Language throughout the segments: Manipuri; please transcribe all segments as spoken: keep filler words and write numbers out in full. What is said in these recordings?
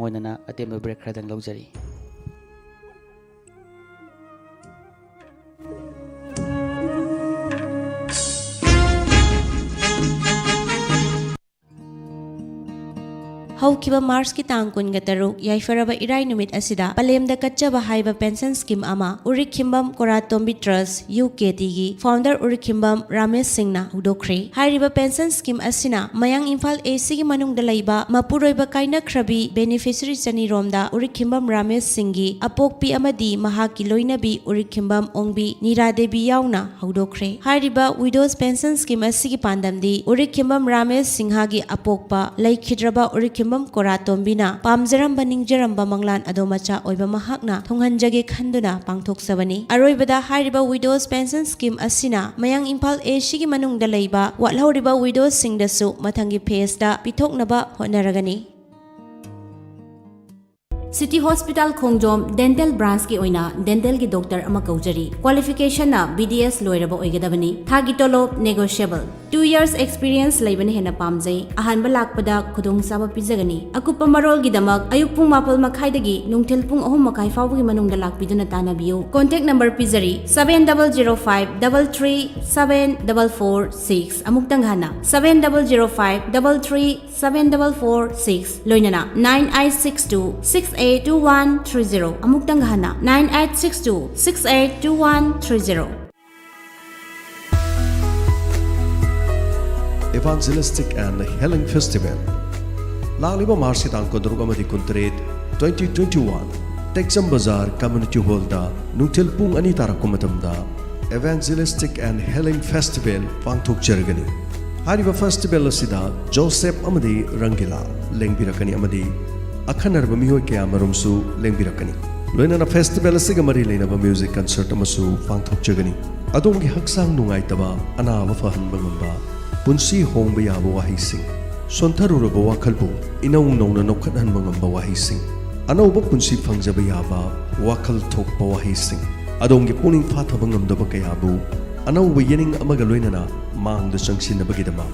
ꯑꯣꯏꯅꯅ ꯑꯇꯦꯟꯕ ꯕ꯭ꯔꯦꯛ ꯈꯔꯗꯪ ꯂꯧꯖꯔꯤ꯫ ꯍꯧꯈꯤꯕ ꯃꯥꯔꯆꯀꯤ ꯇꯥꯡ ꯀꯨꯟꯒ ꯇꯔꯨꯛ, ꯌꯥꯏꯐꯔꯕ ꯏꯔꯥꯏ ꯅꯨꯃꯤꯠ ꯑꯁꯤꯗ ꯄꯂꯦꯝꯗ ꯀꯠꯆꯕ ꯍꯥꯏꯕ ꯄꯦꯟꯁꯟ ꯁ꯭ꯀꯤꯝ ꯑꯃ ꯎꯔꯤꯈꯤꯝꯕꯝ ꯀꯣꯔꯥꯇꯣꯝꯕꯤ ꯇ꯭ꯔꯁ, ꯌꯨ ꯀꯦ ꯇꯤꯒꯤ ꯐꯥꯎꯟꯗꯔ ꯎꯔꯤꯈꯤꯝꯕꯝ ꯔꯥꯃꯦꯁ ꯁꯤꯡꯅ ꯍꯧꯗꯣꯛꯈ꯭ꯔꯦ꯫ ꯍꯥꯏꯔꯤꯕ ꯄꯦꯟꯁꯟ ꯁ꯭ꯀꯤꯝ ꯑꯁꯤꯅ ꯃꯌꯥꯡ ꯏꯝꯐꯥꯜ ꯑꯦ ꯁꯤꯒꯤ ꯃꯅꯨꯡꯗ ꯂꯩꯕ ꯃꯄꯨꯔꯣꯏꯕ ꯀꯥꯏꯅꯈ꯭ꯔꯕꯤ ꯕꯦꯅꯤꯐꯤꯁꯔꯤ ꯆꯅꯤꯔꯣꯝꯗ ꯎꯔꯤꯈꯤꯝꯕꯝ ꯔꯥꯃꯦꯁ ꯁꯤꯡꯒꯤ ꯑꯄꯣꯛꯄꯤ ꯑꯃꯗꯤ ꯃꯍꯥꯛꯀꯤ ꯂꯣꯏꯅꯕꯤ ꯎꯔꯤꯈꯤꯝꯕꯝ ꯑꯣꯡꯕꯤ ꯅꯤꯔꯥ ꯗꯦꯕꯤ ꯌꯥꯎꯅ ꯍꯧꯗꯣꯛꯈ꯭ꯔꯦ꯫ ꯍꯥꯏꯔꯤꯕ ꯋꯤꯗꯣꯁ ꯄꯦꯟꯁꯟ ꯁ꯭ꯀꯤꯝ ꯑꯁꯤꯒꯤ ꯄꯥꯟꯗꯝꯗꯤ ꯎꯔꯤꯈꯤꯝꯕꯝ ꯔꯥꯃꯦꯁ ꯁꯤꯡꯍꯒꯤ ꯑꯄꯣꯛꯄ ꯂꯩꯈꯤꯗ꯭ꯔꯕ ꯎꯔꯤꯈꯤꯝꯕꯝ ꯀꯣꯔꯥꯇꯣꯝꯕꯤꯅ ꯄꯥꯝꯖꯔꯝꯕ ꯅꯤꯡꯖꯔꯝꯕ ꯃꯪꯂꯥꯟ ꯑꯗꯣ ꯃꯆꯥ ꯑꯣꯏꯕ ꯃꯍꯥꯛꯅ ꯊꯨꯡꯍꯟꯖꯒꯦ ꯈꯟꯗꯨꯅ ꯄꯥꯡꯊꯣꯛꯆꯕꯅꯤ꯫ ꯑꯔꯣꯏꯕꯗ ꯍꯥꯏꯔꯤꯕ ꯋꯤꯗꯣꯁ ꯄꯦꯟꯁꯟ ꯁ꯭ꯀꯤꯝ ꯑꯁꯤꯅ ꯃꯌꯥꯡ ꯏꯝꯐꯥꯜ ꯑꯦ ꯁꯤꯒꯤ ꯃꯅꯨꯡꯗ ꯂꯩꯕ ꯋꯥꯠꯍꯧꯔꯤꯕ ꯋꯤꯗꯣꯁꯁꯤꯡꯗꯁꯨ ꯃꯊꯪꯒꯤ ꯐꯦꯖꯇ ꯄꯤꯊꯣꯛꯅꯕ ꯍꯣꯠꯅꯔꯒꯅꯤ꯫ ꯁꯤꯇꯤ ꯍꯣꯁꯄꯤꯇꯥꯜ ꯈꯣꯡꯖꯣꯝ ꯗꯦꯟꯇꯦꯜ ꯕ꯭ꯔꯥꯟꯁꯀꯤ ꯑꯣꯏꯅ ꯗꯦꯟꯇꯦꯜꯒꯤ ꯗꯣꯛꯇꯔ ꯑꯃ ꯀꯧꯖꯔꯤ꯫ ꯀ꯭ꯋꯥꯂꯤꯐꯤꯀꯦꯁꯟꯅ ꯕꯤ ꯗꯤ ꯑꯦꯁ ꯂꯣꯏꯔꯕ ꯑꯣꯏꯒꯗꯕꯅꯤ꯫ ꯊꯥꯒꯤ ꯇꯣꯂꯣꯞ ꯅꯦꯒꯣꯁꯤꯌꯦꯕꯜ꯫ ꯇꯨ ꯌꯔꯁ ꯑꯦꯛꯁꯄꯤꯔꯤꯌꯦꯟꯁ ꯂꯩꯕꯅ ꯍꯦꯟꯅ ꯄꯥꯝꯖꯩ꯫ ꯑꯍꯥꯟꯕ ꯂꯥꯛꯄꯗ ꯈꯨꯗꯣꯡꯆꯥꯕ ꯄꯤꯖꯒꯅꯤ꯫ ꯑꯀꯨꯞꯄ ꯃꯔꯣꯜꯒꯤꯗꯃꯛ ꯑꯌꯨꯛ ꯄꯨꯡ ꯃꯥꯄꯜ ꯃꯈꯥꯏꯗꯒꯤ ꯅꯨꯡꯊꯤꯜ ꯄꯨꯡ ꯑꯍꯨꯝ ꯃꯈꯥꯏ ꯐꯥꯎꯕꯒꯤ ꯃꯅꯨꯡꯗ ꯂꯥꯛꯄꯤꯗꯨꯅ ꯇꯥꯟꯅꯕꯤꯌꯨ꯫ ꯀꯣꯟꯇꯦꯛ ꯅꯝꯕꯔ ꯄꯤꯖꯔꯤ, seven double zero five double three seven double four six꯫ ꯑꯃꯨꯛꯇꯪ ꯍꯟꯅ, seven double zero five double three seven double four six, ꯂꯣꯏꯅꯅ nine eight six two six eight two one three zero꯫ ꯑꯃꯨꯛꯇꯪ ꯍꯟꯅ, nine eight six two six eight two one three zero꯫ Evangelistic and Healing Festival ꯂꯥꯛꯂꯤꯕ ꯃꯥꯔꯆꯀꯤ ꯇꯥꯡ ꯀꯨꯟꯇꯔꯨꯛ ꯑꯃꯗꯤ ꯀꯨꯟꯇꯔꯦꯠ, twenty twenty one, ꯇꯦꯛꯆꯝ ꯕꯖꯥꯔ ꯀꯝꯃ꯭ꯌꯨꯅꯤꯇꯤ ꯍꯣꯜꯗ ꯅꯨꯡꯊꯤꯜ ꯄꯨꯡ ꯑꯅꯤ ꯇꯥꯔꯛꯄ ꯃꯇꯝꯗ Evangelistic and Healing Festival ꯄꯥꯡꯊꯣꯛꯆꯔꯒꯅꯤ꯫ ꯍꯥꯏꯔꯤꯕ ꯐꯦꯁꯇꯤꯚꯦꯜ ꯑꯁꯤꯗ ꯖꯣꯁꯦꯞ ꯑꯃꯗꯤ ꯔꯪꯒꯤꯂꯥ ꯂꯦꯡꯕꯤꯔꯛꯀꯅꯤ ꯑꯃꯗꯤ ꯑꯈꯟꯅꯔꯕ ꯃꯤꯑꯣꯏ ꯀꯌꯥ ꯃꯔꯨꯝꯁꯨ ꯂꯦꯡꯕꯤꯔꯛꯀꯅꯤ꯫ ꯂꯣꯏꯅꯅ ꯐꯦꯁꯇꯤꯚꯦꯜ ꯑꯁꯤꯒ ꯃꯔꯤ ꯂꯩꯅꯕ ꯃ꯭ꯌꯨꯖꯤꯛ ꯀꯟꯁꯔꯠ ꯑꯃꯁꯨ ꯄꯥꯡꯊꯣꯛꯆꯒꯅꯤ꯫ ꯑꯗꯣꯝꯒꯤ ꯍꯛꯆꯥꯡ ꯅꯨꯡꯉꯥꯏꯇꯕ, ꯑꯅꯥꯕ ꯐꯍꯟꯕ ꯉꯝꯕ, ꯄꯨꯟꯁꯤ ꯍꯣꯡꯕ ꯌꯥꯕ ꯋꯥꯍꯩꯁꯤꯡ, ꯁꯣꯟꯊꯔꯨꯔꯕ ꯋꯥꯈꯜꯕꯨ ꯏꯅꯧ ꯅꯧꯅ ꯅꯣꯛꯈꯠꯍꯟꯕ ꯉꯝꯕ ꯋꯥꯍꯩꯁꯤꯡ, ꯑꯅꯧꯕ ꯄꯨꯟꯁꯤ ꯐꯪꯖꯕ ꯌꯥꯕ ꯋꯥꯈꯜ ꯊꯣꯛꯄ ꯋꯥꯍꯩꯁꯤꯡ, ꯑꯗꯣꯝꯒꯤ ꯄꯨꯛꯅꯤꯡ ꯐꯥꯊꯕ ꯉꯝꯗꯕ ꯀꯌꯥꯕꯨ ꯑꯅꯧꯕ ꯌꯦꯅꯤꯡ ꯑꯃꯒ ꯂꯣꯏꯅꯅ ꯃꯥꯡꯗ ꯆꯪꯁꯤꯟꯅꯕꯒꯤꯗꯃꯛ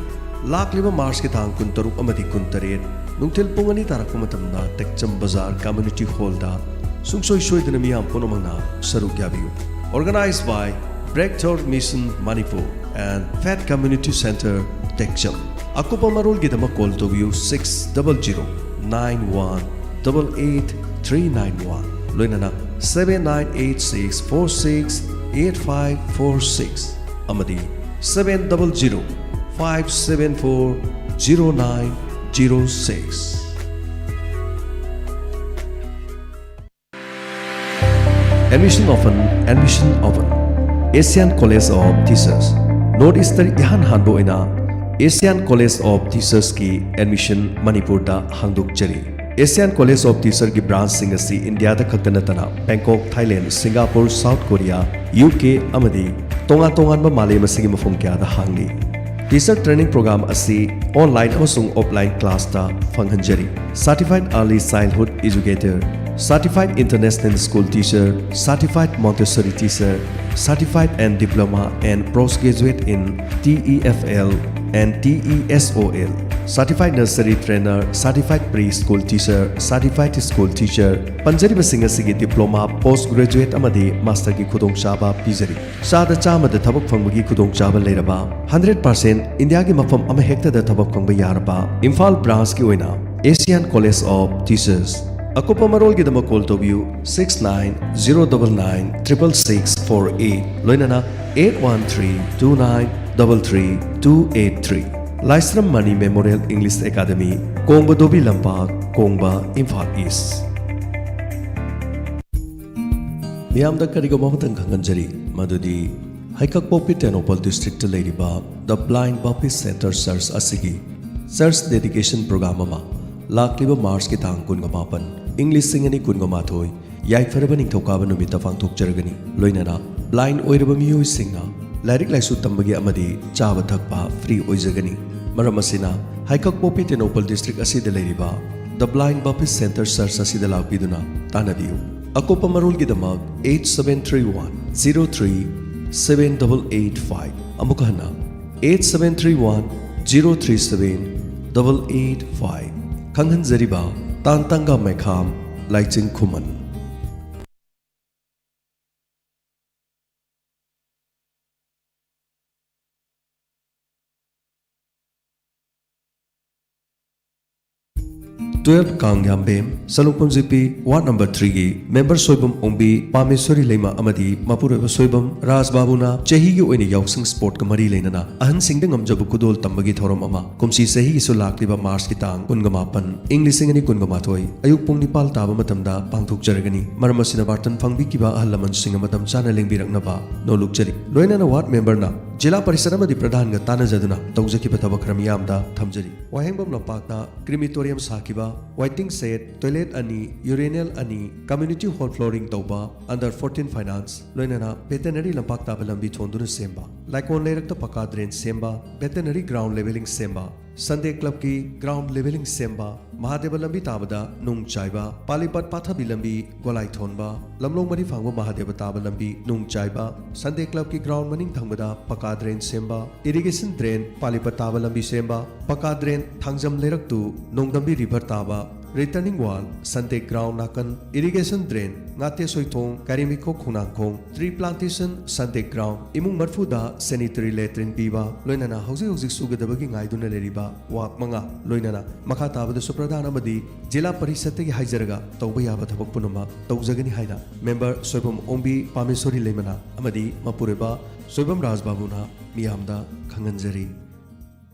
ꯂꯥꯛꯂꯤꯕ ꯃꯥꯔꯆꯀꯤ ꯇꯥꯡ ꯀꯨꯟꯇꯔꯨꯛ ꯑꯃꯗꯤ ꯀꯨꯟꯇꯔꯦꯠ, ꯅꯨꯡꯊꯤꯜ ꯄꯨꯡ ꯑꯅꯤ ꯇꯥꯔꯛꯄ ꯃꯇꯝꯗ ꯇꯦꯛꯆꯝ ꯕꯖꯥꯔ ꯀꯝꯃ꯭ꯌꯨꯅꯤꯇꯤ ꯍꯣꯜꯗ ꯁꯨꯡꯁꯣꯏ ꯁꯣꯏꯗꯅ ꯃꯤꯌꯥꯝ ꯄꯨꯝꯅꯃꯛꯅ ꯁꯔꯨꯛ ꯌꯥꯕꯤꯌꯨ꯫ Organized by Breakthrough Mission Manipur and Faith Community Centre, ꯇꯦꯛꯆꯝ꯫ ꯑꯀꯨꯞꯄ ꯃꯔꯣꯜꯒꯤꯗꯃꯛ ꯀꯣꯜ ꯇꯧꯕꯤꯌꯨ six double zero nine one double eight three nine one, ꯂꯣꯏꯅꯅ seven nine eight six four six eight five four six ꯑꯃꯗꯤ seven double zero five seven four zero nine zero six. Admission open, admission open. Asian College of Teachers. North Eastern ꯏꯍꯥꯟ ꯍꯥꯟꯕ ꯑꯣꯏꯅ Asian College of Teachersꯀꯤ admission ꯃꯅꯤꯄꯨꯔꯗ ꯍꯥꯡꯗꯣꯛꯆꯔꯤ꯫ Asian College of Teacherꯒꯤ branchꯁꯤꯡ ꯑꯁꯤ ꯏꯟꯗꯤꯌꯥꯗ ꯈꯛꯇ ꯅꯠꯇꯅ Bangkok, Thailand, Singapore, South Korea, U K ꯑꯃꯗꯤ ꯇꯣꯉꯥꯟ ꯇꯣꯉꯥꯟꯕ ꯃꯥꯂꯦꯝ ꯑꯁꯤꯒꯤ ꯃꯐꯝ ꯀꯌꯥꯗ ꯍꯥꯡꯂꯤ꯫ Teacher training program ꯑꯁꯤ online ꯑꯃꯁꯨꯡ offline classꯇ ꯐꯪꯍꯟꯖꯔꯤ꯫ Certified Early Childhood Educator, Certified International School Teacher, Certified Montessori Teacher, Certified and Diploma and Postgraduate in T E F L and T E S O L, Certified Nursery Trainer, Certified Preschool Teacher, Certified School Teacher, ꯄꯟꯖꯔꯤꯕꯁꯤꯡ ꯑꯁꯤꯒꯤ diploma, post graduate ꯑꯃꯗꯤ masterꯒꯤ ꯈꯨꯗꯣꯡꯆꯥꯕ ꯄꯤꯖꯔꯤ꯫ ꯆꯥꯗ ꯆꯥꯝꯃꯗ ꯊꯕꯛ ꯐꯪꯕꯒꯤ ꯈꯨꯗꯣꯡꯆꯥꯕ ꯂꯩꯔꯕ, hundred percent ꯏꯟꯗꯤꯌꯥꯒꯤ ꯃꯐꯝ ꯑꯃꯍꯦꯛꯇꯗ ꯊꯕꯛ ꯐꯪꯕ ꯌꯥꯔꯕ, ꯏꯝꯐꯥꯜ branchꯀꯤ ꯑꯣꯏꯅ Asian College of Teachers꯫ ꯑꯀꯨꯞꯄ ꯃꯔꯣꯜꯒꯤꯗꯃꯛ ꯀꯣꯜ ꯇꯧꯕꯤꯌꯨ six nine zero double nine triple six four eight, ꯂꯣꯏꯅꯅ eight one three two nine double three two eight three꯫ ꯂꯥꯏꯁ꯭ꯔꯝ ꯃꯅꯤ Memorial English Academy, ꯀꯣꯡꯕ ꯗꯣꯕꯤ ꯂꯝꯄꯥꯛ, ꯀꯣꯡꯕ, ꯏꯝꯐꯥꯜ ꯏꯁ꯭ꯠ꯫ ꯃꯤꯌꯥꯝꯗ ꯀꯔꯤꯒꯨꯝꯕ ꯑꯃꯇꯪ ꯈꯪꯍꯟꯖꯔꯤ, ꯃꯗꯨꯗꯤ ꯍꯩꯀꯛꯄꯣꯛꯄꯤ ꯇꯦꯡꯅꯧꯄꯜ districtꯇ ꯂꯩꯔꯤꯕ The Blind Baptist Centre Church ꯑꯁꯤꯒꯤ church dedication program ꯑꯃ ꯂꯥꯛꯂꯤꯕ Marchꯀꯤ ꯇꯥꯡ ꯀꯨꯟꯒ ꯃꯥꯄꯟ, ꯏꯪ ꯂꯤꯁꯤꯡ ꯑꯅꯤ ꯀꯨꯟꯒ ꯃꯥꯊꯣꯏ, ꯌꯥꯏꯐꯔꯕ ꯅꯤꯡꯊꯧꯀꯥꯕ ꯅꯨꯃꯤꯠꯇ ꯄꯥꯡꯊꯣꯛꯆꯔꯒꯅꯤ꯫ ꯂꯣꯏꯅꯅ blind ꯑꯣꯏꯔꯕ ꯃꯤꯑꯣꯏꯁꯤꯡꯅ ꯂꯥꯏꯔꯤꯛ ꯂꯥꯏꯁꯨ ꯇꯝꯕꯒꯤ ꯑꯃꯗꯤ ꯆꯥꯕ ꯊꯛꯄ free ꯑꯣꯏꯖꯒꯅꯤ꯫ ꯃꯔꯝ ꯑꯁꯤꯅ, ꯍꯩꯀꯛꯄꯣꯛꯄꯤ ꯇꯦꯡꯅꯧꯄꯜ district ꯑꯁꯤꯗ ꯂꯩꯔꯤꯕ The Blind Baptist Centre Church ꯑꯁꯤꯗ ꯂꯥꯛꯄꯤꯗꯨꯅ ꯇꯥꯟꯅꯕꯤꯌꯨ꯫ ꯑꯀꯨꯞꯄ ꯃꯔꯣꯜꯒꯤꯗꯃꯛ eight seven three one zero three seven double eight five, ꯑꯃꯨꯛ ꯍꯟꯅ, eight seven three one zero three seven double eight five꯫ ꯈꯪꯍꯟꯖꯔꯤꯕ ꯇꯥꯟ ꯇꯪꯒꯥ ꯃꯩꯈꯥꯝ, ꯂꯥꯏꯆꯤꯡ ꯈꯨꯃꯟ꯫ Twelve Kangyambem, Salungpham G P, ward number three ꯒꯤ member ꯁꯣꯏꯕꯝ ꯑꯣꯡꯕꯤ, ꯄꯥꯃꯦꯁꯣꯔꯤ ꯂꯩꯃ ꯑꯃꯗꯤ ꯃꯄꯨꯔꯣꯏꯕ ꯁꯣꯏꯕꯝ ꯔꯥꯖ ꯕꯥꯕꯨꯅ ꯆꯍꯤꯒꯤ ꯑꯣꯏꯅ ꯌꯥꯎꯁꯪ sportꯀ ꯃꯔꯤ ꯂꯩꯅꯅ ꯑꯍꯟꯁꯤꯡꯗ ꯉꯝꯖꯕ ꯈꯨꯗꯣꯜ ꯇꯝꯕꯒꯤ ꯊꯧꯔꯝ ꯑꯃ ꯀꯨꯝꯁꯤ ꯆꯍꯤꯒꯤꯁꯨ ꯂꯥꯛꯂꯤꯕ Marchꯀꯤ ꯇꯥꯡ ꯀꯨꯟꯒ ꯃꯥꯄꯟ, ꯏꯪ ꯂꯤꯁꯤꯡ ꯑꯅꯤ ꯀꯨꯟꯒ ꯃꯥꯊꯣꯏ, ꯑꯌꯨꯛ ꯄꯨꯡ ꯅꯤꯄꯥꯜ ꯇꯥꯕ ꯃꯇꯝꯗ ꯄꯥꯡꯊꯣꯛꯆꯔꯒꯅꯤ꯫ ꯃꯔꯝ ꯑꯁꯤꯅ ꯕꯥꯔꯇꯟ ꯐꯪꯕꯤꯈꯤꯕ ꯑꯍꯜ ꯂꯃꯟꯁꯤꯡꯅ ꯃꯇꯝ ꯆꯥꯅ ꯂꯦꯡꯕꯤꯔꯛꯅꯕ ꯅꯣꯜꯂꯨꯛꯆꯔꯤ꯫ ꯂꯣꯏꯅꯅ ward memberꯅ ꯖꯤꯂꯥ ꯄꯔꯤꯁꯠ ꯑꯃꯗꯤ ꯄ꯭ꯔꯙꯥꯟꯒ ꯇꯥꯟꯅꯖꯗꯨꯅ ꯇꯧꯖꯈꯤꯕ ꯊꯕꯛ ꯈꯔ ꯃꯤꯌꯥꯝꯗ ꯊꯝꯖꯔꯤ꯫ ꯋꯥꯍꯦꯡꯕꯝ ꯂꯝꯄꯥꯛꯇ crematorium ꯁꯥꯈꯤꯕ, waiting shed, toilet ꯑꯅꯤ, urinal ꯑꯅꯤ, community hall flooring ꯇꯧꯕ, under fourteen finance, ꯂꯣꯏꯅꯅ veterinary ꯂꯝꯄꯥꯛ ꯇꯥꯕ ꯂꯝꯕꯤ ꯊꯣꯟꯗꯨꯅ ꯁꯦꯝꯕ, ꯂꯥꯏꯀꯣꯟ ꯂꯩꯔꯛꯇ ꯄꯀꯥ drain ꯁꯦꯝꯕ, veterinary ground levelling ꯁꯦꯝꯕ, Sunday clubꯀꯤ ground levelling ꯁꯦꯝꯕ, ꯃꯍꯥꯗꯦꯕ ꯂꯝꯕꯤ ꯇꯥꯕꯗ ꯅꯨꯡ ꯆꯥꯏꯕ, ꯄꯥꯂꯤꯄꯠ ꯄꯥꯊꯕꯤ ꯂꯝꯕꯤ ꯒꯣꯂꯥꯏ ꯊꯣꯟꯕ, ꯂꯝꯂꯣꯡ ꯃꯔꯤ ꯐꯥꯡꯕ ꯃꯍꯥꯗꯦꯕ ꯇꯥꯕ ꯂꯝꯕꯤ ꯅꯨꯡ ꯆꯥꯏꯕ, Sunday clubꯀꯤ ground ꯃꯅꯤꯡ ꯊꯪꯕꯗ ꯄꯀꯥ drain ꯁꯦꯝꯕ, irrigation drain ꯄꯥꯂꯤꯄꯠ ꯇꯥꯕ ꯂꯝꯕꯤ ꯁꯦꯝꯕ, ꯄꯀꯥ drain ꯊꯥꯡꯖꯝ ꯂꯩꯔꯛ to ꯅꯣꯡꯗꯝꯕꯤ river ꯇꯥꯕ, returning wall Sunday ground ꯅꯥꯀꯟ, irrigation drain ꯉꯥꯇꯦꯁꯣꯏ ꯊꯣꯡ, ꯀꯥꯏꯔꯦꯝꯕꯤꯈꯣꯛ ꯈꯣꯡꯅꯥꯡꯈꯣꯡ, tree plantation Sunday ground, ꯏꯃꯨꯡ ꯃꯔꯐꯨꯗ sanitary latrine ꯄꯤꯕ, ꯂꯣꯏꯅꯅ ꯍꯧꯖꯤꯛ ꯍꯧꯖꯤꯛ ꯁꯨꯒꯗꯕꯒꯤ ꯉꯥꯏꯗꯨꯅ ꯂꯩꯔꯤꯕ ward ꯃꯉꯥ, ꯂꯣꯏꯅꯅ ꯃꯈꯥ ꯇꯥꯕꯗꯁꯨ ꯄ꯭ꯔꯙꯥꯟ ꯑꯃꯗꯤ ꯖꯤꯂꯥ ꯄꯔꯤꯁꯠꯇꯒꯤ ꯍꯥꯏꯖꯔꯒ ꯇꯧꯕ ꯌꯥꯕ ꯊꯕꯛ ꯄꯨꯝꯅꯃꯛ ꯇꯧꯖꯒꯅꯤ ꯍꯥꯏꯅ member ꯁꯣꯏꯕꯝ ꯑꯣꯡꯕꯤ ꯄꯥꯃꯦꯁꯣꯔꯤ ꯂꯩꯃꯅ ꯑꯃꯗꯤ ꯃꯄꯨꯔꯣꯏꯕ ꯁꯣꯏꯕꯝ ꯔꯥꯖ ꯕꯥꯕꯨꯅ ꯃꯤꯌꯥꯝꯗ ꯈꯪꯍꯟꯖꯔꯤ꯫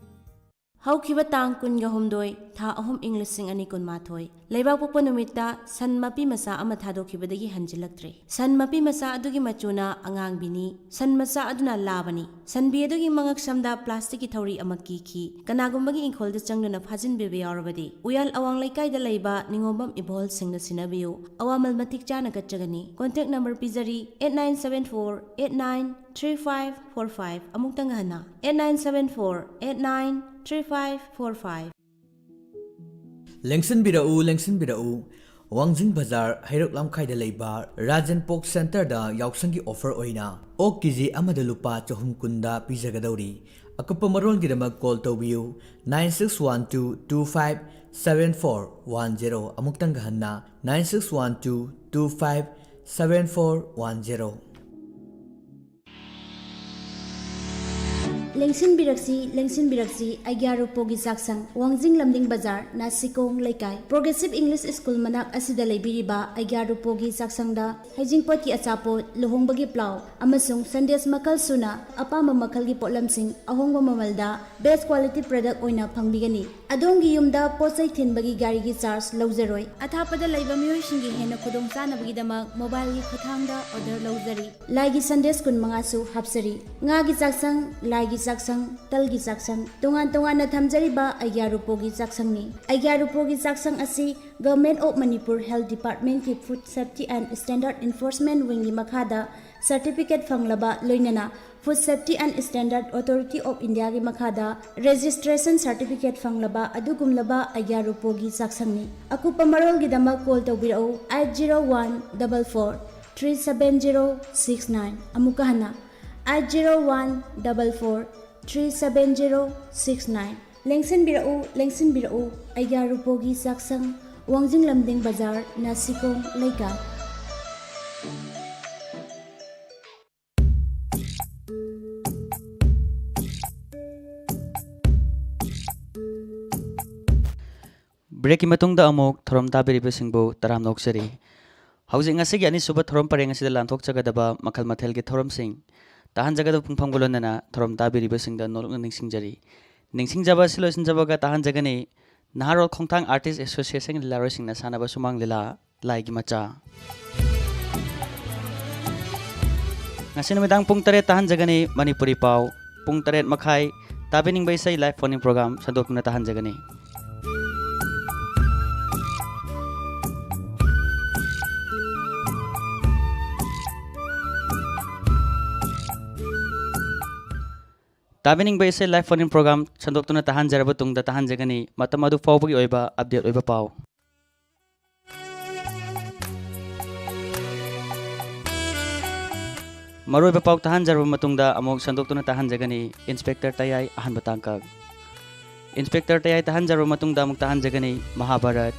ꯍꯧꯈꯤꯕ ꯇꯥꯡ ꯀꯨꯟꯒ ꯍꯨꯝꯗꯣꯏ, ꯊꯥ ꯑꯍꯨꯝ, ꯏꯪ ꯂꯤꯁꯤꯡ ꯑꯅꯤ ꯀꯨꯟꯃꯥꯊꯣꯏ, ꯂꯩꯕꯥꯛꯄꯣꯛꯄ ꯅꯨꯃꯤꯠꯇ ꯁꯟ ꯃꯄꯤ ꯃꯆꯥ ꯑꯃ ꯊꯥꯗꯣꯛꯈꯤꯕꯗꯒꯤ ꯍꯟꯖꯤꯜꯂꯛꯇ꯭ꯔꯦ꯫ ꯁꯟ ꯃꯄꯤ ꯃꯆꯥ ꯑꯗꯨꯒꯤ ꯃꯆꯨꯅ ꯑꯉꯥꯡꯕꯤꯅꯤ꯫ ꯁꯟ ꯃꯆꯥ ꯑꯗꯨꯅ ꯂꯥꯕꯅꯤ꯫ ꯁꯟꯕꯤ ꯑꯗꯨꯒꯤ ꯃꯉꯛꯁꯝꯗ plasticꯀꯤ ꯊꯧꯔꯤ ꯑꯃ ꯀꯤꯈꯤ꯫ ꯀꯅꯥꯒꯨꯝꯕꯒꯤ ꯏꯪꯈꯣꯜꯗ ꯆꯪꯗꯨꯅ ꯐꯥꯖꯤꯟꯕꯤꯕ ꯌꯥꯎꯔꯕꯗꯤ ꯎꯌꯥꯜ ꯑꯋꯥꯡ ꯂꯩꯀꯥꯏꯗ ꯂꯩꯕ ꯅꯤꯉꯣꯝꯕꯝ ꯏꯕꯣꯍꯜꯁꯤꯡꯅ ꯁꯤꯟꯅꯕꯤꯌꯨ꯫ ꯑꯋꯥꯃꯜ ꯃꯇꯤꯛ ꯆꯥꯅ ꯀꯠꯆꯒꯅꯤ꯫ Contact number ꯄꯤꯖꯔꯤ, eight nine seven four eight nine three five four five꯫ ꯑꯃꯨꯛꯇꯪꯒ ꯍꯟꯅ, eight nine seven four eight nine three five four five꯫ ꯂꯦꯡꯁꯤꯟꯕꯤꯔꯛꯎ, ꯂꯦꯡꯁꯤꯟꯕꯤꯔꯛꯎ꯫ ꯋꯥꯡꯖꯤꯡ ꯕꯖꯥꯔ ꯍꯩꯔꯣꯛ ꯂꯝꯈꯥꯏꯗ ꯂꯩꯕ ꯔꯥꯖꯟ Pork Centreꯗ ꯌꯥꯎꯁꯪꯒꯤ offer ꯑꯣꯏꯅ ꯑꯣꯛ ꯀꯦꯖꯤ ꯑꯃꯗ ꯂꯨꯄꯥ ꯆꯍꯨꯝ ꯀꯨꯟꯗ ꯄꯤꯖꯒꯗꯧꯔꯤ꯫ ꯑꯀꯨꯞꯄ ꯃꯔꯣꯜꯒꯤꯗꯃꯛ call ꯇꯧꯕꯤꯌꯨ, nine six one two two five seven four one zero꯫ ꯑꯃꯨꯛꯇꯪꯒ ꯍꯟꯅ, nine six one two two five seven four one zero꯫ ꯂꯦꯡꯁꯤꯟꯕꯤꯔꯛꯁꯤ, ꯂꯦꯡꯁꯤꯟꯕꯤꯔꯛꯁꯤ, ꯑꯩꯒ꯭ꯌꯥ ꯔꯨꯄꯣꯒꯤ ꯆꯥꯛꯁꯪ, ꯋꯥꯡꯖꯤꯡ ꯂꯝꯗꯤꯡ ꯕꯖꯥꯔ, ꯅꯥꯁꯤꯀꯣꯡ ꯂꯩꯀꯥꯏ, ꯄ꯭ꯔꯣꯒ꯭ꯔꯦꯁꯤꯞ ꯏꯪꯂꯤꯁ ꯁ꯭ꯀꯨꯜ ꯃꯅꯥꯛ ꯑꯁꯤꯗ ꯂꯩꯕꯤꯔꯤꯕ ꯑꯩꯒ꯭ꯌꯥ ꯔꯨꯄꯣꯒꯤ ꯆꯥꯛꯁꯪꯗ ꯍꯩꯖꯤꯡꯄꯣꯠꯀꯤ ꯑꯆꯥꯄꯣꯠ, ꯂꯨꯍꯣꯡꯕꯒꯤ ꯄ꯭ꯂꯥꯎ ꯑꯃꯁꯨꯡ ꯁꯟꯗꯦꯁ ꯃꯈꯜ ꯁꯨꯅ ꯑꯄꯥꯝꯕ ꯃꯈꯜꯒꯤ ꯄꯣꯠꯂꯝꯁꯤꯡ ꯑꯍꯣꯡꯕ ꯃꯃꯜꯗ best quality product ꯑꯣꯏꯅ ꯐꯪꯕꯤꯒꯅꯤ꯫ ꯑꯗꯣꯝꯒꯤ ꯌꯨꯝꯗ ꯄꯣꯠ ꯆꯩ ꯊꯤꯟꯕꯒꯤ ꯒꯥꯔꯤꯒꯤ ꯆꯥꯔꯖ ꯂꯧꯖꯔꯣꯏ꯫ ꯑꯊꯥꯞꯄꯗ ꯂꯩꯕ ꯃꯤꯑꯣꯏꯁꯤꯡꯒꯤ ꯍꯦꯟꯅ ꯈꯨꯗꯣꯡꯆꯥꯅꯕꯒꯤꯗꯃꯛ ꯃꯣꯕꯥꯏꯜꯒꯤ ꯈꯨꯠꯊꯥꯡꯗ ꯑꯣꯔꯗꯔ ꯂꯧꯖꯔꯤ꯫ ꯂꯥꯏꯒꯤ ꯁꯟꯗꯦꯁ ꯀꯨꯟꯃꯉꯥꯁꯨ ꯍꯥꯞꯆꯔꯤ꯫ ꯉꯥꯒꯤ ꯆꯥꯛꯁꯪ, ꯂꯥꯏꯒꯤ ꯆꯥꯛꯁꯪ, ꯇꯜꯒꯤ ꯆꯥꯛꯁꯪ, ꯇꯣꯉꯥꯟ ꯇꯣꯉꯥꯟꯅ ꯊꯝꯖꯔꯤꯕ ꯑꯩꯒ꯭ꯌꯥ ꯔꯨꯄꯣꯒꯤ ꯆꯥꯛꯁꯪꯅꯤ꯫ ꯑꯩꯒ꯭ꯌꯥ ꯔꯨꯄꯣꯒꯤ ꯆꯥꯛꯁꯪ ꯑꯁꯤ Government of Manipur Health Department ꯀꯤ Food Safety and Standard Enforcement Wing ꯒꯤ ꯃꯈꯥꯗ certificate ꯐꯪꯂꯕ, ꯂꯣꯏꯅꯅ Food Safety and Standard Authority of India ꯒꯤ ꯃꯈꯥꯗ registration certificate ꯐꯪꯂꯕ ꯑꯗꯨꯒꯨꯝꯂꯕ ꯑꯩꯒ꯭ꯌꯥ ꯔꯨꯄꯣꯒꯤ ꯆꯥꯛꯁꯪꯅꯤ꯫ ꯑꯀꯨꯞꯄ ꯃꯔꯣꯜꯒꯤꯗꯃꯛ call ꯇꯧꯕꯤꯔꯛꯎ, eight zero one double four three seven zero six nine꯫ ꯑꯃꯨꯛꯀ ꯍꯟꯅ, eight zero one double four three seven zero six nine꯫ ꯂꯦꯡꯁꯤꯟꯕꯤꯔꯛꯎ, ꯂꯦꯡꯁꯤꯟꯕꯤꯔꯛꯎ, ꯑꯩꯒ꯭ꯌꯥ ꯔꯨꯄꯣꯒꯤ ꯆꯥꯛꯁꯪ, ꯋꯥꯡꯖꯤꯡ ꯂꯝꯗꯤꯡ ꯕꯖꯥꯔ, ꯅꯥꯁꯤꯀꯣꯡ ꯂꯩꯀꯥꯏ꯫ Break ꯀꯤ ꯃꯇꯨꯡꯗ ꯑꯃꯨꯛ ꯊꯧꯔꯝ ꯇꯥꯕꯤꯔꯤꯕꯁꯤꯡꯕꯨ ꯇꯔꯥꯝꯅ ꯑꯣꯛꯆꯔꯤ꯫ ꯍꯧꯖꯤꯛ ꯉꯁꯤꯒꯤ ꯑꯅꯤꯁꯨꯕ ꯊꯧꯔꯝ ꯄꯔꯦꯡ ꯑꯁꯤꯗ ꯂꯥꯟꯊꯣꯛꯆꯒꯗꯕ ꯃꯈꯜ ꯃꯊꯦꯜꯒꯤ ꯊꯧꯔꯝꯁꯤꯡ, ꯇꯥꯍꯟꯖꯒꯗꯕ ꯄꯨꯡꯐꯝꯒ ꯂꯣꯏꯅꯅ ꯊꯧꯔꯝ ꯇꯥꯕꯤꯔꯤꯕꯁꯤꯡꯗ ꯅꯣꯂꯨꯛꯅ ꯅꯤꯡꯁꯤꯡꯖꯔꯤ꯫ ꯅꯤꯡꯁꯤꯡꯖꯕ ꯑꯁꯤ ꯂꯣꯏꯁꯤꯟꯖꯕꯒ ꯇꯥꯍꯟꯖꯒꯅꯤ ꯅꯍꯥꯔꯣꯜ ꯈꯣꯡꯊꯥꯡ Artist Association ꯒꯤ ꯂꯤꯂꯥꯔꯣꯏꯁꯤꯡꯅ ꯁꯥꯟꯅꯕ ꯁꯨꯃꯥꯡ ꯂꯤꯂꯥ ꯂꯥꯏꯒꯤ ꯃꯆꯥ꯫ ꯉꯁꯤ ꯅꯨꯃꯤꯗꯥꯡ ꯄꯨꯡ ꯇꯔꯦꯠ ꯇꯥꯍꯟꯖꯒꯅꯤ ꯃꯅꯤꯄꯨꯔꯤ ꯄꯥꯎ, ꯄꯨꯡ ꯇꯔꯦꯠ ꯃꯈꯥꯏ ꯇꯥꯕꯤꯅꯤꯡꯕ ꯏꯁꯩ live phone in program ꯁꯟꯗꯣꯛꯇꯨꯅ ꯇꯥꯍꯟꯖꯒꯅꯤ꯫ ꯇꯥꯕꯤꯅꯤꯡꯕ ꯏꯁꯩ live phone in program ꯁꯟꯗꯣꯛꯇꯨꯅ ꯇꯥꯍꯟꯖꯔꯕ ꯇꯨꯡꯗ ꯇꯥꯍꯟꯖꯒꯅꯤ ꯃꯇꯝ ꯑꯗꯨ ꯐꯥꯎꯕꯒꯤ ꯑꯣꯏꯕ update ꯑꯣꯏꯕ ꯄꯥꯎ꯫ ꯃꯔꯨꯑꯣꯏꯕ ꯄꯥꯎ ꯇꯥꯍꯟꯖꯔꯕ ꯃꯇꯨꯡꯗ ꯑꯃꯨꯛ ꯁꯟꯗꯣꯛꯇꯨꯅ ꯇꯥꯍꯟꯖꯒꯅꯤ ꯏꯟꯁꯄꯦꯛꯇꯔ ꯇꯌꯥꯏ ꯑꯍꯥꯟꯕ ꯇꯥꯡꯀꯛ꯫ Inspector ꯇꯌꯥꯏ ꯇꯥꯍꯟꯖꯔꯕ ꯃꯇꯨꯡꯗ ꯑꯃꯨꯛ ꯇꯥꯍꯟꯖꯒꯅꯤ ꯃꯍꯥꯚꯥꯔꯠ꯫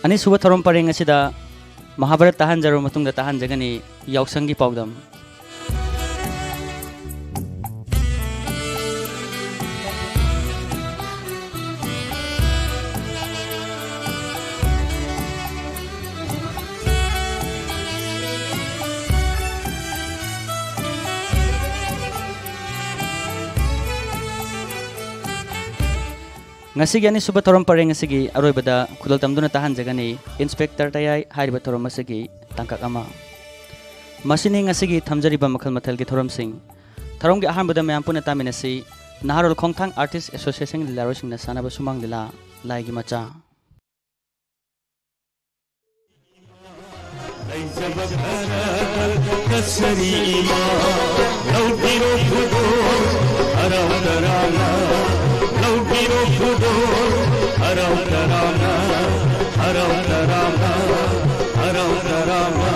ꯑꯅꯤꯁꯨꯕ ꯊꯧꯔꯝ ꯄꯔꯦꯡ ꯑꯁꯤꯗ ꯃꯍꯥꯚꯥꯔꯠ ꯇꯥꯍꯟꯖꯔꯕ ꯃꯇꯨꯡꯗ ꯇꯥꯍꯟꯖꯒꯅꯤ ꯌꯥꯎꯁꯪꯒꯤ ꯄꯥꯎꯗꯝ꯫ ꯉꯁꯤꯒꯤ ꯑꯅꯤꯁꯨꯕ ꯊꯧꯔꯝ ꯄꯔꯦꯡ ꯑꯁꯤꯒꯤ ꯑꯔꯣꯏꯕꯗ ꯈꯨꯗꯣꯜ ꯇꯝꯗꯨꯅ ꯇꯥꯍꯟꯖꯒꯅꯤ ꯏꯟꯁꯄꯦꯛꯇꯔ ꯇꯌꯥꯏ ꯍꯥꯏꯔꯤꯕ ꯊꯧꯔꯝ ꯑꯁꯤꯒꯤ ꯇꯥꯡꯀꯛ ꯑꯃ꯫ ꯃꯁꯤꯅꯤ ꯉꯁꯤꯒꯤ ꯊꯝꯖꯔꯤꯕ ꯃꯈꯜ ꯃꯊꯦꯜꯒꯤ ꯊꯧꯔꯝꯁꯤꯡ꯫ ꯊꯧꯔꯝꯒꯤ ꯑꯍꯥꯟꯕꯗ ꯃꯌꯥꯝ ꯄꯨꯟꯅ ꯇꯥꯃꯤꯟꯅꯁꯤ ꯅꯍꯥꯔꯣꯜ ꯈꯣꯡꯊꯥꯡ ꯑꯥꯔꯇꯤꯁ ꯑꯦꯁꯣꯁꯤꯌꯦꯁꯟꯒꯤ ꯂꯤꯂꯥꯔꯣꯏꯁꯤꯡꯅ ꯁꯥꯟꯅꯕ ꯁꯨꯃꯥꯡ ꯂꯤꯂꯥ ꯂꯥꯏꯒꯤ ꯃꯆꯥ꯫ ꯂꯩꯖꯕ ꯈꯔ ꯀꯠꯆꯔꯤ ꯏꯃꯥ, ꯂꯧꯕꯤꯔꯣ ꯈꯨꯗꯣꯜ ꯍꯔꯥꯎ ꯇꯔꯥꯝꯅ, ꯂꯧꯕꯤꯔꯣ ꯈꯨꯗꯣꯜ ꯍꯔꯥꯎ ꯇꯔꯥꯝꯅ, ꯍꯔꯥꯎ ꯇꯔꯥꯝꯅ, ꯍꯔꯥꯎ ꯇꯔꯥꯝꯅ꯫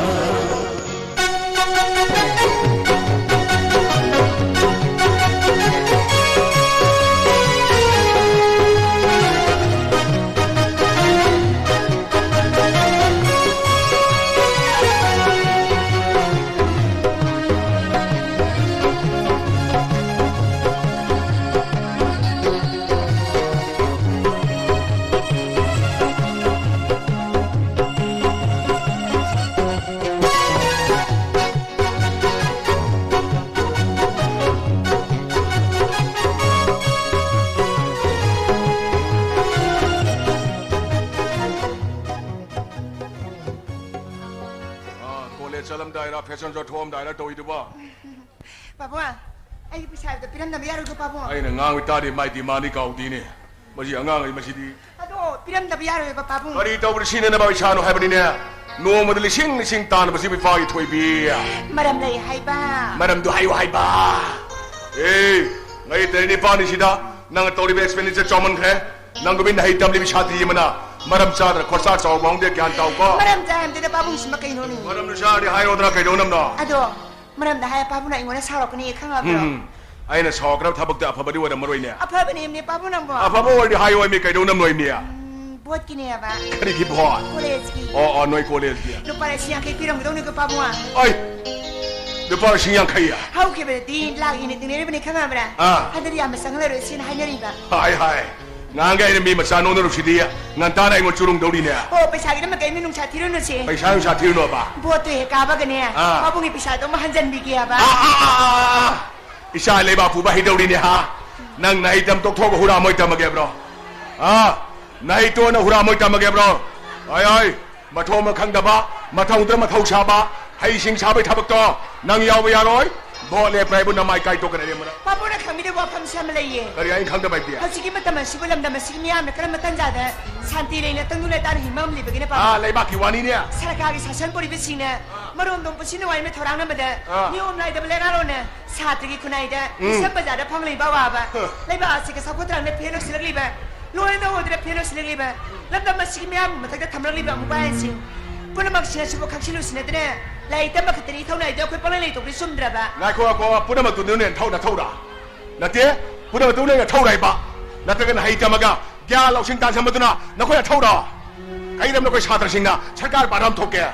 ꯑꯥ, ꯀꯣꯂꯦꯖ ꯆꯠꯂꯝꯗꯥꯏꯔ, ꯐꯦꯁꯟ ꯁꯣ ꯊꯣꯛꯑꯝꯗꯥꯏꯔ ꯇꯧꯔꯤꯗꯨꯕꯣ? ꯄꯥꯕꯨꯡ, ꯑꯩꯒꯤ ꯄꯩꯁꯥꯗꯣ ꯄꯤꯔꯝꯗꯕ ꯌꯥꯔꯣꯏꯀꯣ, ꯄꯥꯕꯨꯡ꯫ ꯑꯩꯅ ꯉꯥꯡꯕ ꯇꯥꯗꯦ, ꯃꯥꯏ ꯗꯤꯃꯥꯟꯗꯤ ꯀꯥꯎꯗꯦꯅꯦ꯫ ꯃꯁꯤ ꯑꯉꯥꯡ ꯑꯩ ꯃꯁꯤꯗꯤ꯫ ꯑꯗꯣ ꯄꯤꯔꯝꯗꯕ ꯌꯥꯔꯣꯏꯕ, ꯄꯥꯕꯨꯡ꯫ ꯀꯔꯤ ꯇꯧꯕꯗ ꯁꯤꯖꯤꯟꯅꯅꯕ ꯄꯩꯁꯥꯅꯣ ꯍꯥꯏꯕꯅꯤꯅꯦ? ꯅꯣꯡꯃꯗ ꯂꯤꯁꯤꯡ ꯂꯤꯁꯤꯡ ꯇꯥꯟꯕꯁꯤꯕꯨ ꯏꯄꯥꯒꯤ ꯊꯣꯏꯕꯤ꯫ ꯃꯔꯝ ꯂꯩ ꯍꯥꯏꯕ꯫ ꯃꯔꯝꯗꯨ ꯍꯥꯏꯌꯨ ꯍꯥꯏꯕ꯫ ꯑꯦ, ꯉꯩ ꯇꯔꯦꯠ ꯅꯤꯄꯥꯜꯅꯤꯁꯤꯗ ꯅꯪꯅ ꯇꯧꯔꯤꯕ expenditure ꯆꯥꯎꯃꯟꯈ꯭ꯔꯦ꯫ ꯅꯪꯒꯨꯝꯕꯤ ꯅꯍꯩ ꯇꯝꯂꯤꯕꯤ ꯁꯥꯇ꯭ꯔꯤ ꯑꯃꯅ ꯃꯔꯝ ꯆꯥꯗꯅ ꯈꯣꯔꯁꯥ ꯆꯥꯎꯕ ꯍꯧꯅꯗꯦ, ꯒ꯭ꯌꯥꯟ ꯇꯥꯎꯀꯣ꯫ ꯃꯔꯝ ꯆꯥꯏ ꯍꯥꯏꯕꯗꯨꯗ ꯄꯥꯕꯨꯡꯁꯤꯃ ꯀꯩꯅꯣꯅꯤ? ꯃꯔꯝꯗꯨ ꯆꯥꯔꯗꯤ ꯍꯥꯏꯔꯣꯗꯅ, ꯀꯩꯗꯧꯅꯝꯅꯣ? ꯑꯗꯣ ꯃꯔꯝꯗ ꯍꯥꯏ ꯄꯥꯕꯨꯡꯅ ꯑꯩꯉꯣꯟꯗ ꯁꯥꯎꯔꯛꯀꯅꯤ ꯈꯪꯉꯕ꯭ꯔꯣ? ꯎꯝ, ꯑꯩꯅ ꯁꯥꯎꯒ꯭ꯔꯕ ꯊꯕꯛꯇ ꯑꯐꯕꯗꯤ ꯑꯣꯏꯔꯝꯃꯔꯣꯏꯅꯦ꯫ ꯑꯐꯕꯅꯦ ꯄꯥꯕꯨꯡ ꯅꯪꯕꯣ꯫ ꯑꯐꯕ ꯑꯣꯏꯔꯗꯤ ꯍꯥꯏꯌꯣ, ꯃꯤ ꯀꯩꯗꯧꯅꯝꯅꯣ ꯏꯕꯅꯦ? ꯎꯝ, ꯕꯣꯠꯀꯤꯅꯦꯕ꯫ ꯀꯔꯤꯒꯤ ꯕꯣꯠ? ꯀꯣꯂꯦꯖꯀꯤ꯫ ꯑꯣ, ꯑꯣ, ꯅꯣꯏ ꯀꯣꯂꯦꯖꯀꯤ꯫ ꯂꯨꯄꯥ ꯂꯤꯁꯤꯡ ꯌꯥꯡꯈꯩ ꯄꯤꯔꯝꯒꯗꯧꯅꯤꯀꯣ ꯄꯥꯕꯨꯡ꯫ ꯑꯩ, ꯂꯨꯄꯥ ꯂꯤꯁꯤꯡ ꯌꯥꯡꯈꯩ? ꯍꯧꯈꯤꯕꯗꯗꯤ ꯂꯥꯛ ꯍꯦꯟꯅ ꯇꯤꯡꯅꯔꯤꯕꯅꯤ ꯈꯪꯉꯕ꯭ꯔꯥ? ꯑꯥ꯫ ꯍꯟꯗꯛꯇꯤ ꯌꯥꯝꯅ ꯆꯪꯍꯜꯂꯔꯣꯏ ꯁꯤꯅ ꯍꯥꯏꯅꯔꯤꯕ꯫ ꯍꯥꯏ, ꯍꯥꯏ꯫ ꯉꯍꯥꯟꯒꯩ ꯑꯩꯅ ꯃꯤ ꯃꯆꯥ ꯅꯣꯛꯅꯔꯨꯁꯤꯗꯤ ꯉꯟꯇꯥꯅ ꯑꯩꯉꯣꯟꯗ ꯆꯨꯔꯨꯡꯗꯧꯔꯤꯅꯦ꯫ ꯑꯣ, ꯄꯩꯁꯥꯒꯤꯗꯃꯛ ꯀꯔꯤꯝꯇ ꯅꯨꯡꯁꯥ ꯊꯤꯔꯨꯅꯨꯁꯦ꯫ ꯄꯩꯁꯥ ꯅꯨꯡꯁꯥ ꯊꯤꯔꯨꯅꯣꯕ꯫ ꯕꯣꯠꯇꯣ ꯍꯦꯛ ꯀꯥꯕꯒꯅꯦ, ꯑꯥ꯫ ꯄꯥꯕꯨꯡꯒꯤ ꯄꯩꯁꯥꯗꯣ ꯑꯃ ꯍꯟꯖꯟꯕꯤꯒꯦ ꯍꯥꯏꯕ꯫ ꯑꯥ, ꯑꯥ, ꯑꯥ, ꯑꯥ, ꯑꯥ꯫ ꯏꯆꯥ ꯂꯩꯕꯥꯛ ꯄꯨꯕ ꯍꯩꯗꯧꯔꯤꯅꯦ ꯍꯥ? ꯅꯪ ꯅꯍꯩ ꯇꯝ ꯇꯣꯛꯊꯣꯛꯑꯒ ꯍꯨꯔꯥꯟꯕ ꯑꯣꯏ ꯇꯝꯃꯒꯦꯕ꯭ꯔꯣ? ꯑꯥ? ꯅꯍꯩ ꯇꯣꯟꯅ ꯍꯨꯔꯥꯟꯕ ꯑꯣꯏ ꯇꯝꯃꯒꯦꯕ꯭ꯔꯣ? ꯑꯣꯏ, ꯑꯣꯏ꯫ ꯃꯊꯣꯡ ꯑꯃ ꯈꯪꯗꯕ, ꯃꯊꯧꯗ ꯃꯊꯧ ꯁꯥꯕ, ꯍꯩꯁꯤꯡ ꯁꯥꯕꯩ ꯊꯕꯛꯇꯣ ꯅꯪ ꯌꯥꯎꯕ ꯌꯥꯔꯣꯏ꯫ ꯚꯣꯠ ꯂꯦꯞꯄ꯭ꯔꯥ ꯍꯥꯏꯕꯨ ꯅꯃꯥꯏ ꯀꯥꯏ ꯇꯣꯛꯀꯅꯤ ꯑꯔꯦꯝꯕꯅ꯫ ꯄꯥꯕꯨꯡꯅ ꯈꯪꯕꯤꯗꯕ ꯋꯥꯐꯝꯁꯦ ꯑꯃ ꯂꯩꯌꯦ꯫ ꯀꯔꯤ ꯑꯩꯅ ꯈꯪꯗꯕ ꯍꯥꯏꯗꯤ? ꯍꯧꯖꯤꯛꯀꯤ ꯃꯇꯝ ꯑꯁꯤꯕꯨ ꯂꯝꯗꯝ ꯑꯁꯤꯒꯤ ꯃꯤꯌꯥꯝꯅ ꯀꯔꯝꯕ ꯇꯥꯟꯖꯥꯗ ꯁꯥꯟꯇꯤ ꯂꯩꯅ ꯇꯪꯗꯨ ꯂꯩꯇꯥꯅ ꯍꯤꯡꯕ ꯉꯝꯂꯤꯕꯒꯦꯅꯦ ꯄꯥꯕꯨꯡ? ꯑꯥ, ꯂꯩꯕꯥꯛꯀꯤ ꯋꯥꯅꯤꯅꯦ꯫ ꯁꯔꯀꯥꯔꯒꯤ ꯁꯥꯁꯟ ꯄꯨꯔꯤꯕꯁꯤꯡꯅ ꯃꯔꯣꯝꯗꯣꯝ ꯄꯨꯟꯁꯤ ꯅꯨꯡꯉꯥꯏꯅ ꯊꯧꯔꯥꯡ ꯑꯃꯗ ꯑꯥ꯫ ꯅꯤꯌꯣꯝ ꯅꯥꯏꯗꯕ ꯂꯩꯉꯥꯛꯂꯣꯟꯅ ꯁꯥꯇ꯭ꯔꯒꯤ ꯈꯨꯟꯅꯥꯏꯗ ꯎꯝ꯫ ꯕꯤꯁꯝ ꯕꯖꯥꯔꯗ ꯐꯪꯂꯤꯕ ꯑꯋꯥꯕ, ꯍ꯫ ꯂꯩꯕꯥꯛ ꯑꯁꯤꯒ ꯁꯥꯐꯨ ꯇꯔꯥꯡꯅ ꯐꯦꯟ ꯑꯣꯏꯁꯤꯜꯂꯛꯂꯤꯕ, ꯂꯣꯏꯅ ꯇꯧꯍꯧꯗꯅ ꯐꯦꯟ ꯑꯣꯏꯁꯤꯜꯂꯛꯂꯤꯕ, ꯂꯝꯗꯝ ꯑꯁꯤꯒꯤ ꯃꯤꯌꯥꯝꯒꯤ ꯃꯊꯛꯇ ꯊꯝꯂꯛꯂꯤꯕ ꯑꯃꯨꯕꯥꯏꯟꯁꯤꯡ ꯄꯨꯝꯅꯃꯛꯁꯤꯡ ꯑꯁꯤꯕꯨ ꯈꯪꯁꯤꯜꯂꯨꯁꯤꯟꯅꯗꯅ ꯂꯥꯏꯔꯤꯛ ꯇꯝꯕ ꯈꯛꯇꯅꯤ ꯏꯊꯧ ꯅꯥꯏꯗ ꯑꯩꯈꯣꯏ ꯄꯪꯂꯩ ꯂꯩꯊꯣꯛꯄꯗꯤ ꯆꯨꯝꯗ꯭ꯔꯕ? ꯉꯥꯏꯈꯣ, ꯉꯥꯏꯈꯣ, ꯄꯨꯝꯅꯃꯛꯇꯨ ꯅꯣꯏꯅ ꯊꯧꯅ ꯊꯧꯔ? ꯅꯠꯇꯦ, ꯄꯨꯝꯅꯃꯛꯇꯨ ꯅꯣꯏꯅ ꯊꯧꯔ ꯍꯥꯏꯕ? ꯅꯠꯇ꯭ꯔꯒꯅ ꯍꯩ ꯇꯝꯃꯒ ꯒ꯭ꯌꯥꯟ ꯂꯧꯁꯤꯡ ꯇꯥꯟꯁꯤꯟꯕꯗꯨꯅ ꯅꯈꯣꯏꯅ ꯊꯧꯔ? ꯀꯩꯗꯝꯅ ꯑꯩꯈꯣꯏ ꯁꯥꯇ꯭ꯔꯁꯤꯡꯅ ꯁꯔꯀꯥꯔ ꯄꯥꯟꯗꯝ ꯊꯣꯛꯀꯦ?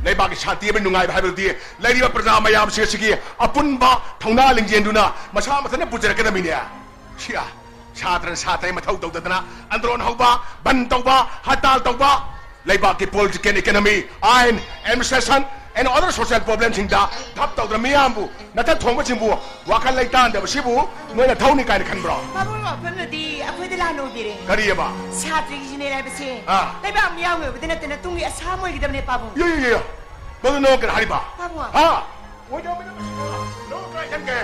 ꯂꯩꯕꯥꯛꯀꯤ ꯁꯥꯟꯇꯤ ꯑꯃꯗꯤ ꯅꯨꯡꯉꯥꯏꯕ ꯍꯥꯏꯕꯗꯨꯗꯤ ꯂꯩꯔꯤꯕ ꯄ꯭ꯔꯖꯥ ꯃꯌꯥꯝꯁꯤꯡ ꯑꯁꯤꯒꯤ ꯑꯄꯨꯟꯕ ꯊꯧꯅꯥ ꯂꯤꯡꯖꯦꯜꯗꯨꯅ ꯃꯁꯥ ꯃꯊꯟꯇ ꯄꯨꯖꯔꯛꯀꯗꯕꯅꯤꯅꯦ꯫ ꯁꯤ, ꯁꯥꯇ꯭ꯔꯅ ꯁꯥꯇ꯭ꯔꯒꯤ ꯃꯊꯧ ꯇꯧꯗꯗꯅ ꯑꯟꯗꯣꯂꯟ ꯍꯧꯕ, ꯕꯟ ꯇꯧꯕ, ꯍꯔꯇꯥꯜ ꯇꯧꯕ, ꯂꯩꯕꯥꯛꯀꯤ political, economy, ꯑꯥꯏꯟ, administration and other social problemꯁꯤꯡꯗ ꯙꯞ ꯇꯧꯗꯅ ꯃꯤꯌꯥꯝꯕꯨ ꯅꯊꯛ ꯊꯣꯡꯕꯁꯤꯡꯕꯨ ꯋꯥꯈꯜ ꯂꯩꯇꯥꯟꯗꯕꯁꯤꯕꯨ ꯅꯣꯏꯅ ꯊꯧꯅꯤ ꯀꯥꯏꯅ ꯈꯟꯕ꯭ꯔꯣ? ꯄꯥꯕꯨꯡ ꯋꯥꯐꯝꯗꯨꯗꯤ ꯑꯩꯈꯣꯏꯗ ꯂꯥꯟꯅ ꯎꯕꯤꯔꯦ꯫ ꯀꯔꯤꯑꯕ? ꯁꯥꯇ꯭ꯔꯒꯤ ꯖꯦꯅꯦꯔꯦꯜ ꯍꯥꯏꯕꯁꯦ ꯑꯥ꯫ ꯂꯩꯕꯥꯛ ꯃꯤꯌꯥꯝꯒꯤ ꯑꯣꯏꯕꯗ ꯅꯠꯇꯅ ꯇꯨꯡꯒꯤ ꯑꯁꯥ ꯑꯃ ꯑꯣꯏꯒꯗꯕꯅꯦ ꯄꯥꯕꯨꯡ꯫ ꯌꯣ, ꯌꯣ, ꯌꯣ, ꯌꯣ꯫ ꯃꯗꯨ ꯅꯣ ꯀꯅꯥ ꯍꯥꯏꯔꯤꯕ? ꯄꯥꯕꯨꯡ꯫ ꯍꯥ? ꯑꯣꯏꯗꯕ ꯃꯤꯅ ꯃꯁꯤꯗ ꯅꯣ ꯀꯅꯥ ꯈꯟꯒꯦ?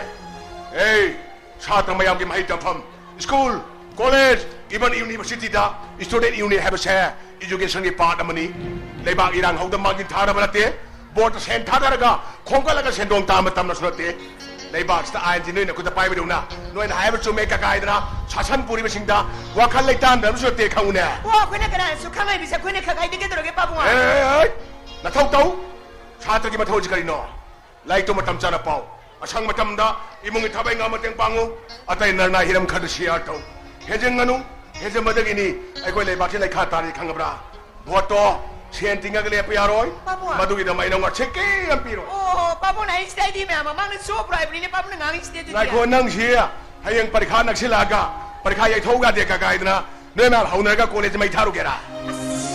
ꯑꯦ, ꯁꯥꯇ꯭ꯔ ꯃꯌꯥꯝꯒꯤ ꯃꯍꯩ ꯇꯝꯐꯝ, school, college, even universityꯗ student union ꯍꯥꯏꯕꯁꯦ educationꯒꯤ part ꯑꯃꯅꯤ꯫ ꯂꯩꯕꯥꯛ ꯏꯔꯥꯡ ꯍꯧꯗ ꯃꯥꯡꯖꯤꯜ ꯊꯥꯅꯕ ꯅꯠꯇꯦ꯫ ꯕꯣꯔꯗꯇ ꯁꯦꯟ ꯊꯥꯗꯔꯒ ꯈꯣꯝꯒꯠꯂꯒ ꯁꯦꯟꯗꯣꯡ ꯇꯥꯟꯕ ꯇꯝꯅꯁꯨ ꯅꯠꯇꯦ꯫ ꯂꯩꯕꯥꯛꯁꯤꯗ ꯑꯥꯏꯟꯁꯤ ꯅꯣꯏꯅ ꯈꯨꯠꯇ ꯄꯥꯏꯕꯗꯧꯅ ꯅꯣꯏꯅ ꯍꯥꯏꯕ ꯆꯨꯝꯃꯦ ꯀꯀꯥꯏꯗꯅ ꯁꯥꯁꯟ ꯄꯨꯔꯤꯕꯁꯤꯡꯗ ꯋꯥꯈꯜ ꯂꯩꯇꯥꯟꯗꯕꯁꯨ ꯅꯠꯇꯦ, ꯈꯪꯉꯨꯅꯦ꯫ ꯑꯣ, ꯑꯩꯈꯣꯏꯅ ꯀꯅꯥꯅꯁꯨ ꯈꯪꯉꯛꯏꯕꯁꯦ ꯑꯩꯈꯣꯏꯅ ꯈꯪꯉꯛꯏꯗꯤ ꯀꯩꯗꯧꯔꯒꯦ, ꯄꯥꯕꯨꯡ? ꯑꯦ, ꯑꯦ, ꯑꯦ, ꯅꯊꯧ ꯇꯧ꯫ ꯁꯥꯇ꯭ꯔꯒꯤ ꯃꯊꯧꯁꯤ ꯀꯔꯤꯅꯣ? ꯂꯥꯏꯔꯤꯛꯇꯣ ꯃꯇꯝ ꯆꯥꯅ ꯄꯥꯎ꯫ ꯑꯁꯪ ꯃꯇꯝꯗ ꯏꯃꯨꯡꯒꯤ ꯊꯕꯛ ꯏꯪꯈꯥꯡ ꯃꯇꯦꯡ ꯄꯥꯡꯉꯨ꯫ ꯑꯇꯩ ꯅꯔꯅꯥ ꯍꯤꯔꯝ ꯈꯔꯗ ꯁꯤꯌꯥꯔ ꯇꯧ꯫ ꯍꯦꯟꯖꯤꯟꯒꯅꯨ꯫ ꯍꯦꯟꯖꯤꯟꯕꯗꯒꯤꯅꯤ ꯑꯩꯈꯣꯏ ꯂꯩꯕꯥꯛꯁꯤ ꯂꯩꯈꯥ ꯇꯥꯔꯤ, ꯈꯪꯉꯕ꯭ꯔꯥ? ꯚꯣꯠꯇꯣ ꯁꯦꯟ ꯇꯤꯡꯉꯒ ꯂꯦꯞꯄ ꯌꯥꯔꯣꯏ꯫ ꯄꯥꯕꯨꯡ꯫ ꯃꯗꯨꯒꯤꯗꯃꯛ ꯑꯩ ꯅꯉꯣꯟꯗ ꯁꯦꯀꯦ ꯑꯃ ꯄꯤꯔꯣꯏ꯫ ꯑꯣ, ꯄꯥꯕꯨꯡꯅ ꯑꯩꯁꯤꯗ ꯑꯩꯗꯤ ꯃꯌꯥꯝ ꯃꯃꯥꯡꯗ ꯆꯣꯞꯄ꯭ꯔꯣ ꯍꯥꯏꯕꯅꯤꯅꯦ, ꯄꯥꯕꯨꯡꯅ ꯉꯥꯡꯉꯤꯁꯤꯗꯤ ꯑꯗꯨꯗꯤ꯫ ꯉꯥꯏꯈꯣ, ꯅꯪꯁꯤ ꯍꯌꯦꯡ ꯄꯔꯤꯈꯥ ꯅꯛꯁꯤꯜꯂꯛꯑꯒ ꯄꯔꯤꯈꯥ ꯌꯩꯊꯣꯛꯎ ꯌꯥꯗꯦ ꯀꯀꯥꯏꯗꯅ ꯅꯣꯏ ꯃꯌꯥꯝ ꯍꯧꯅꯔꯒ ꯀꯣꯂꯦꯖ ꯃꯩ ꯊꯥꯔꯨꯒꯦꯔꯥ?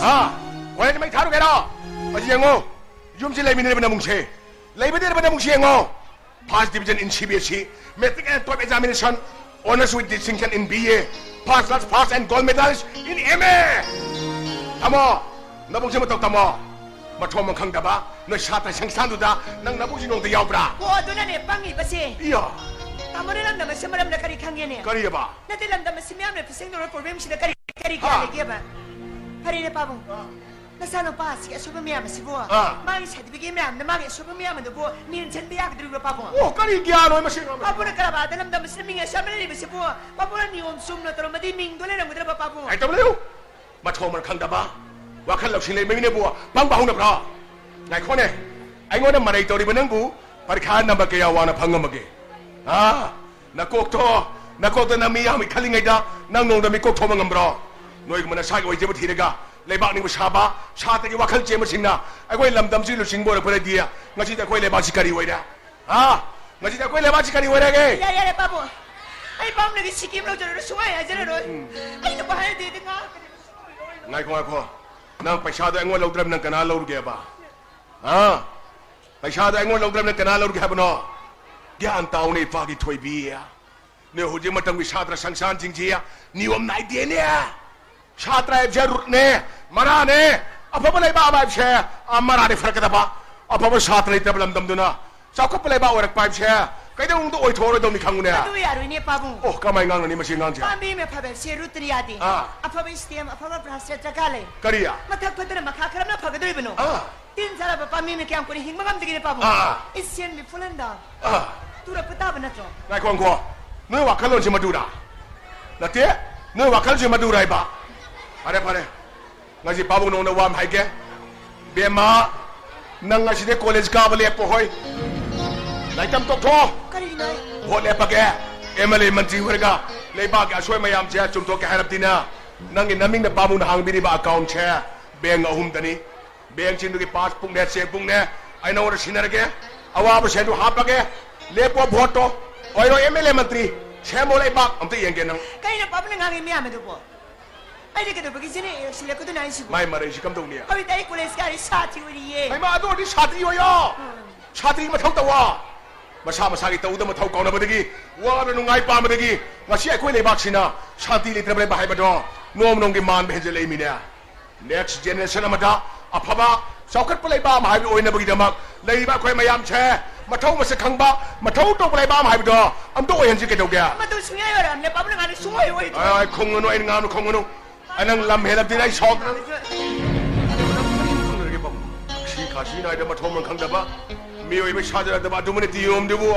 ꯍꯥ? ꯀꯣꯂꯦꯖ ꯃꯩ ꯊꯥꯔꯨꯒꯦꯔꯣ? ꯑꯁꯤ ꯌꯦꯡꯉꯣ, ꯌꯨꯝꯁꯤ ꯂꯩꯃꯤꯟꯅꯔꯤꯕ ꯅꯃꯨꯡꯁꯦ, ꯂꯩꯃꯤꯟꯅꯔꯤꯕ ꯅꯃꯨꯡꯁꯦ ꯌꯦꯡꯉꯣ꯫ First division in C B S E, matric and top examination, honors with distinction in B A, first class first and gold medals in M A꯫ ꯇꯥꯃꯣ, ꯅꯕꯨꯡꯁꯦ ꯃꯇꯧ ꯇꯝꯃꯣ꯫ ꯃꯊꯣꯡ ꯃꯔꯝ ꯈꯪꯗꯕ ꯅꯣꯏ ꯁꯥꯇ꯭ꯔ ꯁꯪꯁꯊꯥꯟꯗꯨꯗ ꯅꯪ ꯅꯕꯨꯡꯁꯤ ꯅꯣꯡꯇ ꯌꯥꯎꯕ꯭ꯔꯥ? ꯍꯣ, ꯑꯗꯨꯅꯅꯦ ꯄꯪꯉꯤꯕꯁꯦ꯫ ꯏꯌꯥ꯫ ꯇꯥꯃꯣꯅ ꯂꯝꯗꯝ ꯑꯁꯤ ꯃꯔꯝꯗ ꯀꯔꯤ ꯈꯪꯉꯦꯅꯦ? ꯀꯔꯤꯑꯕ? ꯅꯠꯇꯦ, ꯂꯝꯗꯝ ꯑꯁꯤ ꯃꯤꯌꯥꯝꯅ ꯐꯤꯁꯦꯡꯗꯧꯔ problemꯁꯤꯗ ꯀꯔꯤ, ꯀꯔꯤ ꯍꯥ? ꯀꯌꯥ ꯂꯩꯒꯦꯕ? ꯐꯔꯦꯅꯦ ꯄꯥꯕꯨꯡ꯫ ꯑꯥ꯫ ꯅꯆꯥꯅꯨꯄꯥ ꯑꯁꯤꯒꯤ ꯑꯁꯣꯏꯕ ꯃꯌꯥꯝ ꯑꯁꯤꯕꯨ, ꯑꯥ꯫ ꯃꯥꯒꯤ certificate ꯃꯌꯥꯝꯅ ꯃꯥꯒꯤ ꯑꯁꯣꯏꯕ ꯃꯌꯥꯝ ꯑꯗꯨꯕꯨ ꯃꯦꯟꯁꯤꯟꯕ ꯌꯥꯒꯗꯧꯔꯤꯕ꯭ꯔꯣ, ꯄꯥꯕꯨꯡ? ꯑꯣ, ꯀꯔꯤ ꯒ꯭ꯌꯥꯟꯅꯣ ꯃꯁꯤ? ꯄꯥꯕꯨꯡꯅ ꯀꯔꯕꯥꯔꯗ ꯂꯝꯗꯝ ꯑꯁꯤꯗ ꯃꯤꯡ ꯑꯁꯨꯛ ꯌꯥꯝꯅ ꯂꯩꯔꯤꯕꯁꯤꯕꯨ, ꯄꯥꯕꯨꯡꯅ ꯅꯤꯌꯣꯝ ꯆꯨꯝꯅ ꯇꯧꯔꯝꯃꯗꯤ ꯃꯤꯡꯗꯣ ꯂꯩꯔꯝꯒꯗ꯭ꯔꯕ, ꯄꯥꯕꯨꯡ? ꯉꯥꯏꯇꯧ ꯂꯩꯌꯨ꯫ ꯃꯊꯣꯡ ꯃꯔꯝ ꯈꯪꯗꯕ, ꯋꯥꯈꯜ ꯂꯧꯁꯤꯡ ꯂꯩꯕ ꯃꯤꯅꯕꯨ ꯄꯪꯕ ꯍꯧꯅꯕ꯭ꯔꯣ? ꯉꯥꯏꯈꯣꯅꯦ, ꯑꯩꯉꯣꯟꯗ ꯃꯔꯩ ꯇꯧꯔꯤꯕ ꯅꯪꯕꯨ ꯄꯔꯤꯈꯥ ꯅꯝꯕꯔ ꯀꯌꯥ ꯋꯥꯡꯅ ꯐꯪꯉꯝꯃꯒꯦ? ꯍꯥ? ꯅꯀꯣꯛꯇꯣ, ꯅꯀꯣꯛꯇ ꯅꯪ ꯃꯤ ꯌꯥꯝꯃꯤ ꯈꯜꯂꯤꯉꯩꯗ ꯅꯪ ꯅꯣꯡꯃꯗ ꯃꯤꯀꯣꯛ ꯊꯣꯛꯄ ꯉꯝꯕ꯭ꯔꯣ? ꯅꯣꯏꯒꯨꯝꯕ ꯅꯁꯥꯒꯤ ꯑꯣꯏꯖꯕ ꯊꯤꯔꯒ ꯂꯩꯕꯥꯛ ꯅꯤꯡꯕ ꯁꯥꯕ ꯁꯥꯇ꯭ꯔꯒꯤ ꯋꯥꯈꯜ ꯆꯦꯟꯕꯁꯤꯡꯅ ꯑꯩꯈꯣꯏ ꯂꯝꯗꯝꯁꯤ ꯂꯨꯆꯤꯡꯕ ꯑꯣꯏꯔꯛꯄꯗꯗꯤ ꯉꯁꯤꯗꯤ ꯑꯩꯈꯣꯏ ꯂꯩꯕꯥꯛꯁꯤ ꯀꯔꯤ ꯑꯣꯏꯔꯦ? ꯍꯥ? ꯉꯁꯤꯗꯤ ꯑꯩꯈꯣꯏ ꯂꯩꯕꯥꯛꯁꯤ ꯀꯔꯤ ꯑꯣꯏꯔꯒꯦ? ꯌꯥꯔꯦ, ꯌꯥꯔꯦ, ꯄꯥꯕꯨꯡ꯫ ꯑꯩ ꯄꯥꯕꯨꯡꯗꯒꯤ ꯁꯤꯀꯤ ꯑꯃ ꯂꯧꯖꯔꯔꯣꯏ, ꯁꯨꯡꯍꯥꯏ ꯍꯥꯏꯖꯔꯔꯣꯏ꯫ ꯑꯩꯅꯕꯨ ꯍꯥꯏꯔꯗꯤ ꯑꯩꯗꯤ ꯉꯥꯡꯉꯛꯀꯅꯤ꯫ ꯉꯥꯏꯈꯣ, ꯉꯥꯏꯈꯣ꯫ ꯅꯪ ꯄꯩꯁꯥꯗꯣ ꯑꯩꯉꯣꯟꯗ ꯂꯧꯗ꯭ꯔꯕ ꯅꯪ ꯀꯅꯥ ꯂꯧꯔꯨꯒꯦꯕ? ꯍꯥ? ꯄꯩꯁꯥꯗꯣ ꯑꯩꯉꯣꯟꯗ ꯂꯧꯗ꯭ꯔꯕ ꯅꯪ ꯀꯅꯥ ꯂꯧꯔꯨꯒꯦ ꯍꯥꯏꯕꯅꯣ? ꯒ꯭ꯌꯥꯟ ꯇꯥꯎꯅꯦ, ꯏꯄꯥꯒꯤ ꯊꯣꯏꯕꯤ꯫ ꯅꯣꯏ ꯍꯧꯖꯤꯛ ꯃꯇꯝꯒꯤ ꯁꯥꯇ꯭ꯔ ꯁꯪꯁꯊꯥꯟꯁꯤꯡꯁꯤ ꯅꯤꯌꯣꯝ ꯅꯥꯏꯗꯦꯅꯦ꯫ ꯁꯥꯇ꯭ꯔ ꯍꯥꯏꯕꯁꯦ ꯔꯨꯠꯅꯦ, ꯃꯔꯥꯅꯦ꯫ ꯑꯐꯕ ꯂꯩꯕꯥꯛ ꯑꯃ ꯍꯥꯏꯕꯁꯦ, ꯑ, ꯃꯔꯥꯅꯦ ꯐꯔꯛꯀꯗꯕ꯫ ꯑꯐꯕ ꯁꯥꯇ꯭ꯔ ꯂꯩꯇꯕ ꯂꯝꯗꯝꯗꯨꯅ ꯆꯥꯎꯈꯠꯄ ꯂꯩꯕꯥꯛ ꯑꯣꯏꯔꯛꯄ ꯍꯥꯏꯕꯁꯦ ꯀꯩꯗꯧꯅꯨꯡꯗ ꯑꯣꯏꯊꯣꯛꯑꯔꯣꯏꯗꯧꯅꯤ, ꯈꯪꯉꯨꯅꯦ꯫ ꯑꯗꯨ ꯌꯥꯔꯣꯏꯅꯦ, ꯄꯥꯕꯨꯡ꯫ ꯑꯣ, ꯀꯃꯥꯏꯅ ꯉꯥꯡꯅꯅꯤ ꯃꯁꯤ ꯑꯉꯥꯡꯁꯦ? ꯄꯥꯝꯕꯤ ꯑꯃ ꯐꯕꯁꯦ ꯔꯨꯠꯇꯅ ꯌꯥꯗꯦ꯫ ꯑꯥ꯫ ꯑꯐꯕ stem, ꯑꯐꯕ branch ꯗꯔꯀꯥꯔ ꯂꯩ꯫ ꯀꯔꯤ? ꯃꯊꯛ ꯐꯠꯇꯅ ꯃꯈꯥ ꯀꯔꯝꯅ ꯐꯒꯗꯧꯔꯤꯕꯅꯣ? ꯑꯥ꯫ ꯇꯤꯟ ꯆꯥꯔꯕ ꯄꯥꯝꯕꯤ ꯑꯃ ꯀꯌꯥꯝ ꯀꯨꯏꯅ ꯍꯤꯡꯕ ꯉꯝꯗꯒꯦꯅꯦ, ꯄꯥꯕꯨꯡ? ꯑꯥ, ꯑꯥ꯫ It can be fallen down. ꯑꯥ꯫ ꯇꯨꯔꯛꯄ ꯇꯥꯕ ꯅꯠꯇ꯭ꯔꯣ? ꯉꯥꯏꯈꯣ, ꯉꯥꯏꯈꯣ꯫ ꯅꯣꯏ ꯋꯥꯈꯜꯂꯣꯟꯁꯤ ꯃꯗꯨꯔꯥ? ꯅꯠꯇꯦ, ꯅꯣꯏ ꯋꯥꯈꯜꯁꯤ ꯃꯗꯨꯔꯥꯏꯕ? ꯐꯔꯦ, ꯐꯔꯦ꯫ ꯉꯁꯤ ꯄꯥꯕꯨꯡ ꯅꯉꯣꯟꯗ ꯋꯥ ꯑꯃ ꯍꯥꯏꯒꯦ꯫ ꯕꯦꯝꯃ, ꯅꯪ ꯉꯁꯤꯗꯩ ꯀꯣꯂꯦꯖ ꯀꯥꯕ ꯂꯦꯞꯄꯣ ꯍꯣꯏ꯫ ꯂꯥꯏꯔꯤꯛ ꯇꯝ ꯇꯣꯛꯊꯣꯛꯑꯣ꯫ ꯀꯔꯤꯒꯤꯅꯣ? ꯚꯣꯠ ꯂꯦꯞꯄꯒꯦ꯫ ꯑꯦꯝ ꯑꯦꯜ ꯑꯦ ꯃꯟꯇ꯭ꯔꯤ ꯑꯣꯏꯔꯒ ꯂꯩꯕꯥꯛꯀꯤ ꯑꯁꯣꯏ ꯃꯌꯥꯝꯁꯦ ꯆꯨꯝꯊꯣꯛꯀꯦ ꯍꯥꯏꯔꯕꯗꯤꯅ, ꯅꯪꯒꯤ ꯅꯃꯤꯡꯅ ꯄꯥꯕꯨꯡꯅ ꯍꯥꯡꯕꯤꯔꯤꯕ ꯑꯦꯀꯥꯎꯟꯁꯦ ꯕꯦꯡ ꯑꯍꯨꯝꯗꯅꯤ꯫ ꯕꯦꯡꯁꯤꯡꯗꯨꯒꯤ ꯄꯥꯁꯕꯨꯛꯅꯦ, ꯆꯦꯛꯕꯨꯛꯅꯦ ꯑꯩ ꯅꯉꯣꯟꯗ ꯁꯤꯟꯅꯔꯒꯦ꯫ ꯑꯋꯥꯕ ꯁꯦꯟꯗꯨ ꯍꯥꯞꯄꯒꯦ꯫ ꯂꯦꯞꯄꯣ ꯚꯣꯠꯇꯣ꯫ ꯑꯣꯏꯔꯣ ꯑꯦꯝ ꯑꯦꯜ ꯑꯦ ꯃꯟꯇ꯭ꯔꯤ꯫ ꯁꯦꯝꯃꯣ ꯂꯩꯕꯥꯛ꯫ ꯑꯝꯇ ꯌꯦꯡꯒꯦ ꯅꯪ꯫ ꯀꯩꯅꯣ ꯄꯥꯕꯨꯡꯅ ꯉꯥꯡꯉꯤ ꯃꯌꯥꯝ ꯑꯗꯨꯕꯣ? ꯑꯩꯅ ꯀꯩꯗꯧꯕꯒꯤ ꯖꯦꯅꯦꯔꯦꯜ ꯁꯤꯜꯂꯛꯀꯗꯣꯏꯅꯣ ꯍꯥꯏꯁꯤꯕꯣ? ꯃꯥꯏ ꯃꯔꯩꯁꯤ ꯀꯝꯗꯧꯅꯤ? ꯍꯧꯖꯤꯛꯇꯤ ꯑꯩ ꯀꯣꯂꯦꯖ ꯀꯥꯔꯤ ꯁꯥꯇ꯭ꯔꯤ ꯑꯣꯏꯔꯤꯌꯦ꯫ ꯍꯩꯃꯥ, ꯑꯗꯨ ꯑꯣꯏꯔꯗꯤ ꯁꯥꯇ꯭ꯔꯤ ꯑꯣꯏꯌꯣ꯫ ꯁꯥꯇ꯭ꯔꯤ ꯃꯊꯧ ꯇꯧꯋꯣ꯫ ꯃꯁꯥ ꯃꯁꯥꯒꯤ ꯇꯧꯗ ꯃꯊꯧ ꯀꯥꯎꯅꯕꯗꯒꯤ, ꯋꯥꯗ ꯅꯨꯡꯉꯥꯏ ꯄꯥꯝꯕꯗꯒꯤ ꯉꯁꯤ ꯑꯩꯈꯣꯏ ꯂꯩꯕꯥꯛꯁꯤꯅ ꯁꯥꯟꯇꯤ ꯂꯩꯇ꯭ꯔꯕ ꯂꯩꯕꯥꯛ ꯍꯥꯏꯕꯗꯣ ꯅꯣꯡꯃ ꯅꯣꯡꯃꯒꯤ ꯃꯥꯟꯕ ꯍꯦꯟꯖꯜꯂꯛꯏꯃꯤꯅꯦ꯫ Next generation ꯑꯃꯗ ꯑꯐꯕ ꯆꯥꯎꯈꯠꯄ ꯂꯩꯕꯥꯛ ꯑꯃ ꯍꯥꯏꯕꯗꯨ ꯑꯣꯏꯅꯕꯒꯤꯗꯃꯛ ꯂꯩꯔꯤꯕ ꯑꯩꯈꯣꯏ ꯃꯌꯥꯝꯁꯦ ꯃꯊꯧ ꯃꯁꯛ ꯈꯪꯕ, ꯃꯊꯧ ꯇꯧꯕ ꯂꯩꯕꯥꯛ ꯑꯃ ꯍꯥꯏꯕꯗꯣ ꯑꯝꯇ ꯑꯣꯏꯍꯟꯁꯤ ꯀꯩꯗꯧꯒꯦ? ꯃꯗꯨ ꯁꯨꯡꯌꯥ ꯌꯥꯔꯣꯏ, ꯄꯥꯕꯨꯡꯅ ꯉꯥꯡꯉꯤ ꯁꯨꯡꯑꯣꯏ ꯑꯣꯏꯗ꯭ꯔꯣꯏ꯫ ꯑꯥꯏ, ꯈꯨꯝꯒꯅꯨ, ꯑꯩꯅ ꯉꯥꯡꯕ ꯈꯨꯝꯒꯅꯨ꯫ ꯑꯩ ꯅꯪ ꯂꯝ ꯍꯦꯜꯂꯕꯗꯤ ꯑꯩ ꯁꯥꯎ-, ꯁꯤ ꯈꯥꯁꯤ ꯅꯥꯏꯗ ꯃꯊꯣꯡ ꯃꯔꯝ ꯈꯪꯗꯕ, ꯃꯤꯑꯣꯏꯕ ꯁꯥꯖꯔꯗꯕ ꯑꯗꯨꯃꯅ ꯇꯤꯌꯣꯝꯗꯨꯕꯨ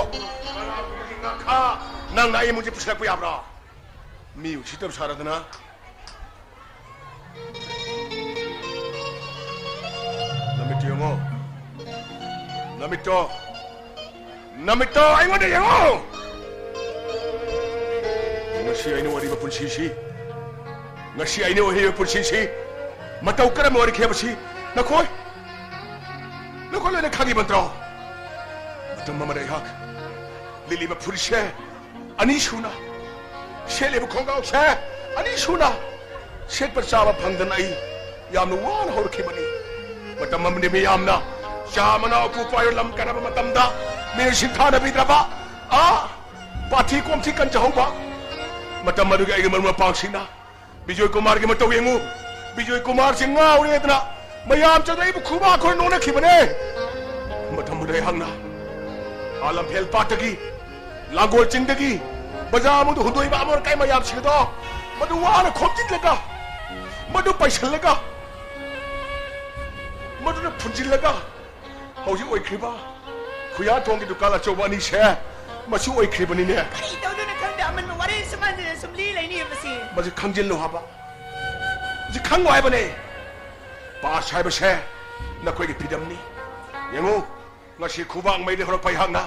ꯅꯪꯅ ꯑꯩ ꯏꯃꯨꯡꯁꯦ ꯄꯨꯁꯤꯜꯂꯛꯄ ꯌꯥꯕ꯭ꯔꯥ? ꯃꯤ ꯎꯁꯤꯠꯇꯕ ꯁꯥꯔꯗꯅ꯫ ꯅꯃꯤꯠꯇꯨ ꯌꯦꯡꯉꯣ꯫ ꯅꯃꯤꯠꯇꯣ꯫ ꯅꯃꯤꯠꯇꯣ ꯑꯩꯉꯣꯟꯗ ꯌꯦꯡꯉꯣ꯫ ꯉꯁꯤ ꯑꯩꯅ ꯑꯣꯏꯔꯤꯕ ꯄꯨꯟꯁꯤꯁꯤ, ꯉꯁꯤ ꯑꯩꯅ ꯑꯣꯏꯔꯤꯕ ꯄꯨꯟꯁꯤꯁꯤ ꯃꯇꯧ ꯀꯔꯝꯅ ꯑꯣꯏꯔꯛꯈꯤꯕꯁꯤ ꯅꯈꯣꯏ, ꯅꯈꯣꯏ ꯂꯣꯏꯅ ꯈꯪꯉꯤꯕ ꯅꯠꯇ꯭ꯔꯣ? ꯃꯇꯝ ꯑꯃꯗ ꯑꯩꯍꯥꯛ ꯂꯤꯠꯂꯤꯕ ꯐꯨꯔꯤꯠꯁꯦ ꯑꯅꯤꯁꯨꯅ, ꯁꯦꯠꯂꯤꯕ ꯈꯣꯡꯒ꯭ꯔꯥꯎꯁꯦ ꯑꯅꯤꯁꯨꯅ ꯁꯦꯠꯄ ꯆꯥꯕ ꯐꯪꯗꯅ ꯑꯩ ꯌꯥꯝꯅ ꯋꯥꯅ ꯍꯧꯔꯛꯈꯤꯕꯅꯤ꯫ ꯃꯇꯝ ꯑꯃꯗꯤ ꯃꯤꯌꯥꯝꯅ ꯆꯥ ꯃꯅꯥ ꯎꯄꯨ ꯄꯥꯏꯔ ꯂꯝ ꯀꯠꯅꯕ ꯃꯇꯝꯗ ꯃꯤꯅ ꯁꯤꯡꯊꯥꯅꯕꯤꯗ꯭ꯔꯕ, ꯑꯥ, ꯄꯥꯊꯤ ꯀꯣꯝꯊꯤ ꯀꯟꯖꯍꯧꯕ꯫ ꯃꯇꯝ ꯑꯗꯨꯒꯤ ꯑꯩꯒꯤ ꯃꯔꯨꯞ ꯃꯄꯥꯡꯁꯤꯡꯅ ꯕꯤꯖꯣꯏ ꯀꯨꯃꯥꯔꯒꯤ ꯃꯇꯧ ꯌꯦꯡꯉꯨ, ꯕꯤꯖꯣꯏ ꯀꯨꯃꯥꯔꯁꯤ ꯉꯥꯎꯔꯦꯗꯅ ꯃꯌꯥꯝ ꯆꯪꯗꯅ ꯑꯩꯕꯨ ꯈꯨꯕꯥꯛ ꯈꯨꯔ ꯅꯣꯛꯅꯈꯤꯕꯅꯦ꯫ ꯃꯇꯝ ꯑꯗꯨꯗ ꯑꯩꯍꯥꯛꯅ ꯑꯥ ꯂꯝꯐꯦꯜ ꯄꯥꯠꯇꯒꯤ, ꯂꯥꯡꯒꯣꯜ ꯆꯤꯡꯗꯒꯤ ꯕꯖꯥꯔ ꯃꯅꯨꯡꯗ ꯍꯨꯟꯗꯣꯛꯏꯕ ꯑꯃꯣꯠ ꯑꯀꯥꯏ ꯃꯌꯥꯝꯁꯤꯡ ꯑꯗꯣ ꯃꯗꯨ ꯋꯥꯅ ꯈꯣꯝꯖꯤꯜꯂꯒ, ꯃꯗꯨ ꯄꯩꯁꯜꯂꯒ, ꯃꯗꯨꯅ ꯐꯨꯟꯖꯤꯜꯂꯒ ꯍꯧꯖꯤꯛ ꯑꯣꯏꯈ꯭ꯔꯤꯕ ꯈꯨꯌꯥꯊꯣꯡꯒꯤ ꯗꯨꯀꯥꯟ ꯑꯆꯧꯕ ꯑꯅꯤꯁꯦ ꯃꯁꯤ ꯑꯣꯏꯈ꯭ꯔꯤꯕꯅꯤꯅꯦ꯫ ꯀꯔꯤ ꯇꯧꯗꯣꯏꯅꯣ ꯈꯪꯗꯦ, ꯑꯃꯟꯕ ꯋꯥꯔꯦꯡ ꯁꯨꯃꯥꯡꯁꯤꯗ ꯁꯨꯝ ꯂꯤ ꯂꯩꯅꯤ ꯃꯁꯤ꯫ ꯃꯁꯤ ꯈꯪꯖꯤꯜꯂꯨ ꯍꯥꯏꯕ, ꯃꯁꯤ ꯈꯪꯉꯨ ꯍꯥꯏꯕꯅꯦ꯫ ꯄꯥꯁ ꯍꯥꯏꯕꯁꯦ ꯅꯈꯣꯏꯒꯤ ꯐꯤꯗꯝꯅꯤ꯫ ꯌꯦꯡꯉꯨ, ꯉꯁꯤ ꯈꯨꯕꯥꯡ ꯃꯩꯗ ꯍꯧꯔꯛꯄ ꯑꯩꯍꯥꯛꯅ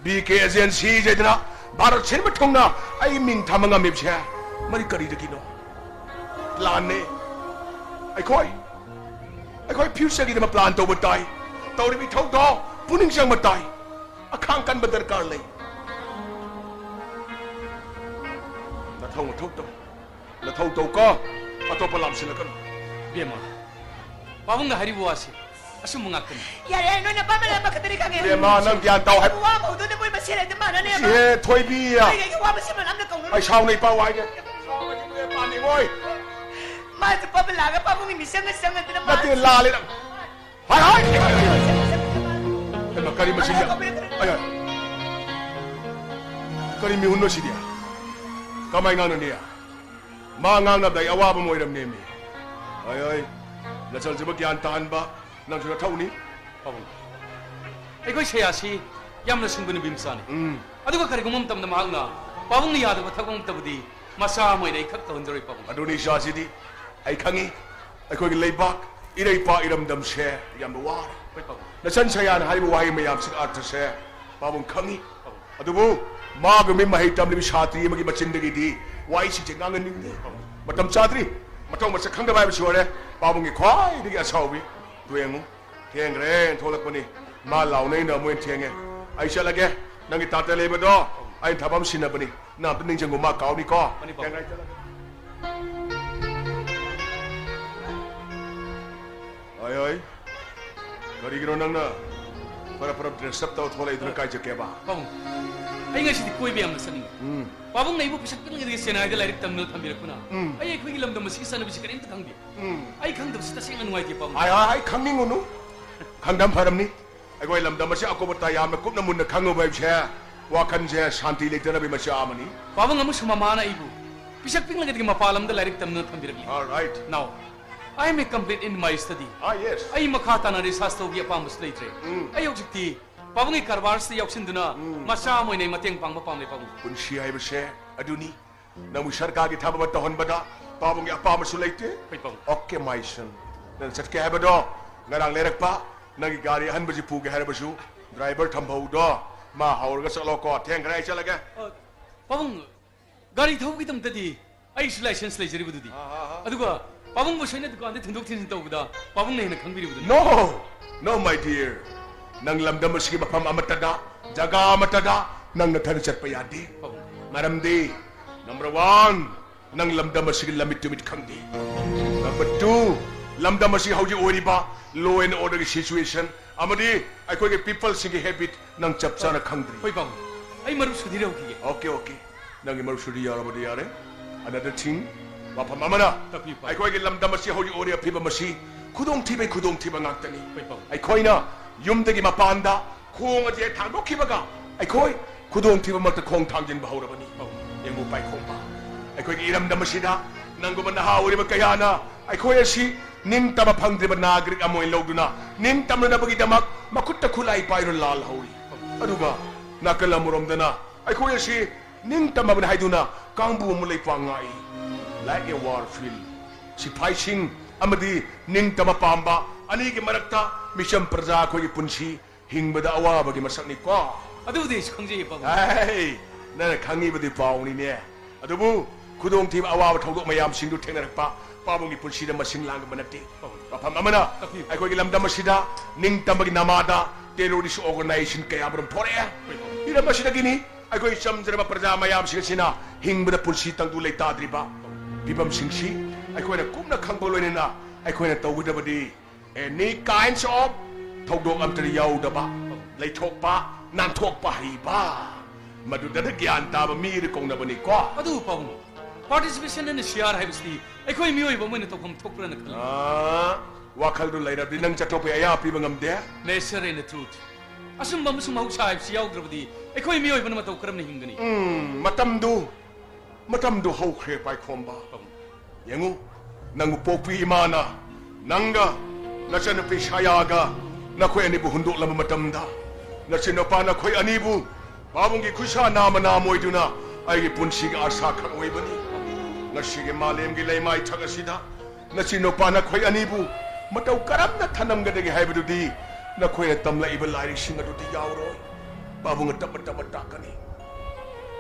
ꯕꯤ ꯀꯦ ꯑꯦꯖꯦꯟꯁꯤ ꯍꯥꯏꯗꯅ ꯚꯥꯔꯠ ꯁꯤꯟꯕ ꯊꯨꯡꯅ ꯑꯩ ꯃꯤꯡ ꯊꯝꯕ ꯉꯝꯃꯤꯕꯁꯦ ꯃꯔꯤ ꯀꯔꯤꯗꯒꯤꯅꯣ? ꯄ꯭ꯂꯥꯟꯅꯦ꯫ ꯑꯩꯈꯣꯏ, ꯑꯩꯈꯣꯏ ꯐ꯭ꯌꯨꯆꯔꯒꯤꯗꯃꯛ ꯄ꯭ꯂꯥꯟ ꯇꯧꯕ ꯇꯥꯏ꯫ ꯇꯧꯔꯤꯕ ꯏꯊꯧꯗꯣ ꯄꯨꯛꯅꯤꯡ ꯆꯪꯕ ꯇꯥꯏ꯫ ꯑꯈꯥꯡ ꯀꯟꯕ ꯗꯔꯀꯥꯔ ꯂꯩ꯫ ꯅꯊꯧ ꯅꯊꯧ ꯇꯧ꯫ ꯅꯊꯧ ꯇꯧ ꯀꯣ꯫ ꯑꯇꯣꯞꯄ ꯂꯥꯝꯁꯤꯜꯂꯛꯀꯅꯨ꯫ ꯕꯦꯝꯃ, ꯄꯥꯕꯨꯡꯅ ꯍꯥꯏꯔꯤꯕ ꯋꯥꯁꯤ ꯑꯆꯨꯝꯕ ꯉꯥꯛꯇꯅꯤ꯫ ꯌꯥꯔꯦ, ꯌꯥꯔꯦ, ꯅꯣꯏꯅ ꯑꯄꯥꯝꯕ ꯂꯣꯏꯅꯃꯛ ꯈꯛꯇꯅꯤ ꯈꯪꯉꯦ꯫ ꯏꯕꯦꯝꯃ, ꯅꯪ ꯒ꯭ꯌꯥꯟ ꯇꯥꯎ ꯍꯥꯏꯕ꯫ ꯋꯥ ꯑꯃ ꯍꯧꯗꯣꯏꯅꯦ, ꯃꯣꯏ ꯃꯁꯦꯟ ꯍꯦꯛꯇ ꯃꯥꯟꯅꯅꯦꯕ꯫ ꯁꯤꯍꯦ, ꯊꯣꯏꯕꯤ꯫ ꯅꯣꯏꯒꯤ ꯑꯩꯒꯤ ꯋꯥ ꯃꯁꯦꯟ ꯃꯥꯟꯅ ꯑꯝꯇ ꯀꯧꯅꯨ꯫ ꯑꯩ ꯁꯥꯎꯅ ꯏꯄꯥ ꯋꯥꯏꯒꯦ꯫ ꯄꯥꯅꯤꯡꯉꯣꯏ꯫ ꯃꯥꯁꯨ ꯄꯥꯕ ꯂꯥꯛꯑꯒ ꯄꯥꯕꯨꯡꯒꯤ ꯃꯤꯆꯪꯒ ꯆꯪꯉꯗꯅ ꯃꯥ ꯅꯠꯇꯦ, ꯂꯥꯜꯂꯦ ꯅꯪ꯫ ꯍꯥꯏ, ꯍꯥꯏ꯫ ꯍꯩꯃꯥ, ꯀꯔꯤ ꯃꯁꯤꯡ ꯌꯥꯝ-, ꯑꯩ, ꯑꯩ꯫ ꯀꯔꯤ ꯃꯤꯍꯨꯟꯅꯣ ꯁꯤꯗꯤ? ꯀꯃꯥꯏ ꯉꯥꯡꯅꯅꯤ? ꯃꯥ ꯉꯥꯡꯅꯕꯗ ꯑꯩ ꯑꯋꯥꯕ ꯑꯃ ꯑꯣꯏꯔꯝꯅꯦꯃꯤ꯫ ꯍꯣꯏ, ꯍꯣꯏ꯫ ꯅꯆꯜꯁꯤꯕꯨ ꯒ꯭ꯌꯥꯟ ꯇꯥꯍꯟꯕ ꯅꯪꯁꯨ ꯅꯊꯧꯅꯤ꯫ ꯄꯥꯕꯨꯡ, ꯑꯩꯈꯣꯏ ꯁꯌꯥꯁꯤ ꯌꯥꯝꯅ ꯁꯤꯡꯕ ꯅꯨꯄꯤ ꯃꯆꯥꯅꯤ꯫ ꯎꯝ꯫ ꯑꯗꯨꯒ ꯀꯔꯤꯒꯨꯝꯕ ꯃꯇꯝꯗ ꯃꯍꯥꯛꯅ ꯄꯥꯕꯨꯡꯅ ꯌꯥꯗꯕ ꯊꯕꯛ ꯑꯃꯠꯇꯕꯨꯗꯤ ꯃꯆꯥ ꯑꯃ ꯑꯣꯏꯅ ꯑꯩ ꯈꯛ ꯇꯧꯍꯟꯖꯔꯣꯏ, ꯄꯥꯕꯨꯡ꯫ ꯑꯗꯨꯅꯤ ꯏꯆꯥꯁꯤꯗꯤ꯫ ꯑꯩ ꯈꯪꯉꯤ, ꯑꯩꯈꯣꯏꯒꯤ ꯂꯩꯕꯥꯛ ꯏꯔꯩꯄꯥꯛ ꯏꯔꯝꯗꯝꯁꯦ ꯌꯥꯝꯅ ꯋꯥꯔꯦ꯫ ꯍꯣꯏ, ꯄꯥꯕꯨꯡ꯫ ꯅꯆꯟ ꯁꯌꯥꯅ ꯍꯥꯏꯔꯤꯕ ꯋꯥꯍꯩ ꯃꯌꯥꯝꯁꯤꯒꯤ ꯑꯔꯊꯁꯦ ꯄꯥꯕꯨꯡ ꯈꯪꯉꯤ꯫ ꯄꯥꯕꯨꯡ꯫ ꯑꯗꯨꯕꯨ ꯃꯥꯒꯨꯝꯕ ꯃꯍꯩ ꯇꯝꯂꯤꯕ ꯁꯥꯇ꯭ꯔꯤ ꯑꯃꯒꯤ ꯃꯆꯤꯟꯗꯒꯤꯗꯤ ꯋꯥꯍꯩꯁꯤꯡꯁꯦ ꯉꯥꯡꯍꯟꯅꯤꯡꯗꯦ꯫ ꯄꯥꯕꯨꯡ꯫ ꯃꯇꯝ ꯆꯥꯗ꯭ꯔꯤ꯫ ꯃꯊꯧ ꯃꯁꯛ ꯈꯪꯗꯕ ꯍꯥꯏꯕꯁꯤ ꯑꯣꯏꯔꯦ ꯄꯥꯕꯨꯡꯒꯤ ꯈ꯭ꯋꯥꯏꯗꯒꯤ ꯑꯁꯥꯎꯕꯤ꯫ ꯑꯗꯨ ꯌꯦꯡꯉꯨ, ꯊꯦꯡꯈ꯭ꯔꯦ, ꯊꯣꯛꯂꯛꯄꯅꯤ꯫ ꯃꯥ ꯂꯥꯎꯅꯩꯅ ꯃꯣꯏꯅ ꯊꯦꯡꯉꯦ꯫ ꯑꯩ ꯆꯠꯂꯒꯦ꯫ ꯅꯪꯒꯤ ꯇꯥꯇ ꯂꯩꯕꯗꯣ ꯑꯩꯅ ꯊꯕꯛ ꯑꯃ ꯁꯤꯟꯅꯕꯅꯤ꯫ ꯅꯪ ꯑꯝꯇ ꯅꯤꯡꯁꯤꯡꯉꯨ, ꯃꯥ ꯀꯥꯎꯅꯤꯀꯣ꯫ ꯃꯥꯅꯤ, ꯄꯥꯕꯨꯡ꯫ ꯊꯦꯡꯅ ꯑꯩ ꯆꯠꯂꯒꯦ꯫ ꯍꯣꯏ, ꯍꯣꯏ꯫ ꯀꯔꯤꯒꯤꯅꯣ ꯅꯪꯅ ꯐꯔ ꯐꯔ dress up ꯇꯧꯔ ꯊꯣꯛꯂꯛꯏꯗꯨꯅ? ꯀꯥꯏ ꯆꯠꯀꯦꯕ? ꯄꯥꯕꯨꯡ, ꯑꯩ ꯉꯁꯤꯗꯤ ꯀꯣꯏꯕ ꯌꯥꯝꯅ ꯆꯠꯅꯤꯡꯉꯤ꯫ ꯎꯝ꯫ ꯄꯥꯕꯨꯡꯅ ꯑꯩꯕꯨ ꯄꯤꯁꯛ ꯄꯤꯛꯂꯤꯉꯩꯗꯒꯤ ꯆꯦꯟꯅꯥꯏꯗ ꯂꯥꯏꯔꯤꯛ ꯇꯝꯅꯕ ꯊꯝꯕꯤꯔꯛꯄꯅ ꯎꯝ꯫ ꯑꯩ ꯑꯩꯈꯣꯏꯒꯤ ꯂꯝꯗꯝ ꯑꯁꯤꯒꯤ ꯆꯠꯅꯕꯤꯁꯤ ꯀꯔꯤꯝꯇ ꯈꯪꯗꯦ꯫ ꯎꯝ꯫ ꯑꯩ ꯈꯪꯗꯕꯁꯤ ꯇꯁꯦꯡꯅ ꯅꯨꯡꯉꯥꯏꯇꯦ, ꯄꯥꯕꯨꯡ꯫ ꯍꯥꯏ, ꯍꯥꯏ, ꯍꯥꯏ, ꯈꯪꯅꯤꯡꯉꯨꯅꯨ꯫ ꯈꯪꯗꯝ ꯐꯔꯝꯅꯤ꯫ ꯑꯩꯈꯣꯏ ꯂꯝꯗꯝ ꯑꯁꯤ ꯑꯀꯨꯞ ꯑꯇꯥ ꯌꯥꯝꯅ ꯀꯨꯞꯅ ꯃꯨꯟꯅ ꯈꯪꯉꯨꯕ ꯍꯥꯏꯕꯁꯦ ꯋꯥꯈꯜꯁꯦ ꯁꯥꯟꯇꯤ ꯂꯩꯇꯅꯕꯒꯤ ꯃꯆꯥꯛ ꯑꯃꯅꯤ꯫ ꯄꯥꯕꯨꯡ ꯑꯃꯁꯨꯡ ꯃꯃꯥꯅ ꯑꯩꯕꯨ ꯄꯤꯁꯛ ꯄꯤꯛꯂꯤꯉꯩꯗꯒꯤ ꯃꯄꯥꯟ ꯂꯝꯗ ꯂꯥꯏꯔꯤꯛ ꯇꯝꯅꯕ ꯊꯝꯕꯤꯔꯛꯂꯤ꯫ All right. Now, I am a complete in my study. Ah, yes. ꯑꯩ ꯃꯈꯥ ꯇꯥꯅ research ꯇꯧꯕꯒꯤ ꯑꯄꯥꯝꯕꯁꯨ ꯂꯩꯇ꯭ꯔꯦ꯫ ꯎꯝ꯫ ꯑꯩ ꯍꯧꯖꯤꯛꯇꯤ ꯄꯥꯕꯨꯡꯒꯤ ꯀꯔꯕꯥꯔꯁꯤꯗ ꯌꯥꯎꯁꯤꯟꯗꯨꯅ ꯎꯝ꯫ ꯃꯆꯥ ꯑꯃ ꯑꯣꯏꯅ ꯑꯩ ꯃꯇꯦꯡ ꯄꯥꯡꯕ ꯄꯥꯝꯂꯦ, ꯄꯥꯕꯨꯡ꯫ ꯄꯨꯟꯁꯤ ꯍꯥꯏꯕꯁꯦ ꯑꯗꯨꯅꯤ꯫ ꯅꯪꯕꯨ ꯁꯔꯀꯥꯔꯒꯤ ꯊꯕꯛ ꯑꯃ ꯇꯧꯍꯟꯕꯗ ꯄꯥꯕꯨꯡꯒꯤ ꯑꯄꯥꯝꯕꯁꯨ ꯂꯩꯇꯦ꯫ ꯍꯣꯏ, ꯄꯥꯕꯨꯡ꯫ Okay, my son. ꯅꯪ ꯆꯠꯀꯦ ꯍꯥꯏꯕꯗꯣ ꯉꯔꯥꯡ ꯂꯩꯔꯛꯄ ꯅꯪꯒꯤ ꯒꯥꯔꯤ ꯑꯍꯟꯕꯁꯤ ꯄꯨꯒꯦ ꯍꯥꯏꯔꯕꯁꯨ ꯗ꯭ꯔꯥꯏꯚꯔ ꯊꯝꯍꯧꯗꯣ꯫ ꯃꯥ ꯍꯧꯔꯒ ꯆꯠꯂꯣꯀꯣ꯫ ꯊꯦꯡꯈ꯭ꯔꯦ, ꯑꯩ ꯆꯠꯂꯒꯦ꯫ ꯑ, ꯄꯥꯕꯨꯡ, ꯒꯥꯔꯤ ꯊꯧꯕꯒꯤꯗꯃꯛꯇꯗꯤ ꯑꯩꯁꯨ ꯂꯥꯏꯁꯦꯟꯁ ꯂꯩꯖꯔꯤꯕꯗꯨꯗꯤ꯫ ꯑꯥ, ꯑꯥ, ꯑꯥ꯫ ꯑꯗꯨꯒ ꯄꯥꯕꯨꯡꯕꯨ ꯁꯣꯏꯅ ꯗꯨꯀꯥꯟꯗ ꯊꯤꯟꯗꯣꯛ ꯊꯤꯟꯖꯤꯟ ꯇꯧꯕꯗ ꯄꯥꯕꯨꯡꯅ ꯍꯦꯟꯅ ꯈꯪꯕꯤꯔꯤꯕꯗꯨꯅꯤ꯫ No! No, my dear. ꯅꯪ ꯂꯝꯗꯝ ꯑꯁꯤꯒꯤ ꯃꯐꯝ ꯑꯃꯠꯇꯗ, ꯖꯒꯥ ꯑꯃꯠꯇꯗ ꯅꯪ ꯅꯊꯟ ꯆꯠꯄ ꯌꯥꯗꯦ꯫ ꯄꯥꯕꯨꯡ꯫ ꯃꯔꯝꯗꯤ, number one, ꯅꯪ ꯂꯝꯗꯝ ꯑꯁꯤꯒꯤ ꯂꯝꯃꯤꯠ ꯇꯨꯃꯤꯠ ꯈꯪꯗꯦ꯫ Number two, ꯂꯝꯗꯝ ꯑꯁꯤ ꯍꯧꯖꯤꯛ ꯑꯣꯏꯔꯤꯕ law and order ꯒꯤ situation ꯑꯃꯗꯤ ꯑꯩꯈꯣꯏꯒꯤ people ꯁꯤꯡꯒꯤ habit ꯅꯪ ꯆꯞ ꯆꯥꯅ ꯈꯪꯗ꯭ꯔꯤ꯫ ꯍꯣꯏ, ꯄꯥꯕꯨꯡ꯫ ꯑꯩ ꯃꯔꯨꯞ ꯁꯨꯙꯤꯔ ꯍꯧꯈꯤꯒꯦ꯫ Okay, okay. ꯅꯪꯒꯤ ꯃꯔꯨꯞ ꯁꯨꯙꯤꯔ ꯌꯥꯎꯔꯕꯗꯤ ꯌꯥꯔꯦ꯫ Another thing, ꯋꯥꯐꯝ ꯑꯃꯅ, ꯇꯥꯛꯄꯤꯌꯨ, ꯄꯥꯕꯨꯡ꯫ ꯑꯩꯈꯣꯏꯒꯤ ꯂꯝꯗꯝ ꯑꯁꯤ ꯍꯧꯖꯤꯛ ꯑꯣꯏꯔꯤꯕ ꯐꯤꯕꯝ ꯑꯁꯤ ꯈꯨꯗꯣꯡꯊꯤꯕꯒꯤ ꯈꯨꯗꯣꯡꯊꯤꯕ ꯉꯥꯛꯇꯅꯤ꯫ ꯍꯣꯏ, ꯄꯥꯕꯨꯡ꯫ ꯑꯩꯈꯣꯏꯅ ꯌꯨꯝꯗꯒꯤ ꯃꯄꯥꯟꯗ ꯈꯣꯡ ꯑꯁꯦ ꯊꯥꯡꯗꯣꯛꯈꯤꯕꯒ ꯑꯩꯈꯣꯏ ꯈꯨꯗꯣꯡꯊꯤꯕ ꯃꯔꯛꯇ ꯈꯣꯡ ꯊꯥꯡꯖꯤꯟꯕ ꯍꯧꯔꯕꯅꯤ꯫ ꯄꯥꯕꯨꯡ꯫ ꯌꯦꯡꯉꯨ ꯄꯥꯏꯈꯣꯝꯕ, ꯑꯩꯈꯣꯏꯒꯤ ꯏꯔꯝꯗꯝ ꯑꯁꯤꯗ ꯅꯪꯒꯨꯝꯕ ꯅꯍꯥ ꯑꯣꯏꯔꯤꯕ ꯀꯌꯥꯅ ꯑꯩꯈꯣꯏ ꯑꯁꯤ ꯅꯤꯡꯇꯝꯕ ꯐꯪꯗ꯭ꯔꯤꯕ ꯅꯥꯒꯔꯤꯛ ꯑꯃ ꯑꯣꯏꯅ ꯂꯧꯗꯨꯅ ꯅꯤꯡꯇꯝꯅꯅꯕꯒꯤꯗꯃꯛ ꯃꯈꯨꯠꯇ ꯈꯨꯠꯂꯥꯏ ꯄꯥꯏꯗꯨꯅ ꯂꯥꯜꯍꯧꯔꯤ꯫ ꯑꯗꯨꯒ ꯅꯥꯀꯜ ꯑꯃꯔꯣꯝꯗꯅ ꯑꯩꯈꯣꯏ ꯑꯁꯤ ꯅꯤꯡꯇꯝꯃꯕꯅꯤ ꯍꯥꯏꯗꯨꯅ ꯀꯥꯡꯕꯨ ꯑꯃ ꯂꯩꯄꯥꯛ ꯉꯥꯛꯏ꯫ Like a war field, ꯁꯤꯐꯥꯏꯁꯤꯡ ꯑꯃꯗꯤ ꯅꯤꯡꯇꯝꯕ ꯄꯥꯝꯕ ꯑꯅꯤꯒꯤ ꯃꯔꯛꯇ ꯃꯤꯆꯝ ꯄ꯭ꯔꯖꯥ ꯑꯩꯈꯣꯏꯒꯤ ꯄꯨꯟꯁꯤ ꯍꯤꯡꯕꯗ ꯑꯋꯥꯕꯒꯤ ꯃꯁꯛꯅꯤꯀꯣ꯫ ꯑꯗꯨꯕꯨꯗꯤ ꯑꯩꯁꯨ ꯈꯪꯖꯩꯌꯦ, ꯄꯥꯕꯨꯡ꯫ ꯍꯩ, ꯅꯪꯅ ꯈꯪꯉꯤꯕꯗꯤ ꯄꯥꯎꯅꯤꯅꯦ꯫ ꯑꯗꯨꯕꯨ ꯈꯨꯗꯣꯡꯊꯤꯕ ꯑꯋꯥꯕ ꯊꯧꯗꯣꯛ ꯃꯌꯥꯝꯁꯤꯡꯗꯨ ꯊꯦꯡꯅꯔꯛꯄ ꯄꯥꯕꯨꯡꯒꯤ ꯄꯨꯟꯁꯤꯗ ꯃꯁꯤꯡ ꯂꯥꯡꯗꯕ ꯅꯠꯇꯦ꯫ ꯄꯥꯕꯨꯡ꯫ ꯃꯐꯝ ꯑꯃꯅ ꯇꯥꯛꯄꯤꯌꯨ꯫ ꯑꯩꯈꯣꯏꯒꯤ ꯂꯝꯗꯝ ꯑꯁꯤꯗ ꯅꯤꯡꯇꯝꯕꯒꯤ ꯅꯃꯥꯗ terrorist organization ꯀꯌꯥ ꯑꯃꯔꯣꯝ ꯊꯣꯔꯛꯑꯦ꯫ ꯍꯣꯏ, ꯄꯥꯕꯨꯡ꯫ ꯍꯤꯔꯝ ꯑꯁꯤꯗꯒꯤꯅꯤ ꯑꯩꯈꯣꯏ ꯆꯝꯖꯔꯕ ꯄ꯭ꯔꯖꯥ ꯃꯌꯥꯝꯁꯤꯡ ꯑꯁꯤꯅ ꯍꯤꯡꯕꯗ ꯄꯨꯟꯁꯤ ꯇꯪꯗꯨ ꯂꯩꯇꯥꯗ꯭ꯔꯤꯕ ꯐꯤꯕꯝꯁꯤꯡꯁꯤ ꯑꯩꯈꯣꯏꯅ ꯀꯨꯞꯅ ꯈꯪꯕ ꯂꯣꯏꯅꯅ ꯑꯩꯈꯣꯏꯅ ꯇꯧꯒꯗꯕꯗꯤ any kinds of ꯊꯧꯗꯣꯛ ꯑꯝꯇꯗ ꯌꯥꯎꯗꯕ, ꯂꯩꯊꯣꯛꯄ, ꯅꯥꯟꯊꯣꯛꯄ ꯍꯩꯕ, ꯃꯗꯨꯗꯅ ꯒ꯭ꯌꯥꯟ ꯇꯥꯕ ꯃꯤꯗ ꯀꯧꯅꯕꯅꯤꯀꯣ꯫ ꯑꯗꯨꯕꯨ ꯄꯥꯕꯨꯡ, participation in C R ꯍꯥꯏꯕꯁꯤꯗꯤ ꯑꯩꯈꯣꯏ ꯃꯤꯑꯣꯏꯕ ꯑꯃ ꯑꯣꯏꯅ ꯇꯧꯐꯝ ꯊꯣꯛꯄ꯭ꯔꯅ ꯈꯜꯂꯤ꯫ ꯑꯥ, ꯋꯥꯈꯜꯗꯨ ꯂꯩꯔꯕꯗꯤ ꯅꯪ ꯆꯠꯊꯣꯛꯄꯒꯤ ꯑꯌꯥ ꯄꯤꯕ ꯉꯝꯗꯦ꯫ Nature and truth꯫ ꯑꯆꯨꯝꯕ ꯑꯃꯁꯨꯡ ꯃꯍꯧꯁꯥ ꯍꯥꯏꯕꯁꯤ ꯌꯥꯎꯗ꯭ꯔꯕꯗꯤ ꯑꯩꯈꯣꯏ ꯃꯤꯑꯣꯏꯕꯅ ꯃꯇꯧ ꯀꯔꯝꯅ ꯍꯤꯡꯒꯅꯤ? ꯎꯝ, ꯃꯇꯝꯗꯨ, ꯃꯇꯝꯗꯨ ꯍꯧꯈ꯭ꯔꯦ, ꯄꯥꯏꯈꯣꯝꯕ꯫ ꯄꯥꯕꯨꯡ꯫ ꯌꯦꯡꯉꯨ, ꯅꯪꯕꯨ ꯄꯣꯛꯄꯤ ꯏꯃꯥꯅ ꯅꯪꯒ ꯅꯆꯟꯅꯨꯄꯤ ꯁꯥꯌꯥꯒ ꯅꯈꯣꯏ ꯑꯅꯤꯕꯨ ꯍꯨꯟꯗꯣꯛꯂꯕ ꯃꯇꯝꯗ, ꯅꯆꯤꯟ ꯅꯨꯄꯥ ꯅꯈꯣꯏ ꯑꯅꯤꯕꯨ ꯄꯥꯕꯨꯡꯒꯤ ꯈꯨꯠꯁꯥ ꯅꯥꯝꯃ ꯅꯥꯝꯃ ꯑꯣꯏꯗꯨꯅ ꯑꯩꯒꯤ ꯄꯨꯟꯁꯤꯒꯤ ꯑꯥꯁꯥ ꯈꯛ ꯑꯣꯏꯕꯅꯤ꯫ ꯉꯁꯤꯒꯤ ꯃꯥꯂꯦꯝꯒꯤ ꯂꯩꯃꯥꯏ ꯊꯛ ꯑꯁꯤꯗ ꯅꯆꯤꯟ ꯅꯨꯄꯥ ꯅꯈꯣꯏ ꯑꯅꯤꯕꯨ ꯃꯇꯧ ꯀꯔꯝꯅ ꯊꯅꯝꯒꯗꯒꯦ ꯍꯥꯏꯕꯗꯨꯗꯤ ꯅꯈꯣꯏꯅ ꯇꯝꯂꯛꯏꯕ ꯂꯥꯏꯔꯤꯛꯁꯤꯡ ꯑꯗꯨꯗꯤ ꯌꯥꯎꯔꯣꯏ꯫ ꯄꯥꯕꯨꯡꯅ ꯇꯞꯅ ꯇꯞꯅ ꯇꯥꯛꯀꯅꯤ꯫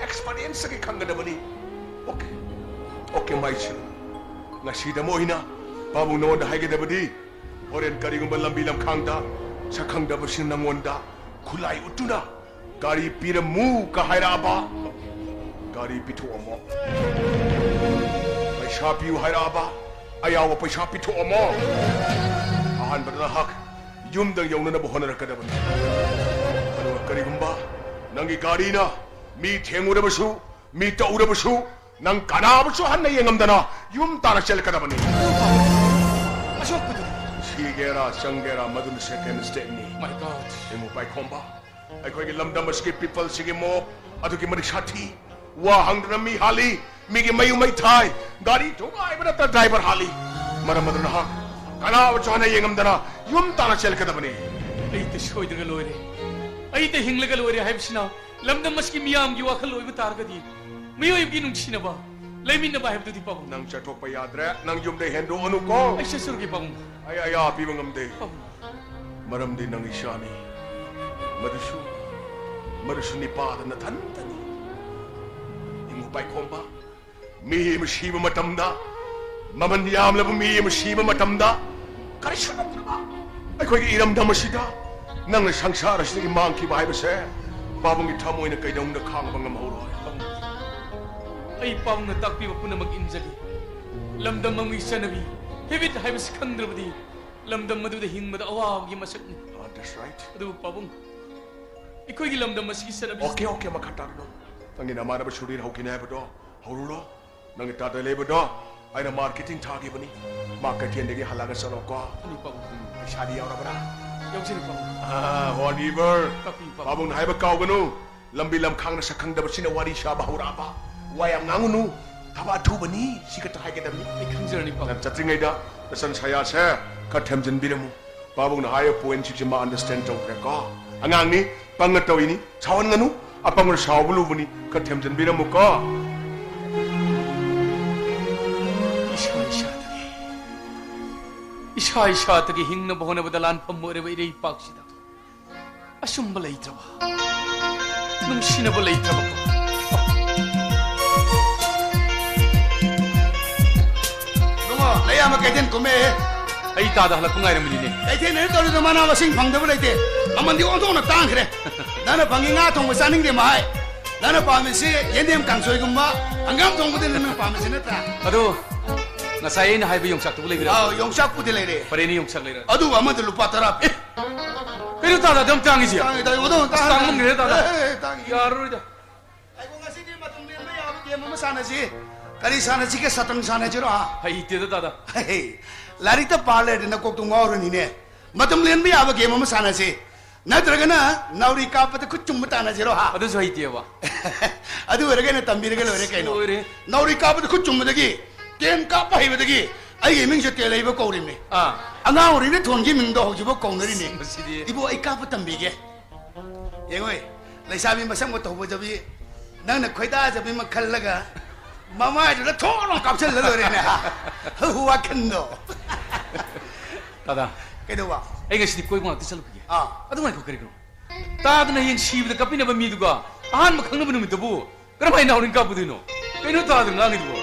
ꯑꯦꯛꯁꯄꯔꯤꯌꯦꯟꯁꯇꯒꯤ ꯈꯪꯒꯗꯕꯅꯤ꯫ ꯑꯣꯀꯦ, ꯑꯣꯀꯦ, ꯃꯥꯏꯁꯨ꯫ ꯉꯁꯤꯗ ꯑꯃ ꯑꯣꯏꯅ ꯄꯥꯕꯨꯡ ꯅꯉꯣꯟꯗ ꯍꯥꯏꯒꯗꯕꯗꯤ, ꯍꯣꯔꯦꯟ ꯀꯔꯤꯒꯨꯝꯕ ꯂꯝꯕꯤ ꯂꯝꯈꯥꯡꯗ ꯁꯛꯈꯪꯗꯕꯁꯤꯡ ꯅꯪꯉꯣꯟꯗ ꯈꯨꯠꯂꯥꯏ ꯎꯠꯇꯨꯅ "ꯒꯥꯔꯤ ꯄꯤꯔꯝꯃꯨ" ꯀ ꯍꯥꯏꯔꯛꯑꯕ, ꯒꯥꯔꯤ ꯄꯤꯊꯣꯛꯑꯝꯃꯣ꯫ "ꯄꯩꯁꯥ ꯄꯤꯌꯨ" ꯍꯥꯏꯔꯛꯑꯕ, ꯑꯌꯥꯎꯕ ꯄꯩꯁꯥ ꯄꯤꯊꯣꯛꯑꯝꯃꯣ꯫ ꯑꯍꯥꯟꯕꯗ ꯅꯍꯥꯛ ꯌꯨꯝꯗ ꯌꯧꯅꯅꯕ ꯍꯣꯠꯅꯔꯛꯀꯗꯕꯅꯤ꯫ ꯑꯗꯨꯒ ꯀꯔꯤꯒꯨꯝꯕ ꯅꯪꯒꯤ ꯒꯥꯔꯤꯅ ꯃꯤ ꯊꯦꯡꯉꯨꯔꯕꯁꯨ, ꯃꯤ ꯇꯛꯎꯔꯕꯁꯨ, ꯅꯪ ꯀꯅꯥꯕꯨꯁꯨ ꯍꯟꯅ ꯌꯦꯡꯉꯝꯗꯅ ꯌꯨꯝ ꯇꯥꯅ ꯆꯦꯜꯂꯛꯀꯗꯕꯅꯤ꯫ ꯑꯁꯣꯛꯄꯗꯨꯗꯤ? ꯁꯤꯒꯦꯔꯥ ꯆꯪꯒꯦꯔꯥ, ꯃꯗꯨꯅ ꯁꯦꯀꯦꯟ ꯁ꯭ꯇꯦꯞꯅꯤ꯫ My God. ꯏꯃꯨ ꯄꯥꯏꯈꯣꯝꯕ, ꯑꯩꯈꯣꯏꯒꯤ ꯂꯝꯗꯝ ꯑꯁꯤꯒꯤ ꯄꯤꯄꯜꯁꯤꯒꯤ ꯃꯣꯞ ꯑꯗꯨꯛꯀꯤ ꯃꯇꯤꯛ ꯁꯥꯊꯤ꯫ ꯋꯥ ꯍꯪꯗꯅ ꯃꯤ ꯍꯥꯠꯂꯤ, ꯃꯤꯒꯤ ꯃꯌꯨꯝ ꯃꯩ ꯊꯥꯏ, ꯒꯥꯔꯤ ꯊꯨꯒꯥꯏꯕ ꯅꯠꯇꯅ ꯗ꯭ꯔꯥꯏꯚꯔ ꯍꯥꯠꯂꯤ꯫ ꯃꯔꯝ ꯑꯗꯨꯅ ꯅꯍꯥꯛ ꯀꯅꯥꯕꯨꯁꯨ ꯍꯟꯅ ꯌꯦꯡꯉꯝꯗꯅ ꯌꯨꯝ ꯇꯥꯅ ꯆꯦꯜꯂꯛꯀꯗꯕꯅꯤ꯫ ꯑꯩꯗ ꯁꯣꯏꯗ꯭ꯔꯒ ꯂꯣꯏꯔꯦ, ꯑꯩꯗ ꯍꯤꯡꯂꯒ ꯂꯣꯏꯔꯦ ꯍꯥꯏꯕꯁꯤꯅ ꯂꯝꯗꯝ ꯑꯁꯤꯒꯤ ꯃꯤꯌꯥꯝꯒꯤ ꯋꯥꯈꯜ ꯑꯣꯏꯕ ꯇꯥꯔꯒꯗꯤ, ꯃꯤꯑꯣꯏꯕꯒꯤ ꯅꯨꯡꯁꯤꯅꯕ, ꯂꯩꯃꯤꯟꯅꯕ ꯍꯥꯏꯕꯗꯨꯗꯤ ꯄꯥꯕꯨꯡ꯫ ꯅꯪ ꯆꯠꯊꯣꯛꯄ ꯌꯥꯗ꯭ꯔꯦ, ꯅꯪ ꯌꯨꯝꯗ ꯍꯦꯟꯗꯣꯛꯑꯅꯨꯀꯣ꯫ ꯑꯩ ꯆꯠꯆꯔꯒꯦ ꯄꯥꯕꯨꯡ꯫ ꯑꯩ ꯑꯌꯥ ꯄꯤꯕ ꯉꯝꯗꯦ꯫ ꯄꯥꯕꯨꯡ꯫ ꯃꯔꯝꯗꯤ ꯅꯪ ꯏꯆꯥꯅꯤ, ꯃꯗꯨꯁꯨ, ꯃꯗꯨꯁꯨ ꯅꯤꯄꯥꯗ ꯅꯊꯟꯇꯅꯤ꯫ ꯏꯃꯨ ꯄꯥꯏꯈꯣꯝꯕ, ꯃꯤ ꯑꯃ ꯁꯤꯕ ꯃꯇꯝꯗ, ꯃꯃꯜ ꯌꯥꯝꯂꯕ ꯃꯤ ꯑꯃ ꯁꯤꯕ ꯃꯇꯝꯗ, ꯀꯔꯤꯁꯨ ꯅꯠꯇ꯭ꯔꯕ ꯑꯩꯈꯣꯏꯒꯤ ꯏꯔꯝꯗꯝ ꯑꯁꯤꯗ ꯅꯪꯅ ꯁꯪꯁꯥꯔ ꯑꯁꯤꯗꯒꯤ ꯃꯥꯡꯈꯤꯕ ꯍꯥꯏꯕꯁꯦ ꯄꯥꯕꯨꯡꯒꯤ ꯊꯃꯣꯏꯅ ꯀꯩꯗꯧꯅꯨꯡꯗ ꯈꯥꯡꯕ ꯉꯝꯍꯧꯔꯣꯏ꯫ ꯑꯩ ꯄꯥꯕꯨꯡꯅ ꯇꯥꯛꯄꯤꯕ ꯄꯨꯝꯅꯃꯛ ꯏꯟꯖꯒꯦ꯫ ꯂꯝꯗꯝ ꯑꯃꯒꯤ ꯆꯠꯅꯕꯤ, ꯍꯦꯕꯤꯠ ꯍꯥꯏꯕꯁꯤ ꯈꯪꯗ꯭ꯔꯕꯗꯤ ꯂꯝꯗꯝ ꯑꯗꯨꯗ ꯍꯤꯡꯕꯗ ꯑꯋꯥꯕꯒꯤ ꯃꯁꯛꯅꯤ꯫ Ah, that's right. ꯑꯗꯨꯕꯨ ꯄꯥꯕꯨꯡ, ꯑꯩꯈꯣꯏꯒꯤ ꯂꯝꯗꯝ ꯑꯁꯤꯒꯤ ꯆꯠꯅꯕꯤ ꯑꯣꯀꯦ, ꯑꯣꯀꯦ, ꯃꯈꯥ ꯇꯥꯔꯨꯔꯣ꯫ ꯅꯪꯒꯤ ꯅꯃꯥꯟꯅꯕ ꯁꯨꯔꯤꯔ ꯍꯧꯈꯤꯅꯤ ꯍꯥꯏꯕꯗꯣ ꯍꯧꯔꯨꯔꯣ꯫ ꯅꯪꯒꯤ ꯇꯥꯇ ꯂꯩꯕꯗꯣ ꯑꯩꯅ ꯃꯥꯔꯀꯦꯇꯤꯡ ꯊꯥꯈꯤꯕꯅꯤ꯫ ꯃꯥ ꯀꯩꯊꯦꯜꯗꯒꯤ ꯍꯜꯂꯛꯑꯒ ꯆꯠꯂꯣꯀꯣ꯫ ꯍꯣꯏ, ꯄꯥꯕꯨꯡ꯫ ꯎꯝ, ꯄꯩꯁꯥꯗꯤ ꯌꯥꯎꯔꯕ꯭ꯔꯥ? ꯌꯥꯎꯖꯔꯦ, ꯄꯥꯕꯨꯡ꯫ ꯑꯥ, ꯑꯣꯂꯤꯚꯔ꯫ ꯇꯥꯛꯄꯤꯌꯨ, ꯄꯥꯕꯨꯡ꯫ ꯄꯥꯕꯨꯡꯅ ꯍꯥꯏꯕ ꯀꯥꯎꯒꯅꯨ꯫ ꯂꯝꯕꯤ ꯂꯝꯈꯥꯡꯅ ꯁꯛꯈꯪꯗꯕꯁꯤꯡꯅ ꯋꯥꯔꯤ ꯁꯥꯕ ꯍꯧꯔꯛꯑꯕ, ꯋꯥ ꯌꯥꯝ ꯉꯥꯡꯉꯨꯅꯨ꯫ ꯊꯕꯛ ꯑꯊꯨꯕꯅꯤ, ꯁꯤ ꯈꯛꯇ ꯍꯥꯏꯒꯗꯕꯅꯤ꯫ ꯑꯩ ꯈꯪꯖꯔꯅꯤ, ꯄꯥꯕꯨꯡ꯫ ꯅꯪ ꯆꯠꯇ꯭ꯔꯤꯉꯩꯗ ꯅꯆꯟ ꯁꯌꯥꯁꯦ ꯈꯔ ꯊꯦꯝꯖꯤꯟꯕꯤꯔꯝꯃꯨ꯫ ꯄꯥꯕꯨꯡꯅ ꯍꯥꯏꯔꯤꯕ ꯄꯣꯏꯟꯁꯤꯡꯁꯦ ꯃꯥ ꯑꯟꯗꯔꯁꯇꯦꯟ ꯇꯧꯈ꯭ꯔꯦꯀꯣ꯫ ꯑꯉꯥꯡꯅꯤ, ꯄꯪꯉ ꯇꯧꯏꯅꯤ, ꯁꯥꯎꯍꯟꯒꯅꯨ꯫ ꯑꯄꯪꯕ ꯁꯥꯎꯕ ꯂꯨꯕꯅꯤ, ꯈꯔ ꯊꯦꯝꯖꯤꯟꯕꯤꯔꯝꯃꯨꯀꯣ꯫ ꯏꯁꯥ ꯏꯁꯥꯗꯒꯤ, ꯏꯁꯥ ꯏꯁꯥꯗꯒꯤ ꯍꯤꯡꯅꯕ ꯍꯣꯠꯅꯕꯗ ꯂꯥꯟꯐꯝ ꯑꯣꯏꯔꯕ ꯏꯔꯩꯄꯥꯛꯁꯤꯗ ꯑꯆꯨꯝꯕ ꯂꯩꯇ꯭ꯔꯕ, ꯅꯨꯡꯁꯤꯅꯕ ꯂꯩꯇ꯭ꯔꯕ꯫ ꯏꯕꯨꯡꯉꯣ, ꯅꯌꯥꯝꯕ ꯀꯩꯊꯦꯜ ꯀꯨꯝꯃꯦ꯫ ꯑꯩ ꯇꯥꯗ ꯍꯜꯂꯛꯄ ꯉꯥꯏꯔꯝꯃꯤꯅꯤꯅꯦ꯫ ꯀꯩꯊꯦꯜꯗ ꯇꯧꯔꯤꯗꯣ ꯃꯅꯥ ꯃꯁꯤꯡ ꯐꯪꯗꯕ ꯂꯩꯇꯦ꯫ ꯃꯃꯜꯗꯤ ꯑꯣꯟꯊꯣꯛꯅ ꯇꯥꯡꯈ꯭ꯔꯦ꯫ ꯅꯪꯅ ꯐꯪꯉꯤ ꯉꯥ ꯊꯣꯡꯕ ꯆꯥꯅꯤꯡꯗꯦ ꯃꯍꯥꯏ꯫ ꯅꯪꯅ ꯄꯥꯝꯃꯤꯁꯤ ꯌꯦꯟꯗꯦꯝ ꯀꯥꯡꯁꯣꯏꯒꯨꯝꯕ, ꯍꯪꯒꯥꯝ ꯊꯣꯡꯕꯗꯨꯅ ꯅꯪ ꯄꯥꯝꯃꯤꯁꯤ ꯅꯠꯇ꯭ꯔꯥ? ꯑꯗꯣ, ꯉꯁꯥꯏ ꯑꯩꯅ ꯍꯥꯏꯕ ꯌꯣꯡꯆꯥꯛꯇꯨꯕꯨ ꯂꯩꯕꯤꯔꯕ? ꯑꯥꯎ, ꯌꯣꯡꯆꯥꯛꯄꯨꯗꯤ ꯂꯩꯔꯦ꯫ ꯐꯔꯦꯅꯦ, ꯌꯣꯡꯆꯥꯛ ꯂꯩꯔ꯫ ꯑꯗꯨꯕꯨ ꯑꯃꯗ ꯂꯨꯄꯥ ꯇꯔꯥ ꯄꯤ꯫ ꯀꯩꯅꯣ ꯇꯥꯗ ꯑꯗꯨꯝ ꯇꯥꯡꯉꯤꯁꯦ? ꯇꯥꯡꯉꯤ, ꯇꯥꯡꯉꯤ, ꯑꯣꯟꯊꯣꯛꯅ ꯑꯁ, ꯇꯥꯡꯉꯤ꯫ ꯇꯥꯡꯃꯟꯈ꯭ꯔꯦ ꯇꯥꯗ꯫ ꯑꯦ, ꯑꯦ, ꯇꯥꯡꯉꯤ꯫ ꯌꯥꯔꯔꯣꯏꯗ꯫ ꯑꯩꯕꯨ ꯉꯁꯤꯗꯤ ꯃꯇꯝ ꯂꯦꯟꯕ ꯌꯥꯕ ꯒꯦꯝ ꯑꯃ ꯁꯥꯟꯅꯁꯤ꯫ ꯀꯔꯤ ꯁꯥꯟꯅꯁꯤꯒꯦ? ꯁꯇꯪ ꯁꯥꯟꯅꯁꯤꯔꯣ, ꯍꯥ? ꯍꯩꯇꯦꯗ, ꯇꯥꯗ꯫ ꯍꯦ, ꯂꯥꯏꯔꯤꯛꯇ ꯄꯥ ꯂꯩꯔꯗꯤ ꯅꯀꯣꯛꯇꯣ ꯉꯥꯎꯔꯅꯤꯅꯦ꯫ ꯃꯇꯝ ꯂꯦꯟꯕ ꯌꯥꯕ ꯒꯦꯝ ꯑꯃ ꯁꯥꯟꯅꯁꯤ꯫ ꯅꯠꯇ꯭ꯔꯒꯅ ꯅꯥꯎꯔꯤ ꯀꯥꯞꯄꯗ ꯈꯨꯠ ꯆꯨꯝꯕ ꯇꯥꯟꯅꯁꯤꯔꯣ, ꯍꯥ? ꯑꯗꯨꯁꯨ ꯍꯩꯇꯦꯕ꯫ ꯑꯗꯨ ꯑꯣꯏꯔꯒꯅ ꯇꯝꯕꯤꯔꯒ ꯂꯣꯏꯔꯦ ꯀꯩꯅꯣ꯫ ꯂꯣꯏꯔꯦ꯫ ꯅꯥꯎꯔꯤ ꯀꯥꯞꯄꯗ ꯈꯨꯠ ꯆꯨꯝꯕꯗꯒꯤ, ꯇꯦꯟ ꯀꯥꯞꯄ ꯍꯩꯕꯗꯒꯤ ꯑꯩꯒꯤ ꯃꯤꯡꯁꯦ ꯇꯦꯜꯍꯩꯕ ꯀꯧꯔꯤꯃꯤ꯫ ꯑꯥ꯫ ꯑꯉꯥꯡ ꯑꯣꯏꯔꯤꯉꯩꯗ ꯊꯣꯟꯈꯤ ꯃꯤꯡꯗꯣ ꯍꯧꯖꯤꯛꯐꯥꯎ ꯀꯧꯅꯔꯤꯅꯤ꯫ ꯃꯁꯤꯗꯤ꯫ ꯏꯕꯣ, ꯑꯩ ꯀꯥꯞꯄ ꯇꯝꯕꯤꯒꯦ꯫ ꯌꯦꯡꯉꯣꯏ, ꯂꯩꯁꯥꯕꯤ ꯃꯁꯛ ꯃꯇꯧ ꯐꯖꯕꯤ, ꯅꯪꯅ ꯈꯣꯏꯗꯥꯖꯕꯤ ꯑꯃ ꯈꯜꯂꯒ ꯃꯃꯥꯏꯗꯨꯗ ꯊꯣꯛ ꯂꯥꯎ ꯀꯥꯞꯁꯤꯜꯂ ꯂꯣꯏꯔꯦꯅꯦ, ꯍꯥ? ꯋꯥꯈꯟꯗꯣ꯫ ꯇꯥꯗ꯫ ꯀꯩꯗꯧꯕ? ꯑꯩ ꯉꯁꯤꯗꯤ ꯀꯣꯏꯕ ꯉꯥꯛꯇ ꯆꯠꯂꯨꯈꯤꯒꯦ꯫ ꯑꯥ꯫ ꯑꯗꯨ ꯉꯥꯏꯈꯣ, ꯀꯔꯤꯒꯤꯅꯣ? ꯇꯥꯗꯅ ꯍꯌꯦꯡ ꯁꯤꯕꯗ ꯀꯞꯄꯤꯅꯕ ꯃꯤꯗꯨꯒ ꯑꯍꯥꯟꯕ ꯈꯪꯅꯕ ꯅꯨꯃꯤꯠꯇꯕꯨ ꯀꯔꯝꯍꯥꯏꯅ ꯅꯥꯎꯔꯤ ꯀꯥꯞꯄꯨꯗꯣꯏꯅꯣ? ꯀꯩꯅꯣ ꯇꯥꯗꯅ ꯉꯥꯡꯉꯤꯗꯨꯕꯣ?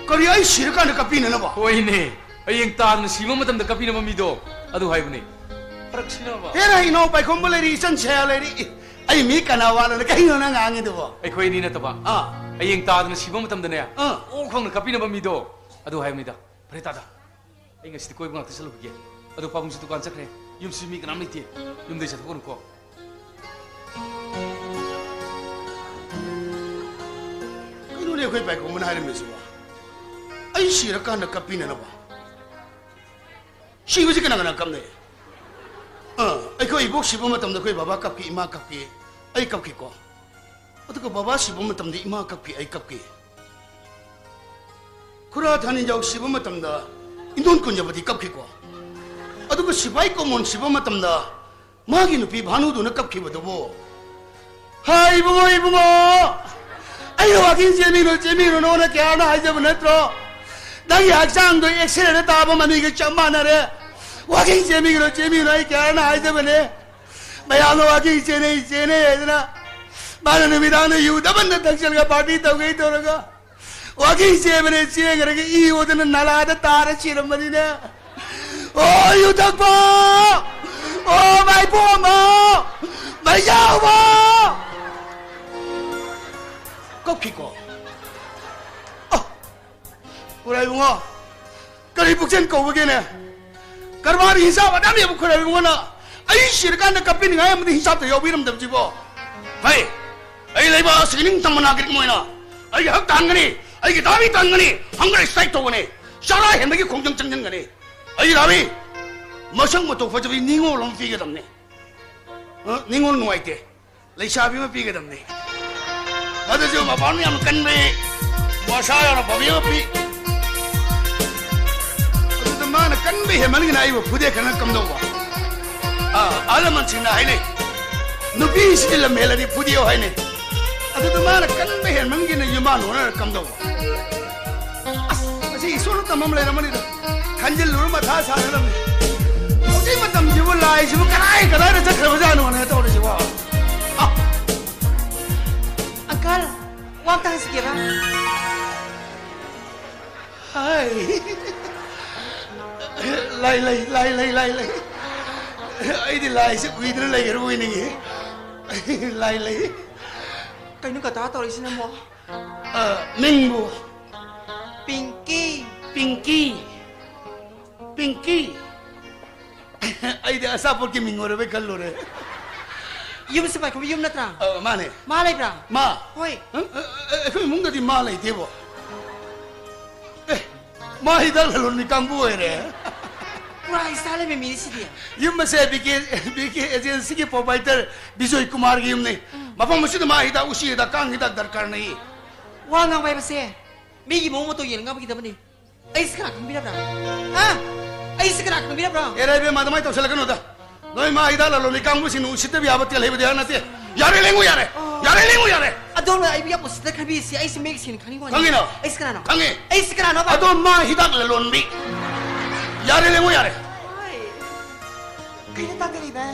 ꯀꯔꯤ, ꯑꯩ ꯁꯤꯔꯀꯥꯟꯗ ꯀꯞꯄꯤꯅꯅꯕ? ꯍꯣꯏꯅꯦ, ꯍꯌꯦꯡ ꯇꯥꯗꯅ ꯁꯤꯕ ꯃꯇꯝꯗ ꯀꯞꯄꯤꯅꯕ ꯃꯤꯗꯣ, ꯑꯗꯨ ꯍꯥꯏꯕꯅꯦ꯫ ꯐꯔꯛꯁꯤꯅꯕ꯫ ꯍꯦꯔꯥ, ꯏꯅꯥꯎ ꯄꯥꯏꯈꯣꯝꯕ ꯂꯩꯔꯤ, ꯏꯆꯟ ꯁꯌꯥ ꯂꯩꯔꯤ꯫ ꯏ, ꯑꯩ ꯃꯤ ꯀꯅꯥ ꯋꯥꯠꯂꯅ ꯀꯩꯅꯣ ꯅꯪ ꯉꯥꯡꯉꯤꯗꯨꯕꯣ? ꯑꯩꯈꯣꯏ ꯑꯅꯤ ꯅꯠꯇꯕ꯫ ꯑꯥ꯫ ꯍꯌꯦꯡ ꯇꯥꯗꯅ ꯁꯤꯕ ꯃꯇꯝꯗꯅꯦ, ꯑꯥ꯫ ꯑꯣ ꯈꯪꯅ ꯀꯞꯄꯤꯅꯕ ꯃꯤꯗꯣ, ꯑꯗꯨ ꯍꯥꯏꯕꯅꯤꯗ꯫ ꯐꯔꯦ ꯇꯥꯗ, ꯑꯩ ꯉꯁꯤꯗꯤ ꯀꯣꯏꯕ ꯉꯥꯛꯇ ꯆꯠꯂꯨꯈꯤꯒꯦ꯫ ꯑꯗꯣ ꯄꯥꯕꯨꯡꯁꯨ ꯗꯨꯀꯥꯟ ꯆꯠꯈ꯭ꯔꯦ꯫ ꯌꯨꯝꯁꯤ ꯃꯤ ꯀꯅꯥꯝ ꯂꯩꯇꯦ꯫ ꯌꯨꯝꯗꯩ ꯆꯠꯊꯣꯛꯀꯅꯨꯀꯣ꯫ ꯀꯩꯅꯣꯅꯦ ꯑꯩꯈꯣꯏ ꯄꯥꯏꯈꯣꯝꯕꯅ ꯍꯥꯏꯔꯝꯃꯤꯁꯤꯕꯣ? ꯑꯩ ꯁꯤꯔꯀꯥꯟꯗ ꯀꯞꯄꯤꯅꯅꯕ? ꯁꯤꯕꯁꯤ ꯀꯅꯥ ꯀꯅꯥ ꯀꯞꯅꯩ? ꯑꯥ, ꯑꯩꯈꯣꯏ ꯏꯕꯣꯛ ꯁꯤꯕ ꯃꯇꯝꯗ ꯑꯩꯈꯣꯏ ꯕꯕꯥ ꯀꯞꯈꯤ, ꯏꯃꯥ ꯀꯞꯈꯤ, ꯑꯩ ꯀꯞꯈꯤꯀꯣ꯫ ꯑꯗꯨꯒ ꯕꯕꯥ ꯁꯤꯕ ꯃꯇꯝꯗ ꯏꯃꯥ ꯀꯞꯈꯤ, ꯑꯩ ꯀꯞꯈꯤ꯫ ꯈꯨꯔꯥ ꯊꯥꯅꯤꯖꯥꯎ ꯁꯤꯕ ꯃꯇꯝꯗ ꯏꯟꯗꯣꯟ ꯀꯨꯟꯖꯕꯗꯤ ꯀꯞꯈꯤꯀꯣ꯫ ꯑꯗꯨꯒ ꯁꯤꯐꯥꯏ ꯀꯣꯃꯣꯟ ꯁꯤꯕ ꯃꯇꯝꯗ ꯃꯥꯒꯤ ꯅꯨꯄꯤ ꯚꯥꯅꯨꯗꯨꯅ ꯀꯞꯈꯤꯕꯗꯨꯕꯨ? ꯍꯥꯏ ꯏꯕꯨꯡꯉꯣ, ꯏꯕꯨꯡꯉꯣ, ꯑꯩꯅ ꯋꯥꯀꯤꯡ ꯆꯦꯟꯕꯤꯅꯨ, ꯆꯦꯟꯕꯤꯔꯨꯅꯣꯅ ꯀꯌꯥꯔꯅ ꯍꯥꯏꯖꯕ ꯅꯠꯇ꯭ꯔꯣ? ꯅꯪꯒꯤ ꯍꯛꯆꯥꯡꯗꯣ ꯑꯦꯛꯁꯔꯦꯗ ꯇꯥꯕ ꯃꯃꯤꯒ ꯆꯞ ꯃꯥꯟꯅꯔꯦ꯫ ꯋꯥꯀꯤꯡ ꯆꯦꯟꯕꯤꯒꯅꯨ, ꯆꯦꯟꯕꯤꯒꯅꯨ, ꯑꯩ ꯀꯌꯥꯔꯅ ꯍꯥꯏꯖꯕꯅꯦ꯫ ꯃꯌꯥꯝꯅ ꯋꯥꯀꯤꯡ ꯆꯦꯟꯅꯩ, ꯆꯦꯟꯅꯩ ꯍꯥꯏꯗꯅ, ꯃꯥꯅ ꯅꯨꯃꯤꯗꯥꯡꯗ ꯌꯨ ꯗꯕꯟꯗ ꯊꯛꯆꯜꯂꯒ ꯄꯥꯔꯇꯤ ꯇꯧꯒꯦ ꯇꯧꯔꯒ, ꯋꯥꯀꯤꯡ ꯆꯦꯟꯕꯅꯦ, ꯆꯦꯟꯈ꯭ꯔꯒ ꯏ ꯑꯣꯗꯅ ꯅꯂꯥꯗ ꯇꯥꯔ ꯁꯤꯔꯝꯕꯅꯤꯅꯦ꯫ ꯑꯣ, ꯌꯨ ꯊꯛꯄ! ꯑꯣ, ꯃꯥꯏꯄꯣꯝꯕ! ꯃꯩꯖꯥꯎꯕ! ꯀꯞꯈꯤꯀꯣ꯫ ꯑ, ꯈꯨꯔꯥꯏ ꯏꯕꯨꯡꯉꯣ, ꯀꯔꯤ ꯄꯨꯛꯆꯦꯜ ꯀꯧꯕꯒꯦꯅꯦ? ꯀꯔꯕꯥꯔꯒꯤ ꯍꯤꯡꯁꯥꯞ ꯑꯗꯥꯝ ꯌꯧꯕ ꯈꯨꯔꯥꯏ ꯏꯕꯨꯡꯉꯣꯅ ꯑꯩ ꯁꯤꯔꯀꯥꯟꯗ ꯀꯞꯄꯤꯅꯤꯡꯉꯥꯏ ꯑꯃꯗꯤ ꯍꯤꯡꯁꯥꯞꯇ ꯌꯥꯎꯕꯤꯔꯝꯗꯕꯁꯤꯕꯣ? ꯍꯩ, ꯑꯩ ꯂꯩꯕꯥꯛ ꯑꯁꯤꯒꯤ ꯅꯤꯡꯇꯝꯕ ꯅꯥꯒꯔꯤꯛ ꯑꯃ ꯑꯣꯏꯅ ꯑꯩꯒꯤ ꯍꯛ ꯇꯥꯟꯒꯅꯤ, ꯑꯩꯒꯤ ꯗꯥꯕꯤ ꯇꯥꯟꯒꯅꯤ, hunger strike ꯇꯧꯒꯅꯤ, ꯆꯔꯥ ꯍꯦꯟꯕꯒꯤ ꯈꯣꯡꯖꯪ ꯆꯪꯁꯤꯟꯒꯅꯤ꯫ ꯑꯩꯒꯤ ꯗꯥꯕꯤ, ꯃꯁꯛ ꯃꯇꯧ ꯐꯖꯕꯤ ꯅꯤꯉꯣꯜ ꯑꯃ ꯄꯤꯒꯗꯕꯅꯤ꯫ ꯑ, ꯅꯤꯉꯣꯜ ꯅꯨꯡꯉꯥꯏꯇꯦ, ꯂꯩꯁꯥꯕꯤ ꯑꯃ ꯄꯤꯒꯗꯕꯅꯤ꯫ ꯑꯗꯨꯁꯨ ꯃꯄꯥꯟ ꯌꯥꯝ ꯀꯟꯕꯤ, ꯃꯁꯥ ꯌꯥꯝꯅ ꯐꯕꯤ ꯑꯃ ꯄꯤ꯫ ꯑꯗꯨꯗ ꯃꯥꯅ ꯀꯟꯕ ꯍꯦꯟꯃꯟꯒꯤꯅ ꯑꯩꯕꯨ ꯐꯨꯗꯦ ꯈꯟꯅ ꯀꯝꯗꯧꯕ? ꯑꯥ, ꯑꯍꯜ ꯂꯃꯟꯁꯤꯡꯅ ꯍꯥꯏꯅꯩ, "ꯅꯨꯄꯤꯁꯤꯗꯤ ꯂꯝ ꯍꯦꯜꯂꯗꯤ ꯐꯨꯗꯦꯌꯣ" ꯍꯥꯏꯅꯩ꯫ ꯑꯗꯨꯗ ꯃꯥꯅ ꯀꯟꯕ ꯍꯦꯟꯃꯟꯒꯤꯅ ꯌꯨꯝꯕꯥꯟ ꯍꯣꯠꯅꯔ ꯀꯝꯗꯧꯕ? ꯑꯁ, ꯃꯁꯤ ꯏꯁꯣꯔꯅ ꯇꯝꯕ ꯑꯃ ꯂꯩꯔꯝꯃꯅꯤꯗ꯫ ꯈꯟꯖꯤꯜꯂꯨꯔ ꯃꯊꯥ ꯁꯥꯒꯗꯕꯅꯤ꯫ ꯍꯧꯖꯤꯛ ꯃꯇꯝꯁꯤꯕꯨ ꯂꯥꯏꯁꯤꯕꯨ ꯀꯗꯥꯏ ꯀꯗꯥꯏꯗ ꯆꯠꯈ꯭ꯔꯕꯖꯥꯠꯅꯣꯅꯦ ꯇꯧꯔꯤꯁꯤꯕꯣ? ꯑ꯫ ꯑꯪꯀꯜ, ꯋꯥ ꯑꯝꯇ ꯍꯪꯖꯒꯦꯕ꯫ ꯍꯥꯏ꯫ ꯂꯥꯏ ꯂꯩ, ꯂꯥꯏ ꯂꯩ, ꯂꯥꯏ ꯂꯩ꯫ ꯑꯩꯗꯤ ꯂꯥꯏꯁꯦ ꯎꯏꯗꯅ ꯂꯩꯈ꯭ꯔꯕ ꯑꯣꯏꯅꯤꯡꯉꯤ꯫ ꯂꯥꯏ ꯂꯩ꯫ ꯀꯩꯅꯣ ꯀꯀꯥ ꯇꯧꯔꯛꯏꯁꯤꯅ ꯑꯃꯨꯛ? ꯑ, ꯃꯤꯡꯕꯨ? ꯄꯤꯡꯀꯤ꯫ ꯄꯤꯡꯀꯤ꯫ ꯄꯤꯡꯀꯤ꯫ ꯑꯩꯗꯤ ꯑꯆꯥꯄꯣꯠꯀꯤ ꯃꯤꯡ ꯑꯣꯏꯔꯕꯩ ꯈꯜꯂꯨꯔꯦ꯫ ꯌꯨꯝꯁꯦ ꯄꯥꯏꯈꯣꯝꯕ ꯌꯨꯝ ꯅꯠꯇ꯭ꯔꯥ? ꯑ, ꯃꯥꯅꯦ꯫ ꯃꯥ ꯂꯩꯕ꯭ꯔꯥ? ꯃꯥ? ꯍꯣꯏ꯫ ꯑ, ꯑ, ꯑ, ꯑꯩꯈꯣꯏ ꯏꯃꯨꯡꯗꯗꯤ ꯃꯥ ꯂꯩꯇꯦꯕꯣ꯫ ꯑꯦ, ꯃꯥ ꯍꯤꯗꯥꯛ ꯂꯂꯣꯟꯕꯤ ꯀꯥꯡꯕꯨ ꯑꯣꯏꯔꯦ꯫ ꯄꯨꯔꯥ ꯏꯁꯇꯥꯏꯜ ꯂꯩꯕ ꯃꯤꯅꯤ ꯁꯤꯗꯤ꯫ ꯌꯨꯝ ꯑꯁꯦ ꯕꯤ ꯀꯦ, ꯕꯤ ꯀꯦ ꯑꯦꯖꯦꯟꯁꯤꯒꯤ ꯄ꯭ꯔꯣꯄꯥꯏꯇꯔ ꯕꯤꯖꯣꯏ ꯀꯨꯃꯥꯔꯒꯤ ꯌꯨꯝꯅꯤ꯫ ꯎꯝ꯫ ꯃꯐꯝ ꯑꯁꯤꯗ ꯃꯥ ꯍꯤꯗꯥꯛ, ꯎꯆꯤ ꯍꯤꯗꯥꯛ, ꯀꯥꯡ ꯍꯤꯗꯥꯛ ꯗꯔꯀꯥꯔ ꯂꯩ꯫ ꯋꯥ ꯉꯥꯡꯕ ꯍꯥꯏꯕꯁꯦ ꯃꯤꯒꯤ ꯃꯑꯣꯡ ꯃꯇꯧ ꯌꯦꯡꯉ ꯉꯥꯡꯕꯒꯤꯗꯕꯅꯤ꯫ ꯑꯩꯁꯦ ꯀꯅꯥ ꯈꯪꯕꯤꯔꯕ꯭ꯔꯥ? ꯍꯥ? ꯑꯩꯁꯦ ꯀꯅꯥ ꯈꯪꯕꯤꯔꯕ꯭ꯔꯥ? ꯑꯦꯔꯥ ꯏꯕꯦꯝꯃ, ꯑꯗꯨꯃꯥꯏꯅ ꯇꯧꯁꯜꯂꯛꯀꯅꯨꯗ꯫ ꯅꯣꯏ ꯃꯥ ꯍꯤꯗꯥꯛ ꯂꯂꯣꯟꯕꯤ ꯀꯥꯡꯕꯨꯁꯤꯡꯅ ꯎꯁꯤꯠꯇꯕ ꯌꯥꯕ ꯇꯦꯜ ꯍꯩꯕꯗꯤ ꯍꯥꯏ ꯅꯠꯇꯦ꯫ ꯌꯥꯔꯦ, ꯂꯦꯡꯉꯨ ꯌꯥꯔꯦ꯫ ꯑꯣ꯫ ꯌꯥꯔꯦ, ꯂꯦꯡꯉꯨ ꯌꯥꯔꯦ꯫ ꯑꯗꯣꯝꯅ ꯑꯩꯕꯨ ꯌꯥꯝ ꯎꯁꯤꯠꯇ ꯈꯟꯕꯤꯔꯤꯁꯤ ꯑꯩꯁꯤ ꯃꯌꯦꯛ ꯁꯦꯡꯅ ꯈꯪꯅꯤꯡꯉꯣ꯫ ꯈꯪꯉꯤꯅꯣ? ꯑꯩꯁꯤ ꯀꯅꯥꯅꯣ? ꯈꯪꯉꯤ꯫ ꯑꯩꯁꯤ ꯀꯅꯥꯅꯣꯕ? ꯑꯗꯣ ꯃꯥ ꯍꯤꯗꯥꯛ ꯂꯂꯣꯟꯕꯤ꯫ ꯌꯥꯔꯦ, ꯂꯦꯡꯉꯨ ꯌꯥꯔꯦ꯫ ꯍꯣꯏ꯫ ꯀꯩꯅꯣ ꯇꯥꯛꯀꯔꯤꯕ?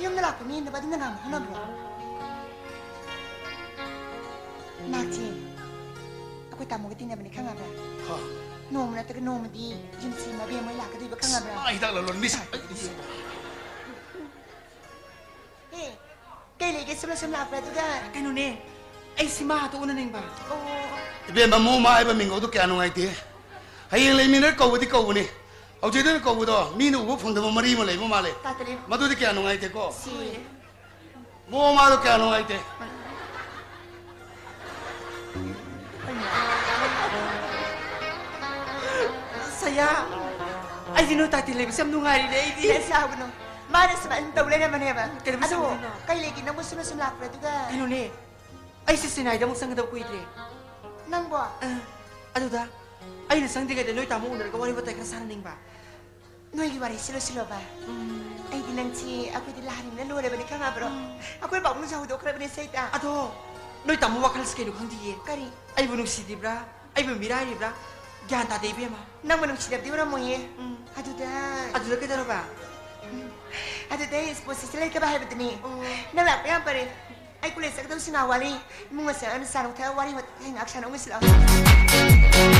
ꯌꯨꯝꯗ ꯂꯥꯛꯄ ꯃꯤ ꯍꯦꯟꯗꯕ ꯑꯗꯨꯝꯅ ꯉꯥꯡꯕ ꯍꯧꯅꯕ꯭ꯔꯣ? ꯅꯥꯛꯁꯦ ꯑꯩꯈꯣꯏ ꯇꯥꯃꯣꯒ ꯇꯤꯟꯅꯕꯅꯤ ꯈꯪꯉꯕ꯭ꯔꯥ? ꯍꯥ? ꯅꯣꯡꯃ ꯅꯠꯇ꯭ꯔꯒ ꯅꯣꯡꯃꯗꯤ ꯌꯨꯝꯁꯤ ꯃꯕꯦꯝ ꯍꯣꯏ ꯂꯥꯛꯀꯗꯣꯏꯕ ꯈꯪꯉꯕ꯭ꯔꯥ? ꯑꯥ, ꯍꯤꯗꯥꯛ ꯂꯂꯣꯟꯕꯤ꯫ ꯑꯦ, ꯀꯩ ꯂꯩꯒꯦ ꯁꯨꯝꯅ ꯁꯨꯝ ꯂꯥꯛꯄ꯭ꯔꯥ? ꯑꯗꯨꯒ ꯀꯩꯅꯣꯅꯦ, ꯑꯩ ꯁꯤꯃꯥꯗꯣ ꯎꯅꯅꯤꯡꯕ꯫ ꯑꯣ꯫ ꯏꯕꯦꯝꯃ, ꯃꯣꯃꯥ ꯍꯥꯏꯕ ꯃꯤꯡꯒꯧꯗꯣ ꯀꯌꯥ ꯅꯨꯡꯉꯥꯏꯇꯦ꯫ ꯍꯌꯦꯡ ꯂꯩꯃꯤꯟꯅꯔ ꯀꯧꯕꯗꯤ ꯀꯧꯕꯅꯤ꯫ ꯍꯧꯖꯤꯛ ꯑꯗꯨꯅ ꯀꯧꯕꯗꯣ ꯃꯤꯅ ꯎꯕ ꯐꯪꯗꯕ ꯃꯔꯤ ꯑꯃ ꯂꯩꯕ ꯃꯥꯜꯂꯦ꯫ ꯇꯥꯇꯂꯤ꯫ ꯃꯗꯨꯗꯤ ꯀꯌꯥ ꯅꯨꯡꯉꯥꯏꯇꯦꯀꯣ꯫ ꯁꯤ꯫ ꯃꯣꯃꯥꯗꯣ ꯀꯌꯥ ꯅꯨꯡꯉꯥꯏꯇꯦ꯫ ꯁꯌꯥ, ꯑꯩꯗꯤ ꯅꯣꯏ ꯇꯥꯇꯤ ꯂꯩꯕꯁꯦ ꯌꯥꯝ ꯅꯨꯡꯉꯥꯏꯔꯤꯅꯦ ꯑꯩꯗꯤ꯫ ꯑꯦ, ꯁꯥꯎꯒꯅꯨ꯫ ꯃꯥꯅ ꯁꯨꯃꯥꯏꯅ ꯇꯧ ꯂꯩꯔꯝꯕꯅꯦꯕ꯫ ꯀꯩꯗꯧꯕꯩ ꯑꯗꯣ ꯁꯥꯎꯗꯣꯏꯅꯣ? ꯀꯩ ꯂꯩꯒꯦ ꯅꯪꯕꯨ ꯁꯨꯝꯅ ꯁꯨꯝ ꯂꯥꯛꯄ꯭ꯔꯥ? ꯑꯗꯨꯒ ꯀꯩꯅꯣꯅꯦ, ꯑꯩꯁꯦ ꯆꯦꯟꯅꯥꯏꯗ ꯑꯃꯨꯛ ꯆꯪꯒꯗꯕ ꯀꯨꯏꯗ꯭ꯔꯦ꯫ ꯅꯪꯕꯣ? ꯑ, ꯑꯗꯨꯗ ꯑꯩꯅ ꯆꯪꯗ꯭ꯔꯤꯉꯩꯗ ꯅꯣꯏ ꯇꯥꯃꯣ ꯎꯅꯔꯒ ꯋꯥꯔꯤ ꯋꯥꯇꯥꯏ ꯈꯔ ꯁꯥꯟꯅꯅꯤꯡꯕ꯫ ꯅꯣꯏꯒꯤ ꯋꯥꯔꯤꯁꯤ ꯂꯣꯏꯁꯤꯜꯂꯣꯕ꯫ ꯎꯝ꯫ ꯑꯩꯗꯤ ꯅꯪꯁꯤ ꯑꯩꯈꯣꯏꯗꯤ ꯂꯥꯏꯔꯤꯛꯅ ꯂꯣꯏꯔꯕꯅꯤ ꯈꯪꯉꯕ꯭ꯔꯣ? ꯎꯝ꯫ ꯑꯩꯈꯣꯏ ꯄꯥꯕꯨꯡꯁꯨ ꯍꯧꯗꯣꯛꯈ꯭ꯔꯕꯅꯤ ꯁꯩꯇ꯫ ꯑꯗꯣ ꯅꯣꯏ ꯇꯥꯃꯣ ꯋꯥꯈꯜꯁꯤ ꯀꯩꯅꯣ ꯈꯪꯗꯤꯌꯦ꯫ ꯀꯔꯤ? ꯑꯩꯕꯨ ꯅꯨꯡꯁꯤꯗ꯭ꯔꯤꯕ꯭ꯔꯥ? ꯑꯩꯕꯨ ꯃꯤꯔꯥꯏꯔꯤꯕ꯭ꯔꯥ? ꯒ꯭ꯌꯥꯟ ꯇꯥꯗꯦ ꯏꯕꯦꯝꯃ꯫ ꯅꯪꯕꯨ ꯅꯨꯡꯁꯤꯗꯕꯗꯤ ꯑꯣꯏꯔꯝꯃꯣꯏꯌꯦ꯫ ꯎꯝ꯫ ꯑꯗꯨꯗ ꯑꯗꯨꯗ ꯀꯩꯗꯧꯔꯕ? ꯎꯝ꯫ ꯑꯗꯨꯗ ꯑꯩ ꯁ꯭ꯄꯣꯔꯠꯁ ꯂꯩꯇꯕ ꯍꯥꯏꯕꯗꯨꯅꯤ꯫ ꯑꯣ꯫ ꯅꯪ ꯂꯥꯛꯄ ꯌꯥꯝ ꯐꯔꯦ꯫ ꯑꯩ ꯀꯣꯂꯦꯖ ꯆꯠꯀꯗꯧꯁꯤ ꯉꯥꯏꯍꯥꯛ ꯋꯥꯠꯂꯤ꯫ ꯏꯃꯨꯡ ꯃꯁꯤꯡ ꯑꯃꯅ ꯆꯥ ꯅꯨꯡ ꯊꯛꯑ ꯋꯥꯔꯤ ꯋꯥꯇꯥꯏ ꯉꯥꯏꯍꯥꯛ ꯁꯥꯟꯅꯧꯃꯤꯁꯤ ꯂꯥꯛꯑꯣ꯫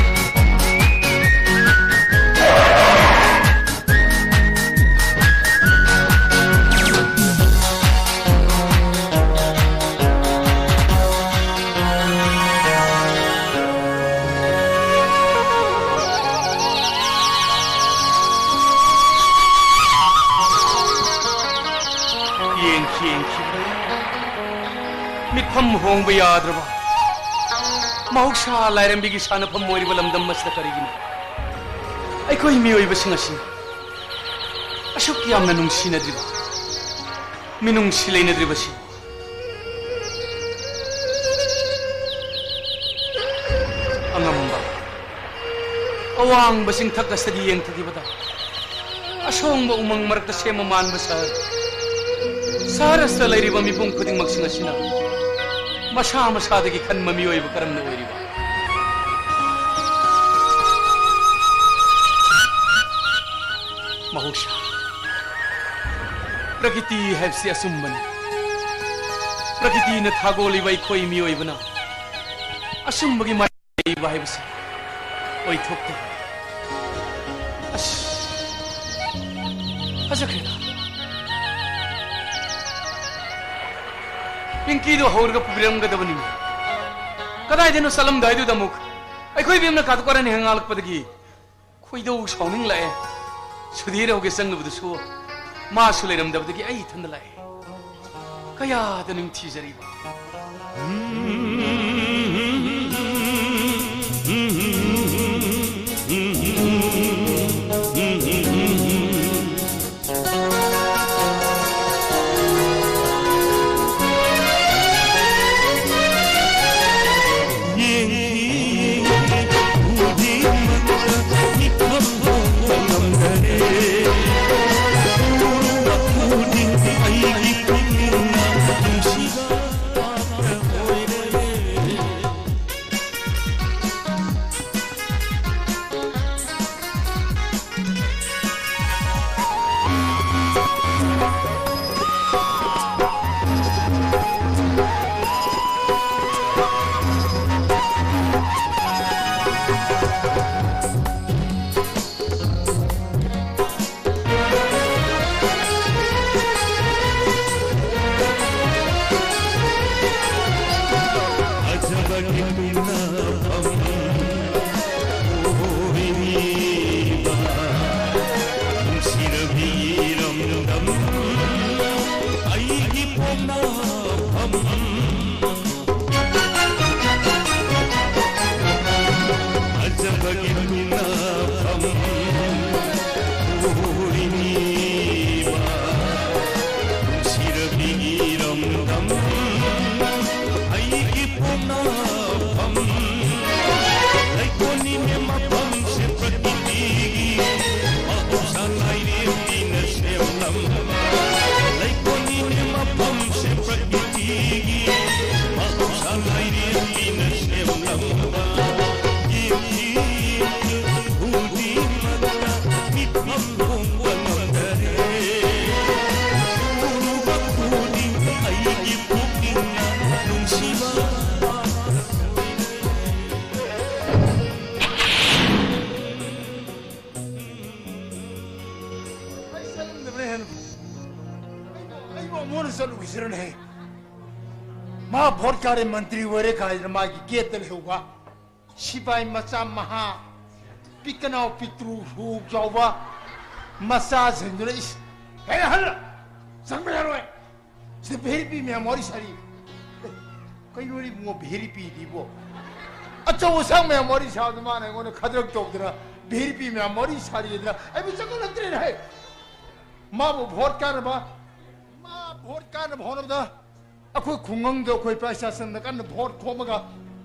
ꯌꯦꯡꯈꯤ, ꯌꯦꯡꯈꯤ꯫ ꯃꯤꯠꯐꯝ ꯍꯣꯡꯕ ꯌꯥꯗ꯭ꯔꯕ ꯃꯍꯧꯁꯥ ꯂꯥꯏꯔꯦꯝꯕꯤꯒꯤ ꯁꯥꯟꯅꯐꯝ ꯑꯣꯏꯔꯤꯕ ꯂꯝꯗꯝ ꯑꯁꯤꯗ ꯀꯔꯤꯒꯤꯅꯣ ꯑꯩꯈꯣꯏ ꯃꯤꯑꯣꯏꯕꯁꯤꯡ ꯑꯁꯤ ꯑꯁꯨꯛ ꯌꯥꯝꯅ ꯅꯨꯡꯁꯤꯅꯗ꯭ꯔꯤꯕ, ꯃꯤꯅꯨꯡꯁꯤ ꯂꯩꯅꯗ꯭ꯔꯤꯕꯁꯤ? ꯑꯉꯝꯕ ꯑꯋꯥꯡꯕ ꯆꯤꯡꯊꯛ ꯑꯁꯤꯗꯒꯤ ꯌꯦꯡꯊꯈꯤꯕꯗ ꯑꯁꯣꯡꯕ ꯎꯃꯪ ꯃꯔꯛꯇ ꯁꯦꯝꯕ ꯃꯥꯟꯕ ꯁꯍꯔ꯫ ꯁꯍꯔ ꯑꯁꯤꯗ ꯂꯩꯔꯤꯕ ꯃꯤꯄꯨꯝ ꯈꯨꯗꯤꯡꯃꯛꯁꯤꯡ ꯑꯁꯤꯅ ꯃꯁꯥ ꯃꯁꯥꯗꯒꯤ ꯈꯟꯕ ꯃꯤꯑꯣꯏꯕ ꯀꯔꯝꯅ ꯑꯣꯏꯔꯤꯕ? ꯃꯍꯧꯁꯥ, ꯄ꯭ꯔꯀꯤꯇꯤ ꯍꯥꯏꯕꯁꯤ ꯑꯆꯨꯝꯕꯅꯤ꯫ ꯄ꯭ꯔꯀꯤꯇꯤꯅ ꯊꯥꯒꯣꯜꯂꯤꯕ ꯑꯩꯈꯣꯏ ꯃꯤꯑꯣꯏꯕꯅ ꯑꯆꯨꯝꯕꯒꯤ ꯃꯥꯏ ꯂꯩꯕ ꯍꯥꯏꯕꯁꯤ ꯑꯣꯏꯊꯣꯛꯇꯦ꯫ ꯑꯁ, ꯐꯖꯈ꯭ꯔꯦꯗ꯫ ꯄꯤꯡꯀꯤꯗꯣ ꯍꯧꯔꯒ ꯄꯨꯕꯤꯔꯝꯒꯗꯕꯅꯤ꯫ ꯀꯗꯥꯏꯗꯅꯣ ꯆꯠꯂꯝꯗꯥꯏꯗꯨꯗ ꯑꯃꯨꯛ ꯑꯩꯈꯣꯏ ꯕꯦꯝꯅ ꯀꯥꯗꯨ ꯀꯔꯟ ꯍꯦꯛ ꯉꯥꯡꯂꯛꯄꯗꯒꯤ ꯈꯣꯏꯗꯧ ꯁꯥꯎꯅꯤꯡꯂꯛꯑꯦ꯫ ꯁꯨꯙꯤꯔ ꯍꯧꯒꯦ ꯆꯪꯂꯨꯕꯗꯨꯁꯨ ꯃꯥꯁꯨ ꯂꯩꯔꯝꯗꯕꯗꯒꯤ ꯑꯩ ꯏꯊꯟꯗ ꯂꯥꯛꯑꯦ꯫ ꯀꯌꯥꯗ ꯅꯤꯡꯊꯤꯖꯔꯤꯕ꯫ ꯁꯤꯔꯟ ꯍꯦ꯫ ꯃꯥ ꯚꯣꯠ ꯀꯥꯔꯦ, ꯃꯟꯇ꯭ꯔꯤ ꯑꯣꯏꯔꯦ ꯀꯥꯏꯗꯅ ꯃꯥꯒꯤ ꯒꯦꯠꯇ ꯂꯩꯍꯧꯕ ꯁꯤꯐꯥꯏ ꯃꯆꯥ ꯃꯍꯥ, ꯄꯤꯛꯀꯅꯥꯎ ꯄꯤꯛꯇ꯭ꯔꯨ ꯍꯨ ꯆꯥꯎꯕ ꯃꯆꯥꯁꯤꯡꯗꯨꯅ, "ꯏꯁ, ꯍꯦ, ꯍꯜ! ꯆꯪꯕ ꯌꯥꯔꯣꯏ! ꯁꯤꯗ ꯚꯦꯔꯤꯄꯤ ꯃꯌꯥꯝ ꯋꯥꯔꯤ ꯁꯥꯔꯤ!" ꯑꯦ, ꯀꯩꯅꯣꯅꯦ ꯏꯕꯨꯡꯉꯣ, ꯚꯦꯔꯤꯄꯤꯗꯤꯕꯣ? ꯑꯆꯧ ꯑꯁꯥꯡ ꯃꯌꯥꯝ ꯋꯥꯔꯤ ꯁꯥꯕꯗ ꯃꯥꯅ ꯑꯩꯉꯣꯟꯗ ꯈꯗ꯭ꯔꯛ ꯇꯧꯗꯅ, ꯚꯦꯔꯤꯄꯤ ꯃꯌꯥꯝ ꯋꯥꯔꯤ ꯁꯥꯔꯤꯗꯅ ꯑꯩꯕꯨ ꯆꯪꯍꯜꯂꯛꯇ꯭ꯔꯦꯅꯦ ꯍꯦ! ꯃꯥꯕꯨ ꯚꯣꯠ ꯀꯥꯟꯅꯕ, ꯃꯥ ꯚꯣꯠ ꯀꯥꯟꯅꯕ ꯍꯣꯠꯅꯕꯗ ꯑꯩꯈꯣꯏ ꯈꯨꯡꯒꯪꯗ ꯑꯩꯈꯣꯏ ꯏꯄꯥ ꯏꯆꯥꯁꯤꯡꯅ ꯀꯟꯅ ꯚꯣꯠ ꯈꯣꯝꯃꯒ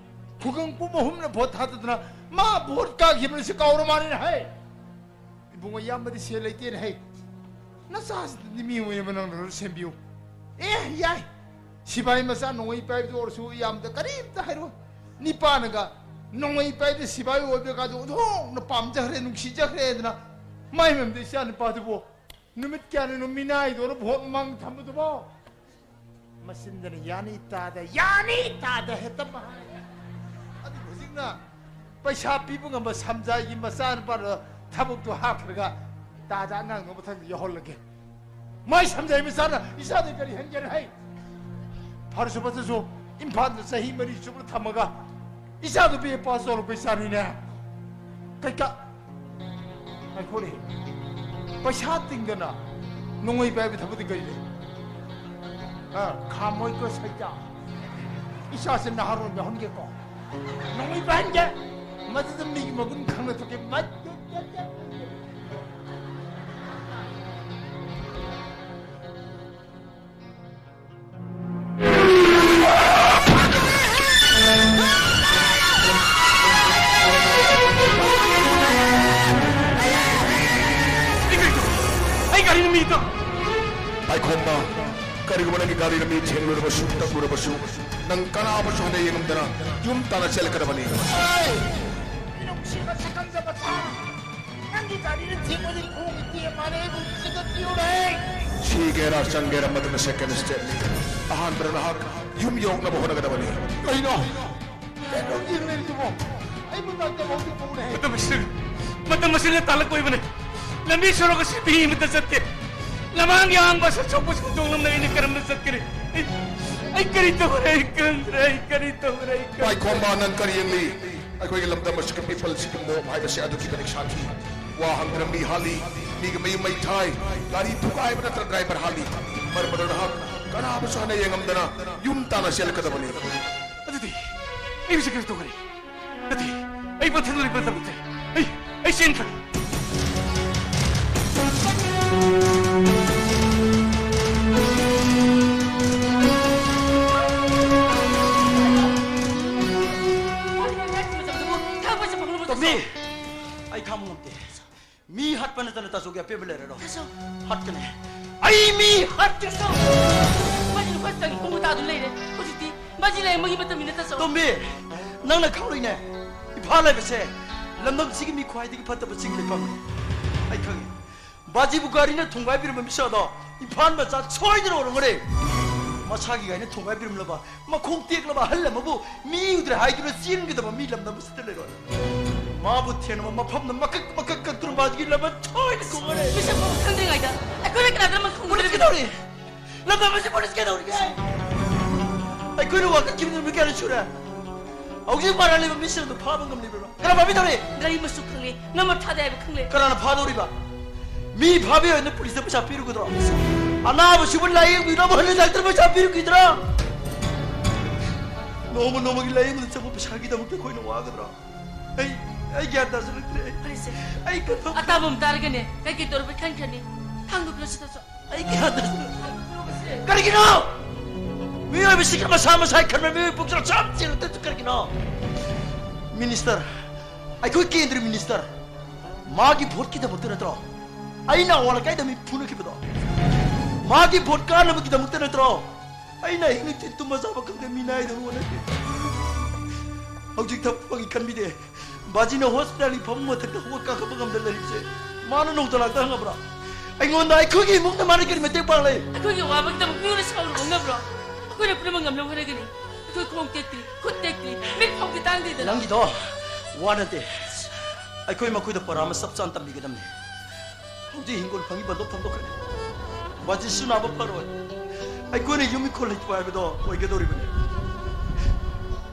ꯈꯨꯡꯒꯪ ꯄꯨꯝꯕ ꯑꯍꯨꯝꯅ ꯚꯣꯠ ꯊꯥꯗꯗꯅ ꯃꯥ ꯚꯣꯠ ꯀꯥꯈꯤꯕꯅ ꯁꯤ ꯀꯥꯎꯔ ꯃꯥꯜꯂꯦꯅꯦ ꯍꯦ! ꯏꯕꯨꯡꯉꯣ, ꯏꯌꯥꯝꯕꯗꯤ ꯁꯦꯜ ꯂꯩꯇꯦꯅꯦ ꯍꯦ꯫ ꯅꯆꯥꯁꯤꯗꯤ ꯃꯤ ꯑꯣꯏꯅꯕ ꯅꯪꯅ ꯈꯔ ꯁꯦꯝꯕꯤꯌꯨ꯫ ꯑꯦ, ꯌꯥꯏ꯫ ꯁꯤꯐꯥꯏ ꯃꯆꯥ ꯅꯣꯡꯃꯩ ꯄꯥꯏꯕꯗ ꯑꯣꯏꯔꯁꯨ ꯏꯌꯥꯝꯕꯗ ꯀꯔꯤꯝꯇ ꯍꯥꯏꯔꯣꯏ꯫ ꯅꯤꯄꯥꯅꯒ ꯅꯣꯡꯃꯩ ꯄꯥꯏꯕꯗ ꯁꯤꯐꯥꯏ ꯑꯣꯏꯕꯒꯗꯣ ꯑꯣꯟꯊꯣꯛꯅ ꯄꯥꯝꯖꯈ꯭ꯔꯦ, ꯅꯨꯡꯁꯤꯖꯈ꯭ꯔꯦꯗꯅ꯫ ꯃꯥꯏ ꯃꯔꯝꯗ ꯏꯆꯥ ꯅꯨꯄꯥꯗꯨꯕꯨ ꯅꯨꯃꯤꯠ ꯀꯌꯥꯅꯤꯅꯣ ꯃꯤꯅꯥꯏꯗꯧꯅ ꯚꯣꯠ ꯃꯃꯥꯡ ꯊꯝꯕꯗꯨꯕꯣ? ꯃꯆꯤꯟꯗꯅ ꯌꯥꯅꯤ ꯇꯥꯗ, ꯌꯥꯅꯤ ꯇꯥꯗ ꯍꯦꯛꯇ ꯃꯍꯥꯏ꯫ ꯑꯗꯨ ꯍꯧꯖꯤꯛꯅ ꯄꯩꯁꯥ ꯄꯤꯕ ꯉꯝꯕ ꯁꯝꯖꯥꯏꯒꯤ ꯃꯆꯥꯅꯨꯄꯥꯗ ꯊꯕꯛꯇꯣ ꯍꯥꯞꯈ꯭ꯔꯒ ꯇꯥꯗ ꯑꯉꯥꯡꯗꯣ ꯃꯊꯪꯗ ꯌꯥꯎꯍꯜꯂꯒꯦ꯫ ꯃꯥꯏ ꯁꯝꯖꯥꯏ ꯃꯆꯥꯅ ꯏꯆꯥꯗ ꯀꯔꯤ ꯍꯟꯒꯦꯅ ꯍꯥꯏ? ꯐꯔꯁꯨ ꯐꯠꯇ꯭ꯔꯁꯨ ꯏꯝꯐꯥꯜꯗ ꯆꯍꯤ ꯃꯔꯤ ꯆꯨꯞꯅ ꯊꯝꯃꯒ ꯏꯆꯥꯗꯨ ꯕꯤ ꯑꯦ ꯄꯥꯁ ꯇꯧꯔꯛꯄ ꯏꯆꯥꯅꯤꯅꯦ꯫ ꯀꯩꯀꯥ ꯉꯥꯏꯈꯣꯅꯦ꯫ ꯄꯩꯁꯥ ꯇꯤꯡꯗꯅ ꯅꯣꯡꯃꯩ ꯄꯥꯏꯕ ꯊꯕꯛꯇꯤ ꯀꯔꯤ ꯂꯩ? ꯑ, ꯈꯥꯃꯣꯏꯀꯣ ꯁꯩꯇꯥ꯫ ꯏꯆꯥꯁꯦ ꯅꯍꯥꯔꯣꯟ ꯌꯥꯎꯍꯟꯒꯦꯀꯣ꯫ ꯅꯣꯡꯃꯩ ꯄꯥꯏꯍꯟꯒꯦ꯫ ꯃꯗꯨꯗ ꯃꯤꯒꯤ ꯃꯒꯨꯟ ꯈꯪꯅ ꯊꯣꯛꯀꯦ꯫ ꯃꯗꯨ ꯑꯩ ꯒꯥꯔꯤ ꯅꯨꯃꯤꯠꯇꯣ꯫ ꯄꯥꯏꯈꯣꯝꯕ, ꯀꯔꯤꯒꯨꯝꯕ ꯅꯪꯒꯤ ꯒꯥꯔꯤꯅ ꯃꯤ ꯊꯦꯡꯂꯨꯔꯕꯁꯨ, ꯇꯛꯂꯨꯔꯕꯁꯨ, ꯅꯪ ꯀꯅꯥꯕꯨꯁꯨ ꯍꯟꯅ ꯌꯦꯡꯉꯝꯗꯅ ꯌꯨꯝ ꯇꯥꯟꯅ ꯆꯦꯜꯂꯛꯀꯗꯕꯅꯤ꯫ ꯅꯨꯡꯁꯤꯕ ꯁꯛꯈꯪꯖꯕ ꯊꯥ, ꯅꯪꯒꯤ ꯒꯥꯔꯤꯅ ꯊꯦꯡꯕꯗꯤ ꯈꯣꯡꯒꯤ ꯇꯦꯛ ꯃꯥꯜꯂꯦ, ꯑꯩꯕꯨ ꯆꯤꯡꯈꯠꯄꯤꯌꯨꯅꯦ꯫ ꯁꯤꯒꯦꯔꯥ ꯆꯪꯒꯦꯔꯥ ꯃꯗꯨꯅ second stepꯅꯤ꯫ ꯑꯍꯥꯟꯕꯗ ꯅꯍꯥꯛ ꯌꯨꯝ ꯌꯧꯔꯛꯅꯕ ꯍꯣꯠꯅꯒꯗꯕꯅꯤ꯫ ꯀꯩꯅꯣ? ꯀꯩꯅꯣ ꯌꯦꯡꯂꯤꯕꯗꯨꯕꯣ? ꯑꯩꯕꯨ ꯗꯥꯛꯇꯔ ꯐꯥꯎꯗꯤ ꯄꯨꯔꯦ꯫ ꯃꯇꯝ ꯑꯁꯤꯗ, ꯃꯇꯝ ꯑꯁꯤꯗ ꯇꯥꯜꯂꯛꯄ ꯑꯣꯏꯕꯅꯦ꯫ ꯂꯝꯕꯤ ꯁꯣꯔꯣꯛ ꯑꯁꯤ ꯃꯤ ꯑꯃꯠꯇ ꯆꯠꯇꯦ꯫ ꯂꯃꯥꯡ ꯌꯥꯡꯕ ꯁꯠ ꯁꯣꯛꯄꯁꯤꯡ ꯇꯣꯡꯂꯝꯅ ꯑꯩꯅ ꯀꯔꯝꯅ ꯆꯠꯀꯅꯤ? ꯑꯩ, ꯑꯩ ꯀꯔꯤ ꯇꯧꯔꯦ? ꯑꯩ ꯈꯪꯗ꯭ꯔꯦ꯫ ꯑꯩ ꯀꯔꯤ ꯇꯧꯔꯦ? ꯑꯩ ꯈꯪꯗ꯭ꯔꯦ꯫ ꯄꯥꯏꯈꯣꯝꯕ, ꯅꯪ ꯀꯔꯤ ꯌꯦꯡꯂꯤ? ꯑꯩꯈꯣꯏꯒꯤ ꯂꯝꯗꯝ ꯑꯁꯤꯒꯤ people ꯁꯤꯒꯤ ꯃꯣꯞ ꯍꯥꯏꯕꯁꯤ ꯑꯗꯨꯛꯀꯤ ꯃꯇꯤꯛ ꯁꯥꯊꯤ꯫ ꯋꯥ ꯍꯪꯗꯅ ꯃꯤ ꯍꯥꯠꯂꯤ, ꯃꯤꯒꯤ ꯃꯌꯨꯝ ꯃꯩ ꯊꯥꯏ, ꯒꯥꯔꯤ ꯊꯨꯒꯥꯏꯕ ꯅꯠꯇ꯭ꯔ driver ꯍꯥꯠꯂꯤ꯫ ꯃꯔꯝ ꯑꯗꯨꯅ ꯅꯍꯥꯛ ꯀꯅꯥꯕꯨꯁꯨ ꯍꯟꯅ ꯌꯦꯡꯉꯝꯗꯅ ꯌꯨꯝ ꯇꯥꯟꯅ ꯆꯦꯜꯂꯛꯀꯗꯕꯅꯤ꯫ ꯑꯗꯨꯗꯤ ꯑꯩ ꯍꯧꯖꯤꯛ ꯀꯔꯤ ꯇꯧꯒꯅꯤ? ꯅꯠꯇꯦ, ꯑꯩ ꯃꯊꯟꯗ ꯂꯩꯕ ꯉꯝꯗꯦ꯫ ꯑꯩ, ꯑꯩ ꯆꯦꯟꯈ꯭ꯔꯒꯦ꯫ ꯇꯣꯝꯕꯤ, ꯑꯩ ꯈꯥꯡꯕ ꯉꯝꯗꯦ꯫ ꯃꯤ ꯍꯥꯠꯄ ꯅꯠꯇꯅ ꯇꯥꯖꯧꯒꯤ ꯑꯄꯦꯟꯕ ꯂꯩꯔꯔꯣꯏ꯫ ꯇꯥꯖꯧ꯫ ꯍꯥꯠꯀꯅꯤ꯫ ꯑꯩ ꯃꯤ ꯍꯥꯠꯀꯅꯤ꯫ ꯇꯥꯖꯧ꯫ ꯃꯥꯗꯤ ꯂꯨꯄꯥ ꯆꯪꯉꯤ ꯈꯣꯡ ꯃꯇꯥꯗꯨ ꯂꯩꯔꯦ꯫ ꯍꯧꯖꯤꯛꯇꯤ ꯃꯥꯁꯤ ꯂꯥꯏꯌꯦꯡꯕꯒꯤ ꯃꯇꯝꯅꯤꯅ ꯇꯥꯖꯧ꯫ ꯇꯣꯝꯕꯤ, ꯅꯪꯅ ꯈꯪꯂꯣꯏꯅꯦ꯫ ꯏꯝꯐꯥꯜ ꯍꯥꯏꯕꯁꯦ ꯂꯝꯗꯝꯁꯤꯒꯤ ꯃꯤ ꯈ꯭ꯋꯥꯏꯗꯒꯤ ꯐꯠꯇꯕ ꯆꯤꯡ ꯂꯩꯐꯝꯅꯤ꯫ ꯑꯩ ꯈꯪꯉꯤ꯫ ꯕꯥꯖꯤꯕꯨ ꯒꯥꯔꯤꯅ ꯊꯣꯡꯒꯥꯏꯕꯤꯔꯝꯕ ꯃꯤꯁꯛ ꯑꯗꯣ ꯏꯝꯐꯥꯜ ꯃꯆꯥ ꯁꯣꯏꯗꯅ ꯑꯣꯏꯔꯝꯒꯅꯤ꯫ ꯃꯁꯥꯒꯤ ꯒꯥꯔꯤꯅ ꯊꯣꯡꯒꯥꯏꯕꯤꯔꯝꯂꯕ ꯃꯈꯣꯡ ꯇꯦꯛꯂꯕ ꯑꯍꯜ ꯑꯃꯕꯨ ꯃꯤ ꯎꯗ꯭ꯔꯦ ꯍꯥꯏꯗꯨꯅ ꯆꯦꯟꯒꯗꯕ ꯃꯤ ꯂꯝꯗꯝ ꯑꯁꯤꯗ ꯂꯩꯔꯣꯏ꯫ ꯃꯥꯕꯨ ꯊꯦꯡꯅꯕ ꯃꯐꯝꯗ ꯃꯀꯛ ꯃꯀꯛ ꯀꯛꯇꯨꯅ ꯃꯥꯒꯤ ꯂꯃꯟ ꯁꯣꯏꯗꯅ ꯈꯨꯝꯒꯅꯤ꯫ ꯃꯤꯁꯛ ꯐꯥꯎꯕ ꯈꯪꯗ꯭ꯔꯤꯉꯩꯗ ꯑꯩꯈꯣꯏꯅ ꯀꯅꯥꯗ ꯂꯃꯟ ꯈꯨꯝꯒꯗꯕꯅꯣ? ꯄꯨꯂꯤꯁ ꯀꯩꯗꯧꯔꯤ? ꯂꯝꯗꯝ ꯑꯁꯤ ꯄꯨꯂꯤꯁ ꯀꯩꯗꯧꯔꯤꯒꯦ? ꯑꯩꯈꯣꯏꯅ ꯋꯥꯀꯠꯈꯤꯕ ꯅꯨꯃꯤꯠ ꯀꯌꯥꯅꯤ ꯁꯨꯔꯦ? ꯍꯧꯖꯤꯛ ꯃꯔꯥꯜ ꯂꯩꯕ ꯃꯤꯁꯤꯡ ꯑꯗꯨ ꯐꯥꯕ ꯉꯝꯂꯤꯕ꯭ꯔꯣ? ꯀꯅꯥ ꯐꯥꯕꯤꯗꯧꯔꯤ? ꯒꯥꯔꯤ ꯃꯆꯨ ꯈꯪꯂꯦ, ꯅꯝꯕꯔ ꯊꯥꯗꯦ ꯍꯥꯏꯕ ꯈꯪꯂꯦ꯫ ꯀꯅꯥꯅ ꯐꯥꯗꯧꯔꯤꯕ? ꯃꯤ ꯐꯥꯕꯤꯌꯣ ꯍꯥꯏꯅ ꯄꯨꯂꯤꯁꯇ ꯄꯩꯁꯥ ꯄꯤꯔꯨꯒꯗ꯭ꯔꯣ? ꯑꯅꯥꯕꯁꯤꯕꯨ ꯂꯥꯌꯦꯡꯕꯤꯅꯕ ꯍꯟꯅ ꯗꯥꯛꯇꯔ ꯄꯩꯁꯥ ꯄꯤꯔꯨꯈꯤꯗ꯭ꯔꯣ? ꯅꯣꯡꯃ ꯅꯣꯡꯃꯒꯤ ꯂꯥꯌꯦꯡꯕꯗ ꯆꯪꯕ ꯄꯩꯁꯥꯒꯤꯗꯃꯛꯇ ꯑꯩꯈꯣꯏꯅ ꯋꯥꯒꯗ꯭ꯔꯣ? ꯑꯩ, ꯑꯩ ꯒ꯭ꯌꯥꯟ ꯇꯥꯁꯤꯜꯂꯛꯇ꯭ꯔꯦ꯫ ꯐꯔꯦꯁꯦ꯫ ꯑꯩ ꯀꯩꯗꯧ- ꯑꯇꯥꯕ ꯑꯃ ꯇꯥꯔꯒꯅꯦ ꯀꯩꯀꯩ ꯇꯧꯔꯕ ꯈꯟ ꯈꯟꯅꯤ꯫ ꯊꯥꯡꯗꯣꯛꯄꯤꯔꯣ ꯁꯤꯗꯁꯨ꯫ ꯑꯩ ꯒ꯭ꯌꯥꯟ ꯇꯥꯁꯤꯜꯂꯛꯇ꯭ꯔꯦ꯫ ꯊꯥꯡꯗꯣꯛꯄꯤꯔꯣ ꯁꯦ꯫ ꯀꯔꯤꯒꯤꯅꯣ? ꯃꯤꯑꯣꯏꯕꯁꯤꯒꯤ ꯃꯁꯥ ꯃꯁꯥꯒꯤ ꯈꯟꯕ ꯃꯤꯑꯣꯏ ꯄꯨꯛꯆꯦꯜ ꯆꯞ ꯆꯦꯜꯂꯛꯇ꯭ꯔꯁꯨ ꯀꯔꯤꯒꯤꯅꯣ? ꯃꯤꯅꯤꯁꯇꯔ, ꯑꯩꯈꯣꯏ ꯀꯦꯟꯗ꯭ꯔ ꯃꯤꯅꯤꯁꯇꯔ, ꯃꯥꯒꯤ ꯚꯣꯠꯀꯤꯗꯃꯛꯇ ꯅꯠꯇ꯭ꯔꯣ ꯑꯩꯅ ꯑꯋꯥ ꯂꯩꯀꯥꯏꯗ ꯃꯤ ꯐꯨꯅꯈꯤꯕꯗꯣ? ꯃꯥꯒꯤ ꯚꯣꯠ ꯀꯥꯅꯕꯒꯤꯗꯃꯛꯇ ꯅꯠꯇ꯭ꯔꯣ ꯑꯩꯅ ꯑꯍꯤꯡ ꯅꯨꯡꯊꯤꯜ ꯇꯨꯝꯕ ꯆꯥꯕ ꯈꯪꯗꯦ ꯃꯤꯅꯥꯏꯗꯧꯅ ꯍꯣꯠꯅꯈꯤ? ꯍꯧꯖꯤꯛ ꯊꯕꯛ ꯐꯪꯉꯤ ꯈꯟꯕꯤꯗꯦ꯫ ꯕꯥꯖꯤꯅ ꯍꯣꯁꯄꯤꯇꯥꯜꯒꯤ ꯐꯃꯨꯡ ꯃꯊꯛꯇ ꯍꯧꯒꯠ ꯀꯥꯈꯠꯄ ꯉꯝꯗ ꯂꯩꯔꯤꯕꯁꯦ ꯃꯥꯅ ꯅꯣꯡꯇ ꯂꯥꯛꯇ ꯍꯪꯉꯕ꯭ꯔꯥ? ꯑꯩꯉꯣꯟꯗ ꯑꯩꯈꯣꯏꯒꯤ ꯏꯃꯨꯡꯗ ꯃꯥꯅ ꯀꯔꯤ ꯃꯇꯦꯡ ꯄꯥꯡꯂꯦ? ꯑꯩꯈꯣꯏꯒꯤ ꯑꯋꯥꯕꯒꯤꯗꯃꯛ ꯃꯤꯑꯣꯏꯅ ꯁꯥꯎꯔꯨꯕ ꯉꯝꯕ꯭ꯔꯣ? ꯑꯩꯈꯣꯏꯅ ꯄꯨꯝꯅꯃꯛ ꯉꯝꯅꯕ ꯍꯣꯠꯅꯒꯅꯤ꯫ ꯑꯩꯈꯣꯏ ꯈꯣꯡ ꯇꯦꯛꯇ꯭ꯔꯤ, ꯈꯨꯠ ꯇꯦꯛꯇ꯭ꯔꯤ, ꯃꯤꯠ ꯐꯥꯎꯗꯤ ꯇꯥꯡꯗꯦꯗꯅ꯫ ꯅꯪꯒꯤꯗꯣ ꯋꯥ ꯅꯠꯇꯦ꯫ ꯑꯩꯈꯣꯏ ꯃꯈꯣꯏꯗ ꯄꯔꯥ ꯑꯃ ꯆꯞ ꯆꯥꯅ ꯇꯝꯕꯤꯒꯗꯕꯅꯤ꯫ ꯍꯧꯖꯤꯛ ꯍꯤꯡꯒꯣꯜ ꯐꯪꯉꯤ ꯕꯟꯗꯣꯞ ꯊꯝꯗꯣꯛꯈ꯭ꯔꯦ꯫ ꯕꯥꯖꯤꯁꯨ ꯅꯥꯕ ꯐꯔꯣꯏ꯫ ꯑꯩꯈꯣꯏꯅ ꯌꯨꯝ ꯏꯪꯈꯣꯜ ꯂꯩꯇꯕ ꯍꯥꯏꯕꯗꯣ ꯑꯣꯏꯒꯗꯧꯔꯤꯕꯅꯤ꯫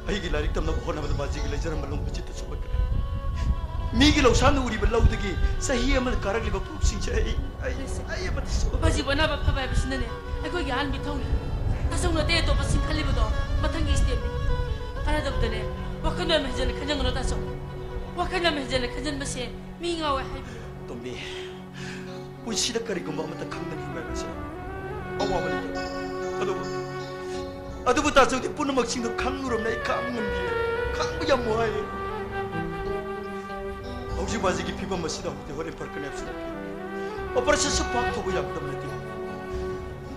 ꯑꯩꯒꯤ ꯂꯥꯏꯔꯤꯛ ꯇꯝꯅꯕ ꯍꯣꯠꯅꯕꯗ ꯕꯥꯖꯤꯒꯤ ꯂꯩꯖꯔꯝꯕ ꯂꯣꯡ ꯃꯆꯦꯠꯇꯨ ꯁꯨꯞꯄꯠꯈ꯭ꯔꯦ꯫ ꯃꯤꯒꯤ ꯂꯧꯁꯥꯟꯗ ꯎꯔꯤꯕ ꯂꯧꯗꯒꯤ ꯆꯍꯤ ꯑꯃꯗ ꯀꯥꯔꯛꯂꯤꯕ ꯄꯣꯠꯁꯤꯡꯁꯦ ꯑꯩ, ꯑꯩ, ꯑꯩ ꯑꯃꯗꯤ ꯁꯨ- ꯕꯥꯖꯤꯕꯨ ꯑꯅꯥꯕ ꯐꯕ ꯍꯥꯏꯕꯁꯤꯅꯅꯦ ꯑꯩꯈꯣꯏꯒꯤ ꯑꯍꯥꯟꯕ ꯏꯊꯧꯅꯤ꯫ ꯇꯥꯆꯧꯅ ꯑꯇꯩ ꯑꯇꯣꯞꯄꯁꯤꯡ ꯈꯜꯂꯤꯕꯗꯣ ꯃꯊꯪꯒꯤ ꯁ꯭ꯇꯦꯞꯅꯤ꯫ ꯀꯥꯟꯅꯗꯕꯗꯅꯦ ꯋꯥꯈꯜ ꯌꯥꯝ ꯍꯦꯟꯖꯟꯅ ꯈꯟꯖꯟꯒꯅꯨ ꯇꯥꯆꯧ꯫ ꯋꯥꯈꯜ ꯌꯥꯝ ꯍꯦꯟꯖꯟꯅ ꯈꯟꯖꯟꯕꯁꯦ ꯃꯤ ꯉꯥꯎꯋꯦ ꯍꯥꯏꯕꯅꯤ꯫ ꯇꯣꯝꯕꯤ, ꯄꯨꯟꯁꯤꯗ ꯀꯔꯤꯒꯨꯝꯕ ꯑꯃꯠꯇ ꯈꯪꯗꯅ ꯍꯤꯡꯕ ꯍꯥꯏꯕꯁꯦ ꯑꯋꯥꯕ ꯂꯩꯇꯦ꯫ ꯑꯗꯨꯕꯨ, ꯑꯗꯨꯕꯨ ꯇꯥꯆꯧꯗꯤ ꯄꯨꯝꯅꯃꯛꯁꯤꯡꯗꯣ ꯈꯪꯂꯨꯔꯕꯅ ꯑꯩ ꯈꯥꯡꯕ ꯉꯝꯗꯦ꯫ ꯈꯥꯡꯕ ꯌꯥꯝ ꯋꯥꯏ꯫ ꯍꯧꯖꯤꯛ ꯕꯥꯖꯤꯒꯤ ꯐꯤꯕꯝ ꯑꯁꯤꯗ ꯍꯧꯗꯤ ꯍꯣꯔꯦꯟ ꯐꯔꯛꯀꯅꯤ ꯍꯥꯏꯕꯁꯨ ꯅꯠꯇꯦ꯫ ꯑꯣꯄꯔꯦꯁꯟꯁꯨ ꯄꯥꯛ ꯇꯧꯕ ꯌꯥꯒꯗꯕ ꯅꯠꯇꯦ꯫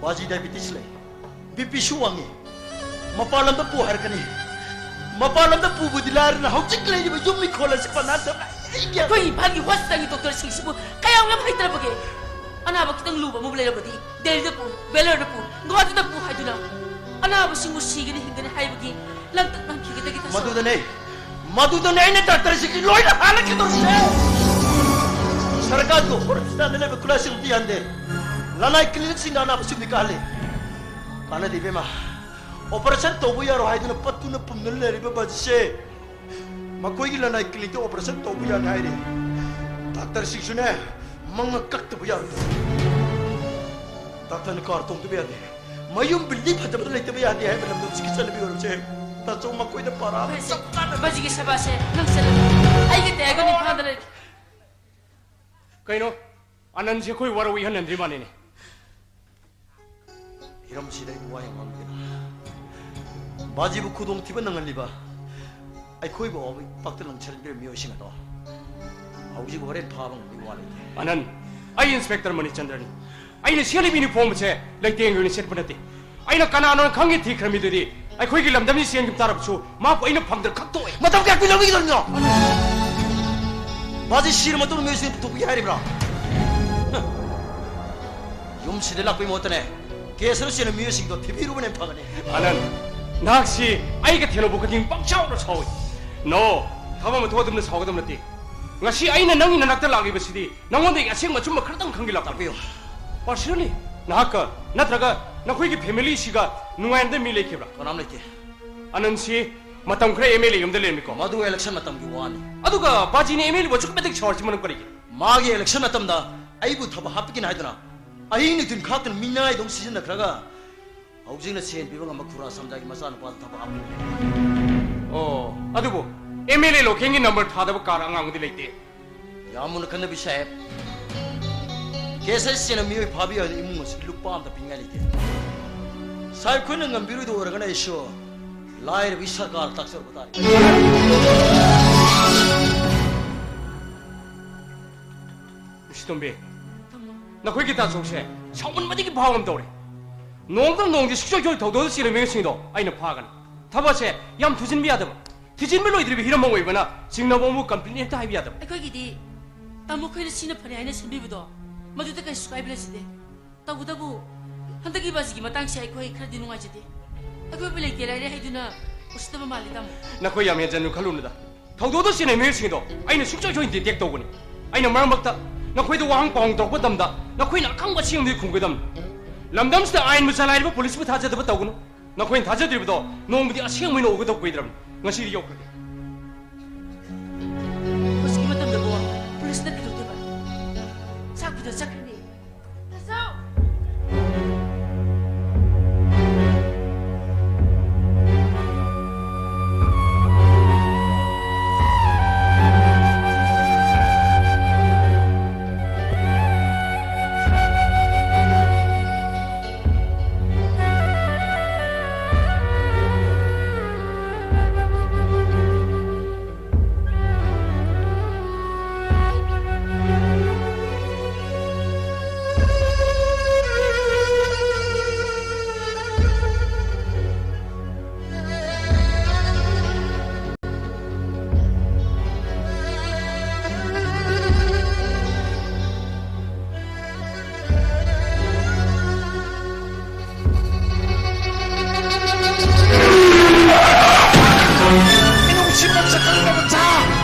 ꯕꯥꯖꯤ ꯗꯥꯏꯕꯤꯇꯤꯁ ꯂꯩ, ꯕꯤ ꯄꯤꯁꯨ ꯋꯥꯡꯉꯤ꯫ ꯃꯄꯥꯟ ꯂꯝꯗ ꯄꯨ ꯍꯥꯏꯔꯛꯀꯅꯤ꯫ ꯃꯄꯥꯟ ꯂꯝꯗ ꯄꯨꯕꯗꯤ ꯂꯥꯏꯔꯅ ꯍꯧꯖꯤꯛ ꯂꯩꯔꯤꯕ ꯌꯨꯝ ꯏꯪꯈꯣꯜ ꯑꯁꯤ ꯄꯅꯥ ꯊꯝꯅ ꯑꯩꯒꯤ ꯑꯩꯈꯣꯏ ꯏꯝꯐꯥꯜꯒꯤ ꯍꯣꯁꯄꯤꯇꯥꯜꯒꯤ ꯗꯣꯛꯇꯔꯁꯤꯡꯁꯤꯕꯨ ꯀꯌꯥꯝ ꯌꯥꯝ ꯍꯩꯇ꯭ꯔꯕꯒꯦ? ꯑꯅꯥꯕ ꯈꯤꯇꯪ ꯂꯨꯕ ꯑꯃꯕꯨ ꯂꯩꯔꯕꯗꯤ ꯗꯦꯜꯂꯤꯗ ꯄꯨ, ꯕꯦꯂꯔꯗ ꯄꯨ, ꯒꯨꯋꯥꯍꯥꯇꯤꯗ ꯄꯨ ꯍꯥꯏꯗꯨꯅ ꯑꯅꯥꯕꯁꯤꯡꯕꯨ ꯁꯤꯒꯅꯤ ꯍꯤꯡꯒꯅꯤ ꯍꯥꯏꯕꯒꯤ ꯂꯥꯡꯇꯛ ꯂꯥꯡꯈꯤꯒꯗꯒꯦ ꯇꯥꯆꯧ꯫ ꯃꯗꯨꯗꯅꯦ, ꯃꯗꯨꯗꯅꯦ ꯑꯩꯅ ꯗꯥꯛꯇꯔꯁꯤꯡꯒꯤ ꯂꯣꯏꯅ ꯍꯥꯜꯂꯛꯀꯗꯧꯔꯤꯁꯦ꯫ ꯁꯔꯀꯥꯔꯒꯤ ꯍꯣꯁꯄꯤꯇꯥꯜꯗ ꯂꯩꯕ ꯈꯨꯠꯂꯥꯏꯁꯤꯡ ꯑꯝꯇ ꯌꯥꯟꯗꯦ꯫ ꯂꯅꯥꯏ ꯀ꯭ꯂꯤꯅꯤꯛꯁꯤꯡꯗ ꯑꯅꯥꯕꯁꯤꯡꯗꯤ ꯀꯥꯍꯜꯂꯤ꯫ ꯀꯥꯟꯅꯗꯦ ꯏꯕꯦꯝꯃ, ꯑꯣꯄꯔꯦꯁꯟ ꯇꯧꯕ ꯌꯥꯔꯣꯏ ꯍꯥꯏꯗꯨꯅ ꯄꯠꯇꯨꯅ ꯄꯨꯝꯗꯨꯅ ꯂꯩꯔꯤꯕ ꯕꯥꯖꯤꯁꯦ ꯃꯈꯣꯏꯒꯤ ꯂꯅꯥꯏ ꯀ꯭ꯂꯤꯅꯤꯛꯇ ꯑꯣꯄꯔꯦꯁꯟ ꯇꯧꯕ ꯌꯥꯅꯤ ꯍꯥꯏꯔꯤ꯫ ꯗꯥꯛꯇꯔꯁꯤꯡꯁꯨꯅꯦ ꯃꯉꯛ ꯀꯛꯇꯕ ꯌꯥꯔꯣꯏ꯫ ꯗꯥꯛꯇꯔꯅ ꯀꯥꯔ ꯇꯣꯡꯗꯕ ꯌꯥꯗꯦ꯫ ꯃꯌꯨꯝ ꯕꯤꯜꯗꯤꯡ ꯐꯖꯕꯗ ꯂꯩꯇꯕ ꯌꯥꯗꯦ ꯍꯥꯏꯕ ꯂꯝꯗꯝꯁꯤꯒꯤ ꯆꯠꯅꯕꯤ ꯑꯣꯏꯔꯝꯁꯦ꯫ ꯇꯥꯆꯧ ꯃꯈꯣꯏꯗ ꯄꯥꯔꯥ ꯕꯥꯖꯤꯒꯤ ꯁꯦꯕꯥꯁꯦ ꯅꯪ ꯆꯠꯂꯨ꯫ ꯑꯩꯒꯤ ꯇꯌꯥꯏꯒ ꯏꯝꯐꯥꯜꯗ ꯂꯩꯔꯦ꯫ ꯀꯩꯅꯣ? ꯑꯅꯟꯁꯦ ꯑꯩꯈꯣꯏ ꯋꯥꯔꯧ ꯏꯍꯟꯍꯟꯗ꯭ꯔꯤ ꯃꯥꯅꯤꯅꯦ꯫ ꯍꯤꯔꯝꯁꯤꯗ ꯑꯩꯕꯨ ꯋꯥ ꯌꯥꯝ ꯉꯥꯡꯕꯤꯒꯅꯨ꯫ ꯕꯥꯖꯤꯕꯨ ꯈꯨꯗꯣꯡꯊꯤꯕ ꯅꯪꯍꯜꯂꯤꯕ ꯑꯩꯈꯣꯏꯕꯨ ꯏꯄꯥꯛꯇ ꯂꯪꯁꯤꯟꯕꯤꯔꯕ ꯃꯤꯑꯣꯏꯁꯤꯡ ꯑꯗꯣ ꯍꯧꯖꯤꯛ ꯍꯣꯔꯦꯟ ꯐꯥꯕ ꯉꯝꯕꯒꯤ ꯋꯥ ꯂꯩꯇꯦ꯫ ꯑꯅꯟ, ꯑꯩ ꯏꯟꯁꯄꯦꯛꯇꯔ ꯃꯅꯤꯆꯟꯗ꯭ꯔꯅꯤ꯫ ꯑꯩꯅ ꯁꯦꯠꯂꯤꯕ ꯌꯨꯅꯤꯐꯣꯔꯝ ꯑꯁꯦ ꯂꯩꯇꯦꯡꯒꯤ ꯑꯣꯏꯅ ꯁꯦꯠꯄ ꯅꯠꯇꯦ꯫ ꯑꯩꯅ ꯀꯅꯥꯅꯣ ꯈꯪꯉꯦ ꯊꯤꯈ꯭ꯔꯃꯤꯗꯨꯗꯤ ꯑꯩꯈꯣꯏꯒꯤ ꯂꯝꯗꯝꯁꯤ ꯆꯦꯟꯈꯤꯕ ꯇꯥꯔꯕꯁꯨ ꯃꯥꯕꯨ ꯑꯩꯅ ꯐꯪꯗ꯭ꯔ ꯈꯛꯇꯣꯛꯑꯦ꯫ ꯃꯇꯝ ꯀꯌꯥ ꯀꯨꯏꯅ ꯂꯧꯕꯤꯒꯗꯧꯔꯤꯅꯣ? ꯕꯥꯖꯤ ꯁꯤꯔ ꯃꯇꯨꯡꯗ ꯃꯤꯑꯣꯏꯁꯤꯡ ꯄꯨꯊꯣꯛꯄꯤꯒꯦ ꯍꯥꯏꯔꯤꯕ꯭ꯔꯥ? ꯍ꯫ ꯌꯨꯝꯁꯤꯗ ꯂꯥꯛꯄꯒꯤ ꯃꯍꯨꯠꯇꯅꯦ, ꯀꯦꯁ ꯑꯗꯨ ꯆꯦꯟꯕ ꯃꯤꯑꯣꯏꯁꯤꯡꯗꯣ ꯊꯤꯕꯤꯔꯨꯕꯅ ꯍꯦꯟꯅ ꯐꯒꯅꯤ꯫ ꯑꯅꯟ, ꯅꯍꯥꯛꯁꯤ ꯑꯩꯒ ꯊꯦꯡꯅꯕ ꯈꯨꯗꯤꯡ ꯄꯪꯁꯥꯎꯗ ꯁꯥꯎꯏ꯫ ꯅꯣ, ꯊꯕꯛ ꯑꯃ ꯊꯣꯛꯑꯗꯨꯝꯅ ꯁꯥꯎꯒꯗꯕ ꯅꯠꯇꯦ꯫ ꯉꯁꯤ ꯑꯩꯅ ꯅꯪꯒꯤ ꯅꯅꯥꯛꯇ ꯂꯥꯛꯂꯤꯕꯁꯤꯗꯤ ꯅꯉꯣꯟꯗꯒꯤ ꯑꯁꯦꯡꯕ ꯑꯆꯨꯝꯕ ꯈꯔꯇꯪ ꯈꯪꯒꯦ ꯂꯥꯛꯄꯅꯤ꯫ ꯇꯥꯛꯄꯤꯌꯨ꯫ ꯄꯥꯔꯁꯅꯦꯜꯂꯤ꯫ ꯅꯍꯥꯛꯀ ꯅꯠꯇ꯭ꯔꯒ ꯅꯈꯣꯏꯒꯤ ꯐꯦꯃꯤꯂꯤꯁꯤꯒ ꯅꯨꯡꯉꯥꯏꯅꯗꯕ ꯃꯤ ꯂꯩꯈꯤꯕ꯭ꯔꯥ? ꯀꯅꯥꯝ ꯂꯩꯇꯦ꯫ ꯑꯅꯟꯁꯤ ꯃꯇꯝ ꯈꯔ ꯑꯦꯝ ꯑꯦꯜ ꯑꯦ ꯌꯨꯝꯗ ꯂꯩꯔꯝꯃꯤꯀꯣ? ꯃꯗꯨ ꯏꯂꯦꯛꯁꯟ ꯃꯇꯝꯒꯤ ꯋꯥꯅꯤ꯫ ꯑꯗꯨꯒ ꯕꯥꯖꯤꯅ ꯑꯦꯝ ꯑꯦꯜ ꯑꯦꯕꯨ ꯑꯁꯨꯛꯀꯤ ꯃꯇꯤꯛ ꯁꯥꯎꯔꯤꯁꯤ ꯃꯔꯝ ꯀꯔꯤꯒꯤꯅꯣ? ꯃꯥꯒꯤ ꯏꯂꯦꯛꯁꯟ ꯃꯇꯝꯗ ꯑꯩꯕꯨ ꯊꯕꯛ ꯍꯥꯞꯄꯛꯀꯅꯤ ꯍꯥꯏꯗꯨꯅ ꯑꯍꯤꯡ ꯅꯨꯡꯊꯤꯜ ꯈꯥꯛꯇꯅ ꯃꯤꯅꯥꯏꯗꯧꯅ ꯁꯤꯖꯤꯟꯅꯈ꯭ꯔꯒ ꯍꯧꯖꯤꯛꯅ ꯁꯦꯟ ꯄꯤꯕ ꯉꯝꯕ ꯈꯨꯔꯥ ꯁꯝꯖꯥꯒꯤ ꯃꯆꯥꯅꯨꯄꯥꯗ ꯊꯕꯛ ꯍꯥꯞꯄꯤꯔꯤ꯫ ꯑꯣ, ꯑꯗꯨꯕꯨ ꯑꯦꯝ ꯑꯦꯜ ꯑꯦ ꯂꯣꯀꯦꯟꯒꯤ ꯅꯝꯕꯔ ꯊꯥꯗꯕ ꯀꯥꯔ ꯑꯉꯥꯡꯕꯗꯤ ꯂꯩꯇꯦ꯫ ꯌꯥꯝ ꯃꯨꯟꯅ ꯈꯟꯅꯕꯤ ꯁꯥꯍꯦꯕ꯫ ꯀꯦꯁ ꯑꯁꯤꯅ ꯃꯤꯑꯣꯏ ꯐꯥꯕꯤ ꯑꯣꯏꯅ ꯏꯃꯨꯡ ꯑꯁꯤꯒꯤ ꯂꯨꯄꯥ ꯑꯝꯇ ꯄꯤꯅꯤꯡꯉꯥꯏ ꯂꯩꯇꯦ꯫ ꯁꯥꯍꯦꯕ ꯈꯣꯏꯅ ꯉꯝꯕꯤꯔꯣꯏꯗꯧ ꯑꯣꯏꯔꯒꯅ ꯑꯩꯁꯨ ꯂꯥꯏꯔꯕ ꯏꯁ ꯁꯔꯀꯥꯔꯗ ꯇꯥꯛꯆꯔꯨꯕ ꯇꯥꯔꯦ꯫ ꯃꯤꯁ ꯇꯣꯝꯕꯤ, ꯅꯈꯣꯏꯒꯤ ꯇꯥꯆꯧꯁꯦ ꯁꯥꯎꯃꯟꯕꯗꯒꯤ ꯐꯥꯎ ꯑꯃ ꯇꯧꯔꯦ꯫ ꯅꯣꯡꯃꯗ ꯅꯣꯡꯗꯤ ꯁꯨꯡꯁꯣꯏ ꯁꯣꯏ ꯊꯧꯗꯣꯛꯇ ꯆꯦꯜꯂꯤꯕ ꯃꯤꯑꯣꯏꯁꯤꯡꯗꯣ ꯑꯩꯅ ꯐꯥꯒꯅꯤ꯫ ꯊꯕꯛꯁꯦ ꯌꯥꯝ ꯊꯨꯖꯤꯟꯕ ꯌꯥꯗꯕ꯫ ꯊꯤꯖꯤꯟꯕ ꯂꯣꯏꯗ꯭ꯔꯤꯕ ꯍꯤꯔꯝ ꯑꯃ ꯑꯣꯏꯕꯅ ꯆꯤꯡꯅꯕ ꯑꯃꯕꯨ ꯀꯝꯄ꯭ꯂꯦꯟ ꯍꯦꯛꯇ ꯍꯥꯏꯕ ꯌꯥꯗꯕ꯫ ꯑꯩꯈꯣꯏꯒꯤꯗꯤ ꯇꯥꯃꯣ ꯈꯣꯏꯅ ꯁꯤꯅ ꯐꯔꯦ ꯍꯥꯏꯅ ꯁꯤꯟꯕꯤꯕꯗꯣ ꯃꯗꯨꯗ ꯀꯩꯁꯨ ꯀꯥꯏꯕ ꯂꯩꯖꯗꯦ꯫ ꯇꯧꯕꯇꯕꯨ ꯍꯟꯗꯛꯀꯤ ꯕꯥꯖꯤꯒꯤ ꯃꯇꯥꯡꯁꯦ ꯑꯩꯈꯣꯏ ꯈꯔꯗꯤ ꯅꯨꯡꯉꯥꯏꯖꯗꯦ꯫ ꯑꯩꯈꯣꯏꯕꯨ ꯂꯩꯇꯦ ꯂꯥꯏꯔꯦ ꯍꯥꯏꯗꯨꯅ ꯎꯁꯤꯠꯇꯕ ꯃꯥꯜꯂꯤ ꯇꯥꯃꯣ꯫ ꯅꯈꯣꯏ ꯌꯥꯝ ꯍꯦꯟꯖꯟꯅ ꯈꯜꯂꯨꯅꯨꯗ꯫ ꯊꯧꯗꯣꯛꯇ ꯆꯦꯟꯅꯕ ꯃꯤꯑꯣꯏꯁꯤꯡꯗꯣ ꯑꯩꯅ ꯁꯨꯡꯁꯣꯏ ꯁꯣꯏꯗꯅ ꯗꯤꯇꯦꯛ ꯇꯧꯒꯅꯤ꯫ ꯑꯩꯅ ꯃꯔꯛ ꯃꯔꯛꯇ ꯅꯈꯣꯏꯗ ꯋꯥꯍꯪ ꯄꯥꯎꯍꯪ ꯇꯧꯔꯛꯄ ꯃꯇꯝꯗ ꯅꯈꯣꯏꯅ ꯑꯈꯪꯕ ꯑꯁꯦꯡꯕꯗꯤ ꯈꯨꯝꯒꯗꯕꯅꯤ꯫ ꯂꯝꯗꯝꯁꯤꯗ ꯑꯥꯏꯟꯕꯨ ꯆꯂꯥꯏꯔꯤꯕ ꯄꯨꯂꯤꯁꯄꯨ ꯊꯥꯖꯗꯕ ꯇꯧꯒꯅꯨ꯫ ꯅꯈꯣꯏꯅ ꯊꯥꯖꯗ꯭ꯔꯤꯕꯗꯣ ꯅꯣꯡꯃꯗꯤ ꯑꯁꯦꯡꯕ ꯑꯣꯏꯅ ꯎꯒꯗꯕ ꯀꯨꯏꯗ꯭ꯔꯕꯅꯤ꯫ ꯉꯁꯤꯗꯤ ꯌꯧꯈ꯭ꯔꯒꯦ꯫ ꯍꯧꯖꯤꯛꯀꯤ ꯃꯇꯝꯗꯕꯨ ꯄꯨꯂꯤꯁꯅ ꯀꯩꯗꯧꯗꯣꯏꯕ? ꯆꯥꯛ ꯄꯤꯖ ꯆꯠꯈ꯭ꯔꯅꯤ꯫ ꯇꯥꯆꯧ! ꯃꯤꯅꯨꯡꯁꯤ ꯃꯁꯛ ꯈꯪꯗꯕ ꯁꯥ!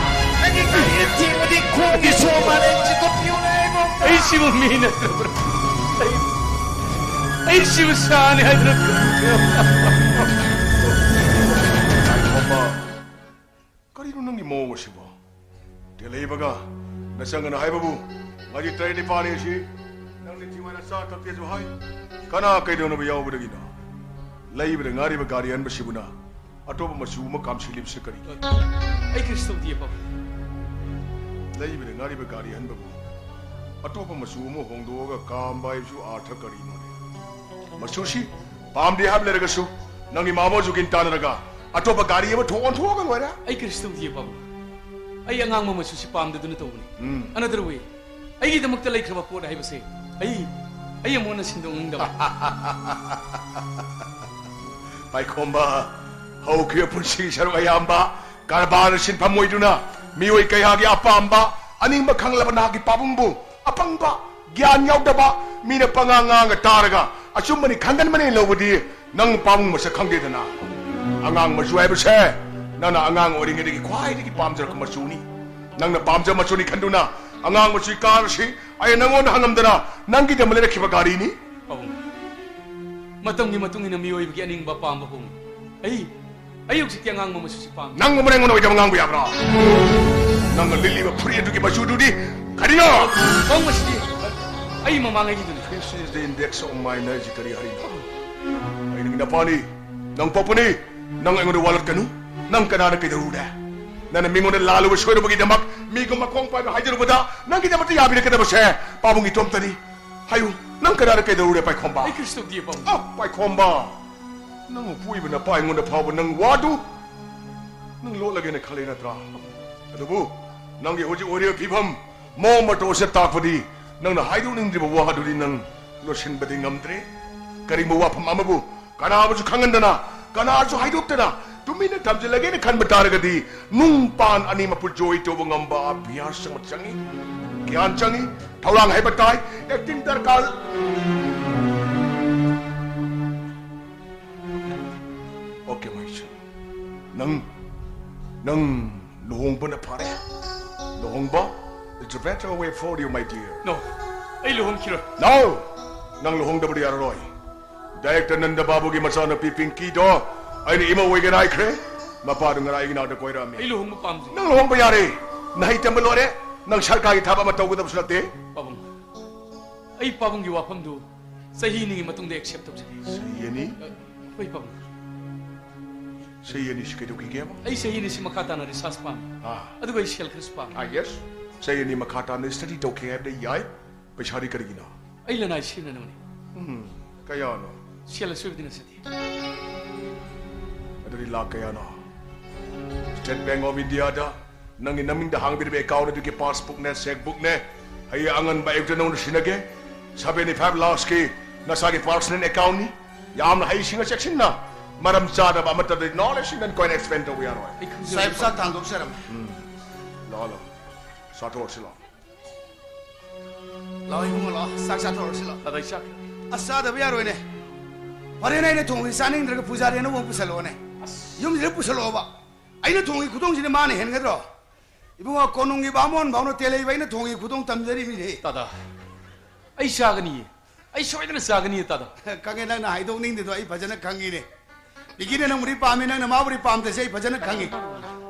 ꯅꯪꯒꯤ ꯒꯥꯔꯤꯗ ꯊꯦꯡꯕꯗꯤ ꯈꯣꯡꯒꯤ ꯁꯣ ꯃꯥꯜꯂꯦ, ꯆꯤꯡꯈꯠꯄꯤꯌꯨꯅꯦ ꯑꯩꯕꯨ! ꯑꯩꯁꯤꯕꯨ ꯃꯤ ꯅꯠꯇ꯭ꯔꯕ꯭ꯔꯥ? ꯑꯩ ꯁꯤꯕꯨ ꯁꯥꯅꯤ ꯍꯥꯏꯗꯅ꯫ ꯄꯥꯏꯈꯣꯝꯕ, ꯀꯔꯤꯅꯣ ꯅꯪꯒꯤ ꯃꯑꯣꯡ ꯑꯁꯤꯕꯣ? ꯇꯦꯂꯩꯕꯒ ꯅꯆꯪꯒꯅ ꯍꯥꯏꯕꯕꯨ ꯉꯥꯔꯤ ꯇꯔꯦꯠ ꯅꯤꯄꯥꯜꯅꯤ ꯑꯁꯤ ꯅꯪꯅ ꯊꯤꯡꯉꯥꯏꯅ ꯆꯥ ꯊꯛꯇꯦꯁꯨ ꯍꯥꯏ꯫ ꯀꯅꯥ ꯀꯩꯗꯧꯅꯕ ꯌꯥꯎꯕꯗꯒꯤꯅꯣ? ꯂꯩꯕꯗ ꯉꯥꯔꯤꯕ ꯒꯥꯔꯤ ꯑꯍꯟꯕꯁꯤꯕꯨꯅ ꯑꯇꯣꯞꯄ ꯃꯆꯨ ꯑꯃ ꯀꯥꯝꯁꯤꯜꯂꯤꯕꯁꯤ ꯀꯔꯤꯒꯤꯅꯣ? ꯑꯩ ꯀꯔꯤꯁꯨ ꯇꯧꯗꯤꯌꯦ, ꯄꯥꯕꯨꯡ꯫ ꯂꯩꯕꯗ ꯉꯥꯔꯤꯕ ꯒꯥꯔꯤ ꯑꯍꯟꯕꯕꯨ ꯑꯇꯣꯞꯄ ꯃꯆꯨ ꯑꯃ ꯍꯣꯡꯗꯣꯛꯑꯒ ꯀꯥꯝꯕ ꯍꯥꯏꯕꯁꯨ ꯑꯥꯔꯊ ꯀꯔꯤꯅꯣꯅꯦ? ꯃꯆꯨꯁꯤ ꯄꯥꯝꯗꯦ ꯍꯥꯏꯕ ꯂꯩꯔꯒꯁꯨ ꯅꯪꯒꯤ ꯃꯥꯃꯣ ꯖꯨꯒꯤꯟ ꯇꯥꯟꯅꯔꯒ ꯑꯇꯣꯞꯄ ꯒꯥꯔꯤ ꯑꯃ ꯊꯣꯛ ꯑꯣꯟꯊꯣꯛꯑꯒ ꯂꯣꯏꯔꯦ꯫ ꯑꯩ ꯀꯔꯤꯁꯨ ꯇꯧꯗꯤꯌꯦ, ꯄꯥꯕꯨꯡ꯫ ꯑꯩ ꯑꯉꯥꯡꯕ ꯃꯆꯨꯁꯤ ꯄꯥꯝꯗꯗꯨꯅ ꯇꯧꯕꯅꯤ꯫ ꯎꯝ꯫ ꯑꯅꯗꯔ ꯋꯦ, ꯑꯩꯒꯤꯗꯃꯛꯇ ꯂꯩꯈ꯭ꯔꯕ ꯄꯣꯠ ꯍꯥꯏꯕꯁꯦ ꯑꯩ, ꯑꯩ ꯑꯃꯨꯛ ꯍꯟꯅ ꯁꯤꯟꯗꯣꯛꯅꯤꯡꯗꯕ꯫ ꯄꯥꯏꯈꯣꯝꯕ, ꯍꯧꯈꯤꯕ ꯄꯨꯟꯁꯤꯒꯤ ꯁꯔꯨꯛ ꯑꯌꯥꯝꯕ ꯀꯔꯕꯥꯔ ꯁꯤꯟꯐꯝ ꯑꯣꯏꯗꯨꯅ ꯃꯤꯑꯣꯏ ꯀꯌꯥꯒꯤ ꯑꯄꯥꯝꯕ ꯑꯅꯤꯡꯕ ꯈꯪꯂꯕ ꯅꯍꯥꯛꯀꯤ ꯄꯥꯕꯨꯡꯕꯨ ꯑꯄꯪꯕ, ꯒ꯭ꯌꯥꯟ ꯌꯥꯎꯗꯕ, ꯃꯤꯅ ꯄꯉꯥꯡ ꯉꯥꯡꯉ ꯇꯥꯔꯒ ꯑꯆꯨꯝꯕꯅꯤ ꯈꯪꯒꯟꯕꯅꯦ ꯂꯧꯕꯗꯤ ꯅꯪ ꯄꯥꯕꯨꯡ ꯃꯁꯛ ꯈꯪꯗꯦꯗꯅ꯫ ꯑꯉꯥꯡ ꯃꯆꯨ ꯍꯥꯏꯕꯁꯦ ꯅꯪꯅ ꯑꯉꯥꯡ ꯑꯣꯏꯔꯤꯉꯩꯗꯒꯤ ꯈ꯭ꯋꯥꯏꯗꯒꯤ ꯄꯥꯝꯖꯔꯛꯄ ꯃꯆꯨꯅꯤ꯫ ꯅꯪꯅ ꯄꯥꯝꯖꯕ ꯃꯆꯨꯅꯤ ꯈꯟꯗꯨꯅ ꯑꯉꯥꯡ ꯃꯆꯨꯒꯤ ꯀꯥꯔ ꯑꯁꯤ ꯑꯩ ꯅꯪꯉꯣꯟꯗ ꯍꯪꯉꯝꯗꯅ ꯅꯪꯒꯤꯗꯃꯛ ꯂꯩꯔꯛꯈꯤꯕ ꯒꯥꯔꯤꯅꯤ꯫ ꯄꯥꯕꯨꯡ, ꯃꯇꯝꯒꯤ ꯃꯇꯨꯡ ꯏꯟꯅ ꯃꯤꯑꯣꯏꯕꯒꯤ ꯑꯅꯤꯡꯕ ꯑꯄꯥꯝꯕ ꯍꯣꯡꯏ꯫ ꯑꯩ, ꯑꯩ ꯍꯧꯖꯤꯛꯇꯤ ꯑꯉꯥꯡꯕ ꯃꯆꯨꯁꯤ ꯄꯥꯝꯃꯤ꯫ ꯅꯪ ꯑꯃꯅ ꯑꯩꯉꯣꯟꯗ ꯑꯣꯏꯗꯕ ꯉꯥꯡꯕ ꯌꯥꯕ꯭ꯔꯥ? ꯅꯪꯅ ꯂꯤꯠꯂꯤꯕ ꯐꯨꯔꯤꯠ ꯑꯗꯨꯒꯤ ꯃꯆꯨꯗꯨꯗꯤ ꯀꯔꯤꯅꯣ? ꯄꯥꯕꯨꯡ, ꯃꯁꯤꯗꯤ ꯑꯩ ꯃꯃꯥꯡꯉꯩꯒꯤꯗꯨꯅꯤ꯫ This is the index of my energy, ꯀꯔꯤ ꯍꯥꯏꯔꯤꯅꯣ? ꯑꯩ ꯅꯪꯒꯤ ꯅꯄꯥꯅꯤ, ꯅꯪ ꯄꯣꯛꯄꯅꯤ, ꯅꯪ ꯑꯩꯉꯣꯟꯗ ꯋꯥꯂꯠꯀꯅꯨ꯫ ꯅꯪ ꯀꯅꯥꯅ ꯀꯩꯗꯧꯔꯨꯔꯦ? ꯅꯪꯅ ꯃꯤꯉꯣꯟꯗ ꯂꯥꯜꯂꯨꯕ ꯁꯣꯏꯔꯨꯕꯒꯤꯗꯃꯛ ꯃꯤꯒꯨꯝ ꯃꯈꯣꯡ ꯄꯥꯏꯕ ꯍꯥꯏꯖꯔꯨꯕꯗ ꯅꯪꯒꯤꯗꯃꯛꯇ ꯌꯥꯕꯤꯔꯛꯀꯗꯕꯁꯦ ꯄꯥꯕꯨꯡ ꯏꯇꯣꯝꯇꯅꯤ꯫ ꯍꯥꯏꯌꯨ, ꯅꯪ ꯀꯅꯥꯅ ꯀꯩꯗꯧꯔꯨꯔꯦ, ꯄꯥꯏꯈꯣꯝꯕ? ꯑꯩ ꯀꯔꯤꯁꯨ ꯇꯧꯗꯤꯌꯦ, ꯄꯥꯕꯨꯡ꯫ ꯑ, ꯄꯥꯏꯈꯣꯝꯕ, ꯅꯪ ꯎꯄꯨꯏꯕ ꯅꯄꯥ ꯑꯩꯉꯣꯟꯗ ꯐꯥꯎꯕ ꯅꯪ ꯋꯥꯗꯨ ꯅꯪ ꯂꯣꯠꯂꯒꯦꯅ ꯈꯜꯂꯤ ꯅꯠꯇ꯭ꯔꯥ? ꯑꯗꯨꯕꯨ ꯅꯪꯒꯤ ꯍꯧꯖꯤꯛ ꯑꯣꯏꯔꯤꯕ ꯐꯤꯕꯝ, ꯃꯑꯣꯡ ꯃꯇꯧ ꯑꯁꯤ ꯇꯥꯛꯄꯗꯤ ꯅꯪꯅ ꯍꯥꯏꯗꯣꯛꯅꯤꯡꯗ꯭ꯔꯤꯕ ꯋꯥ ꯑꯗꯨꯗꯤ ꯅꯪ ꯂꯣꯠꯁꯤꯟꯕꯗꯤ ꯉꯝꯗ꯭ꯔꯦ꯫ ꯀꯔꯤꯒꯨꯝꯕ ꯋꯥꯐꯝ ꯑꯃꯕꯨ ꯀꯅꯥꯕꯨꯁꯨ ꯈꯪꯍꯟꯗꯅ, ꯀꯅꯥꯁꯨ ꯍꯥꯏꯗꯣꯛꯇꯅ ꯇꯨꯃꯤꯟꯅ ꯊꯝꯖꯤꯜꯂꯒꯦꯅ ꯈꯟꯕ ꯇꯥꯔꯒꯗꯤ ꯅꯨꯡ ꯄꯥꯟ ꯑꯅꯤꯃꯛꯄꯨ ꯖꯣꯏ ꯇꯧꯕ ꯉꯝꯕ ꯑꯚ꯭ꯌꯥꯁ ꯑꯃ ꯆꯪꯏ, ꯒ꯭ꯌꯥꯟ ꯆꯪꯏ, ꯊꯧꯔꯥꯡ ꯍꯩꯕ ꯇꯥꯏ, ꯑꯦꯛꯇꯤꯡ ꯗꯔꯀꯥꯔ꯫ Okay, my son. ꯅꯪ, ꯅꯪ ꯂꯨꯍꯣꯡꯕꯅ ꯐꯔꯦ꯫ ꯂꯨꯍꯣꯡꯕ is the better way for you, my dear. No, ꯑꯩ ꯂꯨꯍꯣꯡꯈꯤꯔꯣꯏ꯫ No! ꯅꯪ ꯂꯨꯍꯣꯡꯗꯕꯗꯤ ꯌꯥꯔꯔꯣꯏ꯫ ꯗꯥꯏꯔꯦꯛꯇꯔ ꯅꯟꯗ ꯕꯥꯕꯨꯒꯤ ꯃꯆꯥꯅꯨꯄꯤ ꯄꯤꯡꯀꯤꯗꯣ ꯑꯩꯅ ꯏꯃꯧ ꯑꯣꯏꯒꯦꯅ ꯍꯥꯏꯈ꯭ꯔꯦ꯫ ꯃꯄꯥꯗꯣ ꯉꯔꯥꯡ ꯑꯩꯒꯤ ꯅꯥꯛꯇ ꯀꯣꯏꯔꯛꯑꯝꯃꯤ꯫ ꯑꯩ ꯂꯨꯍꯣꯡꯕ ꯄꯥꯝꯗꯦ꯫ ꯅꯪ ꯂꯨꯍꯣꯡꯕ ꯌꯥꯔꯦ꯫ ꯅꯍꯩ ꯇꯝꯕ ꯂꯣꯏꯔꯦ꯫ ꯅꯪ ꯁꯔꯀꯥꯔꯒꯤ ꯊꯕꯛ ꯑꯃ ꯇꯧꯒꯗꯕꯁꯨ ꯅꯠꯇꯦ꯫ ꯄꯥꯕꯨꯡ, ꯑꯩ ꯄꯥꯕꯨꯡꯒꯤ ꯋꯥꯐꯝꯗꯨ ꯆꯍꯤ ꯑꯅꯤꯒꯤ ꯃꯇꯨꯡꯗ ꯑꯦꯛꯁꯦꯞ ꯇꯧꯖꯒꯦ꯫ ꯆꯍꯤ ꯑꯅꯤ? ꯑ, ꯍꯣꯏ ꯄꯥꯕꯨꯡ꯫ ꯆꯍꯤ ꯑꯅꯤꯁꯤ ꯀꯩꯗꯧꯈꯤꯒꯦꯕ? ꯑꯩ ꯆꯍꯤ ꯑꯅꯤꯁꯤ ꯃꯈꯥ ꯇꯥꯅ ꯔꯤꯁꯥꯔꯁ ꯄꯥꯝꯃꯤ꯫ ꯑꯥ꯫ ꯑꯗꯨꯒ ꯑꯩ ꯁꯦꯜ ꯈꯔꯁꯨ ꯄꯥꯝꯃꯤ꯫ ꯑꯥ, ꯌꯦꯁ꯫ ꯆꯍꯤ ꯑꯅꯤ ꯃꯈꯥ ꯇꯥꯅ ꯁ꯭ꯇꯗꯤ ꯇꯧꯈꯤ ꯍꯥꯏꯕꯗ ꯌꯥꯏ꯫ ꯄꯩꯁꯥꯗꯤ ꯀꯔꯤꯒꯤꯅꯣ? ꯑꯩ ꯂꯅꯥꯏ ꯁꯤꯖꯤꯟꯅꯅꯕꯅꯤ꯫ ꯎꯝ, ꯀꯌꯥꯅꯣ? ꯁꯦꯜ ꯑꯁꯣꯏꯕꯗꯤ ꯅꯠꯆꯗꯦ꯫ ꯑꯗꯨꯗꯤ ꯂꯥꯛ ꯀꯌꯥꯅꯣ? ꯁ꯭ꯇꯦꯠ ꯕꯦꯡꯛ ꯑꯣꯐ ꯏꯟꯗꯤꯌꯥꯗ ꯅꯪꯒꯤ ꯅꯃꯤꯡꯗ ꯍꯥꯡꯕꯤꯔꯤꯕ ꯑꯦꯀꯥꯎꯟꯠ ꯑꯗꯨꯒꯤ ꯄꯥꯁꯕꯨꯛꯅꯦ, ꯆꯦꯛꯕꯨꯛꯅꯦ, ꯍꯌꯦꯡ ꯑꯉꯟꯕ ꯑꯌꯨꯛꯇ ꯅꯉꯣꯟꯗ ꯁꯤꯟꯅꯒꯦ꯫ ꯁꯚꯦꯟꯇꯤ ꯐꯥꯏꯚ ꯂꯥꯈꯁꯀꯤ ꯅꯁꯥꯒꯤ ꯄꯥꯔꯁꯅꯦꯜ ꯑꯦꯀꯥꯎꯟꯠꯅꯤ꯫ ꯌꯥꯝꯅ ꯍꯩꯁꯤꯡꯅ ꯆꯦꯛꯁꯤꯟꯅ, ꯃꯔꯝ ꯆꯥꯗꯕ ꯑꯃꯠꯇꯗ ꯅꯣꯂꯦꯖ ꯁꯤꯡꯗꯅ ꯀꯣꯏꯟ ꯑꯦꯛꯁꯄꯦꯟ ꯇꯧꯕ ꯌꯥꯔꯣꯏ꯫ ꯑꯩ ꯈꯪꯖꯕ ꯁꯥꯍꯦꯕ, ꯆꯥꯛ ꯊꯥꯡꯗꯣꯛꯆꯔꯝꯃꯦ꯫ ꯎꯝ, ꯂꯥꯛꯑꯣ, ꯂꯥꯛꯑꯣ꯫ ꯆꯥꯊꯣꯛꯑꯁꯤ ꯂꯥꯛꯑꯣ꯫ ꯂꯥꯛꯑꯣ ꯏꯕꯨꯡꯉꯣ, ꯂꯥꯛꯑꯣ꯫ ꯆꯥꯛ ꯆꯥꯊꯣꯛꯑꯁꯤ ꯂꯥꯛꯑꯣ꯫ ꯗꯥꯗꯥ, ꯑꯩ ꯆꯥꯛ ꯑꯁ, ꯆꯥꯗꯕ ꯌꯥꯔꯣꯏꯅꯦ꯫ ꯐꯔꯦꯅꯦ, ꯑꯩꯅ ꯊꯣꯡꯉꯤ ꯆꯥꯅꯤꯡꯗ꯭ꯔꯒ ꯄꯨꯖꯥꯔꯤ ꯑꯅꯧꯕ ꯑꯃ ꯄꯨꯁꯜꯂꯛꯑꯣꯅꯦ꯫ ꯑꯁ꯫ ꯌꯨꯝꯁꯤꯗ ꯄꯨꯁꯜꯂꯛꯑꯣꯕ꯫ ꯑꯩꯅ ꯊꯣꯡꯉꯤ ꯈꯨꯊꯣꯡꯁꯤꯗꯤ ꯃꯥꯅ ꯍꯦꯟꯒꯗ꯭ꯔꯣ? ꯏꯕꯨꯡꯉꯣ, ꯀꯣꯅꯨꯡꯒꯤ ꯕꯥꯃꯣꯟ ꯐꯥꯎꯅ ꯇꯦꯜꯍꯩꯕ ꯑꯩꯅ ꯊꯣꯡꯉꯤ ꯈꯨꯊꯣꯡ ꯇꯝꯖꯔꯤꯃꯤꯅꯦ꯫ ꯗꯥꯗꯥ, ꯑꯩ ꯆꯥꯒꯅꯤꯌꯦ꯫ ꯑꯩ ꯁꯣꯏꯗꯅ ꯆꯥꯒꯅꯤꯌꯦ, ꯗꯥꯗꯥ꯫ ꯈꯪꯉꯦ, ꯅꯪꯅ ꯍꯥꯏꯗꯣꯛꯅꯤꯡꯗꯦꯗꯣ ꯑꯩ ꯐꯖꯅ ꯈꯪꯉꯤꯅꯦ꯫ ꯄꯤꯀꯤꯅ ꯅꯪꯕꯨꯗꯤ ꯄꯥꯝꯃꯤ, ꯅꯪꯅ ꯃꯥꯕꯨꯗꯤ ꯄꯥꯝꯗꯁꯦ ꯑꯩ ꯐꯖꯅ ꯈꯪꯉꯤ꯫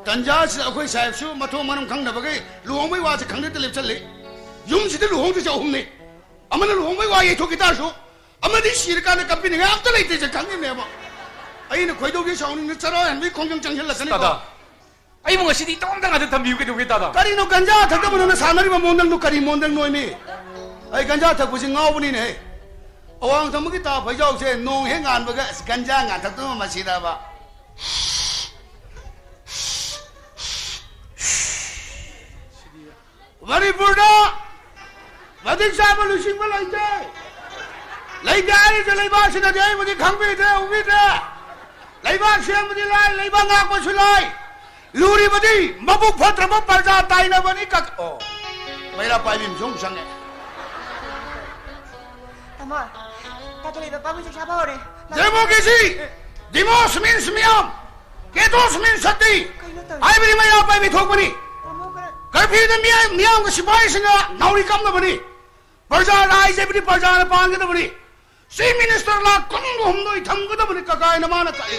ꯇꯟꯖꯥꯁꯤꯗ ꯑꯩꯈꯣꯏ ꯁꯥꯍꯦꯕꯁꯨ ꯃꯊꯣꯡ ꯃꯔꯝ ꯈꯪꯗꯕꯈꯩ ꯂꯨꯍꯣꯡꯕꯩ ꯋꯥꯁꯦ ꯈꯪꯗꯦꯇ ꯂꯦꯞꯆꯜꯂꯤ꯫ ꯌꯨꯝꯁꯤꯗ ꯂꯨꯍꯣꯡꯗꯣꯏꯁꯦ ꯑꯍꯨꯝꯅꯤ꯫ ꯑꯃꯅ ꯂꯨꯍꯣꯡꯕꯩ ꯋꯥ ꯌꯩꯊꯣꯛꯈꯤ ꯇꯥꯔꯁꯨ, ꯑꯃꯗꯤ ꯁꯤꯔꯀꯥꯟꯗ ꯀꯞꯄꯤꯅꯤꯡꯉꯥꯏ ꯑꯝꯇ ꯂꯩꯇꯦꯁꯦ ꯈꯪꯉꯤꯅꯦꯕ꯫ ꯑꯩꯅ ꯈꯣꯏꯗꯧꯁꯦ ꯁꯥꯎꯅꯤꯡꯅ ꯆꯔꯥ ꯍꯦꯟꯕꯒꯤ ꯈꯣꯡꯖꯪ ꯆꯪꯁꯤꯜꯂꯛꯀꯅꯤꯀꯣ꯫ ꯗꯥꯗꯥ, ꯑꯩꯕꯨ ꯉꯁꯤꯗꯤ ꯏꯇꯣꯝꯇ ꯉꯥꯛꯇ ꯊꯝꯕꯤꯌꯨ ꯀꯩꯗꯧꯒꯦ, ꯗꯥꯗꯥ? ꯀꯔꯤꯅꯣ ꯒꯟꯖꯥ ꯊꯛꯇꯕ ꯅꯪꯅ ꯁꯥꯟꯅꯔꯤꯕ ꯃꯑꯣꯡꯗꯪꯗꯣ ꯀꯔꯤ ꯃꯑꯣꯡꯗꯪ ꯅꯣꯏꯃꯤ? ꯑꯩ ꯒꯟꯖꯥ ꯊꯛꯄꯁꯤ ꯉꯥꯎꯕꯅꯤꯅꯦ꯫ ꯑꯋꯥꯡ ꯊꯪꯕꯒꯤ ꯇꯥ ꯐꯩꯖꯥꯎꯁꯦ ꯅꯣꯡ ꯍꯦꯛ ꯉꯥꯟꯕꯒ ꯑꯁ ꯒꯟꯖꯥ ꯉꯥꯟꯊꯛꯇꯨꯃ ꯃꯁꯤꯗꯕ꯫ ꯃꯅꯤꯄꯨꯔꯗ ꯃꯇꯤꯛ ꯆꯥꯕ ꯂꯨꯆꯤꯡꯕ ꯂꯩꯇꯦ꯫ ꯂꯩꯇꯦ ꯍꯥꯏꯔꯤꯁꯦ ꯂꯩꯕꯥꯛꯁꯤꯅꯗꯤ ꯑꯩꯕꯨꯗꯤ ꯈꯪꯕꯤꯗ꯭ꯔꯦ, ꯎꯕꯤꯗ꯭ꯔꯦ꯫ ꯂꯩꯕꯥꯛ ꯁꯦꯝꯕꯗꯤ ꯂꯥꯏ, ꯂꯩꯕꯥꯛ ꯉꯥꯛꯄꯁꯨ ꯂꯥꯏ꯫ ꯂꯨꯔꯤꯕꯗꯤ ꯃꯕꯨꯛ ꯐꯠꯇ꯭ꯔꯕ ꯄ꯭ꯔꯖꯥ ꯇꯥꯏꯅꯕꯅꯤ ꯀꯛ-, ꯑꯣ, ꯃꯩꯔꯥ ꯄꯥꯏꯕꯤ ꯑꯃꯁꯨ ꯑꯃꯨꯛ ꯆꯪꯉꯦ꯫ ꯇꯥꯃꯣ, ꯇꯥꯇꯣ ꯂꯩꯕ ꯄꯥꯕꯨꯡ ꯆꯥꯛ ꯆꯥꯕ ꯍꯧꯔꯦ꯫ ꯗꯦꯃꯣꯀ꯭ꯔꯦꯁꯤ! ꯗꯤꯃꯣꯁ ꯃꯤꯟꯁ ꯃꯤꯌꯥꯝ! ꯀꯦꯇꯣꯁ ꯃꯤꯟꯁ ꯁꯛꯇꯤ! ꯀꯩꯅꯣ ꯇꯧꯔꯤꯁꯦ? ꯍꯥꯏꯕꯗꯤ ꯃꯩꯔꯥ ꯄꯥꯏꯕꯤ ꯊꯣꯛꯄꯅꯤ꯫ ꯇꯥꯃꯣ ꯈꯔ ꯀꯔꯐ꯭ꯌꯨꯗ ꯃꯤꯌꯥꯝ, ꯃꯤꯌꯥꯝꯒ ꯁꯤꯐꯥꯏꯁꯤꯡꯒ ꯅꯥꯎꯔꯤ ꯀꯥꯞꯅꯕꯅꯤ꯫ ꯄ꯭ꯔꯖꯥ ꯔꯥꯏꯖ ꯍꯥꯏꯕꯗꯤ ꯄ꯭ꯔꯖꯥꯅ ꯄꯥꯟꯒꯗꯕꯅꯤ꯫ Chief Minister ꯂꯥꯛ ꯀꯨꯟꯒ ꯍꯨꯝꯗꯣꯏ ꯊꯝꯒꯗꯕꯅꯤ ꯀꯀꯥꯏꯅ ꯃꯥꯅ ꯀꯛꯑꯦ꯫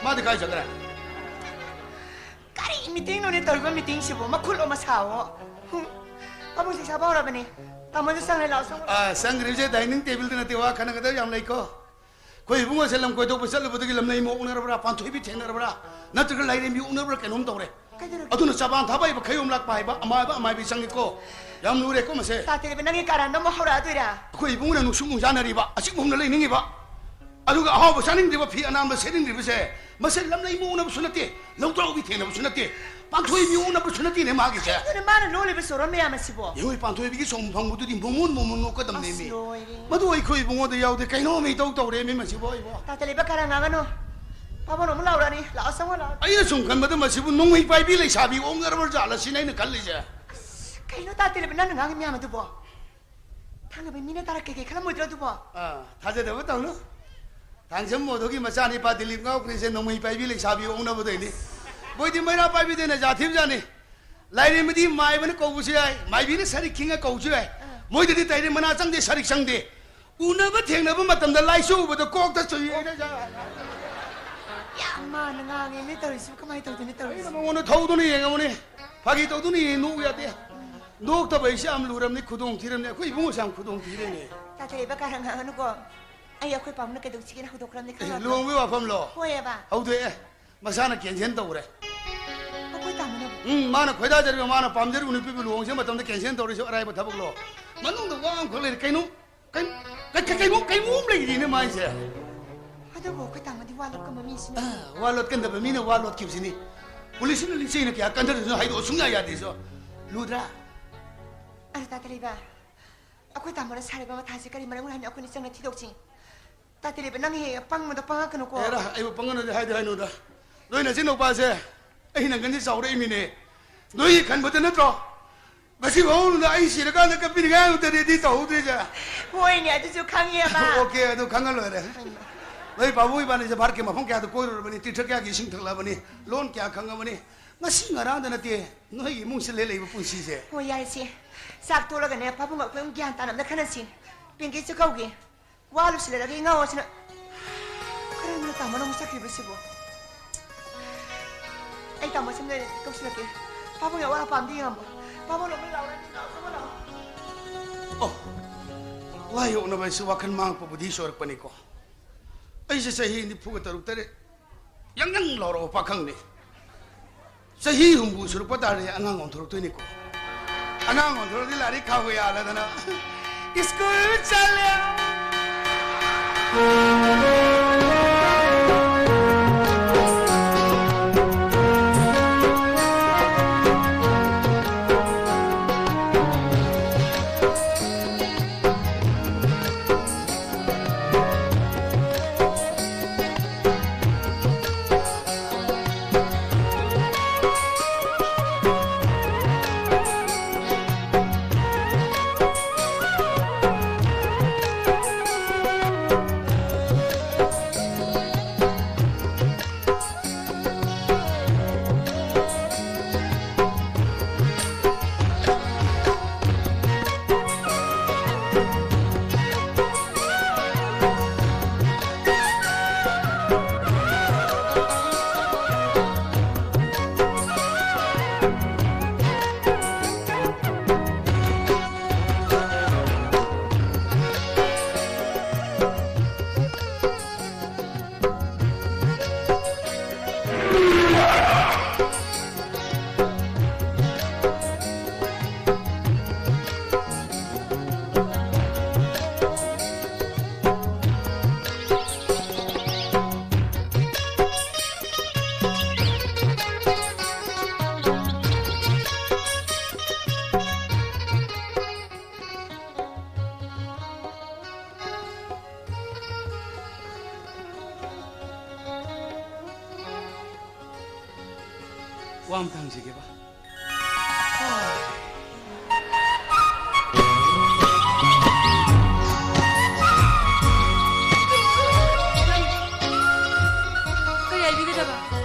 ꯃꯥꯗꯤ ꯀꯥꯏ ꯆꯠꯈ꯭ꯔꯦ? ꯀꯔꯤ ꯃꯤꯇꯤꯡꯅꯣꯅꯦ ꯇꯧꯔꯤꯕ ꯃꯤꯇꯤꯡꯁꯤꯕꯨ? ꯃꯈꯨꯠꯂꯣ ꯃꯁꯥꯋꯣ? ꯍꯨꯝ꯫ ꯄꯥꯕꯨꯡ ꯆꯥꯛ ꯆꯥꯕ ꯍꯧꯔꯕꯅꯤ꯫ ꯇꯥꯃꯣꯁꯨ ꯆꯪꯂꯦ, ꯂꯥꯛꯑꯣ, ꯆꯪꯉꯣ꯫ ꯑꯥ, ꯆꯪꯈ꯭ꯔꯤꯕꯁꯦ dining tableꯗ ꯅꯠꯇꯦ, ꯋꯥ ꯈꯟꯅꯒꯗꯕ ꯌꯥꯝ ꯂꯩꯀꯣ꯫ ꯑꯩꯈꯣꯏ ꯏꯕꯨꯡꯉꯣꯁꯦ ꯂꯝ ꯀꯣꯏꯊꯣꯛꯄ ꯆꯠꯂꯨꯕꯗꯒꯤ ꯂꯝꯂꯩ ꯃꯣꯛꯅꯔꯕ꯭ꯔꯥ, ꯄꯥꯟꯊꯣꯏꯕꯤ ꯊꯦꯡꯅꯔꯕ꯭ꯔꯥ, ꯅꯠꯇ꯭ꯔꯒ ꯂꯥꯏꯔꯦꯝꯕꯤ ꯎꯅꯕ꯭ꯔꯥ ꯀꯩꯅꯣꯝ ꯇꯧꯔꯦ꯫ ꯀꯩꯗꯧꯔꯒꯦ? ꯑꯗꯨꯅ ꯆꯕꯥꯟ ꯊꯥꯕ ꯍꯩꯕ ꯈꯩꯌꯣꯝ ꯂꯥꯛꯄ ꯍꯥꯏꯕ ꯑꯃꯥꯏꯕ ꯑꯃꯥꯏꯕꯤ ꯆꯪꯉꯤꯀꯣ꯫ ꯌꯥꯝ ꯂꯨꯔꯦꯀꯣ ꯃꯁꯦ꯫ ꯇꯥ ꯇꯦꯂꯦꯕ, ꯅꯪꯒꯤ ꯀꯔꯟꯗꯣ ꯑꯃꯨꯛ ꯍꯧꯔꯛꯑꯗꯣꯏꯔꯥ? ꯑꯩꯈꯣꯏ ꯏꯕꯨꯡꯉꯣꯅ ꯅꯨꯡꯁꯨꯛ ꯅꯨꯡꯖꯥꯅꯔꯤꯕ, ꯑꯁꯤꯒꯨꯝꯅ ꯂꯩꯅꯤꯡꯉꯤꯕ, ꯑꯗꯨꯒ ꯑꯍꯥꯎꯕ ꯆꯥꯅꯤꯡꯗ꯭ꯔꯤꯕ, ꯐꯤ ꯑꯅꯥꯟꯕ ꯁꯦꯠꯅꯤꯡꯗ꯭ꯔꯤꯕꯁꯦ, ꯃꯁꯦ ꯂꯝꯂꯩ ꯃꯣꯛꯅꯕꯁꯨ ꯅꯠꯇꯦ, ꯂꯧꯗ꯭ꯔꯥꯎꯕꯤ ꯊꯦꯡꯅꯕꯁꯨ ꯅꯠꯇꯦ, ꯄꯥꯟꯊꯣꯏꯕꯤ ꯎꯅꯕꯁꯨ ꯅꯠꯇꯦꯅꯦ ꯃꯥꯒꯤꯁꯦ꯫ ꯑꯗꯨꯅ ꯃꯥꯅ ꯂꯣꯜꯂꯤꯕ ꯁꯣꯔꯣꯟ ꯃꯌꯥꯝ ꯑꯁꯤꯕꯣ? ꯌꯦꯡꯉꯨ, ꯄꯥꯟꯊꯣꯏꯕꯤꯒꯤ ꯁꯣꯝ ꯐꯪꯕꯗꯨꯗꯤ ꯃꯣꯃꯣꯟ ꯃꯣꯃꯣꯟ ꯅꯣꯛꯀꯗꯕꯅꯦꯃꯤ꯫ ꯑꯁ, ꯂꯣꯏꯔꯦ꯫ ꯃꯗꯨ ꯑꯩꯈꯣꯏ ꯏꯕꯨꯡꯉꯣꯗ ꯌꯥꯎꯗꯦ, ꯀꯩꯅꯣꯝ ꯏꯇꯧ ꯇꯧꯔꯦꯃꯤ ꯃꯁꯤꯕꯣ ꯑꯩꯕꯣ꯫ ꯇꯥ ꯇꯦꯂꯦꯕ, ꯀꯔꯟ ꯉꯥꯡꯒꯅꯨ꯫ ꯄꯥꯕꯨꯡ ꯑꯃꯨꯛ ꯂꯥꯎꯔꯛꯑꯅꯤ꯫ ꯂꯥꯛꯑꯣ, ꯆꯪꯉꯣ, ꯂꯥꯛꯑꯣ꯫ ꯑꯩꯅ ꯁꯨꯝ ꯈꯟꯕꯗ ꯃꯁꯤꯕꯨ ꯅꯣꯡꯃꯩ ꯄꯥꯏꯕꯤ ꯂꯩꯁꯥꯕꯤ ꯑꯣꯡꯅꯔꯕ ꯖꯥꯠꯂ ꯁꯤꯅꯦ ꯑꯩꯅ ꯈꯜꯂꯤꯁꯦ꯫ ꯀꯩꯅꯣ ꯇꯥ ꯇꯦꯂꯦꯕ, ꯅꯪꯅ ꯉꯥꯡꯉꯤ ꯃꯌꯥꯝ ꯑꯗꯨꯕꯣ? ꯊꯥꯡꯒꯕ ꯃꯤꯅ ꯇꯥꯔ ꯀꯩꯀꯩ ꯈꯜꯂꯝꯃꯣꯏꯗ꯭ꯔꯣ ꯑꯗꯨꯕꯣ? ꯑꯥ, ꯊꯥꯖꯗꯕ ꯇꯧꯅꯨ꯫ ꯊꯥꯡꯖꯝ ꯃꯣꯗꯣꯒꯤ ꯃꯆꯥꯅꯤꯄꯥ ꯗꯤꯂꯤꯞ ꯉꯥꯎꯈ꯭ꯔꯤꯁꯦ ꯅꯣꯡꯃꯩ ꯄꯥꯏꯕꯤ ꯂꯩꯁꯥꯕꯤ ꯑꯣꯡꯅꯕꯗꯩꯅꯤ꯫ ꯃꯣꯏꯗꯤ ꯃꯩꯔꯥ ꯄꯥꯏꯕꯤꯗꯩꯅ ꯖꯥꯠ ꯊꯤꯕꯖꯥꯠꯅꯤ꯫ ꯂꯥꯏꯔꯦꯝꯕꯗꯤ ꯃꯥꯏꯕꯅ ꯀꯧꯕꯁꯨ ꯌꯥꯏ, ꯃꯥꯏꯕꯤꯅ ꯁꯔꯤꯛ ꯈꯤꯡꯉ ꯀꯧꯕꯁꯨ ꯌꯥꯏ꯫ ꯑꯥ꯫ ꯃꯣꯏꯗꯗꯤ ꯇꯥꯏꯔꯦ ꯃꯅꯥ ꯆꯪꯗꯦ, ꯁꯔꯤꯛ ꯆꯪꯗꯦ꯫ ꯎꯅꯕ ꯊꯦꯡꯅꯕ ꯃꯇꯝꯗ ꯂꯥꯏꯆꯨ ꯎꯕꯗ ꯀꯣꯛꯇ ꯆꯨꯏ꯫ ꯌꯥꯝ ꯃꯥꯟꯅ ꯉꯥꯡꯉꯦꯅꯦ ꯇꯧꯔꯤꯁꯤꯕꯨ, ꯀꯃꯥꯏꯅ ꯇꯧꯗꯣꯏꯅꯣ ꯑꯩꯅ ꯇꯧꯔꯤꯁꯤꯕꯨ? ꯃꯉꯣꯟꯗ ꯊꯧꯗꯨꯅ ꯌꯦꯡꯉꯕꯅꯤ꯫ ꯐꯥꯒꯤ ꯇꯧꯗꯨꯅ ꯌꯦꯡꯉꯤ, ꯅꯣꯛꯎ ꯌꯥꯗꯦ꯫ ꯅꯣꯛꯇꯕ ꯑꯩꯁꯦ ꯌꯥꯝ ꯂꯨꯔꯕꯅꯤ, ꯈꯨꯗꯣꯡ ꯊꯤꯔꯕꯅꯤ꯫ ꯑꯩꯈꯣꯏ ꯏꯕꯨꯡꯉꯣꯁꯦ ꯌꯥꯝ ꯈꯨꯗꯣꯡ ꯊꯤꯔꯦꯅꯦ꯫ ꯇꯥ ꯇꯦꯂꯦꯕ, ꯀꯔꯟ ꯉꯥꯡꯉꯅꯨꯀꯣ꯫ ꯑꯩ ꯑꯩꯈꯣꯏ ꯄꯥꯕꯨꯡꯅ ꯀꯩꯗꯧꯁꯤꯒꯦꯅ ꯍꯧꯗꯣꯛꯈ꯭ꯔꯕꯅꯤ, ꯑꯦ, ꯈꯪꯉꯕ꯭ꯔꯣ? ꯂꯨꯍꯣꯡꯕꯒꯤ ꯋꯥꯐꯝꯂꯣ? ꯍꯣꯏꯑꯕ꯫ ꯍꯧꯗꯣꯛꯑꯦ꯫ ꯃꯁꯥꯅ cancel ꯇꯧꯈ꯭ꯔꯦ꯫ ꯑꯩꯈꯣꯏ ꯇꯥꯃꯣꯅꯕꯨ? ꯎꯝ, ꯃꯥꯅ ꯈꯣꯏꯗꯥꯖꯔꯤꯕ, ꯃꯥꯅ ꯄꯥꯝꯖꯔꯤꯕ ꯅꯨꯄꯤꯕꯨ ꯂꯨꯍꯣꯡꯁꯦ ꯃꯇꯝꯗ cancel ꯇꯧꯔꯤꯁꯨ ꯑꯔꯥꯏꯕ ꯊꯕꯛꯂꯣ? ꯃꯅꯨꯡꯗ ꯋꯥ ꯑꯃꯈꯛ ꯂꯩꯔꯤ꯫ ꯀꯩꯅꯣ? ꯀꯩ-, ꯀꯩ-, ꯀꯩ-, ꯀꯩꯅꯣ, ꯀꯩꯅꯣꯝ ꯂꯩꯔꯤꯅꯦ ꯃꯥꯏꯁꯦ꯫ ꯑꯗꯨꯕꯨ ꯑꯩꯈꯣꯏ ꯇꯥꯃꯣꯗꯤ ꯋꯥ ꯂꯣꯠꯀꯟꯕ ꯃꯤꯁꯤꯅ꯫ ꯑꯥ, ꯋꯥ ꯂꯣꯠꯀꯟꯗꯕ ꯃꯤꯅ ꯋꯥ ꯂꯣꯠꯈꯤꯕꯁꯤꯅꯤ꯫ ꯄꯨꯂꯤꯁꯅ ꯂꯤꯆꯩꯅ ꯀꯌꯥ ꯀꯟꯊꯔꯁꯨ ꯍꯥꯏꯗꯣꯛꯑꯣ ꯁꯨꯡꯌꯥ ꯌꯥꯗꯦꯁꯨ꯫ ꯂꯨꯗ꯭ꯔꯥ? ꯑꯗꯨ ꯇꯥ ꯇꯦꯂꯦꯕ, ꯑꯩꯈꯣꯏ ꯇꯥꯃꯣꯅ ꯁꯥꯔꯤꯕ ꯃꯊꯥꯁꯤ ꯀꯔꯤ ꯃꯔꯝꯒꯤꯅꯣ ꯍꯥꯏꯕꯅ ꯑꯩꯈꯣꯏꯅ ꯆꯪꯅ ꯊꯤꯗꯣꯛꯁꯤ꯫ ꯇꯥ ꯇꯦꯂꯦꯕ, ꯅꯪ ꯍꯦꯛ ꯍꯦꯛ ꯄꯪꯕꯗꯣ ꯄꯪꯉꯛꯀꯅꯨꯀꯣ꯫ ꯑꯦꯔꯥ, ꯑꯩꯕꯨ ꯄꯪꯒꯅꯨꯗꯤ ꯍꯥꯏꯗꯤ ꯍꯥꯏꯅꯨꯗ꯫ ꯅꯣꯏ ꯅꯆꯤꯟ ꯅꯨꯄꯥꯁꯦ ꯑꯩ ꯅꯪꯒꯟꯁꯤ ꯆꯥꯎꯔꯛꯏꯃꯤꯅꯦ꯫ ꯅꯣꯏꯒꯤ ꯈꯟꯕꯗ ꯅꯠꯇ꯭ꯔꯣ? ꯉꯁꯤ ꯐꯥꯎꯕꯗ ꯑꯩ ꯁꯤꯔꯀꯥꯟꯗ ꯀꯞꯄꯤꯅꯤꯡꯉꯥꯏ ꯑꯃꯠꯇ ready ꯇꯧꯍꯧꯗ꯭ꯔꯤꯁꯦ꯫ ꯍꯣꯏꯅꯦ, ꯑꯗꯨꯁꯨ ꯈꯪꯉꯦꯕ꯫ OK, ꯑꯗꯨ ꯈꯪꯉ ꯂꯣꯏꯔꯦ꯫ ꯍꯣꯏꯅꯦ꯫ ꯅꯣꯏ ꯄꯥꯕꯨꯡ ꯏꯕꯥꯅꯤꯁꯦ ꯚꯥꯔꯠꯀꯤ ꯃꯐꯝ ꯀꯌꯥꯗ ꯀꯣꯏꯔꯨꯔꯕꯅꯤ, ꯇꯤꯔꯊ ꯀꯌꯥꯒꯤ ꯏꯁꯤꯡ ꯊꯛꯂꯕꯅꯤ, ꯂꯣꯟ ꯀꯌꯥ ꯈꯪꯉꯕꯅꯤ꯫ ꯉꯁꯤ ꯉꯔꯥꯡꯗ ꯅꯠꯇꯦ ꯅꯣꯏꯒꯤ ꯏꯃꯨꯡꯁꯦ ꯂꯦꯜꯂꯛꯏꯕ ꯄꯨꯟꯁꯤꯁꯦ꯫ ꯍꯣꯏ, ꯌꯥꯔꯦꯁꯦ꯫ ꯆꯥꯛ ꯇꯣꯛꯂꯒꯅꯦ ꯄꯥꯕꯨꯡ ꯑꯩꯈꯣꯏ ꯑꯃꯨꯛ ꯒ꯭ꯌꯥꯟ ꯇꯥꯅ ꯑꯝꯇ ꯈꯟꯅꯁꯤ꯫ ꯄꯤꯡꯀꯤꯁꯨ ꯀꯧꯒꯦ꯫ ꯋꯥ ꯂꯣꯏꯁꯤꯜꯂꯦꯗ, ꯑꯗꯨ ꯏꯉꯥꯎ ꯉꯥꯎꯁꯤꯅ꯫ ꯀꯔꯝꯕꯅ ꯇꯥꯃꯣꯅ ꯑꯃꯨꯛ ꯆꯠꯈ꯭ꯔꯤꯕꯁꯤꯕꯣ? ꯑꯩ ꯇꯥꯃꯣ ꯁꯨꯝ ꯂꯩꯔꯦ, ꯀꯧꯁꯤꯜꯂꯛꯀꯦ꯫ ꯄꯥꯕꯨꯡꯒꯤ ꯑꯋꯥꯠ ꯑꯄꯥ ꯑꯝꯗ ꯌꯦꯡꯉꯝꯃꯣ꯫ ꯄꯥꯕꯨꯡ ꯂꯧꯕ ꯂꯥꯛꯑꯣ, ꯂꯥꯛꯑꯣ, ꯂꯥꯛꯑꯣ꯫ ꯑꯣ, ꯂꯥꯏ ꯑꯣꯛꯅꯕ ꯍꯥꯏꯁꯤ ꯋꯥꯈꯜ ꯃꯥꯡꯉꯛꯄ ꯕꯨꯙꯤ ꯁꯣꯏꯔꯛꯄꯅꯤꯀꯣ꯫ ꯑꯩꯁꯦ ꯆꯍꯤ ꯅꯤꯐꯨꯒ ꯇꯔꯨꯛ ꯇꯔꯦꯠ ꯌꯥꯡ ꯌꯥꯡ ꯂꯥꯎꯔꯕ ꯄꯥꯈꯪꯅꯤ꯫ ꯆꯍꯤ ꯍꯨꯝꯐꯨ ꯁꯨꯔꯛꯄ ꯇꯥꯔꯗꯤ ꯑꯉꯥꯡ ꯑꯣꯟꯊꯣꯔꯛꯇꯣꯏꯅꯤꯀꯣ꯫ ꯑꯉꯥꯡ ꯑꯣꯟꯊꯣꯔꯛꯑꯗꯤ ꯂꯥꯏꯔꯤꯛ ꯈꯥꯎꯕ ꯌꯥꯜꯂꯗꯅ ꯁ꯭ꯀꯨꯜ ꯆꯠꯂꯦ꯫ ꯋꯥ ꯑꯝꯇ ꯍꯪꯖꯒꯦꯕ꯫ ꯀꯔꯤ ꯍꯥꯏꯕꯤꯒꯗꯕ?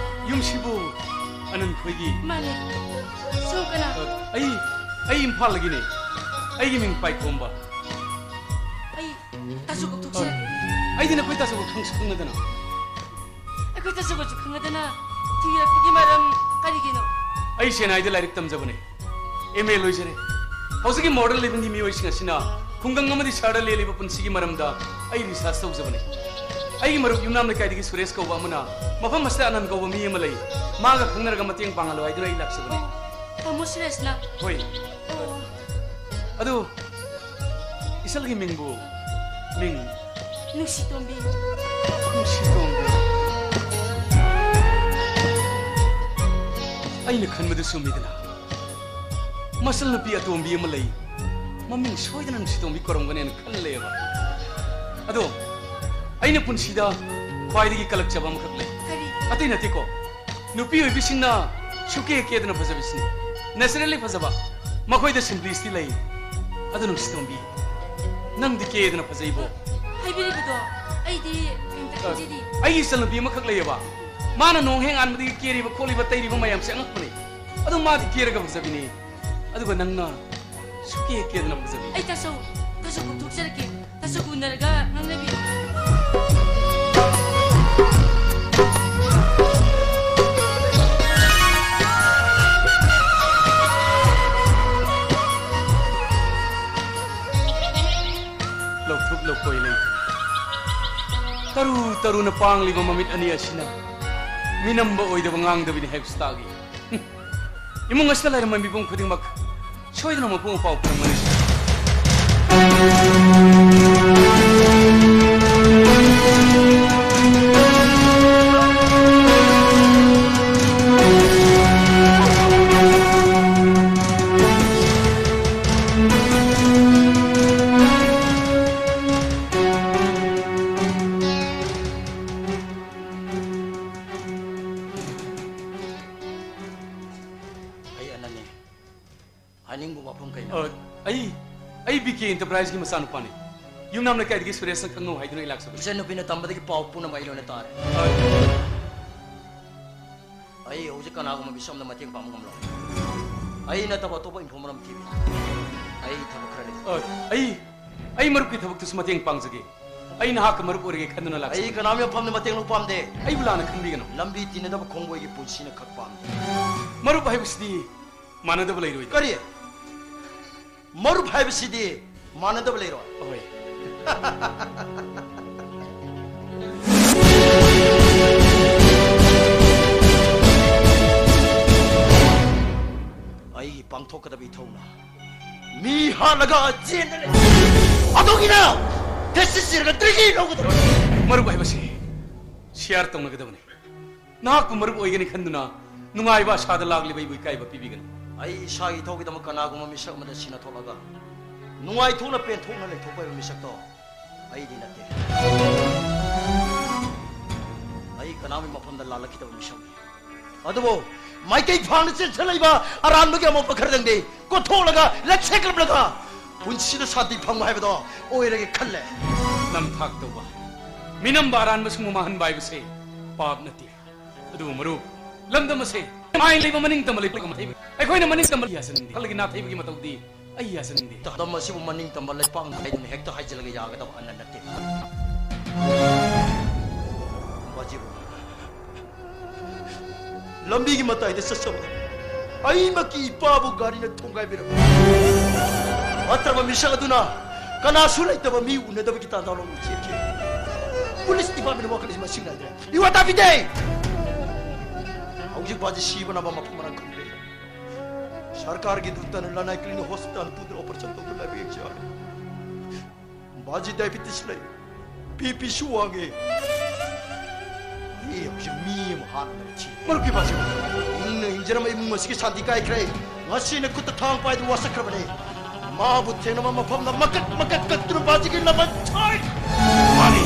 ꯌꯨꯝꯁꯤꯕꯨ ꯑꯅꯟ ꯈꯣꯏꯒꯤ? ꯃꯥꯅꯦ꯫ ꯁꯣꯝ ꯀꯅꯥ? ꯑ, ꯑꯩ, ꯑꯩ ꯏꯝꯐꯥꯜꯗꯒꯤꯅꯦ꯫ ꯑꯩꯒꯤ ꯃꯤꯡ ꯄꯥꯏꯈꯣꯝꯕ꯫ ꯑꯩ ꯇꯥꯖꯨ ꯀꯧꯊꯣꯛꯁꯤ꯫ ꯑꯩꯗꯤ ꯅꯈꯣꯏ ꯇꯥꯆꯧꯒ ꯈꯪꯁꯨ ꯈꯪꯅꯗꯅ꯫ ꯑꯩꯈꯣꯏ ꯇꯥꯆꯧꯒꯁꯨ ꯈꯪꯅꯗꯅ ꯊꯤꯔꯛꯄꯒꯤ ꯃꯔꯝ ꯀꯔꯤꯒꯤꯅꯣ? ꯑꯩ ꯆꯦꯟꯅꯥꯏꯗ ꯂꯥꯏꯔꯤꯛ ꯇꯝꯖꯕꯅꯦ, ꯑꯦꯝ ꯑꯦ ꯂꯣꯏꯖꯔꯦ꯫ ꯍꯧꯖꯤꯛꯀꯤ ꯃꯣꯗꯔꯟ ꯂꯤꯚꯤꯡꯒꯤ ꯃꯤꯑꯣꯏꯁꯤꯡ ꯑꯁꯤꯅ ꯈꯨꯡꯒꯪ ꯑꯃꯗꯤ ꯁꯍꯔꯗ ꯂꯦꯜꯂꯤꯕ ꯄꯨꯟꯁꯤꯒꯤ ꯃꯔꯝꯗ ꯑꯩ ꯔꯤꯁꯔꯆ ꯇꯧꯖꯕꯅꯦ꯫ ꯑꯩꯒꯤ ꯃꯔꯨꯞ ꯌꯨꯝꯅꯥꯝ ꯂꯩꯀꯥꯏꯗꯒꯤ ꯁꯨꯔꯦꯁ ꯀꯧꯕ ꯑꯃꯅ ꯃꯐꯝ ꯑꯁꯤꯗ ꯑꯅꯟ ꯀꯧꯕ ꯃꯤ ꯑꯃ ꯂꯩ, ꯃꯥꯒ ꯈꯪꯅꯔꯒ ꯃꯇꯦꯡ ꯄꯥꯡꯍꯜꯂꯣ ꯍꯥꯏꯗꯨꯅ ꯑꯩ ꯂꯥꯛꯆꯕꯅꯦ꯫ ꯑꯣ, ꯇꯥꯃꯣ ꯁꯨꯔꯦꯁꯅ? ꯍꯣꯏ꯫ ꯑꯣ꯫ ꯑꯗꯨ ꯏꯆꯜꯒꯤ ꯃꯤꯡꯕꯨ? ꯃꯤꯡ? ꯅꯨꯡꯁꯤꯇꯣꯝꯕꯤ꯫ ꯅꯨꯡꯁꯤꯇꯣꯝꯕꯤ꯫ ꯑꯩꯅ ꯈꯟꯕꯗꯨ ꯆꯨꯝꯃꯤꯗꯅ꯫ ꯃꯆꯜ ꯅꯨꯄꯤ ꯑꯇꯣꯝꯕꯤ ꯑꯃ ꯂꯩ꯫ ꯃꯃꯤꯡ ꯁꯣꯏꯗꯅ ꯅꯨꯡꯁꯤꯇꯣꯝꯕꯤ ꯀꯧꯔꯝꯒꯅꯦꯅ ꯈꯜꯂꯦꯕ꯫ ꯑꯗꯣ ꯑꯩꯅ ꯄꯨꯟꯁꯤꯗ ꯈ꯭ꯋꯥꯏꯗꯒꯤ ꯀꯂꯛꯆꯕ ꯑꯃꯈꯛ ꯂꯩ꯫ ꯀꯔꯤ? ꯑꯇꯩ ꯅꯠꯇꯦꯀꯣ, ꯅꯨꯄꯤ ꯑꯣꯏꯕꯤꯁꯤꯡꯅ ꯁꯨꯀꯦ ꯀꯦꯗꯅ ꯐꯖꯕꯤꯁꯤꯅꯤ꯫ ꯅꯦꯆꯔꯦꯜꯂꯤ ꯐꯖꯕ꯫ ꯃꯈꯣꯏꯗ ꯁꯤꯝꯄ꯭ꯂꯤꯁꯤꯇꯤ ꯂꯩ꯫ ꯑꯗꯨ ꯅꯨꯡꯁꯤꯇꯣꯝꯕꯤ, ꯅꯪꯗꯤ ꯀꯦꯗꯅ ꯐꯖꯩꯕꯣ꯫ ꯍꯥꯏꯕꯤꯔꯤꯕꯗꯣ ꯑꯩꯗꯤ ꯀꯩꯝꯇ ꯈꯟꯖꯗꯦ꯫ ꯑꯩꯒꯤ ꯏꯆꯜꯅꯨꯄꯤ ꯑꯃꯈꯛ ꯂꯩꯌꯦꯕ꯫ ꯃꯥꯅ ꯅꯣꯡ ꯍꯦꯛ ꯉꯥꯟꯕꯗꯒꯤ ꯀꯦꯔꯤꯕ ꯈꯣꯠꯂꯤꯕ ꯇꯩꯔꯤꯕ ꯃꯌꯥꯝꯁꯦ ꯑꯉꯛꯄꯅꯤ꯫ ꯑꯗꯨ ꯃꯥꯗꯤ ꯀꯦꯔꯒ ꯐꯖꯕꯤꯅꯤ꯫ ꯑꯗꯨꯒ ꯅꯪꯅ ꯁꯨꯛꯀꯦ ꯀꯦꯗꯅ ꯐꯖꯕꯤ꯫ ꯑꯩ ꯇꯥꯆꯧ, ꯇꯥꯆꯧ ꯀꯧꯊꯣꯛꯆꯔꯛꯀꯦ꯫ ꯇꯥꯆꯧ ꯎꯅꯔꯒ ꯉꯥꯡꯅꯕꯤꯌꯨ꯫ ꯂꯧꯊꯣꯛ ꯂꯧꯀꯣꯏ ꯂꯩ꯫ ꯇꯔꯨ ꯇꯔꯨꯅ ꯄꯥꯡꯂꯤꯕ ꯃꯃꯤꯠ ꯑꯅꯤ ꯑꯁꯤꯅ ꯃꯤꯅꯝꯕ ꯑꯣꯏꯗꯕ ꯉꯥꯡꯗꯕꯤꯅꯤ ꯍꯥꯏꯕꯁꯤ ꯇꯥꯛꯏ꯫ ꯏꯃꯨꯡ ꯑꯁꯤꯗ ꯂꯩꯔꯝꯕ ꯃꯤꯄꯨꯝ ꯈꯨꯗꯤꯡꯃꯛ ꯁꯣꯏꯗꯅ ꯃꯄꯨ ꯃꯄꯥ ꯐꯪꯂꯝꯒꯅꯤ꯫ ꯑꯩ ꯑꯅꯟꯅꯤ꯫ ꯍꯥꯏꯅꯤꯡꯕ ꯋꯥꯐꯝ ꯀꯩꯅꯣ? ꯑ, ꯑꯩ, ꯑꯩ ꯕꯤ ꯀꯦ ꯏꯟꯇꯔꯄ꯭ꯔꯥꯏꯖꯀꯤ ꯃꯆꯥꯅꯨꯄꯥꯅꯤ꯫ ꯌꯨꯝꯅꯥꯝ ꯂꯩꯀꯥꯏꯗꯒꯤ ꯁꯨꯔꯦꯁꯅ ꯈꯪꯅꯧ ꯍꯥꯏꯗꯨꯅ ꯑꯩ ꯂꯥꯛꯆꯕꯅꯤ꯫ ꯏꯆꯟꯅꯨꯄꯤꯅ ꯇꯝꯕꯗꯒꯤ ꯄꯥꯎ ꯄꯨꯝꯅꯃꯛ ꯑꯩ ꯂꯣꯏꯅ ꯇꯥꯔꯦ꯫ ꯑ, ꯑꯩ ꯍꯧꯖꯤꯛ ꯀꯅꯥꯒꯨꯝꯕꯒꯤ ꯁꯣꯝꯗ ꯃꯇꯦꯡ ꯄꯥꯡꯕ ꯉꯝꯂꯣꯏ꯫ ꯑꯩ ꯅꯠꯇꯕ ꯑꯇꯣꯞꯄ informer ꯑꯃ ꯊꯤꯕꯤꯌꯨ꯫ ꯑꯩ ꯊꯕꯛ ꯈꯔ ꯂꯩ꯫ ꯑ, ꯑꯩ, ꯑꯩ ꯃꯔꯨꯞꯀꯤ ꯊꯕꯛꯇꯨꯁꯨ ꯃꯇꯦꯡ ꯄꯥꯡꯖꯒꯦ꯫ ꯑꯩ ꯅꯍꯥꯛꯀ ꯃꯔꯨꯞ ꯑꯣꯏꯔꯒꯦ ꯈꯟꯗꯨꯅ ꯂꯥꯛꯆꯕꯅꯤ꯫ ꯑꯩ ꯀꯅꯥꯝꯒꯤ ꯃꯐꯝꯗ ꯃꯇꯦꯡ ꯂꯧꯕ ꯄꯥꯝꯗꯦ꯫ ꯑꯩꯕꯨ ꯂꯥꯟꯅ ꯈꯟꯕꯤꯒꯅꯨ꯫ ꯂꯝꯕꯤ ꯇꯤꯟꯅꯗꯕ ꯈꯣꯡꯕꯣꯏꯒꯤ ꯄꯨꯟꯁꯤꯅ ꯈꯛ ꯄꯥꯝꯗꯦ꯫ ꯃꯔꯨꯞ ꯍꯥꯏꯕꯁꯤꯗꯤ ꯃꯥꯟꯅꯗꯕ ꯂꯩꯔꯣꯏꯗ꯫ ꯀꯔꯤ? ꯃꯔꯨꯞ ꯍꯥꯏꯕꯁꯤꯗꯤ ꯃꯥꯟꯅꯗꯕ ꯂꯩꯔꯣꯏ꯫ ꯍꯣꯏ꯫ ꯑꯩꯒꯤ ꯄꯥꯡꯊꯣꯛꯀꯗꯕ ꯏꯊꯧꯅ ꯃꯤ ꯍꯥꯠꯂꯒ ꯖꯦꯜꯗ ꯂꯩ꯫ ꯑꯗꯨꯒꯤꯅ ꯊꯦꯁꯤꯁ ꯏꯔꯒ ꯗꯤꯒ꯭ꯔꯤ ꯂꯧꯒꯗꯕꯅꯤ꯫ ꯃꯔꯨꯞ ꯍꯥꯏꯕꯁꯤ ꯁꯤꯌꯥꯔ ꯇꯧꯅꯒꯗꯕꯅꯤ꯫ ꯅꯍꯥꯛꯄꯨ ꯃꯔꯨꯞ ꯑꯣꯏꯒꯅꯤ ꯈꯟꯗꯨꯅ ꯅꯨꯡꯉꯥꯏꯕ ꯑꯁꯥꯗ ꯂꯥꯛꯂꯤꯕ ꯑꯩꯕꯨ ꯏꯀꯥꯏꯕ ꯄꯤꯕꯤꯒꯅꯨ꯫ ꯑꯩ ꯏꯁꯥꯒꯤ ꯏꯊꯧꯒꯤꯗꯃꯛ ꯀꯅꯥꯒꯨꯝꯕ ꯃꯤꯁꯛ ꯑꯃꯗ ꯁꯤꯅ ꯊꯣꯛꯂꯒ ꯅꯨꯡꯉꯥꯏꯊꯣꯛꯅ ꯄꯦꯟꯊꯣꯛꯅ ꯂꯩꯊꯣꯛꯄ ꯍꯥꯏꯕ ꯃꯤꯁꯛꯇꯣ ꯑꯩꯗꯤ ꯅꯠꯇꯦ꯫ ꯑꯩ ꯀꯅꯥꯒꯨꯝꯕ ꯃꯐꯝꯗ ꯂꯥꯜꯂꯛꯈꯤꯗꯕ ꯃꯤꯁꯛꯅꯤ꯫ ꯑꯗꯨꯕꯨ ꯃꯥꯏꯀꯩ ꯐꯥꯡꯅ ꯆꯦꯟꯁꯤꯜꯂꯛꯏꯕ ꯑꯔꯥꯟꯕꯒꯤ ꯑꯃꯣꯠꯄ ꯈꯔꯗꯪꯗꯤ ꯀꯣꯠꯊꯣꯛꯂꯒ ꯂꯩꯁꯦꯛꯂꯝꯂꯒ ꯄꯨꯟꯁꯤꯗ ꯁꯥꯟꯇꯤ ꯐꯪꯕ ꯍꯥꯏꯕꯗꯣ ꯑꯣꯏꯔꯒꯦ ꯈꯜꯂꯦ꯫ ꯅꯝꯊꯥꯛ ꯇꯧꯕ, ꯃꯤꯅꯝꯕ ꯑꯔꯥꯟꯕꯁꯤꯡꯕꯨ ꯃꯥꯡꯍꯟꯕ ꯍꯥꯏꯕꯁꯦ ꯄꯥꯞ ꯅꯠꯇꯦ꯫ ꯑꯗꯨꯕꯨ ꯃꯔꯨꯞ, ꯂꯝꯗꯝ ꯑꯁꯦ ꯃꯥꯏ ꯂꯩꯕ ꯃꯅꯤꯡ ꯇꯝꯕ ꯂꯩꯄꯥꯛ ꯑꯃ ꯊꯩꯕ꯫ ꯑꯩꯈꯣꯏꯅ ꯃꯅꯤꯡ ꯇꯝꯕ ꯌꯥꯖꯅꯤꯡꯗꯦ꯫ ꯈꯜꯂꯒꯤ ꯅꯥꯊꯩꯕꯒꯤ ꯃꯇꯧꯗꯤ ꯑꯩ ꯌꯥꯖꯅꯤꯡꯗꯦ꯫ ꯂꯝꯗꯝ ꯑꯁꯤꯕꯨ ꯃꯅꯤꯡ ꯇꯝꯕ ꯂꯩꯄꯥꯛ ꯍꯥꯏꯗꯨꯅ ꯍꯦꯛꯇ ꯍꯥꯏꯖꯤꯜꯂꯒ ꯌꯥꯒꯗꯕ ꯑꯃ ꯅꯠꯇꯦ꯫ ꯕꯥꯖꯤꯕꯨ, ꯂꯝꯕꯤꯒꯤ ꯃꯇꯥꯏꯗ ꯆꯠꯆꯕ ꯑꯩꯃꯛꯀꯤ ꯏꯄꯥꯕꯨ ꯒꯥꯔꯤꯅ ꯊꯣꯡꯒꯥꯏꯕꯤꯔꯝꯃꯤ꯫ ꯐꯠꯇ꯭ꯔꯕ ꯃꯤꯁꯛ ꯑꯗꯨꯅ ꯀꯅꯥꯁꯨ ꯂꯩꯇꯕ ꯃꯤ ꯎꯅꯗꯕꯒꯤ ꯇꯥꯟꯖꯥ ꯂꯧꯗꯨꯅ ꯆꯦꯟꯈꯤ꯫ ꯄꯨꯂꯤꯁ ꯗꯤꯄꯥꯔꯠꯃꯦꯟ ꯋꯥꯈꯜꯁꯤ ꯃꯁꯤꯡ ꯅꯥꯏꯗ꯭ꯔꯦ꯫ ꯏꯋꯥ ꯇꯥꯕꯤꯗꯦ! ꯍꯧꯖꯤꯛ ꯕꯥꯖꯤ ꯁꯤꯕꯅꯕ ꯃꯐꯝ ꯃꯔꯥꯡ ꯈꯪꯗ꯭ꯔꯦ꯫ ꯁꯔꯀꯥꯔꯒꯤ ꯗꯨꯇꯅ ꯂꯅꯥꯏ ꯀ꯭ꯂꯤꯅꯤꯛ ꯍꯣꯁꯄꯤꯇꯥꯜ ꯄꯨꯗꯨꯅ ꯑꯣꯄꯔꯦꯁꯟ ꯇꯧꯗꯨꯅ ꯂꯥꯏꯕꯛ ꯌꯦꯡꯖꯔꯦ꯫ ꯕꯥꯖꯤ ꯗꯥꯏꯕꯤꯇꯤꯁ ꯂꯩ, ꯕꯤ ꯄꯤꯁꯨ ꯋꯥꯡꯉꯦ꯫ ꯑꯩ ꯍꯧꯖꯤꯛ ꯃꯤ ꯑꯃ ꯍꯥꯠꯅꯕ ꯊꯤ꯫ ꯃꯔꯨꯞꯀꯤ ꯕꯥꯖꯤ꯫ ꯏꯪꯅ ꯍꯤꯡꯖꯔꯝꯕ ꯏꯃꯨꯡ ꯑꯁꯤꯒꯤ ꯁꯥꯟꯇꯤ ꯀꯥꯏꯈ꯭ꯔꯦ꯫ ꯉꯁꯤꯅ ꯈꯨꯠꯇ ꯊꯥꯡ ꯄꯥꯏꯗꯨꯅ ꯋꯥꯁꯛꯈ꯭ꯔꯕꯅꯦ꯫ ꯃꯥꯕꯨ ꯊꯦꯡꯅꯕ ꯃꯐꯝꯗ ꯃꯀꯛ ꯃꯀꯛ ꯀꯛꯇꯨꯅ ꯕꯥꯖꯤꯒꯤ ꯂꯃꯟ ꯁꯣꯏ꯫ ꯃꯥꯅꯤ,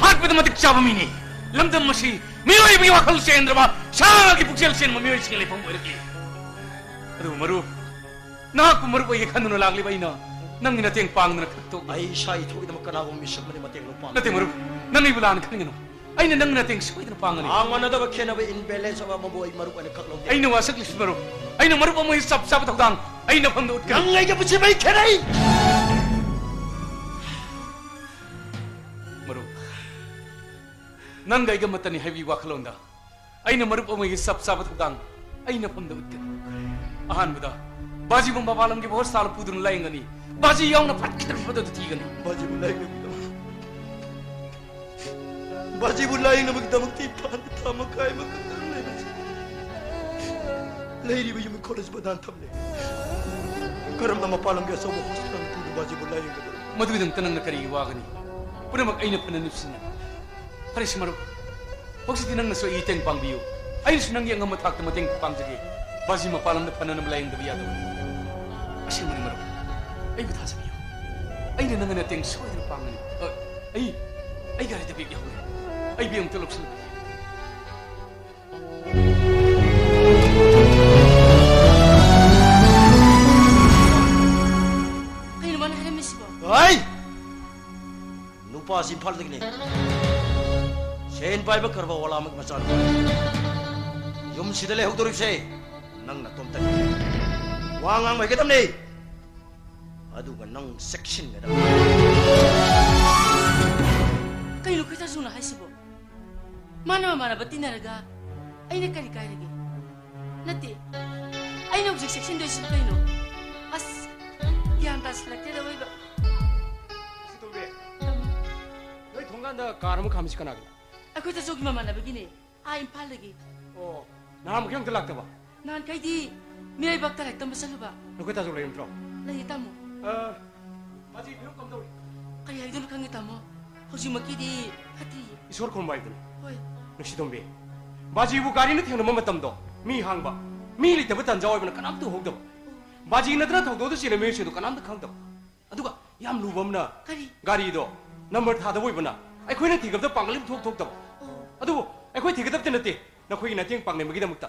ꯍꯥꯠꯄꯗ ꯃꯇꯤꯛ ꯆꯥꯕ ꯃꯤꯅꯤ꯫ ꯂꯝꯗꯝ ꯑꯁꯤ ꯃꯤꯑꯣꯏꯕꯒꯤ ꯋꯥꯈꯜ ꯆꯦꯟꯗ꯭ꯔꯕ ꯁꯥꯒꯤ ꯄꯨꯛꯆꯦꯜ ꯆꯦꯟꯕ ꯃꯤꯑꯣꯏꯁꯤꯡꯒꯤ ꯂꯩꯐꯝ ꯑꯣꯏꯔꯛꯂꯤ꯫ ꯑꯗꯨꯕꯨ ꯃꯔꯨꯞ, ꯅꯍꯥꯛꯄꯨ ꯃꯔꯨꯞ ꯑꯣꯏꯒꯦ ꯈꯟꯗꯨꯅ ꯂꯥꯛꯂꯤꯕ ꯑꯩꯅ ꯅꯪꯒꯤ ꯅꯇꯦꯡ ꯄꯥꯡꯗꯅ ꯈꯛꯇꯣꯛ꯫ ꯑꯩ ꯏꯁꯥ ꯏꯊꯧꯒꯤꯗꯃꯛ ꯀꯅꯥꯒꯨꯝꯕ ꯃꯤꯁꯛ ꯑꯃꯗꯤ ꯃꯇꯦꯡ ꯂꯧꯕ ꯄꯥꯝꯃꯤ꯫ ꯅꯠꯇꯦ ꯃꯔꯨꯞ, ꯅꯪ ꯑꯩꯕꯨ ꯂꯥꯟꯅ ꯈꯟꯒꯅꯨ꯫ ꯑꯩꯅ ꯅꯪꯒꯤ ꯅꯇꯦꯡ ꯁꯣꯏꯗꯅ ꯄꯥꯡꯒꯅꯤ꯫ ꯃꯥꯡ ꯃꯥꯟꯅꯗꯕ ꯈꯦꯠꯅꯕ ꯏꯝꯕꯦꯂꯦꯟꯁ ꯑꯃ ꯑꯃꯕꯨ ꯑꯩ ꯃꯔꯨꯞ ꯑꯣꯏꯅ ꯈꯛ ꯂꯧꯗꯦ꯫ ꯑꯩꯅ ꯋꯥꯁꯛꯂꯤꯁꯤ ꯃꯔꯨꯞ, ꯑꯩꯅ ꯃꯔꯨꯞ ꯑꯃꯒꯤ ꯆꯞ ꯆꯥꯕ ꯊꯧꯗꯥꯡ ꯑꯩ ꯅꯐꯝꯗ ꯎꯠꯀꯅꯤ꯫ ꯅꯪ ꯑꯩꯒ ꯄꯨꯟꯁꯤ ꯃꯔꯤ ꯈꯦꯠꯅꯩ꯫ ꯅꯪꯒ ꯑꯩꯒ ꯑꯃꯠꯇꯅꯤ ꯍꯥꯏꯕꯒꯤ ꯋꯥꯈꯜꯂꯣꯟꯗ ꯑꯩꯅ ꯃꯔꯨꯞ ꯑꯃꯒꯤ ꯆꯞ ꯆꯥꯕ ꯊꯧꯗꯥꯡ ꯑꯩ ꯅꯐꯝꯗ ꯎꯠꯀꯅꯤ꯫ ꯑꯍꯥꯟꯕꯗ, ꯕꯥꯖꯤꯕꯨ ꯃꯄꯥꯟ ꯂꯝꯒꯤ ꯍꯣꯁꯄꯤꯇꯥꯜ ꯄꯨꯗꯨꯅ ꯂꯥꯌꯦꯡꯒꯅꯤ꯫ ꯕꯥꯖꯤ ꯌꯥꯎꯅ ꯐꯠꯈꯤꯗ꯭ꯔꯕ ꯃꯗꯨꯗ ꯊꯤꯒꯅꯤ꯫ ꯕꯥꯖꯤꯕꯨ ꯂꯥꯌꯦꯡꯅꯕꯒꯤꯗꯃꯛ, ꯕꯥꯖꯤꯕꯨ ꯂꯥꯌꯦꯡꯅꯕꯒꯤꯗꯃꯛꯇ ꯏꯝꯐꯥꯜꯗ ꯊꯥ ꯃꯈꯥꯏ ꯑꯃꯈꯛꯇꯪ ꯂꯩꯕꯁꯤ, ꯂꯩꯔꯤꯕ ꯌꯨꯝ ꯈꯣꯠꯂꯁꯤ ꯕꯗꯥꯟ ꯊꯝꯂꯦ꯫ ꯀꯔꯝꯅ ꯃꯄꯥꯟ ꯂꯝꯒꯤ ꯑꯆꯧꯕ ꯍꯣꯁꯄꯤꯇꯥꯜ ꯄꯨꯗꯨꯅ ꯕꯥꯖꯤꯕꯨ ꯂꯥꯌꯦꯡꯒꯗꯧꯔꯤꯕꯅꯣ? ꯃꯗꯨꯒꯤꯗꯃꯛꯇ ꯅꯪꯅ ꯀꯔꯤꯒꯤ ꯋꯥꯒꯅꯤ? ꯄꯨꯝꯅꯃꯛ ꯑꯩꯅ ꯐꯅ ꯅꯤꯡꯁꯤꯡꯒꯅꯤ꯫ ꯐꯔꯦꯁꯦ ꯃꯔꯨꯞ, ꯍꯧꯖꯤꯛꯇꯤ ꯅꯪꯅꯁꯨ ꯑꯩ ꯃꯇꯦꯡ ꯄꯥꯡꯕꯤꯌꯨ, ꯑꯩꯅꯁꯨ ꯅꯪꯒꯤ ꯑꯉꯝꯕ ꯊꯥꯛꯇ ꯃꯇꯦꯡ ꯄꯥꯡꯖꯒꯦ꯫ ꯕꯥꯖꯤ ꯃꯄꯥꯟ ꯂꯝꯗ ꯐꯅꯅꯕ ꯂꯥꯌꯦꯡꯗꯕ ꯌꯥꯗꯕꯅꯤ꯫ ꯑꯁꯦꯡꯕꯅꯤ ꯃꯔꯨꯞ, ꯑꯩꯕꯨ ꯊꯥꯖꯕꯤꯌꯨ, ꯑꯩꯅ ꯅꯪꯒꯤ ꯃꯇꯦꯡ ꯁꯣꯏꯗꯅ ꯄꯥꯡꯒꯅꯤ꯫ ꯑ, ꯑꯩ, ꯑꯩ ꯒꯥꯔꯤꯗ ꯕꯦꯒ ꯌꯥꯎꯔꯦ, ꯑꯩ ꯕꯦꯒ ꯑꯝꯇ ꯂꯧꯁꯤꯜꯂꯨꯈꯤꯒꯦ꯫ ꯀꯩꯅꯣ ꯃꯥꯅ ꯍꯥꯏꯔꯝꯃꯤꯁꯤꯕꯣ? ꯍꯩ! ꯅꯨꯄꯥꯁꯤ ꯏꯝꯐꯥꯜꯗꯒꯤꯅꯤ꯫ ꯁꯦꯟ ꯄꯥꯏꯕ ꯀꯔꯕꯥꯔ ꯋꯥꯂꯥ ꯑꯃꯒꯤ ꯃꯆꯥꯅꯨꯄꯥ꯫ ꯌꯨꯝꯁꯤꯗ ꯂꯩꯍꯧꯗꯧꯔꯤꯕꯁꯦ ꯅꯪ ꯅꯇꯣꯝꯇꯅꯤ꯫ ꯋꯥ ꯉꯥꯡꯕ ꯍꯩꯒꯗꯕꯅꯤ꯫ ꯑꯗꯨꯒ ꯅꯪ ꯆꯦꯛꯁꯤꯟꯒꯗꯕꯅꯤ꯫ ꯀꯩꯅꯣ ꯈꯣꯏꯗꯥꯖꯧꯅ ꯍꯥꯏꯁꯤꯕꯣ? ꯃꯥꯅ ꯃꯃꯥꯟꯅꯕ ꯇꯤꯟꯅꯔꯒ ꯑꯩꯅ ꯀꯔꯤ ꯀꯥꯏꯔꯒꯦ? ꯅꯠꯇꯦ, ꯑꯩꯅ ꯍꯧꯖꯤꯛ ꯆꯦꯛꯁꯤꯟꯗꯣꯏꯁꯤꯅ ꯀꯩꯅꯣ? ꯑꯁ, ꯒ꯭ꯌꯥꯟ ꯇꯥꯁꯤꯜꯂꯛꯇꯦꯗ ꯑꯑꯣꯏꯕ꯫ ꯁꯤꯇꯣꯝꯕꯤ, ꯅꯣꯏ ꯊꯣꯡꯒꯥꯟꯗ ꯀꯥꯔ ꯑꯃ ꯈꯥꯝꯃꯤꯁꯤ ꯀꯅꯥꯒꯤꯅꯣ? ꯑꯩꯈꯣꯏ ꯇꯥꯖꯧꯒꯤ ꯃꯃꯥꯟꯅꯕꯒꯤꯅꯦ, ꯑꯥ ꯏꯝꯐꯥꯜꯗꯒꯤ꯫ ꯑꯣ, ꯅꯍꯥꯟꯃꯨꯛꯀꯤ ꯑꯝꯇ ꯂꯥꯛꯇꯕ? ꯅꯍꯥꯟꯈꯩꯗꯤ ꯃꯤꯔꯩꯕꯥꯛꯇ ꯂꯥꯏꯔꯤꯛ ꯇꯝꯕ ꯆꯠꯂꯨꯕ꯫ ꯅꯈꯣꯏ ꯇꯥꯖꯧ ꯂꯩꯔꯝꯗ꯭ꯔꯣ? ꯂꯩꯌꯦ, ꯇꯥꯃꯣ꯫ ꯑ, ꯃꯥꯁꯤ ꯐꯤꯕꯝ ꯀꯝꯗꯧꯔꯤ? ꯀꯔꯤ ꯍꯥꯏꯗꯣꯏꯅꯣ ꯈꯪꯗꯦ, ꯇꯥꯃꯣ꯫ ꯍꯧꯖꯤꯛꯃꯛꯀꯤꯗꯤ ꯐꯠꯇ꯭ꯔꯤꯌꯦ꯫ ꯏꯁꯣꯔ ꯈꯨꯔꯨꯝꯕ ꯍꯥꯏꯗꯨꯅꯤ꯫ ꯍꯣꯏ꯫ ꯅꯨꯡꯁꯤꯇꯣꯝꯕꯤ, ꯕꯥꯖꯤꯕꯨ ꯒꯥꯔꯤꯅ ꯊꯦꯡꯅꯕ ꯃꯇꯝꯗꯣ ꯃꯤ ꯍꯥꯡꯕ, ꯃꯤ ꯂꯩꯇꯕ ꯇꯥꯟꯖꯥ ꯑꯣꯏꯕꯅ ꯀꯅꯥꯝꯇ ꯎꯍꯧꯗꯕ꯫ ꯕꯥꯖꯤ ꯅꯠꯇꯅ ꯊꯧꯗꯣꯛꯇ ꯆꯦꯜꯂꯝꯃꯤ ꯃꯤꯑꯣꯏꯁꯤꯡꯗꯣ ꯀꯅꯥꯝꯇ ꯈꯪꯗꯕ꯫ ꯑꯗꯨꯒ ꯌꯥꯝ ꯂꯨꯕ ꯑꯃꯅ, ꯀꯔꯤ? ꯒꯥꯔꯤꯗꯣ ꯅꯝꯕꯔ ꯊꯥꯗꯕ ꯑꯣꯏꯕꯅ ꯑꯩꯈꯣꯏꯅ ꯊꯤꯒꯞꯗ ꯄꯥꯡꯒꯜ ꯑꯃ ꯊꯣꯛ ꯊꯣꯛꯇꯕ꯫ ꯑꯣ꯫ ꯑꯗꯨꯕꯨ ꯑꯩꯈꯣꯏ ꯊꯤꯒꯗꯕꯗꯤ ꯅꯠꯇꯦ, ꯅꯈꯣꯏꯒꯤ ꯃꯇꯦꯡ ꯄꯥꯡꯅꯕꯒꯤꯗꯃꯛꯇ꯫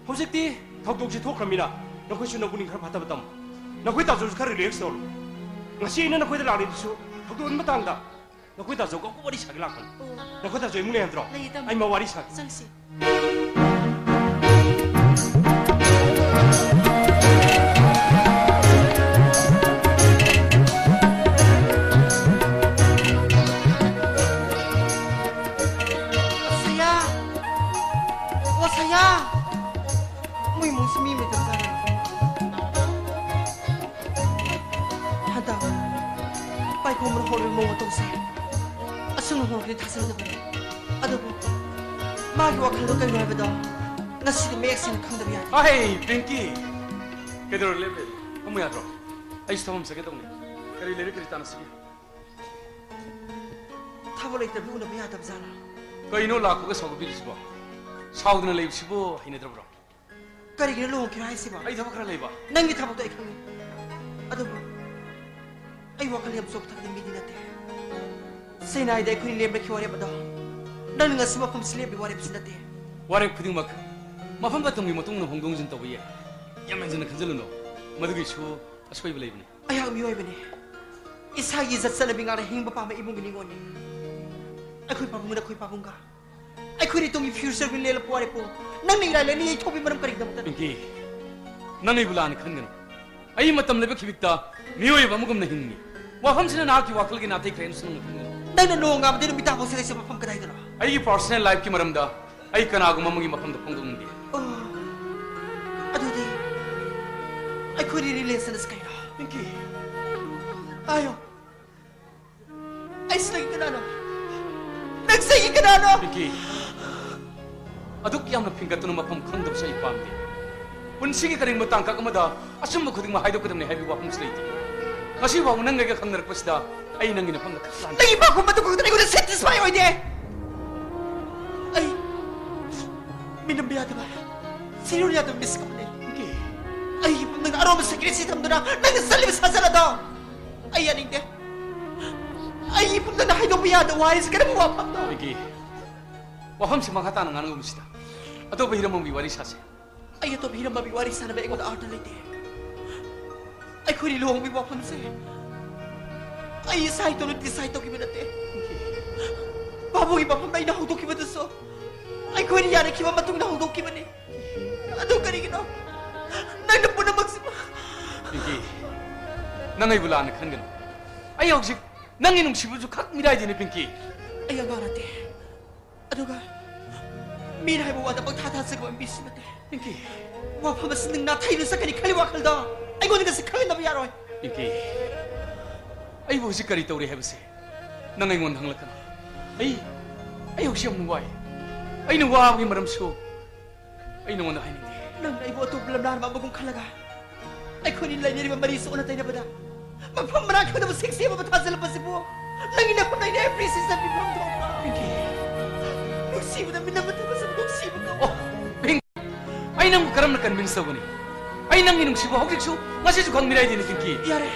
ꯍꯧꯖꯤꯛꯇꯤ ꯊꯧꯗꯣꯛꯁꯤ ꯊꯣꯛꯈ꯭ꯔꯃꯤꯅ ꯅꯈꯣꯏꯁꯨ ꯅꯄꯨꯛꯅꯤꯡ ꯈꯔ ꯐꯥꯊꯕ ꯇꯝꯃꯨ꯫ ꯅꯈꯣꯏ ꯇꯥꯖꯧꯁꯨ ꯈꯔ ꯔꯤꯂꯦꯛꯁ ꯇꯧꯔꯣ꯫ ꯉꯁꯤ ꯑꯩꯅ ꯅꯈꯣꯏꯗ ꯂꯥꯛꯂꯤꯕꯁꯨ ꯊꯧꯗꯣꯛ ꯑꯗꯨꯒꯤ ꯃꯇꯥꯡꯗ꯫ ꯅꯈꯣꯏ ꯇꯥꯖꯧꯒ ꯑꯃꯨꯛ ꯋꯥꯔꯤ ꯁꯥꯒꯦ ꯂꯥꯛꯄꯅꯤ꯫ ꯑꯣ꯫ ꯅꯈꯣꯏ ꯇꯥꯖꯧ ꯏꯃꯨꯡ ꯂꯩꯍꯟꯗ꯭ꯔꯣ? ꯂꯩꯌꯦ, ꯇꯥꯃꯣ꯫ ꯑꯩ ꯃꯥ ꯋꯥꯔꯤ ꯁꯥꯒꯦ꯫ ꯆꯪꯁꯤ꯫ ꯃꯑꯣꯡ ꯃꯇꯧꯁꯦ ꯑꯁꯨꯝꯅ ꯍꯣꯡꯂꯛꯀꯅꯤ ꯊꯥꯖꯔꯨꯗꯕꯅꯤ꯫ ꯑꯗꯨꯕꯨ ꯃꯥꯒꯤ ꯋꯥꯈꯜꯗꯣ ꯀꯔꯤꯅꯣ ꯍꯥꯏꯕꯗꯣ ꯉꯁꯤꯗꯤ ꯃꯌꯦꯛ ꯁꯦꯡꯅ ꯈꯪꯗꯕ ꯌꯥꯗꯦ꯫ ꯑꯍꯩ, ꯄꯤꯡꯀꯤ! ꯀꯩꯗꯧꯔ ꯂꯦꯞꯂꯦ? ꯐꯝꯃꯨ ꯌꯥꯗ꯭ꯔꯣ? ꯑꯩꯁꯨ ꯊꯕꯛ ꯑꯃ ꯆꯠꯀꯦ ꯇꯧꯅꯤ꯫ ꯀꯔꯤ ꯂꯩꯔꯦ, ꯀꯔꯤ ꯇꯥꯟꯅꯁꯤꯒꯦ? ꯊꯕꯛ ꯂꯩꯇ꯭ꯔꯗꯤ ꯎꯅꯕ ꯌꯥꯗꯕ ꯖꯥꯠꯂꯥ? ꯀꯩꯅꯣ ꯂꯥꯛꯄꯒ ꯁꯥꯎꯒꯠꯄꯤꯔꯤꯁꯤꯕꯣ? ꯁꯥꯎꯗꯅ ꯂꯩꯕꯁꯤꯕꯨ ꯍꯩꯅꯗ꯭ꯔꯕ꯭ꯔꯣ? ꯀꯔꯤꯒꯤꯅꯣ ꯂꯨꯍꯣꯡꯈꯤꯔꯣ ꯍꯥꯏꯁꯤꯕꯣ? ꯑꯩ ꯊꯕꯛ ꯈꯔ ꯂꯩꯕ꯫ ꯅꯪꯒꯤ ꯊꯕꯛꯇꯣ ꯑꯩ ꯈꯪꯉꯤ꯫ ꯑꯗꯨꯕꯨ ꯑꯩ ꯋꯥꯈꯜ ꯌꯥꯝ ꯆꯣꯛꯊꯕ ꯃꯤꯗꯤ ꯅꯠꯇꯦ꯫ ꯆꯦꯟꯅꯥꯏꯗ ꯑꯩꯈꯣꯏꯅ ꯂꯦꯞꯂꯛꯈꯤꯕ ꯋꯥꯔꯦꯞ ꯑꯗꯣ ꯅꯪꯅ ꯉꯁꯤ ꯃꯐꯝꯁꯤ ꯂꯦꯞꯂꯤ ꯋꯥꯔꯦꯞꯁꯤ ꯅꯠꯇꯦ꯫ ꯋꯥꯔꯦꯞ ꯈꯨꯗꯤꯡꯃꯛ ꯃꯐꯝ ꯃꯇꯝꯒꯤ ꯃꯇꯨꯡ ꯏꯟꯅ ꯍꯣꯡꯗꯣꯛ ꯍꯣꯡꯖꯤꯟ ꯇꯧꯕ ꯌꯥꯏ꯫ ꯌꯥꯝ ꯍꯦꯟꯖꯤꯟꯅ ꯈꯟꯖꯤꯜꯂꯨꯅꯨ꯫ ꯃꯗꯨꯒꯤꯁꯨ ꯑꯁꯣꯏꯕ ꯂꯩꯕꯅꯤ꯫ ꯑꯩꯍꯥꯛ ꯃꯤꯑꯣꯏꯕꯅꯤ꯫ ꯏꯁꯥꯒꯤ ꯏꯖꯠ ꯆꯠꯅꯕꯤ ꯉꯥꯛꯅ ꯍꯤꯡꯕ ꯄꯥꯝꯕ ꯏꯃꯨꯡꯒꯤ ꯅꯤꯉꯣꯜꯅꯤ꯫ ꯑꯩꯈꯣꯏ ꯄꯥꯕꯨꯡꯅ ꯑꯩꯈꯣꯏ ꯄꯥꯕꯨꯡꯒ ꯑꯩꯈꯣꯏ ꯏꯇꯨꯡꯒꯤ ꯐ꯭ꯌꯨꯆꯔꯒꯤ ꯂꯦꯜꯂꯛꯄ ꯋꯥꯔꯦꯞꯄꯨ ꯅꯪꯅ ꯏꯔꯥꯏ ꯂꯥꯏꯅ ꯌꯩꯊꯣꯛꯄꯒꯤ ꯃꯔꯝ ꯀꯔꯤꯒꯤꯗꯃꯛꯇꯅꯣ? ꯄꯤꯡꯀꯤ, ꯅꯪ ꯑꯩꯕꯨ ꯂꯥꯟꯅ ꯈꯟꯒꯅꯨ꯫ ꯑꯩ ꯃꯇꯝ ꯂꯩꯕ ꯈꯤꯕꯤꯛꯇ ꯃꯤꯑꯣꯏ ꯑꯃꯒꯨꯝꯅ ꯍꯤꯡꯉꯤ꯫ ꯋꯥꯐꯝꯁꯤꯅ ꯅꯍꯥꯛꯀꯤ ꯋꯥꯈꯜꯒꯤ ꯅꯥꯇꯩ ꯈꯔ ꯍꯦꯟꯅ ꯁꯨꯅ ꯈꯟꯒꯅꯨ꯫ ꯅꯪꯅ ꯅꯣꯡꯉꯥꯟꯕꯗꯒꯤ ꯅꯨꯃꯤꯠ ꯇꯥꯐꯥꯎ ꯆꯠꯂꯤꯁꯦ ꯃꯐꯝ ꯀꯗꯥꯏꯗꯅꯣ? ꯑꯩꯒꯤ ꯄꯥꯔꯁꯣꯅꯦꯜ ꯂꯥꯏꯐꯀꯤ ꯃꯔꯝꯗ ꯑꯩ ꯀꯅꯥꯒꯨꯝꯕ ꯑꯃꯒꯤ ꯃꯐꯝꯗ ꯐꯣꯡꯗꯣꯛꯅꯤꯡꯗꯦ꯫ ꯑꯣ, ꯑꯗꯨꯗꯤ ꯑꯩꯈꯣꯏꯒꯤ ꯔꯤꯂꯦꯁꯟꯁ ꯀꯩꯅꯣ? ꯄꯤꯡꯀꯤ! ꯑꯌꯣ, ꯑꯩꯁꯤ ꯅꯪꯒꯤ ꯀꯅꯥꯅꯣ? ꯅꯪꯁꯦ ꯑꯩꯒꯤ ꯀꯅꯥꯅꯣ? ꯄꯤꯡꯀꯤ! ꯑꯗꯨꯛ ꯌꯥꯝꯅ ꯐꯤꯡꯒꯠꯇꯨꯅ ꯃꯐꯝ ꯈꯪꯗꯕꯁꯨ ꯑꯩ ꯄꯥꯝꯗꯦ꯫ ꯄꯨꯟꯁꯤꯒꯤ ꯀꯔꯤꯒꯨꯝꯕ ꯇꯥꯡꯀꯛ ꯑꯃꯗ ꯑꯆꯨꯝꯕ ꯈꯨꯗꯤꯡꯃꯛ ꯍꯥꯏꯗꯣꯛꯀꯗꯕꯅꯤ ꯍꯥꯏꯕꯒꯤ ꯋꯥꯐꯝꯁꯨ ꯂꯩꯇꯦ꯫ ꯉꯁꯤ ꯐꯥꯎꯕ ꯅꯪꯒ ꯑꯩꯒ ꯈꯪꯅꯔꯛꯄꯁꯤꯗ ꯑꯩ ꯅꯪꯒꯤ ꯅꯐꯝꯗ ꯈꯛ ꯂꯥꯟꯖꯩ꯫ ꯅꯪꯒꯤ ꯄꯥꯈꯨꯝ ꯑꯗꯨ ꯈꯛꯇꯅ ꯑꯩꯉꯣꯟꯗ ꯁꯦꯇꯤꯁꯐꯥꯏ ꯑꯣꯏꯗꯦ꯫ ꯑꯩ ꯃꯤꯅꯝꯕ ꯌꯥꯗꯕ, ꯁꯤꯔꯣꯟ ꯌꯥꯗꯕ ꯃꯤꯁꯛ ꯑꯃꯅꯤ꯫ ꯄꯤꯡꯀꯤ! ꯑꯩꯒꯤ ꯏꯐꯝꯗ ꯑꯔꯣꯟꯕ ꯁꯦꯀ꯭ꯔꯦꯠꯁꯤ ꯊꯝꯗꯨꯅ ꯅꯪꯅ ꯆꯠꯂꯤꯕ ꯁꯥꯖꯠ ꯑꯗꯣ ꯑꯩ ꯌꯥꯅꯤꯡꯗꯦ꯫ ꯑꯩꯒꯤ ꯏꯐꯝꯗ ꯍꯥꯏꯗꯣꯛꯄ ꯌꯥꯗꯕ ꯋꯥꯍꯩꯁꯤ ꯀꯔꯝꯕ ꯋꯥꯐꯝꯅꯣ? ꯄꯤꯡꯀꯤ, ꯋꯥꯐꯝꯁꯤ ꯃꯈꯥ ꯇꯥꯅ ꯉꯥꯡꯅꯒꯨꯝꯁꯤꯗ꯫ ꯑꯇꯣꯞꯄ ꯍꯤꯔꯝ ꯑꯃꯒꯤ ꯋꯥꯔꯤ ꯁꯥꯁꯦ꯫ ꯑꯩ ꯑꯇꯣꯞꯄ ꯍꯤꯔꯝ ꯑꯃꯒꯤ ꯋꯥꯔꯤ ꯁꯥꯟꯅꯕ ꯑꯩꯉꯣꯟꯗ ꯑꯥꯔꯊ ꯂꯩꯇꯦ꯫ ꯑꯩꯈꯣꯏꯅꯤ ꯂꯨꯍꯣꯡꯕꯒꯤ ꯋꯥꯐꯝꯁꯦ ꯑꯩ ꯏꯁꯥ ꯏꯇꯣꯝꯇ ꯗꯤꯁꯥꯏꯗ ꯇꯧꯈꯤꯕ ꯅꯠꯇꯦ꯫ ꯄꯥꯕꯨꯡꯒꯤ ꯃꯐꯝꯗ ꯑꯩꯅ ꯍꯧꯗꯣꯛꯈꯤꯕꯗꯨꯁꯨ ꯑꯩꯈꯣꯏꯅꯤ ꯌꯥꯅꯈꯤꯕ ꯃꯇꯨꯡꯗ ꯍꯧꯗꯣꯛꯈꯤꯕꯅꯤ꯫ ꯑꯗꯨ ꯀꯔꯤꯒꯤꯅꯣ ꯅꯪꯅ ꯄꯨꯝꯅꯃꯛꯁꯤꯕꯨ? ꯄꯤꯡꯀꯤ, ꯅꯪ ꯑꯩꯕꯨ ꯂꯥꯟꯅ ꯈꯟꯒꯅꯨ꯫ ꯑꯩ ꯍꯧꯖꯤꯛ ꯅꯪꯒꯤ ꯅꯨꯡꯁꯤꯕꯁꯨ ꯈꯛ ꯃꯤꯔꯥꯏꯗꯤꯅꯦ, ꯄꯤꯡꯀꯤ꯫ ꯑꯩ ꯑꯉꯥꯡ ꯅꯠꯇꯦ꯫ ꯑꯗꯨꯒ ꯃꯤꯅ ꯍꯥꯏꯕ ꯋꯥꯗ ꯄꯪꯊꯥ ꯊꯥꯖꯕ ꯃꯤꯁꯨ ꯅꯠꯇꯦ꯫ ꯄꯤꯡꯀꯤ! ꯋꯥꯐꯝ ꯑꯁꯤ ꯅꯪ ꯅꯥꯊꯩꯗꯨꯅ ꯆꯠꯀꯅꯤ ꯈꯜꯂꯤ ꯋꯥꯈꯜꯗ ꯑꯩꯉꯣꯟꯗ ꯉꯁꯤ ꯈꯜꯍꯟꯗꯕ ꯌꯥꯔꯣꯏ꯫ ꯄꯤꯡꯀꯤ! ꯑꯩꯕꯨ ꯍꯧꯖꯤꯛ ꯀꯔꯤ ꯇꯧꯔꯤ ꯍꯥꯏꯕꯁꯤ ꯅꯪ ꯑꯩꯉꯣꯟꯗ ꯍꯪꯂꯛꯀꯅꯨ꯫ ꯑꯩ, ꯑꯩ ꯍꯧꯖꯤꯛ ꯌꯥꯝꯅ ꯋꯥꯏ꯫ ꯑꯩꯅ ꯋꯥꯕꯒꯤ ꯃꯔꯝꯁꯨ ꯑꯩ ꯅꯉꯣꯟꯗ ꯍꯥꯏꯅꯤꯡꯗꯦ꯫ ꯅꯪꯅ ꯑꯩꯕꯨ ꯑꯇꯣꯞꯄ ꯂꯝꯂꯥꯟꯕ ꯑꯃꯒꯨꯝ ꯈꯜꯂꯒ ꯑꯩꯈꯣꯏꯅꯤ ꯂꯩꯅꯔꯤꯕ ꯃꯔꯤꯁꯨ ꯑꯣꯟꯅ ꯇꯩꯅꯕꯗ ꯃꯐꯝ ꯃꯔꯥꯡ ꯈꯪꯗꯕ ꯁꯤꯡꯁꯤ ꯑꯃ ꯊꯥꯖꯤꯜꯂꯛꯄꯁꯤꯕꯨ ꯅꯪꯒꯤ ꯅꯈꯨꯠꯅ ꯑꯩꯅ ꯑꯦꯄ꯭ꯔꯤꯁꯤꯌꯦꯁꯟ ꯄꯤꯐꯝ ꯊꯣꯛꯄ꯭ꯔꯥ? ꯄꯤꯗꯦ꯫ ꯅꯨꯡꯁꯤꯕꯗ ꯃꯤꯅꯝ ꯃꯊꯛ ꯃꯁꯛ ꯅꯨꯡꯁꯤꯕ ꯀꯧꯕ꯫ ꯑꯣ, ꯄꯤꯡ, ꯑꯩ ꯅꯪꯕꯨ ꯀꯔꯝꯅ ꯀꯟꯚꯤꯟꯁ ꯇꯧꯒꯅꯤ? ꯑꯩ ꯅꯪꯒꯤ ꯅꯨꯡꯁꯤꯕ ꯍꯧꯖꯤꯛꯁꯨ, ꯉꯁꯤꯁꯨ ꯈꯪꯃꯤꯔꯥꯏꯗꯦꯅꯦ, ꯄꯤꯡꯀꯤ꯫ ꯌꯥꯔꯦ,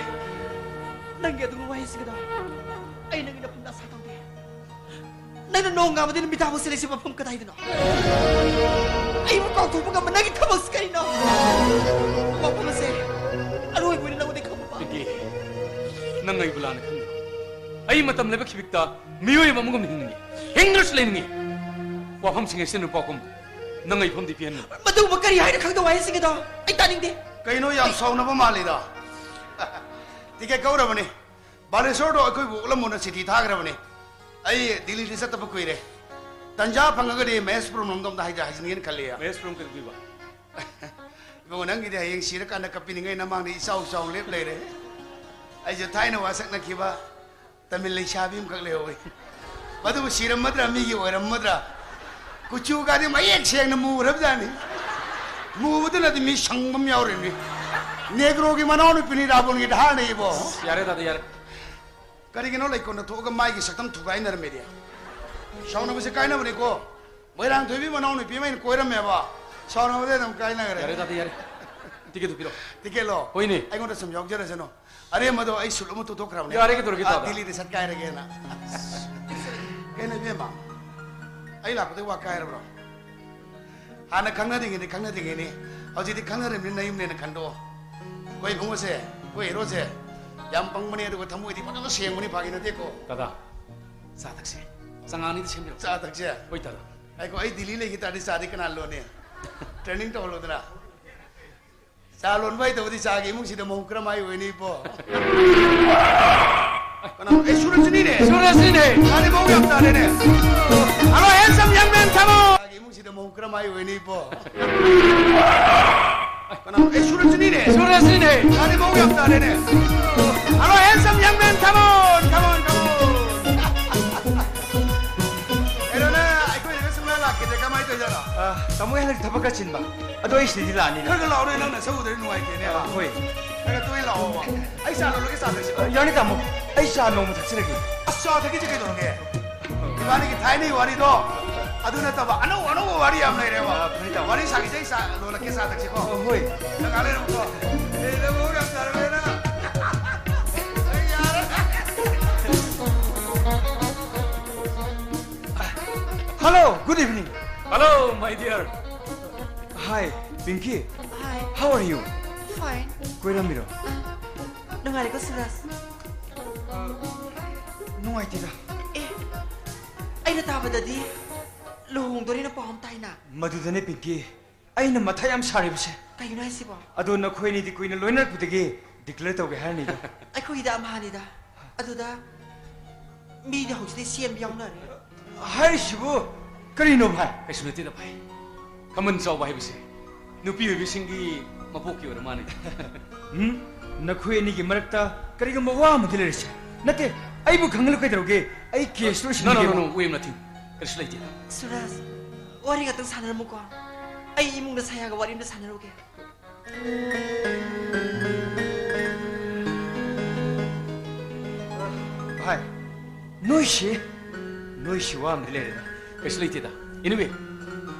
ꯅꯪꯒꯤ ꯑꯗꯨꯒꯨꯝꯕ ꯋꯥꯍꯩꯁꯤꯡ ꯑꯗꯣ ꯑꯩ ꯅꯪꯒꯤ ꯅꯐꯝꯗ ꯑꯁꯥ ꯇꯧꯗꯦ꯫ ꯅꯪꯅ ꯅꯣꯡ ꯉꯥꯕꯗꯤ ꯅꯨꯃꯤꯗꯥꯡ ꯃꯁꯤ ꯂꯩꯁꯤ ꯃꯐꯝ ꯀꯗꯥꯏꯗꯅꯣ? ꯑꯩꯕꯨ ꯀꯥꯎꯊꯣꯛꯄ ꯉꯝꯕ ꯅꯪꯒꯤ ꯊꯕꯛꯁꯤ ꯀꯔꯤꯅꯣ? ꯋꯥꯐꯝ ꯑꯁꯦ ꯑꯔꯣꯏꯕ ꯑꯣꯏꯅ ꯅꯪꯉꯣꯟꯗ ꯈꯪꯕ ꯄꯥꯝꯃꯤ꯫ ꯄꯤꯡꯀꯤ, ꯅꯪ ꯑꯩꯕꯨ ꯂꯥꯟꯅ ꯈꯟꯒꯅꯨ꯫ ꯑꯩ ꯃꯇꯝ ꯂꯩꯕ ꯈꯤꯕꯤꯛꯇ ꯃꯤꯑꯣꯏ ꯑꯃꯒꯨꯝꯅ ꯍꯤꯡꯅꯤꯡꯉꯤ, ꯍꯤꯡꯗ꯭ꯔꯁꯨ ꯂꯩꯅꯤꯡꯉꯤ꯫ ꯋꯥꯐꯝꯁꯤꯡ ꯑꯁꯤ ꯅꯨꯄꯥ ꯀꯨꯝ ꯅꯪ ꯑꯩ ꯐꯝꯗꯤ ꯄꯤꯍꯟꯒꯅꯨ꯫ ꯃꯗꯨꯒꯨꯝꯕ ꯀꯔꯤ ꯍꯥꯏꯅ ꯈꯪꯗꯕ ꯋꯥꯍꯩꯁꯤꯡ ꯑꯗꯣ ꯑꯩ ꯇꯥꯅꯤꯡꯗꯦ꯫ ꯀꯩꯅꯣ ꯌꯥꯝ ꯁꯥꯎꯅꯕ ꯃꯥꯜꯂꯤꯗ? ꯇꯤꯀꯦꯠ ꯀꯛꯎꯔꯕꯅꯤ꯫ ꯕꯥꯂꯦꯁꯣꯔꯗꯣ ꯑꯩꯈꯣꯏꯕꯨ ꯎꯠꯂꯝꯃꯣꯅ ꯆꯤꯊꯤ ꯊꯥꯈ꯭ꯔꯕꯅꯤ꯫ ꯑꯩ ꯗꯤꯜꯂꯤꯗ ꯆꯠꯇꯕ ꯀꯨꯏꯔꯦ꯫ ꯇꯟꯖꯥ ꯐꯪꯉꯒꯗꯤ ꯃꯍꯦꯁ ꯄ꯭ꯔꯣꯝꯂꯣꯝꯗ ꯑꯝꯇ ꯍꯥꯏꯖ-, ꯍꯥꯏꯖꯤꯟꯒꯦꯅ ꯈꯜꯂꯤ꯫ ꯃꯍꯦꯁ ꯄ꯭ꯔꯣꯝ ꯀꯩꯗꯧꯗꯣꯏꯕ? ꯏꯕꯨꯡꯉꯣ, ꯅꯪꯒꯤꯗꯤ ꯍꯌꯦꯡ ꯁꯤꯔꯀꯥꯟꯗ ꯀꯞꯄꯤꯅꯤꯡꯉꯥꯏ ꯅꯃꯥꯡꯗ ꯏꯆꯥꯎ ꯆꯥꯎ ꯂꯦꯞ ꯂꯩꯔꯦ꯫ ꯑꯩꯁꯨ ꯊꯥꯏꯅ ꯋꯥꯁꯛꯅꯈꯤꯕ ꯇꯥꯃꯤꯜ ꯂꯩꯁꯥꯕꯤ ꯑꯃꯈꯛ ꯂꯩꯍꯧꯋꯤ꯫ ꯃꯗꯨꯕꯨ ꯁꯤꯔꯝꯃꯗ꯭ꯔꯥ, ꯃꯤꯒꯤ ꯑꯣꯏꯔꯝꯃꯗ꯭ꯔꯥ? ꯀꯨꯆꯨꯒꯗꯤ ꯃꯌꯦꯛ ꯁꯦꯡꯅ ꯃꯨꯈ꯭ꯔꯕꯖꯥꯠꯅꯤ꯫ ꯃꯨꯕꯗꯨꯅꯗꯤ ꯃꯤ ꯁꯪꯕ ꯑꯃ ꯌꯥꯎꯔꯤꯅꯤ꯫ ꯅꯦꯒ꯭ꯔꯣꯒꯤ ꯃꯅꯥꯎꯅꯨꯄꯤꯅꯤ, ꯔꯥꯕꯣꯟꯒꯤ ꯙꯥꯔꯅ ꯏꯕꯣ꯫ ꯌꯥꯔꯦ ꯇꯥꯗ, ꯌꯥꯔꯦ꯫ ꯀꯔꯤꯒꯤꯅꯣ ꯂꯩꯀꯣꯟꯗ ꯊꯣꯛꯑꯒ ꯃꯥꯏꯒꯤ ꯁꯛꯇꯝ ꯊꯨꯒꯥꯏꯅꯔꯝꯃꯤꯗꯤ? ꯁꯥꯎꯅꯕꯁꯦ ꯀꯥꯏꯅꯕꯅꯤꯀꯣ꯫ ꯃꯣꯏꯔꯥꯡꯊꯣꯏꯕꯤ ꯃꯅꯥꯎꯅꯨꯄꯤ ꯑꯃ ꯑꯩꯅ ꯀꯣꯏꯔꯝꯃꯦꯕ꯫ ꯁꯥꯎꯅꯕꯗꯤ ꯑꯗꯨꯝ ꯀꯥꯏꯅꯈ꯭ꯔꯦ꯫ ꯌꯥꯔꯦ ꯇꯥꯗ, ꯌꯥꯔꯦ꯫ ꯇꯤꯀꯦꯠꯇꯨ ꯄꯤꯔꯛꯑꯣ꯫ ꯇꯤꯀꯦꯠꯂꯣ? ꯍꯣꯏꯅꯦ꯫ ꯑꯩꯉꯣꯟꯗ ꯁꯨꯝ ꯌꯥꯎꯖꯔꯁꯅꯨ꯫ ꯑꯔꯦꯝꯕꯗꯣ ꯑꯩ ꯁꯨꯠ ꯑꯃ ꯇꯨꯊꯣꯛꯈ꯭ꯔꯕꯅꯦ꯫ ꯌꯥꯔꯦ, ꯀꯩꯗꯧꯔꯒꯦ ꯑꯥ, ꯇꯥꯗ? ꯗꯤꯜꯂꯤꯗ ꯆꯠꯀꯥꯏꯔꯒꯦꯅ꯫ ꯀꯩꯅꯣ ꯏꯕꯦꯝꯃ, ꯑꯩ ꯂꯥꯛꯄꯗꯩ ꯋꯥ ꯀꯥꯏꯔꯕ꯭ꯔꯣ? ꯍꯥꯟꯅ ꯈꯪꯅꯗ꯭ꯔꯤꯉꯩꯗꯤ ꯈꯪꯅꯗ꯭ꯔꯤꯉꯩꯅꯤ, ꯍꯧꯖꯤꯛꯇꯤ ꯈꯪꯅꯔꯕꯅꯤꯅ ꯅꯌꯨꯝꯅꯦꯅ ꯈꯟꯗꯣꯛꯑꯣ꯫ ꯑꯩꯈꯣꯏ ꯏꯕꯨꯡꯉꯣꯁꯦ, ꯑꯩꯈꯣꯏ ꯍꯦꯔꯣꯁꯦ ꯌꯥꯝ ꯄꯪꯕꯅꯦ, ꯑꯗꯨꯒ ꯊꯃꯣꯏꯗꯤ ꯐꯖꯅ ꯁꯦꯡꯕꯅꯤ, ꯐꯥꯒꯤ ꯅꯠꯇꯦꯀꯣ꯫ ꯇꯥꯗ, ꯆꯥ ꯊꯛꯁꯦ꯫ ꯆꯉꯥꯡꯅꯤꯗ ꯁꯦꯝꯕꯤꯔꯣ꯫ ꯆꯥ ꯊꯛꯁꯦ? ꯍꯣꯏ, ꯇꯥꯗ꯫ ꯑꯩꯈꯣ-, ꯑꯩ ꯗꯤꯜꯂꯤ ꯂꯩꯈꯤ ꯇꯥꯔꯗꯤ ꯆꯥꯗꯤ ꯀꯅꯥ ꯂꯣꯟꯅꯤ? ꯇ꯭ꯔꯦꯅꯤꯡ ꯇꯧꯍꯜꯂꯣꯗꯅ꯫ ꯆꯥ ꯂꯣꯟꯕ ꯍꯩꯇꯕꯗꯤ ꯆꯥꯒꯤ ꯏꯃꯨꯡꯁꯤꯗ ꯃꯧ ꯀꯔꯝꯍꯥꯏ ꯑꯣꯏꯅꯤ ꯏꯕꯣ? ꯀꯅꯥ? ꯑꯦ, ꯁꯨꯔꯖꯅꯤꯅꯦ꯫ ꯁꯨꯔꯖꯅꯤꯅꯦ꯫ ꯃꯥꯗꯤ ꯃꯧ ꯌꯥꯝ ꯇꯥꯔꯦꯅꯦ꯫ Hello, handsome young man, come on. ꯆꯥꯒꯤ ꯏꯃꯨꯡꯁꯤꯗ ꯃꯧ ꯀꯔꯝꯍꯥꯏ ꯑꯣꯏꯅꯤ ꯏꯕꯣ? ꯀꯅꯥ? ꯑꯦ, ꯁꯨꯔꯖꯅꯤꯅꯦ꯫ ꯁꯨꯔꯖꯅꯤꯅꯦ꯫ ꯃꯥꯗꯤ ꯃꯧ ꯌꯥꯝ ꯇꯥꯔꯦꯅꯦ꯫ Hello, handsome young man, come on. ꯀꯃꯥꯏꯅ ꯇꯧꯔꯤꯖꯥꯠꯅꯣ? ꯑ, ꯇꯥꯃꯣ, ꯑꯩ ꯍꯟꯗꯛ ꯊꯕꯛ ꯈꯔ ꯆꯤꯟꯕ꯫ ꯑꯗꯣ ꯑꯩ ꯁꯤꯗꯩꯗꯤ ꯂꯥꯛꯑꯅꯤꯗ꯫ ꯈꯔ ꯈꯔ ꯂꯥꯛꯑꯣꯅꯦ, ꯅꯪ ꯅꯁꯛ ꯎꯗ꯭ꯔꯗꯤ ꯅꯨꯡꯉꯥꯏꯇꯦꯅꯦ꯫ ꯑ, ꯍꯣꯏ꯫ ꯈꯔ ꯈꯔ ꯇꯣꯏꯅ ꯂꯥꯛꯑꯣꯕ꯫ ꯑꯩ ꯆꯥ ꯂꯣꯜꯂꯒꯦ, ꯆꯥ ꯊꯛꯁꯤ꯫ ꯑ, ꯌꯥꯅꯤ ꯇꯥꯃꯣ꯫ ꯑꯩ ꯆꯥ ꯅꯣꯡꯃ ꯊꯛꯆꯔꯒꯦ꯫ ꯑꯁ, ꯆꯥ ꯊꯛꯈꯤꯁꯤ ꯀꯩꯗꯧꯔꯒꯦ? ꯏꯕꯥꯅꯤꯒꯤ ꯊꯥꯏꯅꯒꯤ ꯋꯥꯔꯤꯗꯣ ꯑꯗꯨ ꯅꯠꯇꯕ ꯑꯅꯧ ꯑꯅꯧꯕ ꯋꯥꯔꯤ ꯌꯥꯝ ꯂꯩꯔꯦꯕ꯫ ꯑ, ꯐꯅꯤ ꯇꯥꯃꯣ꯫ ꯋꯥꯔꯤ ꯁꯥꯈꯤꯁꯦ, ꯑꯩ ꯆꯥ ꯂꯣꯜꯂꯛꯀꯦ, ꯆꯥ ꯊꯛꯁꯤꯀꯣ꯫ ꯑ, ꯍꯣꯏ꯫ ꯉꯥꯏꯍꯥꯛ ꯂꯩꯔꯝꯃꯨꯀꯣ꯫ ꯑꯦ, ꯅꯪ ꯃꯑꯣꯡ ꯌꯥꯝ ꯇꯥꯔꯝꯃꯦꯅ꯫ ꯑꯩ ꯌꯥꯔꯦ꯫ Hello, good evening. Hello, my dear. Hi, Pinky. Hi. How are you? Fine. ꯀꯣꯏꯔꯝꯃꯤꯔꯣ? ꯑ, ꯅꯨꯡꯉꯥꯏꯔꯤꯀꯣ, ꯁꯨꯔꯖ? ꯅꯨꯡꯉꯥꯏꯇꯦꯗ꯫ ꯑꯦ, ꯑꯩꯅ ꯇꯥꯕꯗꯗꯤ ꯂꯨꯍꯣꯡꯗꯣꯔꯦꯅ ꯄꯥꯎ ꯑꯃ ꯇꯥꯏꯅ꯫ ꯃꯗꯨꯗꯅꯦ, ꯄꯤꯡꯀꯤ, ꯑꯩꯅ ꯃꯊꯥ ꯌꯥꯝ ꯁꯥꯔꯤꯕꯁꯦ꯫ ꯀꯩꯒꯤꯅꯣ ꯍꯥꯏꯁꯤꯕꯣ? ꯑꯗꯣ ꯅꯈꯣꯏ ꯑꯅꯤꯗꯤ ꯀꯨꯏꯅ ꯂꯣꯏꯅꯔꯛꯄꯗꯒꯤ declare ꯇꯧꯒꯦ ꯍꯥꯏꯔꯅꯤꯗ꯫ ꯑꯩꯈꯣꯏꯒꯤꯗ ꯑꯃꯍꯥꯅꯤꯗ꯫ ꯑꯗꯨꯗ ꯃꯤꯗꯤ ꯍꯧꯖꯤꯛꯇꯤ ꯁꯦꯝꯕ ꯌꯥꯎꯅꯔꯦ꯫ ꯍꯥꯏꯔꯤꯁꯤꯕꯨ ꯀꯔꯤꯅꯣ, ꯚꯥꯏ? ꯀꯩꯁꯨ ꯅꯠꯇꯦꯗ, ꯚꯥꯏ꯫ ꯈꯝꯕꯟ ꯆꯥꯎꯕ ꯍꯥꯏꯕꯁꯦ ꯅꯨꯄꯤ ꯑꯣꯏꯕꯤꯁꯤꯡꯒꯤ ꯃꯄꯣꯛꯀꯤ ꯑꯣꯏꯔ ꯃꯥꯜꯂꯦ꯫ ꯎꯝ? ꯅꯈꯣꯏ ꯑꯅꯤꯒꯤ ꯃꯔꯛꯇ ꯀꯔꯤꯒꯨꯝꯕ ꯋꯥ ꯑꯃꯗꯤ ꯂꯩꯔꯤꯁꯦ꯫ ꯅꯠꯇꯦ, ꯑꯩꯕꯨ ꯈꯪꯍꯜꯂꯨ ꯀꯩꯗꯧꯔꯒꯦ? ꯑꯩ case ꯂꯣꯏꯁꯤꯟꯒꯦꯕ꯫ No, no, no, no, we have nothing. ꯀꯔꯤꯁꯨ ꯂꯩꯇꯦ꯫ ꯁꯨꯔꯖ, ꯋꯥꯔꯤ ꯉꯥꯛꯇꯪ ꯁꯥꯟꯅꯔꯝꯃꯨꯀꯣ꯫ ꯑꯩ ꯏꯃꯨꯡꯗ ꯁꯥꯌꯥꯒ ꯋꯥꯔꯤ ꯑꯝꯇ ꯁꯥꯟꯅꯔꯨꯒꯦ꯫ ꯚꯥꯏ, ꯅꯣꯏꯁꯤ, ꯅꯣꯏꯁꯤ ꯋꯥ ꯑꯃꯗꯤ ꯂꯩꯔꯦꯗ꯫ ꯀꯩꯁꯨ ꯂꯩꯇꯦꯗ꯫ Anyway,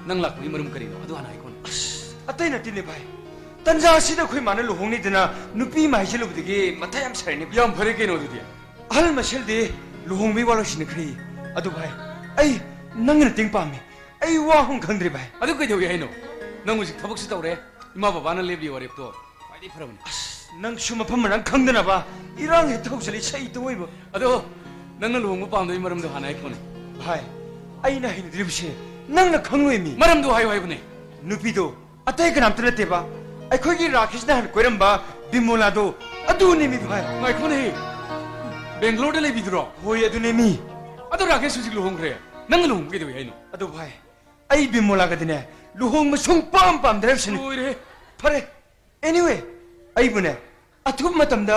ꯅꯪ ꯂꯥꯛꯄꯒꯤ ꯃꯔꯝ ꯀꯔꯤꯅꯣ? ꯑꯗꯨ ꯍꯥꯟꯅ ꯍꯥꯏꯈꯣꯅꯦ꯫ ꯑꯁ, ꯑꯇꯩ ꯅꯠꯇꯦꯅꯦ ꯚꯥꯏ, ꯇꯟꯖꯥ ꯑꯁꯤꯗ ꯑꯩꯈꯣꯏ ꯃꯥꯅ ꯂꯨꯍꯣꯡꯅꯤꯗꯅ ꯅꯨꯄꯤ ꯑꯃ ꯍꯥꯏꯖꯤꯜꯂꯨꯕꯗꯒꯤ ꯃꯊꯥ ꯌꯥꯝ ꯁꯥꯔꯤꯅꯦ ꯚꯥꯏ꯫ ꯌꯥꯝ ꯐꯔꯦ ꯀꯩꯅꯣ ꯑꯗꯨꯗꯤ꯫ ꯑꯍꯜ ꯃꯁꯦꯜꯗꯤ ꯂꯨꯍꯣꯡꯕꯒꯤ ꯋꯥ ꯂꯣꯏꯁꯤꯟꯅꯈ꯭ꯔꯦ꯫ ꯑꯗꯨ ꯚꯥꯏ, ꯑꯩ ꯅꯪꯒꯤ ꯃꯇꯦꯡ ꯄꯥꯝꯃꯤ꯫ ꯑꯩ ꯋꯥ ꯑꯃ ꯈꯪꯗ꯭ꯔꯦ ꯚꯥꯏ꯫ ꯑꯗꯨ ꯀꯩꯗꯧꯒꯦ ꯍꯥꯏꯅꯣ? ꯅꯪ ꯍꯧꯖꯤꯛ ꯊꯕꯛꯁꯨ ꯇꯧꯔꯦ, ꯏꯃꯥ ꯕꯕꯥꯅ ꯂꯦꯞꯂꯤ ꯋꯥꯔꯦꯞꯇꯣ ꯈ꯭ꯋꯥꯏꯗꯒꯤ ꯐꯔꯕꯅꯤ꯫ ꯑꯁ, ꯅꯪꯁꯨ ꯃꯐꯝ ꯃꯔꯥꯡ ꯈꯪꯗꯅꯕ ꯏꯔꯥꯡ ꯍꯦꯛꯇ ꯍꯧꯖꯤꯜꯂꯤ, ꯁꯩꯇ ꯑꯣꯏꯕ꯫ ꯑꯗꯣ ꯅꯪꯅ ꯂꯨꯍꯣꯡꯕ ꯄꯥꯝꯗꯕꯒꯤ ꯃꯔꯝꯗꯣ ꯍꯥꯟꯅ ꯍꯥꯏꯈꯣꯅꯦ꯫ ꯚꯥꯏ, ꯑꯩꯅ ꯍꯩꯅꯗ꯭ꯔꯤꯕꯁꯦ ꯅꯪꯅ ꯈꯪꯂꯣꯏ ꯃꯤ꯫ ꯃꯔꯝꯗꯣ ꯍꯥꯏꯌꯨ ꯍꯥꯏꯕꯅꯦ꯫ ꯅꯨꯄꯤꯗꯣ ꯑꯇꯩ ꯀꯅꯥꯝꯇ ꯅꯠꯇꯦꯕ, ꯑꯩꯈꯣꯏꯒꯤ ꯔꯥꯀꯦꯁꯅ ꯍꯥꯟꯅ ꯀꯣꯏꯔꯝꯕ ꯕꯤꯃꯣꯂꯥꯗꯣ, ꯑꯗꯨꯅꯦ ꯃꯤ ꯚꯥꯏ꯫ ꯉꯥꯏꯈꯣꯅꯦ, ꯕꯦꯡꯒ꯭ꯂꯣꯔꯗ ꯂꯩꯕꯤꯗꯨꯔꯣ? ꯍꯣꯏ, ꯑꯗꯨꯅꯦ ꯃꯤ꯫ ꯑꯗꯣ ꯔꯥꯀꯦꯁ ꯍꯧꯖꯤꯛ ꯂꯨꯍꯣꯡꯈ꯭ꯔꯦ, ꯅꯪꯅ ꯂꯨꯍꯣꯡꯕ ꯀꯩꯗꯧꯏ ꯍꯥꯏꯅꯣ? ꯑꯗꯣ ꯚꯥꯏ, ꯑꯩ ꯕꯤꯃꯣꯂꯥꯒꯗꯤꯅꯦ ꯂꯨꯍꯣꯡꯕ ꯁꯨꯡ ꯄꯥꯝ ꯄꯥꯝꯗ꯭ꯔꯦ ꯍꯥꯏꯕꯁꯤꯅꯤ꯫ ꯂꯣꯏꯔꯦ꯫ ꯐꯔꯦ, anyway, ꯑꯩꯕꯨꯅꯦ ꯑꯊꯨꯕ ꯃꯇꯝꯗ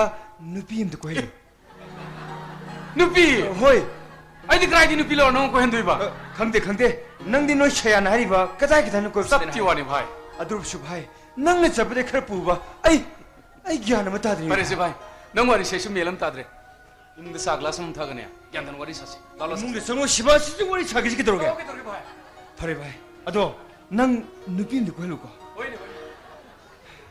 ꯅꯨꯄꯤ ꯑꯝꯇ ꯀꯣꯏꯍꯜꯂꯨ꯫ ꯅꯨꯄꯤ? ꯍꯣꯏ꯫ ꯑꯩꯗꯤ ꯀꯗꯥꯏꯗꯒꯤ ꯅꯨꯄꯤ ꯂꯧꯔ ꯅꯪꯉꯣꯟꯗ ꯀꯣꯏꯍꯟꯗꯣꯏꯕ? ꯑ, ꯈꯪꯗꯦ, ꯈꯪꯗꯦ꯫ ꯅꯪꯗꯤ ꯅꯣꯏ ꯁꯌꯥꯅ ꯍꯥꯏꯔꯤꯕ ꯀꯗꯥꯏ ꯀꯗꯥꯏꯅ ꯀꯣꯏꯕ ꯆꯠꯇꯦ ꯆꯠꯇꯦ ꯍꯥꯏ? ꯋꯥꯅꯤ ꯚꯥꯏ꯫ ꯑꯗꯨ ꯑꯣꯏꯔꯁꯨ ꯚꯥꯏ, ꯅꯪꯅ ꯆꯠꯄꯗꯤ ꯈꯔ ꯄꯨꯕ꯫ ꯑꯩ, ꯑꯩ ꯒ꯭ꯌꯥꯟ ꯑꯃ ꯇꯥꯗ꯭ꯔꯦ꯫ ꯐꯔꯦꯁꯦ ꯚꯥꯏ, ꯅꯪ ꯋꯥꯔꯤꯁꯦ ꯑꯩꯁꯨ ꯃꯦꯜ ꯑꯃ ꯇꯥꯗ꯭ꯔꯦ꯫ ꯏꯃꯨꯡꯗ ꯆꯥ ꯒ꯭ꯂꯥꯁ ꯑꯃ ꯊꯛꯑꯒꯅꯦ, ꯒ꯭ꯌꯥꯟ ꯇꯥꯅ ꯋꯥꯔꯤ ꯁꯥꯁꯤ꯫ ꯂꯥꯛꯑꯣ, ꯂꯥꯛꯑꯣ, ꯏꯃꯨꯡꯗ ꯁꯥꯁꯤ꯫ ꯆꯪꯉꯣ, ꯁꯤꯕꯥꯁꯤꯁꯨ ꯋꯥꯔꯤ ꯁꯥꯒꯦꯁꯤ ꯀꯩꯗꯧꯔꯒꯦ? ꯀꯩꯗꯧꯔꯒꯦ ꯚꯥꯏ? ꯐꯔꯦ ꯚꯥꯏ, ꯑꯗꯣ ꯅꯪ ꯅꯨꯄꯤ ꯑꯃꯗꯤ ꯀꯣꯏꯍꯜꯂꯨꯀꯣ꯫ ꯍꯣꯏꯅꯦ, ꯍꯣꯏꯅꯦ꯫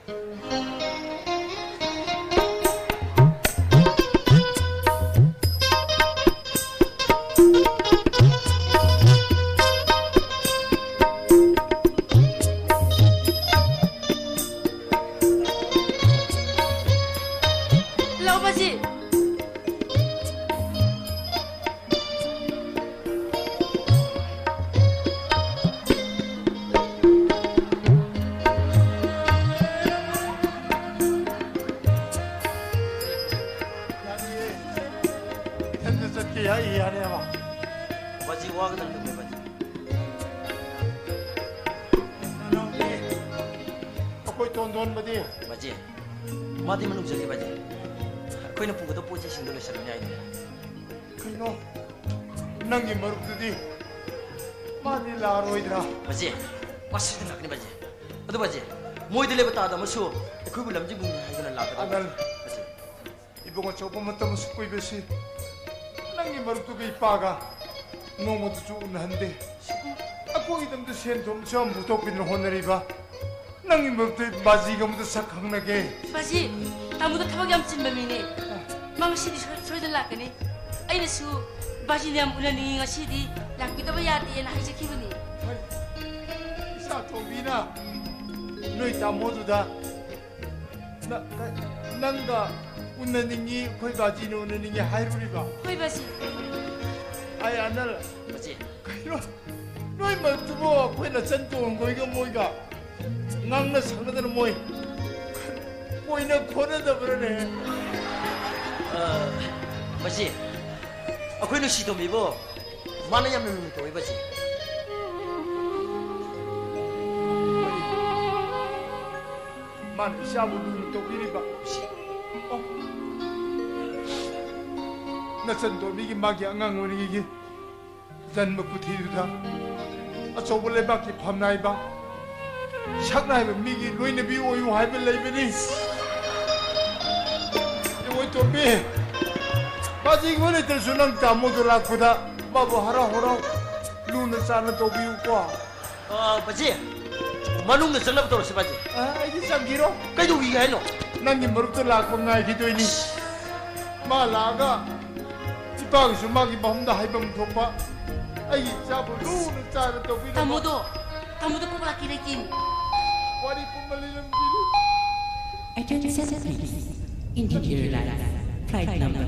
ꯂꯥꯛꯑꯣ, ꯕꯥꯖꯤ꯫ ꯌꯥꯅꯤꯌꯦ꯫ ꯏꯊꯟꯇ ꯆꯠꯀꯦ ꯌꯥꯏ, ꯌꯥꯅꯦꯕ꯫ ꯕꯥꯖꯤ, ꯋꯥꯒꯗꯕ ꯅꯠꯇꯦ, ꯕꯥꯖꯤ꯫ ꯅꯅꯥꯎꯗꯤ? ꯑꯩꯈꯣꯏ ꯇꯣꯟꯗꯣꯟꯕꯗꯤ? ꯕꯥꯖꯤ, ꯃꯥꯗꯤ ꯃꯅꯨꯡ ꯆꯪꯉꯦ, ꯕꯥꯖꯤ꯫ ꯑꯩꯈꯣꯏꯅ ꯄꯨꯒꯗꯕ ꯄꯣꯠ ꯆꯩꯁꯤꯡꯗꯣ ꯂꯣꯏꯁꯤꯜꯂꯨꯅꯤ ꯍꯥꯏꯅꯦ꯫ ꯀꯩꯅꯣ? ꯅꯪꯒꯤ ꯃꯔꯨꯞꯇꯨꯗꯤ ꯃꯥꯗꯤ ꯂꯥꯛꯑꯔꯣꯏꯗ꯭ꯔꯥ? ꯕꯥꯖꯤ, ꯃꯥ ꯁꯣꯏꯗꯅ ꯂꯥꯛꯀꯅꯤ, ꯕꯥꯖꯤ꯫ ꯑꯗꯨ, ꯕꯥꯖꯤ, ꯃꯣꯏꯗ ꯂꯩꯕ ꯇꯥꯗꯕ ꯑꯃꯁꯨ ꯑꯩꯈꯣꯏꯕꯨ ꯂꯝꯖꯤꯡꯕꯤꯅꯤ ꯍꯥꯏꯗꯨꯅ ꯂꯥꯛꯀꯗꯕ꯫ ꯑꯅꯜ, ꯕꯥꯖꯤ꯫ ꯏꯕꯨꯡ ꯑꯆꯧꯕ ꯃꯇꯝ ꯑꯁꯨꯛ ꯀꯨꯏꯕꯁꯤ ꯅꯪꯒꯤ ꯃꯔꯨꯞꯇꯨꯒ ꯏꯄꯥꯒ ꯅꯣꯡꯃꯇꯁꯨ ꯎꯅꯍꯟꯗꯦ꯫ ꯑꯩꯈꯣꯏꯒꯤꯗꯃꯛꯇ ꯁꯦꯟ ꯊꯨꯝꯁꯨ ꯌꯥꯝ ꯄꯨꯊꯣꯛꯄꯤꯗꯨꯅ ꯍꯣꯠꯅꯔꯤꯕ ꯅꯪꯒꯤ ꯃꯔꯨꯞꯇꯨ ꯕꯥꯖꯤꯒ ꯑꯃꯨꯛꯇ ꯁꯛ ꯈꯪꯅꯒꯦ꯫ ꯕꯥꯖꯤ, ꯇꯥꯃꯣꯗꯣ ꯊꯕꯛ ꯌꯥꯝ ꯆꯤꯟꯕ ꯃꯤꯅꯦ꯫ ꯃꯥ ꯉꯁꯤꯗꯤ ꯁꯣꯏ-, ꯁꯣꯏꯗꯅ ꯂꯥꯛꯀꯅꯤ꯫ ꯑꯩꯅꯁꯨ ꯕꯥꯖꯤꯅ ꯌꯥꯝ ꯎꯅꯅꯤꯡꯉꯤ, ꯉꯁꯤꯗꯤ ꯂꯥꯛꯄꯤꯗꯕ ꯌꯥꯗꯦꯅ ꯍꯥꯏꯖꯈꯤꯕꯅꯤ꯫ ꯍꯣꯏ, ꯏꯆꯥ ꯇꯣꯝꯕꯤꯅ ꯅꯣꯏ ꯇꯥꯃꯣꯗꯨꯗ ꯅ-, ꯀ-, ꯅꯪꯒ ꯎꯅꯅꯤꯡꯉꯤ, ꯑꯩꯈꯣꯏ ꯕꯥꯖꯤꯅ ꯎꯅꯅꯤꯡꯉꯤ ꯍꯥꯏꯔꯨꯔꯤꯕ? ꯍꯣꯏ, ꯕꯥꯖꯤ꯫ ꯑꯩ ꯑꯅꯜ꯫ ꯕꯥꯖꯤ꯫ ꯀꯩꯅꯣ? ꯅꯣꯏ ꯃꯔꯛꯇꯨꯕꯨ ꯑꯩꯈꯣꯏ ꯅꯆꯟ ꯇꯣꯟꯈꯣꯏꯒ ꯃꯣꯏꯒ ꯉꯥꯡꯅ ꯁꯛꯅꯗꯅ ꯃꯣꯏ ꯀꯣꯏꯅ ꯈꯣꯠꯅꯗꯕ꯭ꯔꯅꯦ? ꯑ, ꯕꯥꯖꯤ, ꯑꯩꯈꯣꯏ ꯅꯨꯡꯁꯤ ꯇꯣꯝꯕꯤꯕꯨ ꯃꯥꯅ ꯌꯥꯝꯅ ꯂꯨꯅ ꯇꯧꯏ, ꯕꯥꯖꯤ꯫ ꯃꯥꯅ ꯏꯆꯥꯕꯨ ꯂꯨꯅ ꯇꯧꯕꯤꯔꯤꯕ꯫ ꯑꯣ꯫ ꯅꯆꯟ ꯇꯣꯝꯕꯤꯒꯤ ꯃꯥꯒꯤ ꯑꯉꯥꯡ ꯑꯣꯏꯔꯤꯉꯩꯒꯤ ꯖꯟꯃ ꯀꯨꯊꯤꯗꯨꯗ ꯑꯆꯧꯕ ꯂꯩꯕꯥꯛꯀꯤ ꯐꯝꯅꯥꯏꯕ, ꯁꯛꯅꯥꯏꯕ ꯃꯤꯒꯤ ꯂꯣꯏꯅꯕꯤ ꯑꯣꯏꯌꯨ ꯍꯥꯏꯕ ꯂꯩꯕꯅꯤ꯫ ꯏꯕꯣꯏ ꯇꯣꯝꯕꯤ, ꯃꯥꯗꯤ ꯏꯉꯣꯟ ꯂꯩꯇ꯭ꯔꯁꯨ ꯅꯪ ꯇꯥꯃꯣꯗꯣ ꯂꯥꯛꯄꯗ ꯃꯥꯕꯨ ꯍꯔꯥꯎ ꯍꯔꯥꯎ ꯂꯨꯅ ꯆꯥꯟꯅ ꯇꯧꯕꯤꯌꯨꯀꯣ꯫ ꯑ, ꯕꯥꯖꯤ, ꯃꯅꯨꯡꯗ ꯆꯪꯅꯕ ꯇꯧꯔꯁꯤ, ꯕꯥꯖꯤ꯫ ꯑ, ꯑꯩꯗꯤ ꯆꯪꯈꯤꯔꯣ? ꯀꯩꯗꯧꯈꯤꯒꯦ ꯍꯥꯏꯅꯣ? ꯅꯪꯒꯤ ꯃꯔꯨꯞꯇꯣ ꯂꯥꯛꯄ ꯉꯥꯏꯈꯤꯗꯣꯏꯅꯤ꯫ ꯃꯥ ꯂꯥꯛꯑꯒ ꯏꯄꯥꯒꯤꯁꯨ ꯃꯥꯒꯤ ꯃꯐꯝꯗ ꯍꯥꯏꯐꯝ ꯊꯣꯛꯄ ꯑꯩꯒꯤ ꯏꯆꯥꯕꯨ ꯂꯨꯅ ꯆꯥꯅ ꯇꯧꯕꯤꯅꯕ꯫ ꯇꯥꯃꯣꯗꯣ, ꯇꯥꯃꯣꯗꯣ ꯀꯣꯛ ꯂꯥꯛꯀꯦ ꯂꯩꯇꯦꯃꯤ꯫ ꯋꯥꯔꯤ ꯄꯨꯝꯕ ꯂꯤꯔꯝꯈꯤꯅꯤ꯫ Attention please. Interior Line, flight number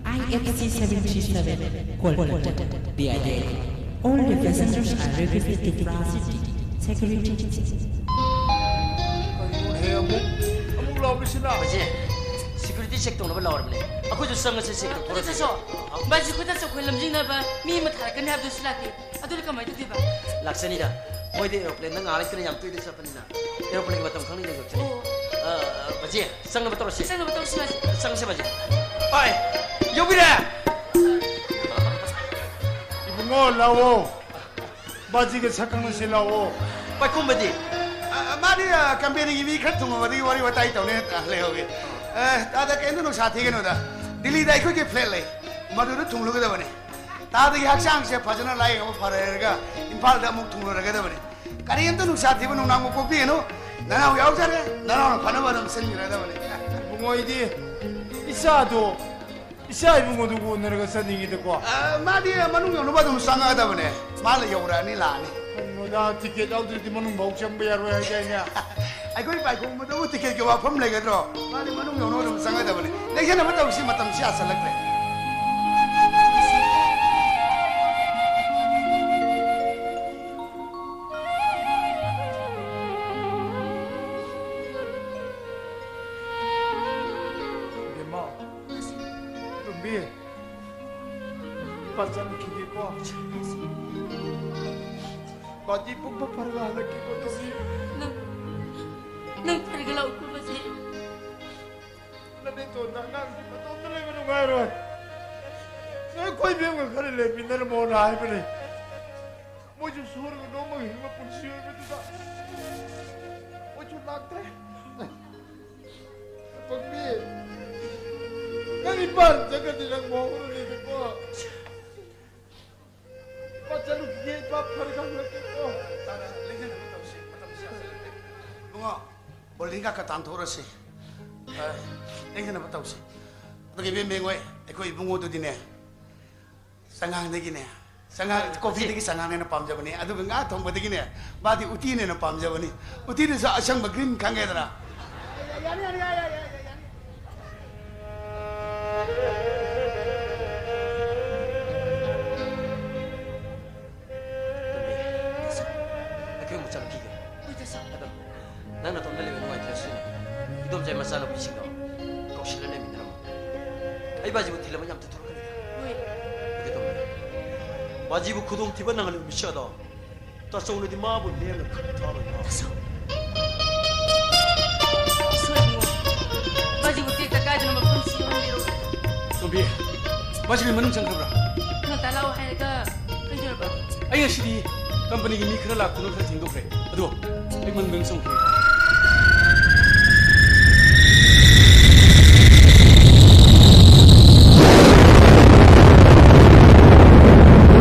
I F C seven three seven, Kolkata, B I A. All the passengers are requested to proceed to security check. ꯀꯔꯤꯅꯣꯅꯦ, ꯑꯃꯨꯛ, ꯑꯃꯨꯛ ꯂꯥꯎꯔꯤꯁꯤꯅ? ꯕꯥꯖꯤ, security check ꯇꯧꯅꯕ ꯂꯥꯎꯔꯕꯅꯦ꯫ ꯑꯩꯈꯣꯏꯁꯨ ꯆꯪꯉꯁꯤ, check ꯇꯧꯊꯣꯔꯛꯁꯤ꯫ ꯈꯨꯠꯇꯁꯨ, ꯕꯥꯖꯤ, ꯈꯨꯠꯇꯁꯨ ꯑꯩꯈꯣꯏ ꯂꯝꯖꯤꯡꯅꯕ ꯃꯤ ꯑꯃ ꯊꯥꯔꯛꯀꯅꯤ ꯍꯥꯏꯕꯗꯨꯁꯨ ꯂꯥꯛꯇꯦ꯫ ꯑꯗꯨꯅ ꯀꯃꯥꯏꯅ ꯇꯧꯗꯣꯏꯕ? ꯂꯥꯛꯆꯅꯤꯗ꯫ ꯃꯣꯏꯗꯤ aeroplane ꯗ ꯉꯥꯏꯍꯥꯛ ꯂꯩꯇꯅ ꯌꯥꯝ ꯇꯣꯏꯅ ꯆꯠꯄꯅꯤꯅ꯫ Aeroplane ꯒꯤ ꯃꯇꯝ ꯈꯪꯅ ꯌꯦꯡꯊꯣꯛꯆꯅꯤ꯫ ꯑꯣ꯫ ꯑ, ꯕꯥꯖꯤ, ꯆꯪꯅꯕ ꯇꯧꯔꯁꯤ꯫ ꯆꯪꯅꯕ ꯇꯧꯔꯁꯤ, ꯕꯥꯖꯤ꯫ ꯆꯪꯁꯤ, ꯕꯥꯖꯤ꯫ ꯍꯣꯏ, ꯌꯧꯕꯤꯔꯦ꯫ ꯏꯕꯨꯡꯉꯣ, ꯂꯥꯛꯑꯣ꯫ ꯕꯥꯖꯤꯒ ꯁꯛ ꯈꯪꯅꯁꯤ ꯂꯥꯛꯑꯣ꯫ ꯄꯥꯏꯈꯣꯝꯕꯗꯤ? ꯑ, ꯃꯥꯗꯤ, ꯑ, company ꯒꯤ ꯃꯤ ꯈꯔ ꯊꯨꯡꯉꯕꯗꯒꯤ ꯋꯥꯔꯤ ꯋꯥꯇꯥꯏ ꯇꯧꯅꯤ, ꯑ, ꯂꯩꯍꯧꯒꯦ꯫ ꯑ, ꯇꯥꯗ, ꯀꯩꯝꯇ ꯅꯨꯡꯁꯥ ꯊꯤꯒꯅꯨꯗ꯫ ꯗꯤꯜꯂꯤꯗ ꯑꯩꯈꯣꯏꯒꯤ flat ꯂꯩ, ꯃꯗꯨꯗ ꯊꯨꯡꯂꯨꯒꯗꯕꯅꯤ꯫ ꯇꯥꯗꯒꯤ ꯍꯛꯆꯥꯡꯁꯦ ꯐꯖꯅ ꯂꯥꯏꯌꯦꯡ ꯑꯃ ꯐꯔꯦ ꯍꯥꯏꯔꯒ ꯏꯝꯐꯥꯜꯗ ꯑꯃꯨꯛ ꯊꯨꯡꯂꯔꯒꯗꯕꯅꯤ꯫ ꯀꯔꯤꯝꯇ ꯅꯨꯡꯁꯥ ꯊꯤꯕ ꯅꯨꯡꯅꯥꯡꯕ ꯄꯣꯛꯄꯤꯒꯅꯨ꯫ ꯅꯅꯥꯎ ꯌꯥꯎꯖꯔꯦ, ꯅꯅꯥꯎꯅ ꯐꯅꯕ ꯑꯗꯨꯝ ꯁꯤꯟꯈ꯭ꯔꯗꯕꯅꯤ꯫ ꯏꯕꯨꯡꯉꯣ, ꯑꯩꯗꯤ ꯏꯆꯥꯗꯣ, ꯏꯆꯥ ꯏꯕꯨꯡꯉꯣꯗꯨꯕꯨ ꯎꯅꯔꯒ ꯆꯠꯅꯤꯡꯉꯤꯗꯀꯣ꯫ ꯑ, ꯃꯥꯗꯤ ꯃꯅꯨꯡ ꯌꯧꯅꯕ ꯑꯗꯨꯝ ꯆꯪꯉꯛꯑꯗꯕꯅꯦ꯫ ꯃꯥꯅ ꯌꯧꯔꯛꯑꯅꯤ, ꯂꯥꯛꯑꯅꯤ꯫ ꯀꯩꯅꯣꯗ, ticket ꯌꯥꯎꯗ꯭ꯔꯗꯤ ꯃꯅꯨꯡ ꯐꯥꯎ ꯆꯪꯕ ꯌꯥꯔꯣꯏ ꯍꯥꯏꯗꯥꯏꯅꯦ? ꯑꯩꯈꯣꯏ ꯄꯥꯏꯈꯣꯡꯕꯗꯕꯨ ticket ꯀꯤ ꯋꯥꯐꯝ ꯂꯩꯒꯗ꯭ꯔꯣ? ꯃꯥꯗꯤ ꯃꯅꯨꯡ ꯌꯧꯅꯕ ꯑꯗꯨꯝ ꯆꯪꯒꯗꯕꯅꯤ꯫ ꯂꯦꯡꯁꯟꯅꯕ ꯇꯧꯁꯤ, ꯃꯇꯝꯁꯤ ꯌꯥꯁꯜꯂꯛꯇ꯭ꯔꯦ꯫ ꯏꯕꯦꯝꯃ, ꯇꯣꯝꯕꯤ, ꯄꯥ ꯆꯠꯂꯨꯈꯤꯒꯦꯀꯣ꯫ ꯄꯥꯗꯤ ꯄꯨꯡ ꯐꯥ ꯐꯔꯒ ꯍꯜꯂꯛꯀꯦꯀꯣ, ꯇꯣꯝꯕꯤ꯫ ꯅꯪ, ꯅꯪ ꯐꯔꯒ ꯂꯥꯛꯎꯀꯣ, ꯕꯥꯖꯤ꯫ ꯅꯅꯦꯇꯣꯟꯗ ꯑꯉꯥꯡꯁꯤ ꯃꯇꯣꯝꯇ ꯂꯩꯕ ꯅꯨꯡꯉꯥꯏꯔꯣꯏ꯫ ꯑꯩꯈꯣꯏ ꯏꯕꯦꯝꯒ ꯈꯔ ꯂꯩꯃꯤꯟꯅꯔꯝꯃꯣꯅ ꯍꯥꯏꯕꯅꯦ꯫ ꯃꯣꯏꯁꯨ ꯁꯨꯔꯒ ꯅꯣꯝꯃꯒ ꯍꯤꯡꯕ ꯄꯨꯟꯁꯤ ꯑꯣꯏꯕꯗꯨꯗ ꯃꯣꯏꯁꯨ ꯂꯥꯛꯇ꯭ꯔꯦ꯫ ꯄꯪꯕꯤ, ꯅꯪ ꯏꯝꯐꯥꯜ ꯆꯠꯈ꯭ꯔꯗꯤ ꯅꯪ ꯃꯧ ꯑꯣꯏꯔꯣꯏꯗꯀꯣ꯫ ꯏꯝꯐꯥꯜ ꯆꯠꯂꯨꯈꯤꯒꯦ, ꯏꯝꯐꯥꯜ ꯐꯔꯒ ꯍꯜꯂꯛꯀꯦꯀꯣ꯫ ꯇꯥꯗ, ꯂꯦꯡꯗꯅꯕ ꯇꯧꯁꯤ, ꯃꯇꯝꯁꯤ ꯌꯥꯁꯤꯜꯂꯛꯇ꯭ꯔꯦ꯫ ꯏꯕꯨꯡꯉꯣ, ꯕꯣꯔꯗꯤꯡꯒ ꯈꯔ ꯇꯥꯟꯊꯣꯛꯎꯔꯁꯤ꯫ ꯑ, ꯂꯦꯡꯗꯅꯕ ꯇꯧꯁꯤ꯫ ꯑꯗꯨꯒ ꯏꯕꯦꯝ ꯕꯦꯡ ꯍꯣꯏ, ꯑꯩꯈꯣꯏ ꯏꯕꯨꯡꯉꯣꯗꯨꯗꯤꯅꯦ, ꯆꯉꯥꯡꯗꯒꯤꯅꯦ, ꯆꯉꯥꯡ, ꯀꯣꯐꯤꯗꯒꯤ ꯆꯉꯥꯡꯅ ꯍꯦꯟꯅ ꯄꯥꯝꯖꯕꯅꯤ, ꯑꯗꯨꯒ ꯉꯥ ꯊꯣꯡꯕꯗꯒꯤꯅꯦ, ꯃꯥꯗꯤ ꯎꯇꯤꯅ ꯍꯦꯟꯅ ꯄꯥꯝꯖꯕꯅꯤ꯫ ꯎꯇꯤꯗꯨꯁꯨ ꯑꯁꯪꯕ green ꯈꯪꯉꯦꯗꯅ꯫ ꯌꯥꯅꯤ, ꯌꯥꯅꯤ, ꯌꯥꯅꯤ, ꯌꯥꯅꯤ, ꯌꯥꯅꯤ, ꯌꯥꯅꯤ꯫ ꯇꯣꯝꯕꯤ, ꯑꯩꯈꯣꯏ ꯑꯃꯨꯛ ꯆꯠꯂꯛꯈꯤꯒꯦ꯫ ꯍꯣꯏ, ꯗꯥ ꯁꯥ꯫ ꯑꯗꯣ, ꯅꯪ ꯅꯇꯣꯝꯇ ꯂꯩꯕ ꯅꯨꯡꯉꯥꯏꯇ꯭ꯔꯁꯨ, ꯏꯗꯣꯝꯆꯥꯒꯤ ꯃꯆꯥꯅꯨꯄꯤꯁꯤꯡꯗꯣ ꯀꯧꯁꯤꯜꯂ ꯂꯩꯃꯤꯟꯅꯔꯝꯃꯣ꯫ ꯑꯩ ꯕꯥꯖꯤꯕꯨ ꯊꯤꯜꯂꯝꯃ ꯌꯥꯝ ꯊꯨꯊꯣꯔꯛꯀꯅꯤꯗ꯫ ꯍꯣꯏ꯫ ꯑꯗꯨ ꯇꯧꯕꯅꯦ꯫ ꯕꯥꯖꯤꯕꯨ ꯈꯨꯗꯣꯡꯊꯤꯕ ꯅꯪꯍꯜꯂꯤꯕ ꯃꯤꯁꯛ ꯑꯗꯣ, ꯇꯥꯆꯧꯅꯗꯤ ꯃꯥꯕꯨ ꯂꯦꯝꯅ ꯊꯝ ꯊꯥꯔꯣꯏ꯫ ꯇꯥꯆꯧ꯫ ꯁꯣꯏꯗꯅ꯫ ꯕꯥꯖꯤꯕꯨ ꯇꯦꯛꯇ ꯀꯥꯏꯗꯅ ꯃꯐꯝꯁꯤ ꯌꯧꯍꯟꯕꯤꯔꯣ꯫ ꯇꯣꯝꯕꯤ, ꯕꯥꯖꯤꯕꯨ ꯃꯅꯨꯡ ꯆꯪꯈ꯭ꯔꯕ꯭ꯔꯥ? ꯉꯟꯇꯥ ꯂꯥꯛꯑꯣ ꯍꯥꯏꯔꯒ ꯀꯩꯗꯧꯔꯕ? ꯑꯩ ꯉꯁꯤꯗꯤ ꯀꯝꯄꯅꯤꯒꯤ ꯃꯤ ꯈꯔ ꯂꯥꯛꯇꯨꯅ ꯈꯔ ꯊꯦꯡꯗꯣꯛꯈ꯭ꯔꯦ꯫ ꯑꯗꯣ ꯑꯩ ꯃꯅꯨꯡꯗ ꯆꯪꯈ꯭ꯔꯦ꯫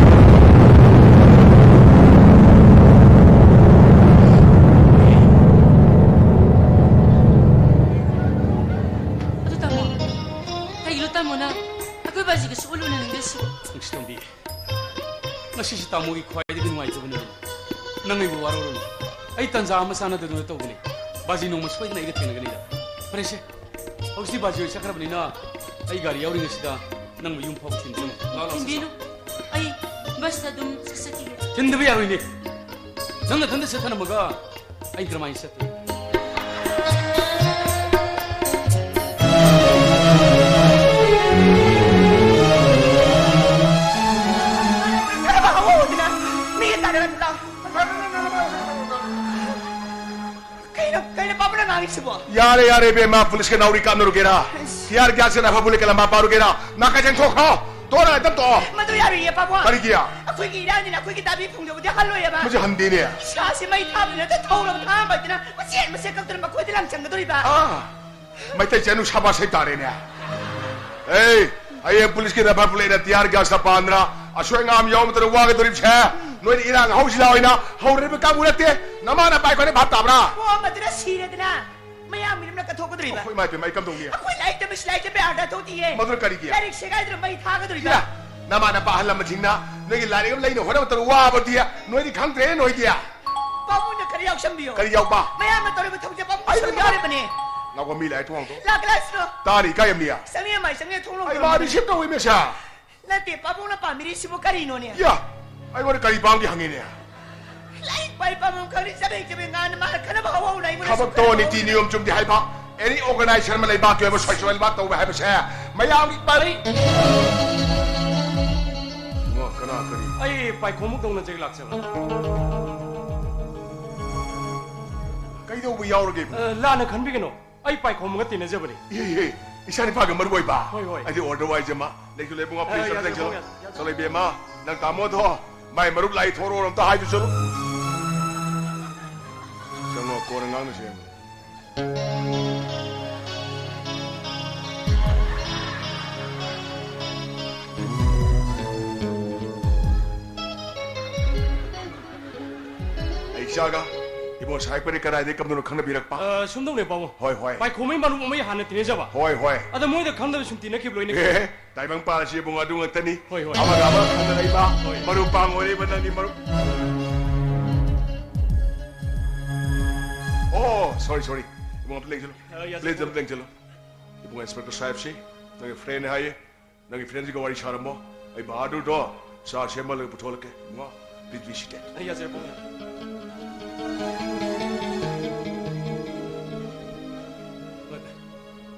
ꯑꯗꯨ ꯇꯥꯃꯣ, ꯀꯩꯒꯤꯅꯣ ꯇꯥꯃꯣꯅ ꯑꯩꯈꯣꯏ ꯕꯥꯖꯤꯒ ꯁꯨꯛꯎꯟ ꯎꯅꯅꯤꯡꯗ꯭ꯔꯤꯁꯤꯕꯣ? ꯅꯨꯡꯁꯤꯇꯣꯝꯕꯤ, ꯉꯁꯤꯁꯤ ꯇꯥꯃꯣꯒꯤ ꯈ꯭ꯋꯥꯏꯗꯒꯤ ꯅꯨꯡꯉꯥꯏꯇꯕ ꯅꯨꯃꯤꯠꯅꯤ꯫ ꯅꯪ ꯑꯩꯕꯨ ꯋꯥꯔꯧꯔꯨꯅꯨ꯫ ꯑꯩ ꯇꯟꯖꯥ ꯑꯃ ꯆꯥꯟꯅꯗꯗꯨꯅ ꯇꯧꯕꯅꯤ꯫ ꯕꯥꯖꯤ ꯅꯣꯡꯃ ꯁꯣꯏꯗꯅ ꯑꯩꯒ ꯊꯦꯡꯅꯒꯅꯤꯗ꯫ ꯐꯔꯦꯁꯦ, ꯍꯧꯖꯤꯛꯇꯤ ꯕꯥꯖꯤ ꯍꯣꯏ ꯆꯠꯈ꯭ꯔꯕꯅꯤꯅ ꯑꯩ ꯒꯥꯔꯤ ꯌꯥꯎꯔꯤꯉꯩꯁꯤꯗ ꯅꯪꯕꯨ ꯌꯨꯝ ꯐꯥꯎꯕ ꯊꯤꯟꯕꯤꯔꯝꯃꯨ꯫ ꯂꯥꯛꯑꯣ, ꯂꯥꯛꯑꯣ, ꯆꯠꯁꯤ꯫ ꯊꯤꯟꯕꯤꯅꯨ꯫ ꯑꯩ ꯕꯁꯇ ꯑꯗꯨꯝ ꯆꯠꯆꯈꯤꯒꯦ꯫ ꯊꯤꯟꯗꯕ ꯌꯥꯔꯣꯏꯅꯦ꯫ ꯅꯪ ꯅꯊꯟꯗ ꯆꯠꯊꯅꯝꯃꯒ ꯑꯩ ꯀꯔꯝꯍꯥꯏꯅ ꯆꯠꯇꯣꯏꯅꯣ? ꯃꯤꯒ ꯇꯥꯟꯅꯔꯗꯤ ꯂꯥꯎ꯫ ꯀꯩꯅꯣ, ꯀꯩꯅꯣ ꯄꯥꯕꯨꯡꯅ ꯉꯥꯡꯉꯤꯁꯤꯕꯣ? ꯌꯥꯔꯦ, ꯌꯥꯔꯦ, ꯏꯕꯦꯝꯃ, ꯄꯨꯂꯤꯁꯀ ꯅꯥꯎꯔꯤ ꯀꯥꯞꯅꯔꯨꯒꯦꯔꯥ? ꯑꯁ꯫ ꯇꯤꯌꯥꯔ ꯒ꯭ꯌꯥꯁꯀ ꯅꯐ ꯕꯨꯂꯦꯠꯀ ꯂꯝꯕꯥ ꯄꯥꯔꯨꯒꯦꯔꯥ? ꯅꯥꯀꯩ ꯆꯦꯟꯊꯣꯛꯈ꯭ꯔꯣ꯫ ꯇꯣꯛꯑꯣ, ꯉꯥꯏꯇꯪ ꯇꯣꯛꯑꯣ꯫ ꯃꯗꯨ ꯌꯥꯔꯣꯏꯌꯦ, ꯄꯥꯕꯨꯡ꯫ ꯀꯔꯤꯒꯤ? ꯑꯩꯈꯣꯏꯒꯤ ꯏꯔꯥꯡꯅꯤꯅ ꯑꯩꯈꯣꯏꯒꯤ ꯗꯥꯕꯤ ꯐꯪꯖꯕꯗꯤ ꯍꯜꯂꯣꯏꯌꯦꯕ꯫ ꯃꯁꯤ ꯍꯟꯗꯦꯅꯦ꯫ ꯏꯁꯥꯁꯤ ꯃꯩ ꯊꯥꯕꯅ ꯍꯦꯛꯇ ꯊꯧꯔꯕ ꯊꯥꯡ ꯄꯥꯏꯗꯅ ꯃꯆꯦꯠ ꯃꯆꯦꯠ ꯀꯛꯇꯅ ꯃꯈꯣꯏꯗ ꯂꯪ ꯆꯪꯒꯗꯧꯔꯤꯕ꯫ ꯑꯥ, ꯃꯩꯇꯩ ꯆꯅꯨ ꯁꯥꯕꯥꯁ ꯍꯥꯏ ꯇꯥꯔꯦꯅꯦ꯫ ꯑꯦ, ꯍꯌꯦꯡ ꯄꯨꯂꯤꯁꯀꯤ ꯔꯕꯔ ꯕꯨꯂꯦꯠꯅ ꯇꯤꯌꯥꯔ ꯒ꯭ꯌꯥꯁꯇ ꯄꯥꯟꯗꯅ ꯑꯁꯣꯏ ꯑꯉꯥꯝ ꯌꯥꯎꯔꯝꯗꯅ ꯋꯥꯒꯗꯧꯔꯤꯕꯁꯦ ꯅꯣꯏꯅ ꯏꯔꯥꯡ ꯍꯧꯁꯤꯜꯂ ꯑꯣꯏꯅ ꯍꯧꯔꯤꯕ ꯀꯥꯡꯕꯨ ꯅꯠꯇꯦ꯫ ꯅꯃꯥꯅ ꯄꯥꯏꯈꯣꯏꯅ ꯚꯥꯞ ꯇꯥꯕ꯭ꯔꯥ? ꯑꯣ, ꯃꯗꯨꯅ ꯁꯤꯔꯦꯗꯅ꯫ ꯃꯌꯥꯝꯒꯤ ꯂꯝꯅ ꯀꯠꯊꯣꯛꯀꯗꯧꯔꯤꯕ꯫ ꯑꯩꯈꯣꯏ ꯏꯃꯥ ꯏꯄꯦꯝꯃ, ꯑꯩ ꯀꯝꯗꯧꯅꯤ? ꯑꯩꯈꯣꯏ ꯂꯥꯏꯔꯤꯛ ꯇꯝꯕꯁꯤ ꯂꯥꯏꯔꯤꯛ ꯇꯝꯕ ꯌꯥꯗ ꯊꯣꯛꯇꯤꯌꯦ꯫ ꯃꯗꯨꯅ ꯀꯔꯤꯒꯤ? ꯂꯥꯏꯔꯤꯛ ꯁꯦꯒꯥꯏꯗꯅ ꯃꯩ ꯊꯥꯒꯗꯧꯔꯤꯕ꯫ ꯏꯌꯥ! ꯅꯃꯥ ꯅꯄꯥ ꯑꯍꯜ ꯂꯃꯟꯁꯤꯡꯅ ꯅꯣꯏꯒꯤ ꯂꯥꯏꯔꯤꯛ ꯑꯃ ꯂꯩꯅ ꯍꯣꯠꯅꯕꯗ ꯋꯥꯕꯗꯤ ꯅꯣꯏꯗꯤ ꯈꯪꯗ꯭ꯔꯦ, ꯅꯣꯏꯗꯤ꯫ ꯄꯥꯕꯨꯡꯅ ꯈꯔ ꯌꯥꯎꯁꯟꯕꯤꯌꯣ꯫ ꯀꯔꯤ ꯌꯥꯎꯕ? ꯃꯌꯥꯝꯅ ꯇꯧꯔꯤꯕ ꯊꯕꯛꯁꯦ ꯄꯥꯕꯨꯡ ꯑꯩ ꯁꯔꯨꯛ ꯌꯥꯎꯔꯤꯕꯅꯦ꯫ ꯉꯥꯎꯕ ꯃꯤ ꯂꯥꯏ ꯊꯣꯡ ꯍꯥꯡꯗꯣꯛ꯫ ꯂꯥꯛꯀꯦ ꯂꯥꯛꯁꯤꯅꯣ꯫ ꯇꯥꯔꯤ ꯏꯀꯥꯏ ꯌꯥꯝꯅꯤꯌꯥ꯫ ꯆꯪꯉꯦ ꯃꯥꯏ ꯆꯪꯉꯦ ꯊꯣꯡ ꯑꯩ ꯂꯣꯟ ꯃꯥꯗꯤ ꯂꯣꯟ꯫ ꯁꯤꯞ ꯇꯧꯋꯤ ꯃꯦꯁꯥ꯫ ꯅꯠꯇꯦ, ꯄꯥꯕꯨꯡꯅ ꯄꯥꯝꯕꯤꯔꯤꯁꯤꯕꯨ ꯀꯔꯤꯅꯣꯅꯦ? ꯌꯥ! ꯑꯩꯉꯣꯟꯗ ꯀꯔꯤ ꯄꯥꯝꯒꯦ ꯍꯪꯉꯤꯅꯦ? ꯂꯥꯏꯔꯤꯛ ꯄꯥꯏ ꯄꯥꯕꯨꯡ ꯈꯪꯗꯦ, ꯆꯕꯦꯡ ꯆꯕꯦꯡ ꯉꯥꯡꯅ ꯃꯥꯅ ꯈꯟꯅꯕ ꯍꯧꯍꯧꯅ ꯑꯩꯉꯣꯟꯗ ꯊꯕꯛꯇꯣ ꯁꯨꯝ ꯅꯤꯇꯤ ꯈꯟꯅꯕ ꯅꯤꯌꯣꯝ ꯆꯨꯝꯗꯦ ꯍꯥꯏꯕ꯫ ꯑꯦꯅꯤ ꯑꯣꯔꯒꯅꯥꯏꯖꯦꯁꯟ ꯑꯃ ꯂꯩꯕꯥꯛꯀꯤ ꯑꯣꯏꯕ ꯁꯣꯏꯁꯣꯏ ꯂꯩꯕꯥꯛ ꯇꯧꯕ ꯍꯥꯏꯕꯁꯦ ꯃꯌꯥꯝꯒꯤ ꯄꯥꯔꯤ꯫ ꯏꯃꯥ, ꯀꯅꯥ ꯀꯔꯤ? ꯑꯩ ꯄꯥꯏꯈꯣꯝꯕ ꯀꯧꯅꯖꯒꯦ ꯂꯥꯛꯆꯕꯅꯤ꯫ ꯀꯩꯗꯧꯕ ꯌꯥꯎꯔꯒꯦ ꯏꯕꯨꯡ? ꯑ, ꯂꯥꯟꯅ ꯈꯟꯕꯤꯒꯅꯨ꯫ ꯑꯩ ꯄꯥꯏꯈꯣꯝꯕꯒ ꯇꯤꯟꯅꯖꯕꯅꯤ꯫ ꯏꯍꯦ, ꯏꯍꯦ, ꯏꯆꯥ ꯅꯤꯄꯥꯒ ꯃꯔꯨ ꯑꯣꯏꯕ꯫ ꯍꯣꯏ, ꯍꯣꯏ꯫ ꯑꯗꯨ ꯑꯣꯏꯔꯗꯤ ꯋꯥꯏꯖꯃ꯫ ꯂꯩꯁꯨ ꯂꯩꯕꯨꯡ ꯑ, ꯐ꯭ꯔꯤꯖ ꯑꯝꯇ ꯌꯥꯖꯔꯦ, ꯂꯩꯁꯨ꯫ ꯌꯥꯖꯔꯦ꯫ ꯆꯠꯂꯣ ꯏꯕꯦꯝꯃ, ꯅꯪ ꯇꯥꯃꯣꯗꯣ ꯃꯥꯏ ꯃꯔꯨꯞ ꯂꯥꯛꯏ ꯊꯣꯔꯛꯑꯣ ꯑꯝꯇ ꯍꯥꯏꯗꯨ ꯆꯠꯂꯨ꯫ ꯆꯪꯉꯣ, ꯀꯣꯟꯅ ꯉꯥꯡꯅꯁꯦ꯫ ꯑꯩ ꯏꯆꯥꯒ ꯏꯕꯣ ꯁꯥꯏꯄꯔꯤ ꯀꯗꯥꯏꯗꯒꯤ ꯀꯝꯗꯧꯅꯣ ꯈꯪꯅꯕꯤꯔꯛꯄ? ꯑ, ꯁꯨꯝꯗꯧꯅꯦ, ꯄꯥꯕꯨꯡ꯫ ꯍꯣꯏ, ꯍꯣꯏ꯫ ꯄꯥꯏꯈꯣꯝꯕꯩ ꯃꯔꯨꯞ ꯑꯃ ꯍꯥꯟꯅ ꯇꯤꯟꯅꯖꯕ꯫ ꯍꯣꯏ, ꯍꯣꯏ꯫ ꯑꯗ ꯃꯣꯏꯗ ꯈꯪꯗꯕ ꯁꯨꯝ ꯇꯤꯟꯅꯈꯤꯕ ꯂꯣꯏꯅ꯫ ꯑꯦ, ꯇꯥꯏꯕꯪ ꯄꯥꯜꯂꯁꯤ ꯏꯕꯨꯡ ꯑꯗꯨ ꯉꯥꯛꯇꯅꯤ꯫ ꯍꯣꯏ, ꯍꯣꯏ꯫ ꯑꯃꯒ ꯑꯃꯒ ꯈꯪꯅꯔꯛꯏꯕ, ꯍꯣꯏ꯫ ꯃꯔꯨꯞ ꯄꯥꯡ ꯑꯣꯏꯔꯛꯏꯕ ꯅꯪꯒꯤ ꯃꯔꯨꯞ꯫ ꯑꯣ, ꯁꯣꯔꯤ, ꯁꯣꯔꯤ꯫ ꯏꯕꯨꯡ ꯑꯝꯇ ꯂꯦꯡꯁꯤꯜꯂꯨ꯫ ꯑ, ꯌꯥꯖꯔꯦ꯫ ꯄ꯭ꯂꯤꯖ ꯑꯝꯇ ꯂꯦꯡꯁꯤꯜꯂꯨ꯫ ꯏꯕꯨꯡ ꯏꯟꯁꯄꯦꯛꯇꯔ ꯁꯥꯍꯦꯕꯁꯤ ꯅꯪꯒꯤ ꯐ꯭ꯔꯦꯟꯅꯤ ꯍꯥꯏꯌꯦ꯫ ꯅꯪꯒꯤ ꯐ꯭ꯔꯦꯟꯁꯤꯒ ꯋꯥꯔꯤ ꯁꯥꯔꯝꯃꯣ꯫ ꯑꯩ ꯕꯍꯥꯗꯨꯔꯗꯣ ꯆꯥ ꯁꯦꯝꯍꯜꯂꯒ ꯄꯨꯊꯣꯛꯍꯜꯂꯛꯀꯦ꯫ ꯏꯕꯨꯡꯉꯣ, please be seated꯫ ꯑꯩ ꯌꯥꯖꯔꯦ, ꯄꯥꯕꯨꯡ꯫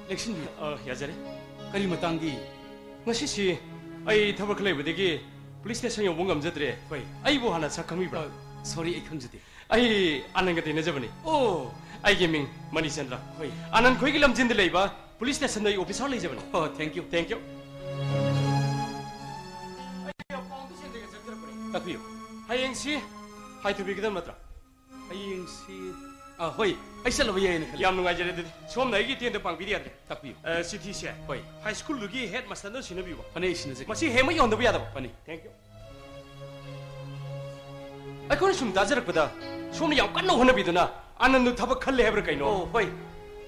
ꯂꯦꯡꯁꯤꯟꯕꯤꯌꯨ꯫ ꯑ, ꯌꯥꯖꯔꯦ꯫ ꯀꯔꯤ ꯃꯇꯥꯡꯒꯤ? ꯉꯁꯤꯁꯤ ꯑꯩ ꯊꯕꯛ ꯈꯔ ꯂꯩꯕꯗꯒꯤ ꯄꯨꯂꯤꯁ ꯁ꯭ꯇꯦꯁꯟ ꯌꯧꯕ ꯉꯝꯖꯗ꯭ꯔꯦ꯫ ꯍꯣꯏ꯫ ꯑꯩꯕꯨ ꯍꯥꯟꯅ ꯁꯛ ꯈꯪꯕꯤꯕ꯭ꯔꯥ? ꯑ, ꯁꯣꯔꯤ, ꯑꯩ ꯈꯪꯖꯗꯦ꯫ ꯑꯩ ꯑꯥꯅꯟꯒ ꯇꯤꯟꯅꯖꯕꯅꯤ꯫ ꯑꯣ꯫ ꯑꯩꯒꯤ ꯃꯤꯡ ꯃꯅꯤꯆꯟꯗ꯭ꯔ꯫ ꯍꯣꯏ꯫ ꯑꯥꯅꯟ ꯈꯣꯏꯒꯤ ꯂꯝꯖꯤꯟꯗ ꯂꯩꯕ ꯄꯨꯂꯤꯁ ꯁ꯭ꯇꯦꯁꯟꯗ ꯑꯩ ꯑꯣꯐꯤꯁꯥꯔ ꯂꯩꯖꯕꯅꯤ꯫ ꯑꯣ, thank you꯫ Thank you꯫ ꯁꯤ ꯍꯥꯏꯊꯕꯤꯒꯗꯕ ꯅꯠꯇ꯭ꯔꯥ? ꯍꯌꯦꯡꯁꯤ, ꯑ, ꯍꯣꯏ, ꯑꯩ ꯆꯠꯂꯕ ꯌꯥꯏꯅ ꯈꯜꯂꯤ꯫ ꯌꯥꯝ ꯅꯨꯡꯉꯥꯏꯖꯔꯦ꯫ ꯑꯗꯨꯗꯤ ꯁꯣꯝꯅ ꯑꯩꯒꯤ ꯇꯦꯟꯗ ꯄꯥꯡꯕꯤꯗ ꯌꯥꯗ꯭ꯔꯦ꯫ ꯇꯥꯛꯄꯤꯌꯨ꯫ ꯑ, ꯆꯤꯊꯤꯁꯦ, ꯍꯣꯏ꯫ ꯍꯥꯏ ꯁ꯭ꯀꯨꯜꯗꯨꯒꯤ ꯍꯦꯗ ꯃꯥꯁꯇꯔꯗ ꯁꯤꯟꯅꯕꯤꯌꯨꯕ꯫ ꯐꯅꯤ, ꯑꯩ ꯁꯤꯟꯅꯖꯒꯦ꯫ ꯃꯁꯤ ꯍꯦꯛꯃꯛ ꯌꯧꯍꯟꯗꯕ ꯌꯥꯗꯕ꯫ ꯐꯅꯤ꯫ Thank you꯫ ꯑꯩꯈꯣꯏꯅ ꯁꯨꯝ ꯇꯥꯖꯔꯛꯄꯗ ꯁꯣꯝꯅ ꯌꯥꯝ ꯀꯟꯅ ꯍꯣꯠꯅꯕꯤꯗꯨꯅ ꯑꯥꯅꯟꯗꯗꯨ ꯊꯕꯛ ꯈꯜꯂꯦ ꯍꯥꯏꯕ꯭ꯔꯥ ꯀꯩꯅꯣ? ꯑꯣ, ꯍꯣꯏ꯫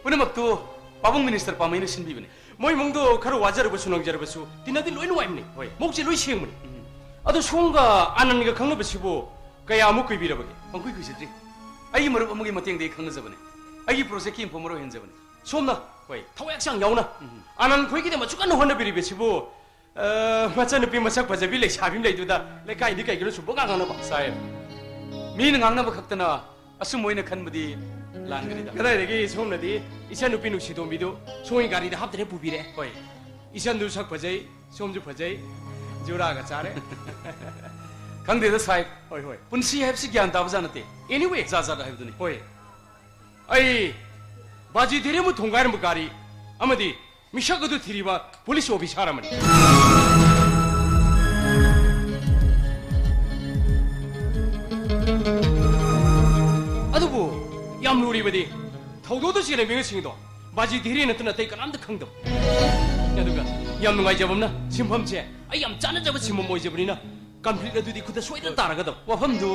ꯄꯨꯝꯅꯃꯛꯇꯨ ꯄꯥꯕꯨꯡ ꯃꯤꯅꯤꯁꯇꯔ ꯄꯥꯝꯃꯩꯅ ꯁꯤꯟꯕꯤꯕꯅꯤ꯫ ꯃꯣꯏ ꯏꯃꯨꯡꯗꯣ ꯈꯔ ꯋꯥꯖꯔꯕꯁꯨ ꯅꯪꯖꯔꯕꯁꯨ ꯇꯤꯟꯅꯗꯤ ꯂꯣꯏ ꯅꯨꯡꯉꯥꯏꯕꯅꯤ꯫ ꯍꯣꯏ꯫ ꯃꯕꯨꯛꯁꯦ ꯂꯣꯏ ꯁꯦꯡꯕꯅꯤ꯫ ꯎꯝ꯫ ꯑꯗꯣ ꯁꯣꯝꯒ ꯑꯥꯅꯟꯗꯒ ꯈꯪꯅꯕꯁꯤꯕꯨ ꯀꯌꯥꯃꯨꯛ ꯀꯨꯏꯕꯤꯔꯕꯒꯦ? ꯄꯪꯀꯨꯏ ꯀꯨꯏꯖꯗ꯭ꯔꯤ꯫ ꯑꯩꯒꯤ ꯃꯔꯨꯞ ꯑꯃꯒꯤ ꯃꯇꯦꯡꯗꯒꯤ ꯈꯪꯅꯖꯕꯅꯤ꯫ ꯑꯩꯒꯤ ꯄ꯭ꯔꯣꯖꯦꯛꯀꯤ ꯏꯟꯐꯣꯔꯃꯔ ꯑꯣꯏꯍꯟꯖꯕꯅꯤ꯫ ꯁꯣꯝꯅ, ꯍꯣꯏ, ꯊꯋꯥꯏ ꯍꯛꯆꯥꯡ ꯌꯥꯎꯅ, ꯎꯝ, ꯑꯥꯅꯟ ꯈꯣꯏꯒꯤꯗꯃꯛ ꯑꯁꯨꯛ ꯀꯟꯅ ꯍꯣꯠꯅꯕꯤꯔꯤꯕꯁꯤꯕꯨ, ꯑ, ꯃꯆꯟꯅꯨꯄꯤ ꯃꯁꯛ ꯐꯖꯕꯤ ꯂꯩꯁꯥꯕꯤ ꯑꯃ ꯂꯩꯗꯨꯗ ꯂꯩꯀꯥꯏꯗꯤ ꯀꯩꯒꯤꯅꯣ ꯁꯨꯝꯕ ꯉꯥꯡꯅꯕ? ꯁꯥꯍꯦꯕ, ꯃꯤꯅ ꯉꯥꯡꯅꯕ ꯈꯛꯇꯅ ꯑꯆꯨꯝꯕ ꯑꯣꯏꯅ ꯈꯟꯕꯗꯤ ꯂꯥꯟꯒꯅꯤꯗ꯫ ꯀꯗꯥꯏꯗꯒꯤ ꯁꯣꯝꯅꯗꯤ ꯏꯆꯟꯅꯨꯄꯤ ꯅꯨꯡꯁꯤꯇꯣꯝꯕꯤꯗꯨ ꯁꯣꯝꯒꯤ ꯒꯥꯔꯤꯗ ꯍꯥꯞꯇꯅ ꯄꯨꯕꯤꯔꯦ꯫ ꯍꯣꯏ꯫ ꯏꯆꯟꯗꯨ ꯁꯛ ꯐꯖꯩ, ꯁꯣꯝꯁꯨ ꯐꯖꯩ, ꯖꯨꯔꯥꯒ ꯆꯥꯔꯦ꯫ ꯈꯪꯗꯦꯗ ꯁꯥꯍꯦꯕ꯫ ꯍꯣꯏ, ꯍꯣꯏ꯫ ꯄꯨꯟꯁꯤ ꯍꯥꯏꯕꯁꯤ ꯒ꯭ꯌꯥꯟ ꯇꯥꯕ ꯖꯥꯠ ꯅꯠꯇꯦ꯫ Anyway꯫ ꯖꯥꯠ ꯖꯥꯠ ꯍꯥꯏꯕꯗꯨꯅꯤ꯫ ꯍꯣꯏ꯫ ꯑꯩ ꯕꯥꯖꯤ ꯙꯤꯔꯦꯟꯕꯨ ꯊꯣꯡꯒꯥꯏꯔꯝꯕ ꯒꯥꯔꯤ ꯑꯃꯗꯤ ꯃꯤꯁꯛ ꯑꯗꯨ ꯊꯤꯔꯤꯕ ꯄꯨꯂꯤꯁ ꯑꯣꯐꯤꯁꯥꯔ ꯑꯃꯅꯤ꯫ ꯑꯗꯨꯕꯨ ꯌꯥꯝ ꯂꯨꯔꯤꯕꯗꯤ ꯊꯧꯗꯣꯛꯇ ꯆꯦꯜꯂꯤꯕ ꯃꯤꯑꯣꯏꯁꯤꯡꯗꯣ ꯕꯥꯖꯤ ꯙꯤꯔꯦꯟ ꯅꯠꯇꯅ ꯑꯇꯩ ꯀꯅꯥꯝꯇ ꯈꯪꯗꯕ꯫ ꯑꯗꯨꯒ ꯌꯥꯝ ꯅꯨꯡꯉꯥꯏꯖꯕ ꯑꯃꯅ ꯁꯤꯟꯐꯝꯁꯦ ꯑꯩ ꯌꯥꯝ ꯆꯥꯟꯅꯖꯕ ꯁꯤꯟꯐꯝ ꯑꯣꯏꯖꯕꯅꯤꯅ ꯀꯟꯐ꯭ꯂꯤꯛ ꯑꯗꯨꯗꯤ ꯈꯨꯠꯇ ꯁꯣꯏꯗꯅ ꯇꯥꯔꯒꯗꯕ꯫ ꯋꯥꯐꯝꯗꯨ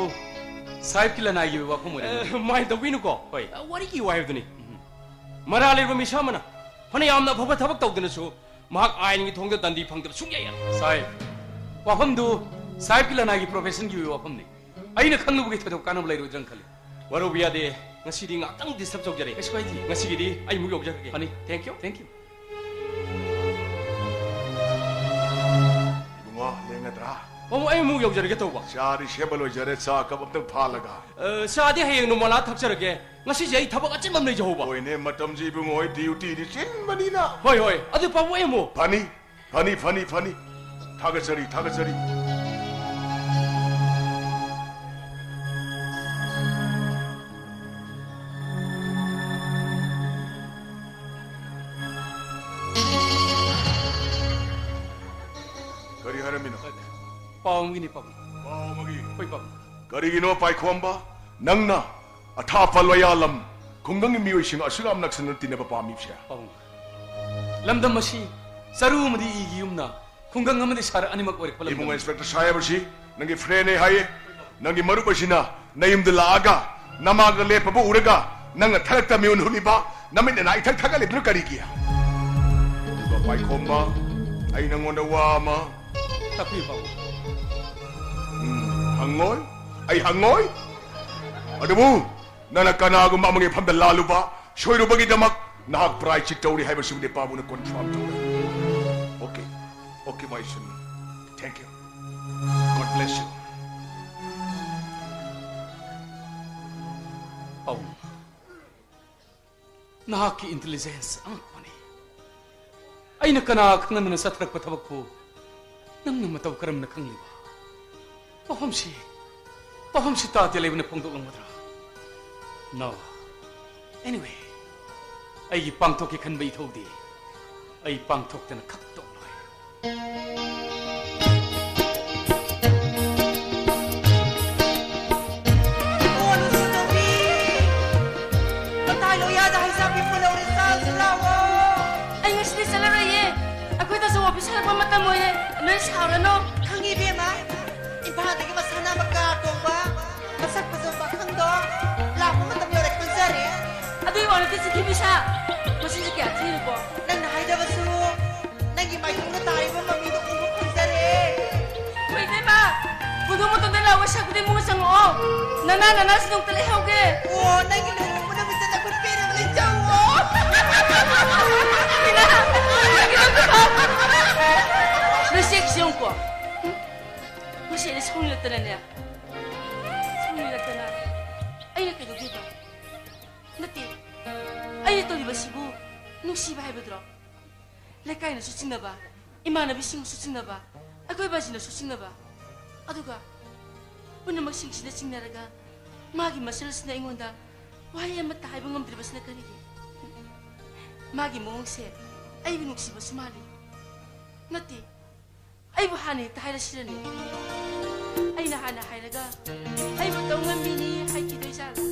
ꯁꯥꯍꯦꯕꯀꯤ ꯂꯅꯥꯏꯒꯤ ꯑꯣꯏꯕ ꯋꯥꯐꯝ ꯑꯣꯏꯔꯦ꯫ ꯑꯦ, ꯃꯥꯏ ꯇꯧꯕꯤꯅꯨꯀꯣ꯫ ꯍꯣꯏ꯫ ꯑꯦ, ꯋꯥꯔꯤꯒꯤ ꯋꯥ ꯍꯥꯏꯕꯗꯨꯅꯤ꯫ ꯎꯝ꯫ ꯃꯔꯥꯜ ꯂꯩꯔꯕ ꯃꯤꯁꯛ ꯑꯃꯅ ꯐꯅ ꯌꯥꯝꯅ ꯑꯐꯕ ꯊꯕꯛ ꯇꯧꯗꯅꯁꯨ ꯃꯍꯥꯛ ꯑꯥꯏꯟꯒꯤ ꯊꯣꯡꯗ ꯗꯟꯗꯤ ꯐꯪꯗꯕ ꯁꯨꯡꯌꯥ ꯌꯥꯔꯣꯏ꯫ ꯁꯥꯍꯦꯕ, ꯋꯥꯐꯝꯗꯨ ꯁꯥꯍꯦꯕꯀꯤ ꯂꯅꯥꯏꯒꯤ ꯄ꯭ꯔꯣꯐꯦꯁꯟꯒꯤ ꯑꯣꯏꯕ ꯋꯥꯐꯝꯅꯤ꯫ ꯑꯩꯅ ꯈꯪꯂꯨꯕꯒꯤ ꯊꯣꯏꯗꯣꯛ ꯀꯥꯟꯅꯕ ꯂꯩꯔꯣꯏꯗ꯭ꯔꯅ ꯈꯜꯂꯤ꯫ ꯋꯥꯔꯧꯕ ꯌꯥꯗꯦ, ꯉꯁꯤꯗꯤ ꯉꯥꯛꯇꯪ ꯗꯤꯁꯇꯔꯕ ꯇꯧꯖꯔꯦ꯫ ꯀꯩꯁꯨ ꯀꯥꯏꯗꯦ꯫ ꯉꯁꯤꯒꯤꯗꯤ ꯑꯩ ꯑꯃꯨꯛ ꯌꯧꯖꯔꯒꯦ꯫ ꯐꯅꯤ꯫ Thank you꯫ Thank you꯫ ꯏꯕꯨꯡꯉꯣ, ꯂꯦꯡꯒꯗ꯭ꯔꯥ? ꯄꯥꯕꯨꯡ, ꯑꯩ ꯑꯃꯨꯛ ꯌꯧꯖꯔꯒꯦ ꯇꯧꯕ꯫ ꯆꯥꯗꯤ ꯁꯦꯝꯕ ꯂꯣꯏꯖꯔꯦ, ꯆꯥ ꯀꯞ ꯑꯝꯇꯪ ꯐꯥꯜꯂꯒ꯫ ꯑ, ꯆꯥꯗꯤ ꯍꯌꯦꯡ ꯅꯣꯡꯃꯂꯥ ꯊꯛꯆꯔꯒꯦ꯫ ꯉꯁꯤꯁꯦ ꯑꯩ ꯊꯕꯛ ꯑꯆꯤꯟꯕ ꯑꯃ ꯂꯩꯖꯍꯧꯕ꯫ ꯍꯣꯏꯅꯦ, ꯃꯇꯝꯁꯤ ꯏꯕꯨꯡꯉꯣ, ꯍꯣꯏ, ꯗ꯭ꯌꯨꯇꯤꯗꯤ ꯆꯤꯟꯕꯅꯤꯅ꯫ ꯍꯣꯏ, ꯍꯣꯏ꯫ ꯑꯗꯨ ꯄꯥꯕꯨꯡ, ꯑꯩ ꯑꯃꯨꯛ꯫ ꯐꯅꯤ, ꯐꯅꯤ, ꯐꯅꯤ, ꯐꯅꯤ꯫ ꯊꯥꯒꯠꯆꯔꯤ, ꯊꯥꯒꯠꯆꯔꯤ꯫ ꯀꯔꯤ ꯍꯥꯏꯔꯝꯃꯤꯅꯣ? ꯄꯥꯎ ꯑꯃꯒꯤꯅꯤ, ꯄꯥꯕꯨꯡ꯫ ꯄꯥꯎ ꯑꯃꯒꯤ? ꯍꯣꯏ, ꯄꯥꯕꯨꯡ꯫ ꯀꯔꯤꯒꯤꯅꯣ ꯄꯥꯏꯈꯣꯝꯕ, ꯅꯪꯅ ꯑꯊꯥꯞꯄ ꯂꯣꯌꯥꯂꯝ ꯈꯨꯡꯒꯪꯒꯤ ꯃꯤꯑꯣꯏꯁꯤꯡ ꯑꯁꯨꯛ ꯌꯥꯝ ꯅꯛꯁꯟꯅ ꯇꯤꯟꯅꯕ ꯄꯥꯝꯃꯤꯕꯁꯦ? ꯄꯥꯕꯨꯡ, ꯂꯝꯗꯝ ꯑꯁꯤ ꯆꯔꯨ ꯑꯃꯗꯤ ꯏꯒꯤ ꯌꯨꯝꯅ, ꯈꯨꯡꯒꯪ ꯑꯃꯗꯤ ꯁꯍꯔ ꯑꯅꯤꯃꯛ ꯑꯣꯏꯔꯛꯄ ꯏꯕꯨꯡꯉꯣ ꯂꯝꯗꯝ꯫ ꯏꯟꯁꯄꯦꯛꯇꯔ ꯁꯥꯍꯦꯕ ꯑꯁꯤ ꯅꯪꯒꯤ ꯐ꯭ꯔꯦꯟꯅꯦ ꯍꯥꯏꯌꯦ꯫ ꯅꯪꯒꯤ ꯃꯔꯨꯞ ꯑꯁꯤꯅ ꯅꯌꯨꯝꯗ ꯂꯥꯛꯑꯒ ꯅꯃꯥꯡꯗ ꯂꯦꯞꯄꯕꯨ ꯎꯔꯒ ꯅꯪꯅ ꯊꯔꯛꯇ ꯃꯤꯍꯨꯟ ꯍꯨꯜꯂꯤꯕ, ꯅꯃꯤꯠ ꯅꯅꯥ ꯏꯊꯛ ꯊꯛꯀꯠꯂꯤꯗꯨꯅ ꯀꯔꯤꯒꯤ? ꯑꯗꯨꯒ ꯄꯥꯏꯈꯣꯝꯕ, ꯑꯩ ꯅꯪꯉꯣꯟꯗ ꯋꯥ ꯑꯃ ꯇꯥꯛꯄꯤꯌꯨ, ꯄꯥꯕꯨꯡ꯫ ꯎꯝ, ꯍꯪꯉꯣꯏ? ꯑꯩ ꯍꯪꯉꯣꯏ? ꯑꯗꯨꯕꯨ ꯅꯪꯅ ꯀꯅꯥꯒꯨꯝꯕ ꯑꯃꯒꯤ ꯃꯐꯝꯗ ꯂꯥꯜꯂꯨꯕ, ꯁꯣꯏꯔꯨꯕꯒꯤꯗꯃꯛ ꯅꯍꯥꯛ ꯄ꯭ꯔꯥꯏꯆꯤꯠ ꯇꯧꯔꯤ ꯍꯥꯏꯕꯁꯤꯕꯨꯗꯤ ꯄꯥꯕꯨꯡꯅ ꯀꯣꯟꯐꯥꯔꯝ ꯇꯧꯔꯦ꯫ Okay, okay, my son. Thank you. God bless you. ꯄꯥꯕꯨꯡ, ꯅꯍꯥꯛꯀꯤ ꯏꯟꯇꯦꯂꯤꯖꯦꯟꯁ ꯑꯉꯛꯄꯅꯤ꯫ ꯑꯩꯅ ꯀꯅꯥ ꯈꯪꯅꯗꯅ ꯆꯠꯊꯔꯛꯄ ꯊꯕꯛꯄꯨ ꯅꯪꯅ ꯃꯇꯧ ꯀꯔꯝꯅ ꯈꯪꯂꯤꯕ? ꯋꯥꯐꯝꯁꯤ, ꯋꯥꯐꯝꯁꯤ ꯇꯥꯗꯦ ꯂꯩꯕꯅ ꯐꯣꯡꯗꯣꯛꯂꯝꯒꯗ꯭ꯔꯥ? No. Anyway, ꯑꯩꯒꯤ ꯄꯥꯡꯊꯣꯛꯀꯦ ꯈꯟꯕ ꯏꯊꯧꯗꯤ ꯑꯩ ꯄꯥꯡꯊꯣꯛꯇꯅ ꯈꯛ ꯇꯣꯛꯂꯣꯏ꯫ ꯑꯣ, ꯅꯨꯡꯁꯤꯇꯣꯝꯕꯤ! ꯃꯇꯥꯏ ꯂꯣꯌꯥꯗ ꯍꯩꯖꯥꯕꯤ ꯄꯨꯜꯍꯧꯔꯦ, ꯆꯥꯁꯤ ꯂꯥꯛꯑꯣ꯫ ꯑꯩ ꯉꯁꯤꯗꯤ ꯆꯠꯂꯔꯣꯏꯌꯦ꯫ ꯑꯩꯈꯣꯏꯗꯁꯨ ꯑꯣꯐꯤꯁ ꯍꯜꯂꯛꯄ ꯃꯇꯝ ꯑꯣꯏꯔꯦ꯫ ꯅꯣꯏ ꯁꯥꯎꯔꯅꯨ꯫ ꯈꯪꯉꯤ, ꯏꯕꯦꯝꯃ꯫ ꯏꯝꯐꯥꯜꯗꯒꯤ ꯃꯁꯥꯟꯅꯕ ꯀꯥꯔ ꯇꯣꯡꯕ ꯃꯁꯛ ꯐꯖꯕ ꯄꯥꯈꯪꯗꯣ ꯂꯥꯛꯄ ꯃꯇꯝ ꯌꯧꯔꯦ ꯈꯪꯖꯔꯦ꯫ ꯑꯗꯨꯒꯤ ꯋꯥ ꯅꯠꯇꯦ, ꯆꯤꯊꯤ ꯄꯤꯁꯥ꯫ ꯃꯁꯤꯁꯦ ꯀꯌꯥ ꯊꯤꯔꯨꯀꯣ? ꯅꯪꯅ ꯍꯥꯏꯗꯕꯁꯨ ꯅꯪꯒꯤ ꯃꯥꯏꯊꯣꯡꯗ ꯇꯥꯔꯤꯕ ꯃꯃꯤꯗꯣ ꯎꯕ ꯐꯪꯖꯔꯦ꯫ ꯍꯣꯏ, ꯏꯕꯦꯝꯃ, ꯄꯨꯡꯊꯣꯡ ꯃꯇꯣꯟꯗ ꯂꯥꯛꯑꯣ, ꯁꯛꯄꯗꯤ ꯏꯃꯨꯡꯗ ꯆꯪꯉꯛꯑꯣ꯫ ꯅꯅꯥ, ꯅꯅꯥꯁꯨ ꯅꯣꯡꯇ ꯂꯩꯍꯧꯒꯦ꯫ ꯑꯣ, ꯅꯪꯒꯤ ꯂꯨꯍꯣꯡꯕ ꯅꯨꯃꯤꯠꯇ ꯅꯈꯨꯠ ꯄꯦꯟꯅꯕ ꯂꯩꯖꯧꯑꯣ꯫ ꯃꯤꯅꯥ, ꯅꯪꯒꯤ ꯅꯪ ꯄꯤꯊꯣꯛ꯫ ꯅꯣꯏ ꯆꯦꯛꯁꯤ ꯌꯦꯡꯉꯨꯀꯣ꯫ ꯎꯝ? ꯉꯁꯤ ꯑꯩꯅ ꯁꯥꯎꯅꯤꯡꯂꯛꯇꯅꯅꯦ, ꯁꯥꯎꯅꯤꯡꯂꯛꯇꯅ ꯑꯩꯅ ꯀꯩꯗꯧꯗꯣꯏꯕ? ꯅꯠꯇꯦ, ꯑꯩꯅ ꯇꯧꯔꯤꯕꯁꯤꯕꯨ ꯅꯨꯡꯁꯤꯕ ꯍꯥꯏꯕꯗꯨꯔꯣ? ꯂꯩꯀꯥꯏꯅꯁꯨ ꯆꯤꯡꯅꯕ, ꯏꯃꯥꯟꯅꯕꯤꯁꯤꯡꯅꯁꯨ ꯆꯤꯡꯅꯕ, ꯑꯀꯣꯏꯕꯁꯤꯡꯅꯁꯨ ꯆꯤꯡꯅꯕ, ꯑꯗꯨꯒ ꯄꯨꯝꯅꯃꯛꯁꯤꯡꯁꯤꯅ ꯆꯤꯡꯅꯔꯒ ꯃꯥꯒꯤ ꯃꯆꯜꯁꯤꯅ ꯑꯩꯉꯣꯟꯗ ꯋꯥꯍꯩ ꯑꯃꯠꯇ ꯍꯥꯏꯕ ꯉꯝꯗ꯭ꯔꯤꯕꯁꯤꯅ ꯀꯔꯤꯒꯤ? ꯃꯥꯒꯤ ꯃꯑꯣꯡꯁꯦ ꯑꯩꯕꯨ ꯅꯨꯡꯁꯤꯕꯁꯨ ꯃꯥꯜꯂꯤ꯫ ꯅꯠꯇꯦ, ꯑꯩꯕꯨ ꯍꯥꯟꯅ ꯍꯦꯛꯇ ꯍꯥꯏꯔꯁꯤꯔꯅꯦ? ꯑꯩꯅ ꯍꯥꯟꯅ ꯍꯥꯏꯔꯒ ꯑꯩꯕꯨ ꯇꯧ ꯉꯝꯕꯤꯅꯤ ꯍꯥꯏꯈꯤꯗꯣꯏꯖꯥꯠꯂꯥ?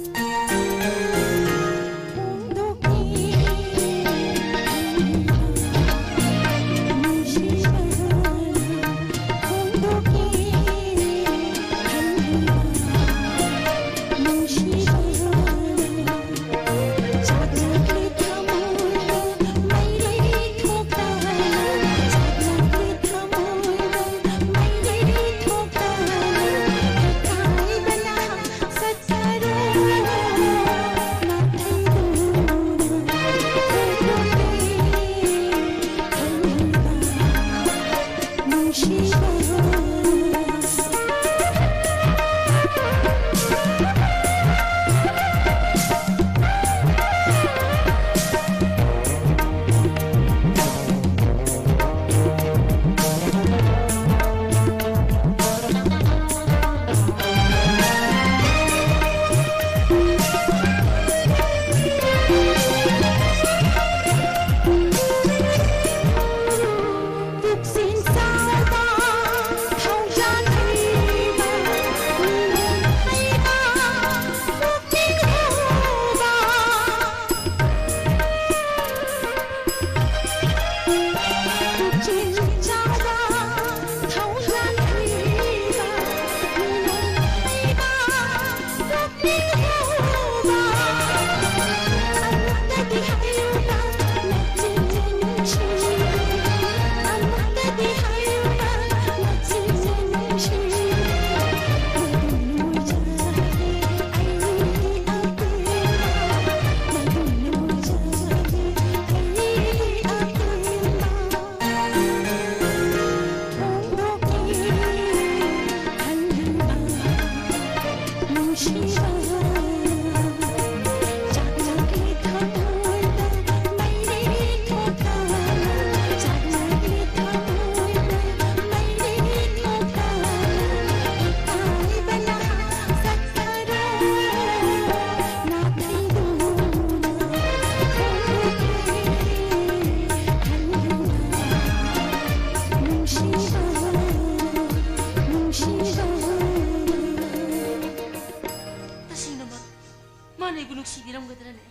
ꯑꯩꯕꯨ ꯅꯨꯡꯁꯤꯕꯤꯔꯝꯒꯗ꯭ꯔꯅꯦ?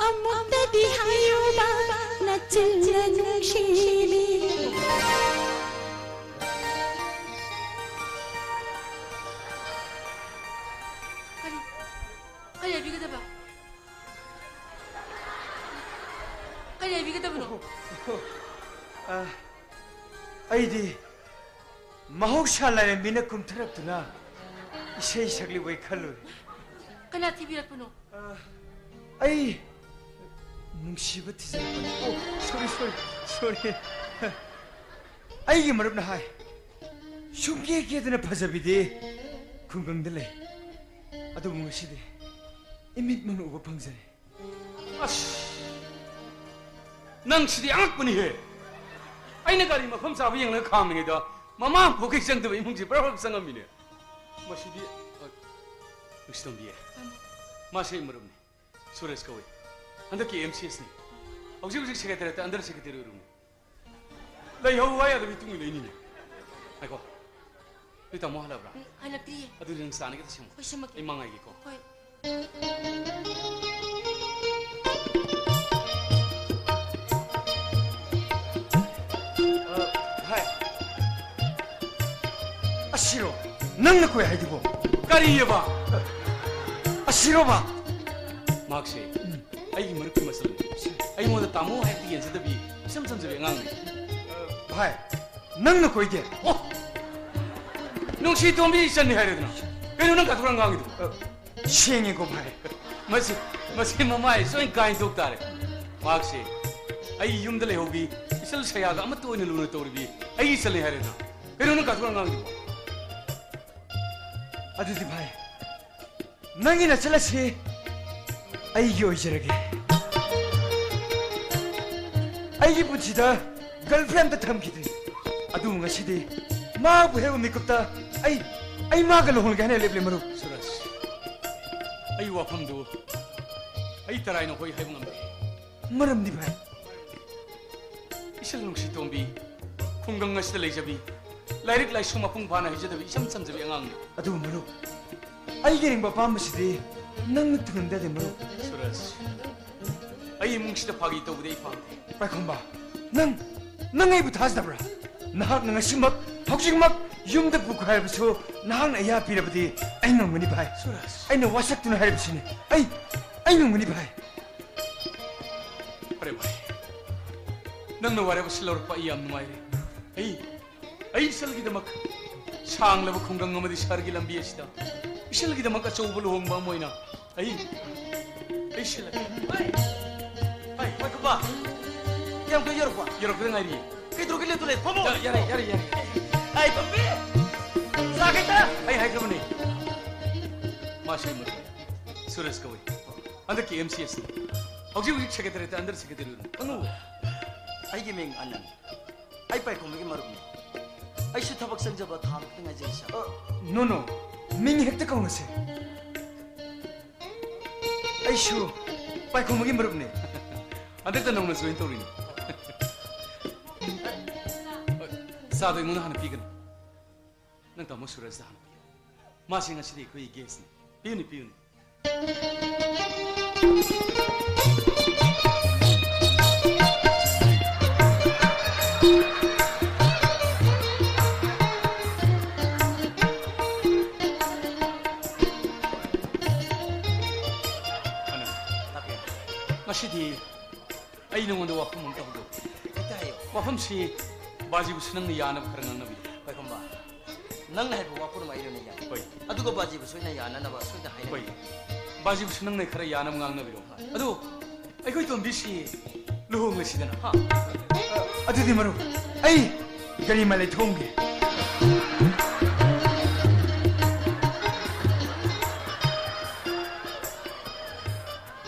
ꯑꯃꯨꯛꯇꯗꯤ ꯍꯥꯏꯌꯨꯕ, ꯅꯆꯤꯟꯅ ꯅꯨꯡꯁꯤꯕꯤ꯫ ꯀꯔꯤ? ꯀꯔꯤ ꯍꯥꯏꯕꯤꯒꯗꯕ? ꯀꯔꯤ ꯍꯥꯏꯕꯤꯒꯗꯕꯅꯣ? ꯑ, ꯑꯩꯗꯤ ꯃꯍꯧꯁꯥ ꯂꯥꯏꯔꯦꯝꯕꯤꯅ ꯀꯨꯝꯊꯔꯛꯇꯨꯅ ꯏꯁꯩ ꯁꯛꯂꯤꯕꯣꯏ ꯈꯜꯂꯨꯔꯦ꯫ ꯀꯅꯥ ꯊꯤꯕꯤꯔꯛꯄꯅꯣ? ꯑ, ꯑꯩ ꯅꯨꯡꯁꯤꯕ ꯊꯤꯖꯤꯜꯂꯛꯄꯅꯤ꯫ ꯑꯣ, sorry, sorry, sorry꯫ ꯑꯩꯒꯤ ꯃꯔꯨꯞꯅ ꯍꯥꯏ, ꯁꯨꯝꯀꯦ ꯀꯦꯗꯅ ꯐꯖꯕꯤꯗꯤ ꯈꯨꯡꯒꯪꯗ ꯂꯩ꯫ ꯑꯗꯨꯕꯨ ꯉꯁꯤꯗꯤ ꯏꯃꯤꯠꯃꯛꯅ ꯎꯕ ꯐꯪꯖꯔꯦ꯫ ꯑꯁ! ꯅꯪꯁꯤꯗꯤ ꯑꯉꯛꯄꯅꯤꯍꯦ! ꯑꯩꯅ ꯒꯥꯔꯤ ꯃꯐꯝ ꯆꯥꯕ ꯌꯦꯡꯂꯒ ꯈꯥꯝꯂꯤꯉꯩꯗ ꯃꯃꯥ ꯃꯄꯣꯛꯀꯤ ꯆꯪꯗꯕ ꯏꯃꯨꯡꯁꯤ ꯕ꯭ꯔꯕ ꯆꯪꯉꯝꯃꯤꯅꯦ꯫ ꯃꯁꯤꯗꯤ, ꯑ, ꯅꯨꯡꯁꯤꯇꯣꯝꯕꯤ, ꯃꯥꯁꯦ ꯑꯩ ꯃꯔꯨꯞꯅꯤ꯫ ꯁꯨꯔꯦꯁ ꯀꯧꯏ꯫ ꯍꯟꯗꯛꯀꯤ ꯑꯦꯝ ꯁꯤ ꯑꯦꯁꯅꯤ꯫ ꯍꯧꯖꯤꯛ ꯍꯧꯖꯤꯛ ꯁꯦꯀ꯭ꯔꯦꯇꯔꯤꯌꯦꯠꯇ ꯑꯟꯗꯔ ꯁꯦꯀ꯭ꯔꯦꯇꯔꯤ ꯑꯣꯏꯔꯨꯕꯅꯤ꯫ ꯂꯩꯍꯧ ꯍꯥꯏ ꯌꯥꯗꯕꯒꯤ ꯇꯨꯡ ꯏꯜꯂꯛꯏꯅꯤꯅꯦ꯫ ꯉꯥꯏꯈꯣ꯫ ꯅꯣꯏ ꯇꯥꯃꯣ ꯍꯜꯂꯛꯑꯕ꯭ꯔꯥ? ꯎꯝ, ꯍꯜꯂꯛꯇ꯭ꯔꯤꯌꯦ꯫ ꯑꯗꯨꯗꯤ ꯅꯪ ꯆꯥꯅꯤꯒꯤꯗ ꯁꯦꯝꯃꯣ꯫ ꯍꯣꯏ, ꯁꯦꯝꯃꯛꯀꯦ꯫ ꯑꯩ ꯃꯥ ꯉꯥꯏꯒꯦꯀꯣ꯫ ꯍꯣꯏ꯫ ꯑ, ꯚꯥꯏ꯫ ꯑꯁꯤꯔꯣ? ꯅꯪꯅ ꯀꯣꯏ ꯍꯥꯏꯗꯨꯕꯣ? ꯀꯔꯤꯑꯕ? ꯑꯁꯤꯔꯣꯕ? ꯃꯍꯥꯛꯁꯦ ꯎꯝ꯫ ꯑꯩꯒꯤ ꯃꯔꯨꯞꯀꯤ ꯃꯆꯜꯅꯤ꯫ ꯑꯩꯉꯣꯟꯗ ꯇꯥꯃꯣ ꯍꯥꯏꯕꯗꯤ ꯌꯦꯡꯖꯗꯕꯤ ꯏꯆꯝ ꯆꯝꯖꯕꯤ ꯑꯉꯥꯡꯅꯤ꯫ ꯚꯥꯏ, ꯅꯪꯅ ꯀꯣꯏꯗꯦ? ꯑꯣ! ꯅꯨꯡꯁꯤꯇꯣꯝꯕꯤ ꯏꯆꯟꯅꯤ ꯍꯥꯏꯔꯦꯗꯅ꯫ ꯀꯩꯅꯣ ꯅꯪ ꯀꯥꯊꯣꯛꯔ ꯉꯥꯡꯉꯤꯗꯨꯕꯣ? ꯑ, ꯁꯦꯡꯉꯦꯀꯣ ꯚꯥꯏ꯫ ꯃꯁꯤ, ꯃꯁꯤ ꯃꯃꯥꯏ ꯁꯣꯏꯅ ꯀꯥꯏꯅ ꯊꯣꯛ ꯇꯥꯔꯦ꯫ ꯃꯍꯥꯛꯁꯦ ꯑꯩ ꯌꯨꯝꯗ ꯂꯩꯍꯧꯕꯤ ꯏꯆꯜ ꯁꯌꯥꯒ ꯑꯃꯠꯇ ꯑꯣꯏꯅ ꯂꯨꯅ ꯇꯧꯔꯤꯕꯤ ꯑꯩꯒꯤ ꯏꯆꯜꯅꯤ ꯍꯥꯏꯔꯦꯗꯅ꯫ ꯀꯩꯅꯣ ꯅꯪ ꯀꯥꯊꯣꯛꯔ ꯉꯥꯡꯉꯤꯗꯨꯕꯣ? ꯑꯗꯨꯗꯤ ꯚꯥꯏ, ꯅꯪꯒꯤ ꯅꯆꯜ ꯑꯁꯤ ꯑꯩꯒꯤ ꯑꯣꯏꯖꯔꯒꯦ꯫ ꯑꯩꯒꯤ ꯄꯨꯟꯁꯤꯗ ꯒꯔꯜꯐ꯭ꯔꯦꯟ ꯑꯝꯇ ꯊꯝꯈꯤꯗ꯭ꯔꯤ꯫ ꯑꯗꯨꯕꯨ ꯉꯁꯤꯗꯤ ꯃꯥꯕꯨ ꯍꯦꯛ ꯎ ꯃꯤꯀꯨꯞꯇ ꯑꯩ, ꯑꯩ ꯃꯥꯒ ꯂꯨꯍꯣꯡꯂꯒꯦ ꯍꯥꯏꯅ ꯂꯦꯞꯂꯦ, ꯃꯔꯨꯞ꯫ ꯁꯨꯔꯖ, ꯑꯩ ꯋꯥꯐꯝꯗꯨ ꯑꯩ ꯇꯔꯥꯏꯅ ꯍꯣꯏ ꯍꯥꯏꯕ ꯉꯝꯗꯦ꯫ ꯃꯔꯝꯗꯤ, ꯚꯥꯏ? ꯏꯆꯜ ꯅꯨꯡꯁꯤꯇꯣꯝꯕꯤ, ꯈꯨꯡꯒꯪ ꯑꯁꯤꯗ ꯂꯩꯖꯕꯤ, ꯂꯥꯏꯔꯤꯛ ꯂꯥꯏꯁꯨ ꯃꯄꯨꯡ ꯐꯥꯅ ꯍꯩꯖꯗꯕꯤ, ꯏꯆꯝ ꯆꯝꯖꯕꯤ ꯑꯉꯥꯡꯅꯤ꯫ ꯑꯗꯨꯕꯨ ꯃꯔꯨꯞ, ꯑꯩꯒꯤ ꯑꯅꯤꯡꯕ ꯑꯄꯥꯝꯕꯁꯤꯗꯤ ꯅꯪꯅ ꯊꯨꯡꯍꯟꯗꯗꯦ, ꯃꯔꯨꯞ꯫ ꯁꯨꯔꯖ, ꯑꯩ ꯏꯃꯨꯡꯁꯤꯗ ꯐꯥꯒꯤ ꯇꯧꯕꯗꯤ ꯑꯩ ꯄꯥꯝꯗꯦ꯫ ꯄꯥꯏꯈꯣꯝꯕ, ꯅꯪ, ꯅꯪ ꯑꯩꯕꯨ ꯊꯥꯖꯗꯕ꯭ꯔꯥ? ꯅꯍꯥꯛꯅ ꯉꯁꯤꯃꯛ, ꯍꯧꯖꯤꯛꯃꯛ ꯌꯨꯝꯗ ꯄꯨꯈꯣ ꯍꯥꯏꯔꯕꯁꯨ ꯅꯍꯥꯛꯅ ꯑꯌꯥ ꯄꯤꯔꯕꯗꯤ ꯑꯩ ꯉꯝꯒꯅꯤ, ꯚꯥꯏ꯫ ꯁꯨꯔꯖ꯫ ꯑꯩꯅ ꯋꯥꯁꯛꯇꯨꯅ ꯍꯥꯏꯔꯤꯕꯁꯤꯅꯤ꯫ ꯑꯩ, ꯑꯩ ꯉꯝꯒꯅꯤ, ꯚꯥꯏ꯫ ꯐꯔꯦ, ꯚꯥꯏ꯫ ꯅꯪꯅ ꯋꯥꯔꯦꯞ ꯑꯁꯤ ꯂꯧꯔꯛꯄ ꯑꯩ ꯌꯥꯝ ꯅꯨꯡꯉꯥꯏꯔꯦ꯫ ꯑꯩ ꯑꯩ ꯏꯆꯜꯒꯤꯗꯃꯛ ꯁꯥꯡꯂꯕ ꯈꯨꯡꯒꯪ ꯑꯃꯗꯤ ꯁꯍꯔꯒꯤ ꯂꯝꯕꯤ ꯑꯁꯤꯗ ꯏꯆꯜꯒꯤꯗꯃꯛ ꯑꯆꯧꯕ ꯂꯨꯍꯣꯡꯕ ꯑꯃ ꯑꯣꯏꯅ ꯑꯩ, ꯑꯩ ꯁꯤꯜꯂꯒꯦ꯫ ꯍꯥꯏ, ꯄꯥꯏꯈꯣꯝꯕ꯫ ꯀꯌꯥꯝ ꯀꯨꯏ ꯌꯧꯔꯛꯄ? ꯌꯧꯔꯛꯄꯗ ꯉꯥꯏꯔꯤꯌꯦ꯫ ꯀꯩꯗꯧꯔꯒꯦ ꯂꯦꯞꯇꯨ ꯂꯩ? ꯐꯝꯃꯣ꯫ ꯌꯥ-, ꯌꯥꯔꯦ, ꯌꯥꯔꯦ, ꯌꯥꯔꯦ꯫ ꯑꯩ ꯄꯝꯕꯤ꯫ ꯆꯥ ꯈꯤꯇ꯫ ꯑꯩ ꯍꯥꯏꯈ꯭ꯔꯕꯅꯤ꯫ ꯃꯥꯁꯦ ꯃꯔꯨꯞ ꯁꯨꯔꯖ ꯀꯧꯏ꯫ ꯍꯟꯗꯛꯀꯤ M C S ꯅꯤ꯫ ꯍꯧꯖꯤꯛ ꯍꯧꯖꯤꯛ secretariat ꯇ under secretary ꯑꯣꯏꯅ꯫ ꯈꯪꯉꯨ꯫ ꯑꯩꯒꯤ ꯃꯤꯡ ꯑꯅꯟ꯫ ꯑꯩ ꯄꯥꯏꯈꯣꯝꯕꯒꯤ ꯃꯔꯨꯞꯅꯤ꯫ ꯑꯩꯁꯨ ꯊꯕꯛ ꯆꯪꯖꯕ ꯊꯥ ꯑꯃꯈꯛꯇ ꯉꯥꯏꯖꯔꯤ, ꯁꯥꯔ꯫ ꯑ, no, no. ꯃꯤꯡ ꯍꯦꯛꯇ ꯀꯧꯅꯁꯦ꯫ ꯑꯩꯁꯨ ꯄꯥꯏꯈꯣꯝꯕꯒꯤ ꯃꯔꯨꯞꯅꯤ꯫ ꯍꯟꯗꯛꯇ ꯅꯧꯅ join ꯇꯧꯔꯤꯅꯤ꯫ ꯆꯥꯗꯣ ꯑꯩꯉꯣꯟꯗ ꯍꯥꯟꯅ ꯄꯤꯒꯅꯨ꯫ ꯅꯪ ꯇꯥꯃꯣ ꯁꯨꯔꯖꯇ ꯍꯥꯟꯅ ꯄꯤꯌꯨ꯫ ꯃꯥꯁꯦ ꯉꯁꯤꯗꯤ ꯑꯩꯈꯣꯏꯒꯤ guest ꯅꯤ꯫ ꯄꯤꯌꯨꯅꯦ, ꯄꯤꯌꯨꯅꯦ꯫ ꯑꯅꯟ, ꯇꯥꯛꯄꯤꯌꯨ꯫ ꯉꯁꯤꯗꯤ ꯑꯩ ꯅꯉꯣꯟꯗ ꯋꯥꯐꯝ ꯑꯃꯇ ꯍꯧꯗꯣꯛꯀꯦ꯫ ꯍꯦꯛꯇ ꯍꯥꯏꯌꯨ꯫ ꯋꯥꯐꯝꯁꯤ ꯕꯥꯖꯤꯕꯨꯁꯨ ꯅꯪꯅ ꯌꯥꯅꯕ ꯈꯔ ꯉꯥꯡꯅꯕꯤꯌꯨ꯫ ꯄꯥꯏꯈꯣꯝꯕ, ꯅꯪꯅ ꯍꯥꯏꯕ ꯋꯥ ꯄꯨꯝꯅꯃꯛ ꯑꯩ ꯂꯣꯏꯅ ꯌꯥꯏ꯫ ꯍꯣꯏ꯫ ꯑꯗꯨꯒ ꯕꯥꯖꯤꯕꯨꯁꯨ ꯑꯩꯅ ꯌꯥꯅꯅꯕ ꯁꯣꯏꯗꯅ ꯍꯥꯏꯅꯒꯦ꯫ ꯍꯣꯏ꯫ ꯕꯥꯖꯤꯕꯨꯁꯨ ꯅꯪꯅ ꯈꯔ ꯌꯥꯅꯕ ꯉꯥꯡꯅꯕꯤꯔꯣ꯫ ꯍꯣꯏ꯫ ꯑꯗꯨ ꯑꯩꯈꯣꯏ ꯇꯣꯝꯕꯤꯁꯤ ꯂꯨꯍꯣꯡꯂꯁꯤꯗꯅ꯫ ꯍꯥ? ꯑꯗꯨꯗꯤ ꯃꯔꯨꯞ, ꯑꯩ ꯒꯥꯔꯤ ꯃꯥꯏ ꯂꯩꯊꯣꯛꯑꯝꯒꯦ꯫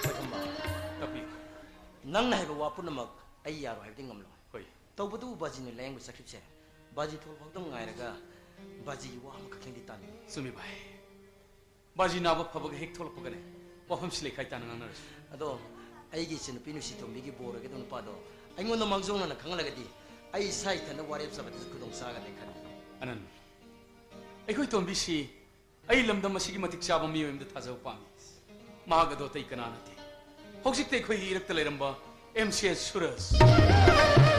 ꯄꯥꯏꯈꯣꯝꯕ, ꯇꯥꯛꯄꯤꯌꯨ꯫ ꯅꯪꯅ ꯍꯥꯏꯕ ꯋꯥ ꯄꯨꯝꯅꯃꯛ ꯑꯩ ꯌꯥꯔꯣꯏ ꯍꯥꯏꯕꯗꯤ ꯉꯝꯂꯣꯏ꯫ ꯍꯣꯏ꯫ ꯇꯧꯕꯇꯕꯨ ꯕꯥꯖꯤꯅ ꯂꯥꯌꯦꯡꯕ ꯆꯠꯈꯤꯕꯁꯦ, ꯕꯥꯖꯤ ꯊꯣꯛꯂꯛꯄ ꯈꯛꯇꯪ ꯉꯥꯏꯔꯒ ꯕꯥꯖꯤꯒꯤ ꯋꯥ ꯑꯃꯈꯛꯇꯪꯗꯤ ꯇꯥꯅꯤꯡꯉꯤ꯫ ꯆꯨꯝꯃꯤ ꯚꯥꯏ꯫ ꯕꯥꯖꯤ ꯅꯥꯕ ꯐꯕꯒ ꯍꯦꯛ ꯊꯣꯛꯂꯛꯄꯒꯅꯦ ꯋꯥꯐꯝꯁꯤ ꯂꯩꯈꯥꯏ ꯇꯥꯅ ꯉꯥꯡꯅꯔꯁꯤ꯫ ꯑꯗꯣ ꯑꯩꯒꯤ ꯏꯆꯟꯅꯨꯄꯤ ꯅꯨꯡꯁꯤꯇꯣꯝꯕꯤꯒꯤ ꯕꯣꯔ ꯑꯣꯏꯒꯗꯕ ꯅꯨꯄꯥꯗꯣ ꯑꯩꯉꯣꯟꯗ ꯃꯥꯡꯖꯧꯅꯅ ꯈꯪꯍꯜꯂꯒꯗꯤ ꯑꯩ ꯏꯁꯥ ꯏꯊꯟꯗ ꯋꯥꯔꯦꯞ ꯆꯠꯄꯗꯁꯨ ꯈꯨꯗꯣꯡ ꯆꯥꯒꯗ꯭ꯔꯥ ꯈꯜꯂꯤ꯫ ꯑꯅꯟ, ꯑꯩꯈꯣꯏ ꯇꯣꯝꯕꯤꯁꯤ ꯑꯩ ꯂꯝꯗꯝ ꯑꯁꯤꯒꯤ ꯃꯇꯤꯛ ꯆꯥꯕ ꯃꯤꯑꯣꯏ ꯑꯃꯗ ꯊꯥꯖꯕ ꯄꯥꯝꯃꯤ꯫ ꯃꯍꯥꯛ ꯑꯗꯣ ꯑꯇꯩ ꯀꯅꯥ ꯅꯠꯇꯦ, ꯍꯧꯖꯤꯛꯇ ꯑꯩꯈꯣꯏꯒꯤ ꯏꯔꯛꯇ ꯂꯩꯔꯝꯕ ꯑꯦꯝ ꯁꯤ ꯑꯦꯁ ꯁꯨꯔꯖ꯫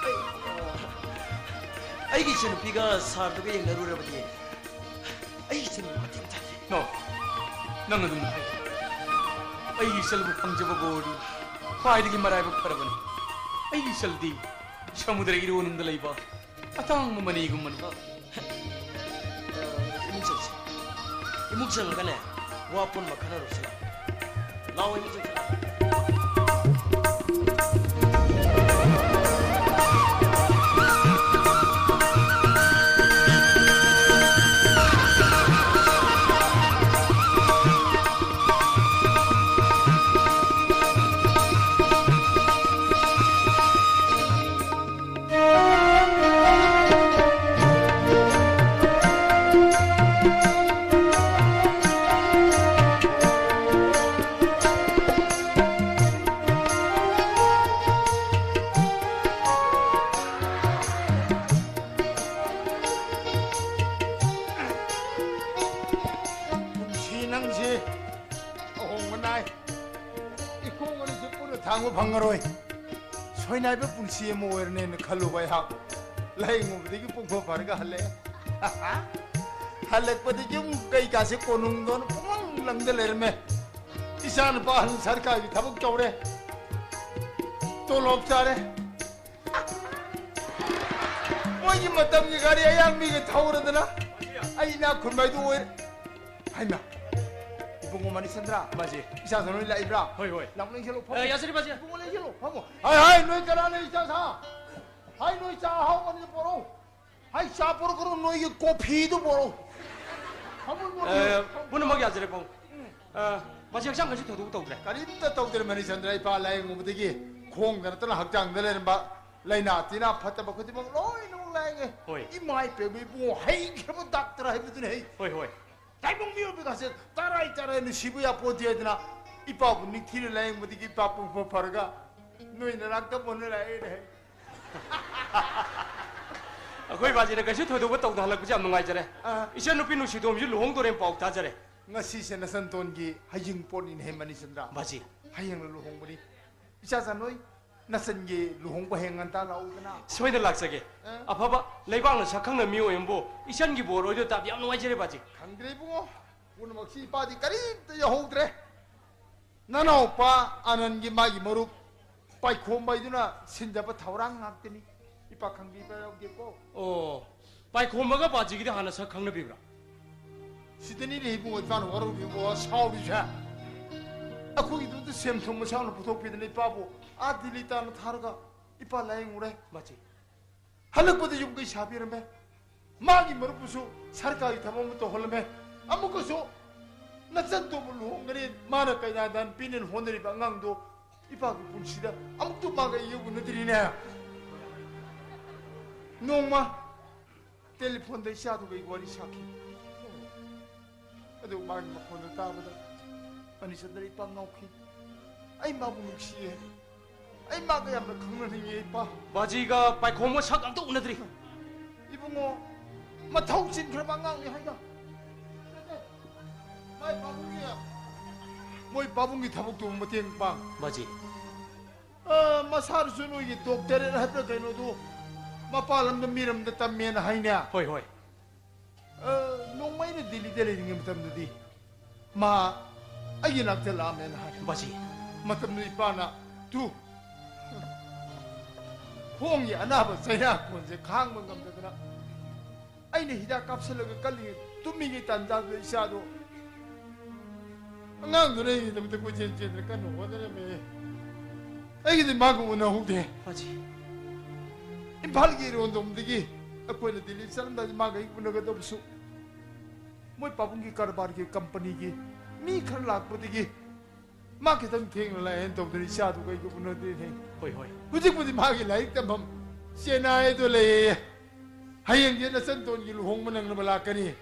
ꯑꯩ, ꯑꯩꯒꯤ ꯏꯆꯟꯅꯨꯄꯤꯒ ꯁꯥꯔꯗꯨꯒ ꯌꯦꯡꯅꯔꯨꯔꯕꯗꯤ ꯑꯩꯒꯤ ꯏꯆꯟꯅꯨꯄꯤ ꯃꯇꯦꯡ ꯊꯥꯒꯦ꯫ ꯅꯣ, ꯅꯪ ꯑꯗꯨꯝ ꯍꯥꯏ꯫ ꯑꯩꯒꯤ ꯏꯆꯜꯕꯨ ꯐꯪꯖꯕꯕꯨ ꯑꯣꯏꯔꯗꯤ ꯈ꯭ꯋꯥꯏꯗꯒꯤ ꯃꯔꯥꯏꯕꯛ ꯐꯔꯕꯅꯤ꯫ ꯑꯩꯒꯤ ꯏꯆꯜꯗꯤ ꯁꯃꯨꯗ꯭ꯔ ꯏꯔꯣꯟꯅꯨꯡꯗ ꯂꯩꯕ ꯑꯇꯥꯡꯕ ꯃꯅꯤꯒꯨꯝꯕꯅꯤ꯫ ꯑ, ꯏꯃꯨꯡ ꯆꯪꯁꯤ꯫ ꯏꯃꯨꯡ ꯆꯪꯉꯒꯅꯦ, ꯋꯥ ꯄꯨꯝꯅꯃꯛ ꯈꯟꯅꯔꯨꯁꯤ ꯂꯥꯎ꯫ ꯂꯥꯎ, ꯏꯃꯨꯡ ꯆꯪꯁꯤ ꯂꯥꯎ꯫ ꯄꯨꯟꯁꯤ ꯅꯪꯁꯤ ꯑꯍꯣꯡꯕ ꯅꯥꯏ꯫ ꯏꯈꯣꯡ ꯑꯅꯤꯁꯤ ꯄꯨꯟꯅ ꯊꯥꯡꯕ ꯐꯪꯉꯔꯣꯏ꯫ ꯁꯣꯏꯅꯥꯏꯕ ꯄꯨꯟꯁꯤ ꯑꯃ ꯑꯣꯏꯔꯅꯦꯅ ꯈꯜꯂꯨꯕ ꯑꯩꯍꯥꯛ ꯂꯥꯏꯌꯦꯡꯉꯨꯕꯗꯒꯤ ꯄꯨꯡꯐ ꯐꯔꯒ ꯍꯜꯂꯛꯑꯦ꯫ ꯍꯜꯂꯛꯄꯗꯒꯤ ꯌꯨꯝ ꯀꯩꯀꯥꯁꯦ ꯀꯣꯅꯨꯡꯗꯧꯅ ꯄꯨꯡꯂꯪ ꯂꯪꯗ ꯂꯩꯔꯝꯃꯦ꯫ ꯏꯆꯥ ꯅꯨꯄꯥ ꯑꯍꯟ ꯁꯔꯀꯥꯔꯒꯤ ꯊꯕꯛ ꯇꯧꯔꯦ, ꯇꯣꯂꯣꯞ ꯆꯥꯔꯦ꯫ ꯃꯣꯏꯒꯤ ꯃꯇꯝꯒꯤ ꯒꯥꯔꯤ ꯑꯌꯥꯡꯕꯤꯒ ꯊꯧꯔꯗꯅ ꯑꯩ ꯏꯅꯥꯛ ꯈꯨꯟꯕ ꯍꯥꯏꯗꯨ ꯑꯣꯏꯔꯦ꯫ ꯍꯩꯃꯥ! ꯏꯕꯨꯡꯉꯣ ꯃꯅꯤꯆꯟꯗ꯭ꯔ, ꯃꯥꯁꯦ꯫ ꯏꯆꯥꯁꯨ ꯂꯣꯏ ꯂꯥꯛꯏꯕ꯭ꯔꯥ? ꯍꯣꯏ, ꯍꯣꯏ꯫ ꯂꯥꯛꯑꯣ, ꯂꯦꯡꯁꯤꯜꯂꯣ, ꯐꯝꯃꯣ꯫ ꯑꯦ, ꯌꯥꯖꯔꯤ, ꯃꯥꯁꯦ꯫ ꯏꯕꯨꯡꯉꯣ, ꯂꯦꯡꯁꯤꯜꯂꯣ, ꯐꯝꯃꯣ꯫ ꯍꯥꯏ, ꯍꯥꯏ, ꯅꯣꯏ ꯀꯅꯥꯅꯣ ꯏꯆꯥ ꯁꯥ? ꯍꯥꯏ, ꯅꯣꯏ ꯆꯥ ꯑꯍꯥꯎꯕ ꯑꯅꯤꯗꯨ ꯄꯣꯔꯛꯎ꯫ ꯍꯥꯏ, ꯆꯥ ꯄꯣꯔꯛꯀꯅꯨ, ꯅꯣꯏꯒꯤ ꯀꯣꯐꯤꯗꯨ ꯄꯣꯔꯛꯎ꯫ ꯐꯝꯃꯣ, ꯅꯣꯏ꯫ ꯑꯦ, ꯄꯨꯝꯅꯃꯛ ꯌꯥꯖꯔꯦ, ꯄꯥꯕꯨꯡ꯫ ꯑ, ꯃꯁꯤ ꯍꯛꯆꯥꯡ ꯀꯩꯁꯨ ꯊꯧꯗꯣꯛ ꯇꯧꯗ꯭ꯔꯦ꯫ ꯀꯔꯤꯝꯇ ꯇꯧꯗ꯭ꯔꯦ, ꯃꯅꯤꯆꯟꯗ꯭ꯔ꯫ ꯏꯄꯥ ꯂꯥꯌꯦꯡꯉꯨꯕꯗꯒꯤ ꯈꯣꯡꯗ ꯅꯠꯇꯅ ꯍꯛꯆꯥꯡꯗ ꯂꯩꯔꯝꯕ ꯂꯥꯏꯅꯥ ꯇꯤꯟꯅꯥ ꯐꯠꯇꯕ ꯈꯨꯗꯤꯡꯃꯛ ꯂꯣꯏꯅꯃꯛ ꯂꯥꯛꯑꯦ꯫ ꯍꯣꯏ꯫ ꯏꯃꯥ ꯏꯄꯦꯝꯃ ꯏꯕꯨꯡꯉꯣ, ꯍꯩꯈ꯭ꯔꯕ ꯗꯥꯛꯇꯔ ꯍꯥꯏꯕꯗꯨꯅ ꯍꯩ꯫ ꯍꯣꯏ, ꯍꯣꯏ꯫ ꯇꯥꯏꯕꯪ ꯃꯤꯑꯣꯏꯕꯒꯁꯦ ꯇꯔꯥꯏ ꯇꯔꯥꯏ ꯅꯨꯡꯁꯤꯕ ꯌꯥꯄꯣꯟꯇꯦ ꯍꯥꯏꯗꯅ ꯏꯄꯥꯕꯨ ꯅꯤꯡꯊꯤꯅ ꯂꯥꯌꯦꯡꯕꯗꯒꯤ ꯏꯄꯥ ꯄꯨꯡꯐ ꯐꯔꯒ ꯅꯣꯏ ꯅꯅꯥꯛꯇ ꯃꯣꯟꯅ ꯂꯥꯛꯑꯦꯅ ꯍꯥꯏ꯫ ꯑꯩꯈꯣꯏ ꯕꯥꯖꯤꯅ ꯀꯩꯁꯨ ꯊꯣꯏꯗꯣꯛꯄ ꯇꯧꯗꯍꯜꯂꯛꯄꯁꯦ ꯌꯥꯝ ꯅꯨꯡꯉꯥꯏꯖꯔꯦ꯫ ꯑꯥ꯫ ꯏꯆꯟꯅꯨꯄꯤ ꯅꯨꯡꯁꯤꯇꯣꯝꯕꯤꯁꯨ ꯂꯨꯍꯣꯡꯗꯣꯔꯦꯅ ꯄꯥꯎ ꯇꯥꯖꯔꯦ꯫ ꯉꯁꯤꯁꯦ ꯅꯆꯟꯇꯣꯟꯒꯤ ꯍꯌꯤꯡ ꯄꯣꯠꯅꯤꯅꯦꯍꯦ ꯃꯅꯤꯆꯟꯗ꯭ꯔ꯫ ꯕꯥꯖꯤ꯫ ꯍꯌꯦꯡꯅ ꯂꯨꯍꯣꯡꯕꯅꯤ꯫ ꯏꯆꯥ ꯆꯥꯅꯣꯏ, ꯅꯆꯟꯒꯤ ꯂꯨꯍꯣꯡꯕ ꯍꯌꯦꯡ ꯉꯟꯇꯥ ꯂꯥꯛꯎꯗꯅ꯫ ꯁꯣꯏꯗꯅ ꯂꯥꯛꯆꯒꯦ꯫ ꯑ? ꯑꯐꯕ ꯂꯩꯕꯥꯛꯅ ꯁꯛ ꯈꯪꯅ ꯃꯤ ꯑꯣꯏꯔꯝꯕꯨ ꯏꯆꯟꯒꯤ ꯕꯣꯔ ꯑꯣꯏꯗꯣꯏ ꯇꯥꯕꯗꯤ ꯌꯥꯝ ꯅꯨꯡꯉꯥꯏꯖꯔꯦ ꯕꯥꯖꯤ꯫ ꯈꯪꯗ꯭ꯔꯦ ꯏꯕꯨꯡꯉꯣ, ꯄꯨꯝꯅꯃꯛꯁꯤ ꯏꯄꯥꯗꯤ ꯀꯔꯤꯝꯇ ꯌꯥꯍꯧꯗ꯭ꯔꯦ꯫ ꯅꯅꯥꯎꯄꯥ ꯑꯥꯅꯟꯒꯤ ꯃꯥꯒꯤ ꯃꯔꯨꯞ ꯄꯥꯏꯈꯣꯝꯕ ꯍꯥꯏꯗꯨꯅ ꯁꯤꯟꯖꯕ ꯊꯧꯔꯥꯡ ꯉꯥꯛꯇꯅꯤ꯫ ꯏꯄꯥ ꯈꯪꯕꯤꯕ ꯌꯥꯎꯗꯦꯀꯣ꯫ ꯑꯣ, ꯄꯥꯏꯈꯣꯝꯕꯒ ꯕꯥꯖꯤꯒꯤꯗꯤ ꯍꯥꯟꯅ ꯁꯛ ꯈꯪꯅꯕꯤꯕ꯭ꯔꯥ? ꯁꯤꯗꯅꯤꯅꯦ ꯏꯕꯨꯡꯉꯣ ꯏꯄꯥꯅ ꯋꯥꯔꯧꯔꯤꯕꯣ ꯁꯥꯎꯔꯤꯁꯦ꯫ ꯑꯩꯈꯣꯏꯒꯤꯗꯨꯗ ꯁꯦꯝ ꯊꯨꯝ ꯃꯁꯥꯅ ꯄꯨꯊꯣꯛꯄꯤꯗꯅ ꯏꯄꯥꯕꯨ ꯑꯥ ꯗꯤꯜꯂꯤ ꯇꯥꯅ ꯊꯥꯔꯒ ꯏꯄꯥ ꯂꯥꯌꯦꯡꯉꯨꯔꯦ꯫ ꯕꯥꯖꯤ꯫ ꯍꯜꯂꯛꯄꯗ ꯌꯨꯝ ꯀꯩ ꯁꯥꯕꯤꯔꯝꯃꯦ꯫ ꯃꯥꯒꯤ ꯃꯔꯨꯞꯄꯨꯁꯨ ꯁꯔꯀꯥꯔꯒꯤ ꯊꯕꯛ ꯑꯃ ꯇꯧꯍꯜꯂꯝꯃꯦ꯫ ꯑꯃꯨꯛꯀꯁꯨ ꯅꯆꯟꯇꯣꯕꯨ ꯂꯨꯍꯣꯡꯒꯅꯤ ꯃꯥꯅ ꯀꯩꯅꯥꯗ ꯄꯤꯅꯦꯅ ꯍꯣꯠꯅꯔꯤꯕ ꯑꯉꯥꯡꯗꯣ ꯏꯄꯥꯒꯤ ꯄꯨꯟꯁꯤꯗ ꯑꯃꯨꯛꯇ ꯃꯥꯒ ꯑꯩꯒ ꯎꯅꯗ꯭ꯔꯤꯅꯦ꯫ ꯅꯣꯡꯃ ꯇꯦꯂꯤꯐꯣꯟꯗ ꯏꯆꯥꯗꯨꯒ ꯑꯩ ꯋꯥꯔꯤ ꯁꯥꯈꯤ꯫ ꯑꯗꯨ ꯃꯥꯒꯤ ꯃꯈꯣꯟꯗꯣ ꯇꯥꯕꯗ ꯃꯅꯤꯆꯟꯗ꯭ꯔ ꯏꯄꯥ ꯉꯥꯎꯈꯤ꯫ ꯑꯩ ꯃꯥꯕꯨ ꯅꯨꯡꯁꯤꯌꯦ꯫ ꯑꯩ ꯃꯥꯒ ꯌꯥꯝꯅ ꯈꯪꯅꯅꯤꯡꯉꯦ ꯏꯄꯥ꯫ ꯕꯥꯖꯤꯒ ꯄꯥꯏꯈꯣꯝꯕ ꯁꯛ ꯑꯝꯇ ꯎꯅꯗ꯭ꯔꯤ꯫ ꯏꯕꯨꯡꯉꯣ, ꯃꯊꯧ ꯆꯤꯟꯈ꯭ꯔꯕ ꯑꯉꯥꯡꯅꯤ ꯍꯥꯏꯗ꯫ ꯃꯥꯏ ꯄꯥꯕꯨꯡꯒꯤ, ꯃꯣꯏ ꯄꯥꯕꯨꯡꯒꯤ ꯊꯕꯛꯇꯨ ꯃꯇꯦꯡ ꯄꯥꯡ꯫ ꯕꯥꯖꯤ꯫ ꯑ, ꯃꯁꯥꯗꯨꯁꯨ ꯅꯣꯏꯒꯤ ꯗꯣꯛꯇꯔꯦꯠ ꯍꯥꯏꯕ꯭ꯔꯥ ꯀꯩꯅꯣꯗꯨ ꯃꯄꯥꯟ ꯂꯝꯗ ꯃꯤꯔꯝꯗ ꯇꯝꯃꯦꯅ ꯍꯥꯏꯅꯦ꯫ ꯍꯣꯏ, ꯍꯣꯏ꯫ ꯑ, ꯅꯣꯡꯃ ꯑꯩꯅ ꯗꯤꯜꯂꯤꯗ ꯂꯩꯔꯤꯉꯩ ꯃꯇꯝꯗꯗꯤ ꯃꯥ ꯑꯩꯒꯤ ꯅꯥꯛꯇ ꯂꯥꯛꯑꯝꯃꯦꯅ ꯍꯥꯏ꯫ ꯕꯥꯖꯤ꯫ ꯃꯇꯝꯗꯨ ꯏꯄꯥꯅ ꯇꯨ ꯈꯣꯡꯒꯤ ꯑꯅꯥꯕ ꯆꯩꯔꯥꯛ ꯀꯣꯟꯁꯦ ꯈꯥꯡꯕ ꯉꯝꯗꯗꯅ ꯑꯩꯅ ꯍꯤꯗꯥꯛ ꯀꯥꯞꯁꯤꯜꯂꯒ ꯀꯜꯂꯤꯉꯩ ꯇꯨꯝꯃꯤꯉꯩ ꯇꯥꯟꯖꯥꯗꯨꯗ ꯏꯆꯥꯗꯣ ꯑꯉꯥꯡꯗꯨꯅ ꯑꯩꯒꯤꯗꯃꯛꯇ ꯀꯣꯏꯆꯦꯟ ꯆꯦꯟꯗꯅ ꯀꯟꯅ ꯍꯣꯠꯅꯔꯝꯃꯦ꯫ ꯑꯩꯒꯤꯗꯤ ꯃꯥꯒ ꯎꯅꯍꯧꯗꯦ꯫ ꯕꯥꯖꯤ꯫ ꯏꯝꯐꯥꯜꯒꯤ ꯏꯔꯣꯟꯗꯣꯝꯗꯒꯤ ꯑꯩꯈꯣꯏꯅ ꯗꯤꯜꯂꯤ ꯆꯠꯂꯝꯗꯥꯏꯗ ꯃꯥꯒ ꯑꯩ ꯎꯅꯒꯗꯕꯁꯨ ꯃꯣꯏ ꯄꯥꯕꯨꯡꯒꯤ ꯀꯔꯕꯥꯔꯒꯤ ꯀꯝꯄꯅꯤꯒꯤ ꯃꯤ ꯈꯔ ꯂꯥꯛꯄꯗꯒꯤ ꯃꯥ ꯈꯤꯇꯪ ꯊꯦꯡꯅ ꯂꯥꯛꯑꯦꯅ ꯇꯧꯗꯅ ꯏꯆꯥꯗꯨ ꯀꯩꯗꯧꯕꯅꯣꯗꯤ ꯊꯦꯡ꯫ ꯍꯣꯏ, ꯍꯣꯏ꯫ ꯍꯧꯖꯤꯛꯄꯨꯗꯤ ꯃꯥꯒꯤ ꯂꯥꯏꯔꯤꯛ ꯇꯝꯐꯝ ꯆꯦꯟꯅꯥꯏꯗꯣ ꯂꯩꯌꯦ꯫ ꯍꯌꯦꯡꯗꯤ ꯅꯆꯟꯇꯣꯟꯒꯤ ꯂꯨꯍꯣꯡꯕ ꯅꯪꯅꯕ ꯂꯥꯛꯀꯅꯤ꯫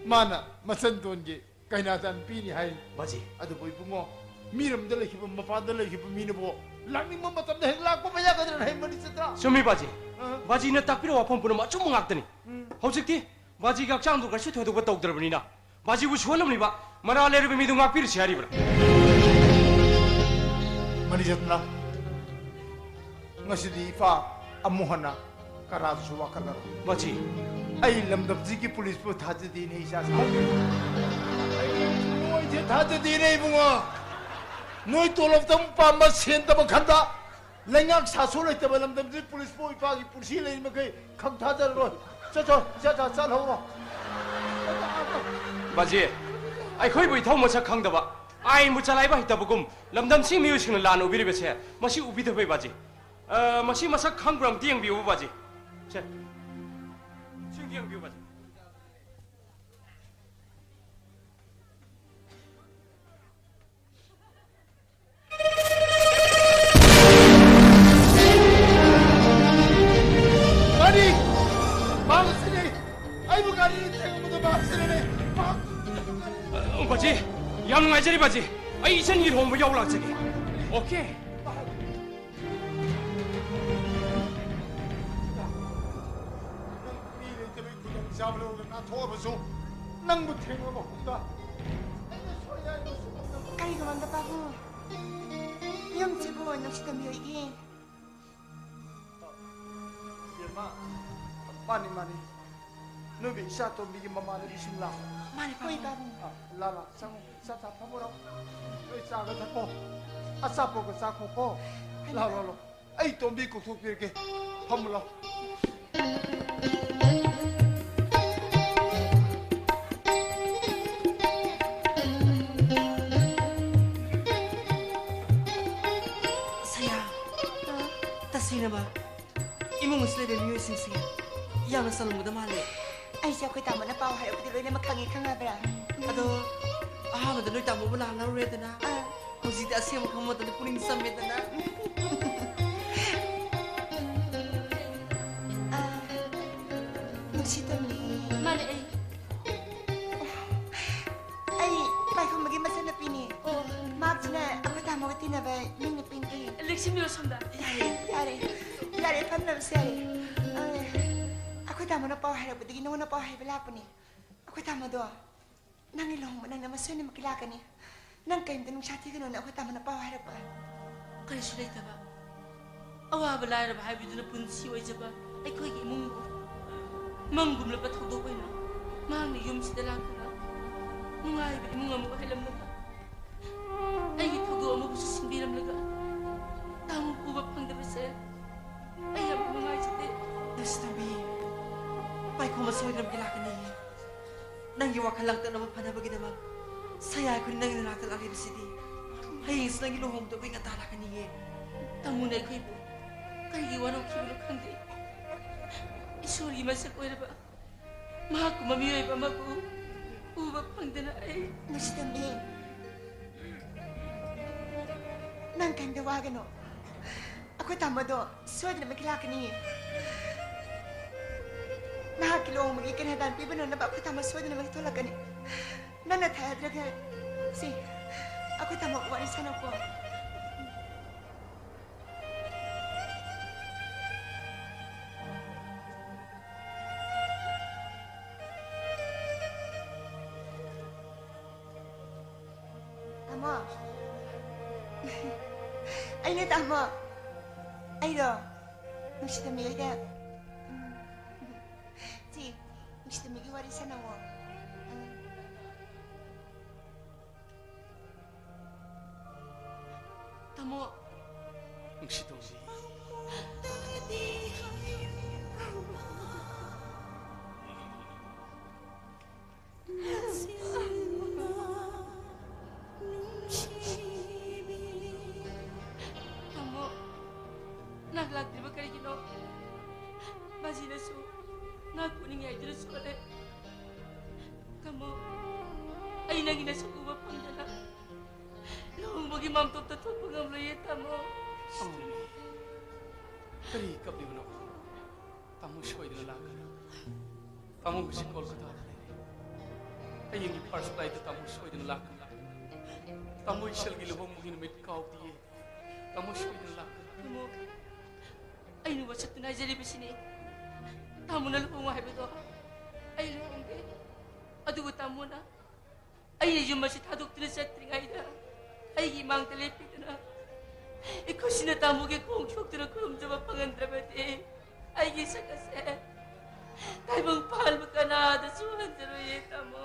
ꯃꯥꯅ ꯃꯆꯟꯇꯣꯟꯒꯤ ꯀꯩꯅꯥꯗꯥꯟ ꯄꯤꯅꯤ ꯍꯥꯏ꯫ ꯕꯥꯖꯤ꯫ ꯑꯗꯨꯕꯨ ꯏꯕꯨꯡꯉꯣ, ꯃꯤꯔꯝꯗ ꯂꯩꯈꯤꯕ, ꯃꯄꯥꯟꯗ ꯂꯩꯈꯤꯕ ꯃꯤꯅꯕꯨ ꯂꯥꯛꯅꯤꯡꯕ ꯃꯇꯝꯗ ꯍꯦꯛ ꯂꯥꯛꯄ ꯌꯥꯒꯗ꯭ꯔꯅ ꯍꯥꯏ ꯃꯅꯤꯆꯠꯇ꯭ꯔ? ꯆꯨꯝꯃꯤ ꯕꯥꯖꯤ꯫ ꯑ? ꯕꯥꯖꯤꯅ ꯇꯥꯛꯄꯤꯔꯤꯕ ꯋꯥꯐꯝ ꯄꯨꯝꯅꯃꯛ ꯑꯆꯨꯝꯕ ꯉꯥꯛꯇꯅꯤ꯫ ꯎꯝ꯫ ꯍꯧꯖꯤꯛꯇꯤ ꯕꯥꯖꯤꯒꯤ ꯍꯛꯆꯥꯡꯗꯨ ꯀꯩꯁꯨ ꯊꯣꯏꯗꯣꯛꯄ ꯇꯧꯗ꯭ꯔꯕꯅꯤꯅ, ꯕꯥꯖꯤꯕꯨ ꯁꯣꯜꯂꯝꯂꯤꯕ ꯃꯔꯥꯜ ꯂꯩꯔꯕ ꯃꯤꯗꯨ ꯉꯥꯛꯄꯤꯔꯁꯤ ꯍꯥꯏꯔꯤꯕ꯭ꯔꯥ? ꯃꯅꯤꯆꯠꯇ꯭ꯔ, ꯉꯁꯤꯗꯤ ꯏꯄꯥ ꯑꯃꯨꯛ ꯍꯟꯅ ꯀꯅꯥꯗꯁꯨ ꯋꯥꯀꯠꯂꯔꯣꯏ꯫ ꯕꯥꯖꯤ꯫ ꯑꯩ ꯂꯝꯗꯝꯁꯤꯒꯤ ꯄꯨꯂꯤꯁꯄꯨ ꯊꯥꯖꯗꯦꯅꯦ, ꯏꯆꯥꯁꯤꯡ꯫ ꯑꯩ ꯅꯣꯏꯁꯦ ꯊꯥꯖꯗꯦꯅꯦ, ꯏꯕꯨꯡꯉꯣ꯫ ꯅꯣꯏ ꯇꯣꯂꯣꯞꯇ ꯄꯥꯝꯕ, ꯁꯦꯟꯗꯕ ꯈꯟꯗ, ꯂꯩꯉꯥꯛ ꯁꯥꯁꯨ ꯂꯩꯇꯕ ꯂꯝꯗꯝꯁꯤ ꯄꯨꯂꯤꯁꯄꯨ ꯏꯄꯥꯒꯤ ꯄꯨꯟꯁꯤ ꯂꯩꯔꯤ ꯃꯈꯩ ꯈꯪ ꯊꯥꯖꯔꯔꯣꯏ꯫ ꯆꯠ, ꯆꯠ, ꯆꯠ, ꯆꯠ, ꯆꯠꯍꯧꯔꯣ꯫ ꯕꯥꯖꯤ, ꯑꯩꯈꯣꯏꯕꯨ ꯏꯊꯧ ꯃꯁꯛ ꯈꯪꯗꯕ, ꯑꯥꯏꯟꯕꯨ ꯆꯂꯥꯏꯕ ꯍꯩꯇꯕꯒꯨꯝ ꯂꯝꯗꯝꯁꯤ ꯃꯤꯑꯣꯏꯁꯤꯡꯅ ꯂꯥꯟꯅ ꯎꯕꯤꯔꯤꯕꯁꯦ, ꯃꯁꯤ ꯎꯕꯤꯗꯕꯩ ꯕꯥꯖꯤ꯫ ꯑ, ꯃꯁꯤ ꯃꯁꯛ ꯈꯪꯕ꯭ꯔꯥ ꯑꯝꯇ ꯌꯦꯡꯕꯤꯌꯨ ꯕꯥꯖꯤ꯫ ꯁꯦ, ꯁꯤ ꯑꯝꯇ ꯌꯦꯡꯕꯤꯌꯨ ꯕꯥꯖꯤ꯫ ꯒꯥꯔꯤ! ꯃꯍꯥꯛ ꯑꯁꯤꯅꯤ! ꯑꯩꯕꯨ ꯒꯥꯔꯤꯅ ꯊꯦꯡꯕꯗ ꯃꯍꯥꯛ ꯑꯁꯤꯅꯅꯤ! ꯃꯍꯥꯛ ꯑ, ꯕꯥꯖꯤ, ꯌꯥꯝ ꯅꯨꯡꯉꯥꯏꯖꯔꯦ ꯕꯥꯖꯤ꯫ ꯑꯩ ꯏꯆꯟꯒꯤ ꯂꯨꯍꯣꯡꯕ ꯌꯥꯎ ꯂꯥꯛꯆꯒꯦ꯫ ꯑꯣꯀꯦ? ꯅꯪ ꯃꯤ ꯂꯩꯇꯕꯒꯤ ꯈꯨꯗꯣꯡꯆꯥꯕ ꯂꯧꯔꯒ ꯅꯥꯊꯣꯛꯑꯕꯁꯨ, ꯅꯪꯕꯨ ꯊꯦꯡꯂꯕ ꯃꯐꯝꯗ ꯑꯩꯅ ꯁꯣꯏ ꯍꯥꯏꯕꯁꯨ ꯉꯝꯗꯕ꯫ ꯀꯔꯤꯒꯨꯝꯕ ꯑꯝꯗ ꯄꯥꯕꯨꯡ, ꯌꯨꯝꯁꯤꯕꯨ ꯅꯨꯡꯁꯤꯠꯇ ꯃꯤꯑꯣꯏ ꯏꯍꯦ꯫ ꯏꯕꯦꯝꯃ, ꯃꯥꯅꯤ, ꯃꯥꯅꯤ꯫ ꯅꯣꯏꯒꯤ ꯏꯆꯥ ꯇꯣꯝꯕꯤꯒꯤ ꯃꯃꯥꯟꯅꯕꯤ ꯁꯤꯝꯂꯥ꯫ ꯃꯥꯅꯤ, ꯍꯣꯏ, ꯄꯥꯕꯨꯡ꯫ ꯄꯥꯕꯨꯡ꯫ ꯑ, ꯂꯥ, ꯂꯥ, ꯆꯪꯉꯣ꯫ ꯆꯥ, ꯆꯥ, ꯐꯝꯃꯨꯔꯣ꯫ ꯅꯣꯏ ꯆꯥꯒ ꯊꯛꯄꯣ꯫ ꯑꯆꯥꯄꯣꯠꯀ ꯆꯥꯈꯣꯀꯣ꯫ ꯍꯩꯃꯥ꯫ ꯂꯥꯎ, ꯂꯥꯎ, ꯂꯥꯎ꯫ ꯑꯩ ꯇꯣꯝꯕꯤ ꯀꯧꯊꯣꯛꯄꯤꯔꯒꯦ꯫ ꯐꯝꯃꯨ ꯂꯥꯎ꯫ ꯁꯌꯥ, ꯇꯁꯦꯡꯅꯃꯛ ꯏꯃꯨꯡ ꯑꯁꯤꯗ ꯂꯩꯕ ꯃꯤꯑꯣꯏꯁꯤꯡꯁꯦ ꯌꯥꯝꯅ ꯆꯜꯂꯝꯒꯗ ꯃꯥꯜꯂꯦ꯫ ꯑꯩꯁꯦ ꯑꯩꯈꯣꯏ ꯇꯥꯃꯣꯅ ꯄꯥꯎ ꯍꯥꯏꯔꯛꯄꯗꯤ ꯂꯣꯏꯅꯃꯛ ꯈꯪꯉꯦ, ꯈꯪꯉꯕ꯭ꯔꯥ? ꯑꯗꯣ ꯑꯍꯥꯟꯕꯗ ꯅꯣꯏ ꯇꯥꯃꯣꯕꯨ ꯂꯥꯛꯅꯔꯨꯔꯦꯗꯅ꯫ ꯑꯥ꯫ ꯍꯧꯖꯤꯛꯇꯤ ꯑꯁꯦꯡꯕ ꯈꯪꯕ ꯃꯇꯝꯗ ꯄꯨꯛꯅꯤꯡ ꯆꯝꯃꯦꯗꯅ꯫ ꯑ, ꯅꯨꯡꯁꯤꯇꯣꯝꯕꯤ꯫ ꯃꯥꯅꯦ, ꯑꯩ꯫ ꯑꯩ ꯄꯥꯏꯈꯣꯝꯕꯒꯤ ꯃꯆꯟꯅꯨꯄꯤꯅꯤ꯫ ꯑꯣ꯫ ꯃꯍꯥꯛꯁꯤꯅ ꯑꯩꯈꯣꯏ ꯇꯥꯃꯣꯒ ꯇꯤꯟꯅꯕ ꯃꯤ ꯅꯨꯄꯤꯅꯤ꯫ ꯂꯦꯛꯁꯤꯟꯕꯤꯔꯣ ꯁꯣꯝꯗ꯫ ꯌꯥꯔꯦ, ꯌꯥꯔꯦ꯫ ꯌꯥꯔꯦ, ꯐꯝꯅꯕꯁꯦ ꯌꯥꯔꯦ꯫ ꯑ, ꯑꯩꯈꯣꯏ ꯇꯥꯃꯣꯅ ꯄꯥꯎ ꯍꯥꯏꯔꯛꯄꯗꯒꯤ ꯅꯉꯣꯟꯗ ꯄꯥꯎ ꯍꯥꯏꯕ ꯂꯥꯛꯄꯅꯤ꯫ ꯑꯩꯈꯣꯏ ꯇꯥꯃꯣꯗꯣ ꯅꯪꯒꯤ ꯂꯨꯍꯣꯡꯕ ꯅꯪꯅ ꯃꯁꯣꯏꯅꯃꯛꯀꯤ ꯂꯥꯛꯀꯅꯤ꯫ ꯅꯪ ꯀꯔꯤꯝꯇ ꯅꯨꯡꯁꯥ ꯊꯤꯒꯅꯨꯅ ꯑꯩꯈꯣꯏ ꯇꯥꯃꯣꯅ ꯄꯥꯎ ꯍꯥꯏꯔꯛꯄ꯫ ꯀꯔꯤꯁꯨ ꯂꯩꯇꯕ, ꯑꯋꯥꯕ ꯂꯥꯏꯔꯕ ꯍꯥꯏꯕꯗꯨꯅ ꯄꯨꯟꯁꯤ ꯑꯣꯏꯖꯕ ꯑꯩꯈꯣꯏꯒꯤ ꯏꯃꯨꯡꯕꯨ ꯃꯪꯒꯨꯝꯂꯕ ꯊꯧꯗꯣꯛ ꯑꯣꯏꯅ ꯃꯍꯥꯛꯅ ꯌꯨꯝꯁꯤꯗ ꯂꯥꯛꯇꯨꯅ ꯅꯨꯡꯉꯥꯏꯕ ꯏꯃꯨꯡ ꯑꯃ ꯑꯣꯏꯍꯜꯂꯝꯂꯒ ꯑꯩꯒꯤ ꯊꯧꯗꯣꯛ ꯑꯃꯕꯨꯁꯨ ꯁꯤꯟꯕꯤꯔꯝꯂꯒ ꯇꯥꯃꯣ ꯎꯕ ꯐꯪꯗꯕꯁꯦ ꯑꯩ ꯌꯥꯝ ꯅꯨꯡꯉꯥꯏꯖꯗꯦ꯫ ꯂꯩꯁꯤꯇꯣꯝꯕꯤ, ꯄꯥꯏꯈꯣꯝꯕ ꯁꯣꯏꯗꯅꯃꯛꯀꯤ ꯂꯥꯛꯀꯅꯤꯌꯦ꯫ ꯅꯪꯒꯤ ꯋꯥꯈꯜ ꯂꯥꯡꯇꯛꯅꯕ ꯐꯅꯕꯒꯤꯗꯃꯛ ꯁꯌꯥ ꯑꯩꯈꯣꯏꯅ ꯅꯪꯒꯤ ꯅꯅꯥꯛꯇ ꯂꯥꯛꯂꯤꯕꯁꯤꯗꯤ ꯍꯌꯦꯡꯁꯤ ꯅꯪꯒꯤ ꯂꯨꯍꯣꯡꯕꯗ ꯑꯩꯈꯣꯏ ꯉꯟꯇꯥ ꯂꯥꯛꯀꯅꯤꯌꯦ꯫ ꯇꯥꯃꯣꯅ ꯑꯩꯈꯣꯏꯕꯨ ꯀꯔꯤꯒꯤ ꯋꯥꯔꯧꯈꯤꯕꯅꯣ ꯈꯪꯗꯦ꯫ ꯏꯁꯣꯔꯒꯤ ꯃꯁꯛ ꯑꯣꯏꯔꯕ ꯃꯍꯥꯛꯀꯨꯝꯕ ꯃꯤꯑꯣꯏꯕ ꯑꯃꯕꯨ ꯎꯕ ꯐꯪꯗꯅ ꯑꯩ ꯂꯩꯁꯤꯇꯣꯝꯕꯤ, ꯅꯪ ꯀꯔꯤꯝꯇ ꯋꯥꯒꯅꯨ꯫ ꯑꯩꯈꯣꯏ ꯇꯥꯃꯣꯗꯣ ꯁꯣꯏꯗꯅꯃꯛꯀꯤ ꯂꯥꯛꯀꯅꯤꯌꯦ꯫ ꯅꯍꯥꯛꯀꯤ ꯂꯨꯍꯣꯡꯕꯒꯤ ꯀꯩꯅꯥꯗꯥꯟ ꯄꯤꯕ ꯅꯪꯅꯕ ꯑꯩꯈꯣꯏ ꯇꯥꯃꯣ ꯁꯣꯏꯗꯅꯃꯛꯀꯤ ꯊꯣꯛꯂꯛꯀꯅꯤ꯫ ꯅꯪꯅ ꯊꯥꯖꯗ꯭ꯔꯒ ꯁꯤ ꯑꯩꯈꯣꯏ ꯇꯥꯃꯣꯒ ꯋꯥꯔꯤ ꯁꯥꯟꯅꯧꯀꯣ꯫ ꯇꯥꯃꯣ꯫ ꯑꯩꯅꯦ, ꯇꯥꯃꯣ꯫ ꯑꯩꯗꯣ ꯅꯨꯡꯁꯤꯇꯣꯝꯕꯤ ꯍꯣꯏꯗ, ꯎꯝ, ꯁꯤ ꯅꯨꯡꯁꯤꯇꯣꯝꯕꯤꯒꯤ ꯋꯥꯔꯤ ꯁꯥꯟꯅꯧꯋꯣ꯫ ꯎꯝ꯫ ꯇꯥꯃꯣ꯫ ꯅꯨꯡꯁꯤꯇꯣꯝꯕꯤ꯫ ꯇꯥꯃꯣ, ꯅꯪ ꯂꯥꯛꯇ꯭ꯔꯤꯕ ꯀꯔꯤꯒꯤꯅꯣ? ꯕꯥꯖꯤꯅꯁꯨ ꯉꯥ ꯄꯨꯅꯤꯡꯉꯦ ꯍꯥꯏꯗꯨꯅ ꯁꯣꯜꯂꯦ꯫ ꯇꯥꯃꯣ, ꯑꯩ ꯅꯪꯒꯤ ꯅꯁꯛ ꯎꯕ ꯐꯪꯗꯅ ꯂꯨꯍꯣꯡꯕ ꯏꯃꯥꯝꯇꯣꯞꯇ ꯊꯣꯛꯄ ꯉꯝꯂꯣꯏꯌꯦ, ꯇꯥꯃꯣ꯫ ꯁꯤꯁꯇꯔ ꯃꯤ, ꯀꯔꯤ ꯀꯞꯂꯤꯕꯅꯣ? ꯇꯥꯃꯣ ꯁꯣꯏꯗꯅ ꯂꯥꯛꯀꯅꯤ꯫ ꯇꯥꯃꯣ ꯍꯧꯖꯤꯛ ꯀꯣꯜꯀꯇꯥꯗ ꯂꯩꯔꯦ꯫ ꯍꯌꯦꯡꯒꯤ ꯐꯥꯔꯁ ꯐ꯭ꯂꯥꯏꯠꯇ ꯇꯥꯃꯣ ꯁꯣꯏꯗꯅ ꯂꯥꯛꯀꯅꯤ꯫ ꯇꯥꯃꯣ ꯏꯁꯜꯒꯤ ꯂꯨꯍꯣꯡꯕꯒꯤ ꯅꯨꯃꯤꯠ ꯀꯥꯎꯗꯤꯌꯦ꯫ ꯇꯥꯃꯣ ꯁꯣꯏꯗꯅ ꯂꯥꯛꯀꯅꯤ꯫ ꯇꯥꯃꯣ, ꯑꯩꯅ ꯋꯥꯁꯛꯇꯨꯅ ꯍꯥꯏꯖꯔꯤꯕꯁꯤꯅꯤ꯫ ꯇꯥꯃꯣꯅ ꯂꯨꯍꯣꯡꯉꯨ ꯍꯥꯏꯕꯗꯣ ꯑꯩ ꯂꯨꯍꯣꯡꯒꯦ꯫ ꯑꯗꯨꯕꯨ ꯇꯥꯃꯣꯅ ꯑꯩꯅ ꯌꯨꯝ ꯑꯁꯤ ꯊꯥꯗꯣꯛꯇꯨꯅ ꯆꯠꯇ꯭ꯔꯤꯉꯩꯗ ꯑꯩꯒꯤ ꯏꯃꯥꯡꯗ ꯂꯦꯞꯄꯤꯗꯨꯅ ꯏꯈꯨꯠꯁꯤꯅ ꯇꯥꯃꯣꯒꯤ ꯈꯣꯡ ꯁꯣꯛꯇꯨꯅ ꯈꯨꯔꯨꯝꯖꯕ ꯐꯪꯍꯟꯗ꯭ꯔꯕꯗꯤ ꯑꯩꯒꯤ ꯁꯛ ꯑꯁꯦ ꯇꯥꯏꯕꯪ ꯄꯥꯟꯕ ꯀꯅꯥꯗꯁꯨ ꯍꯟꯖꯔꯣꯏꯌꯦ, ꯇꯥꯃꯣ꯫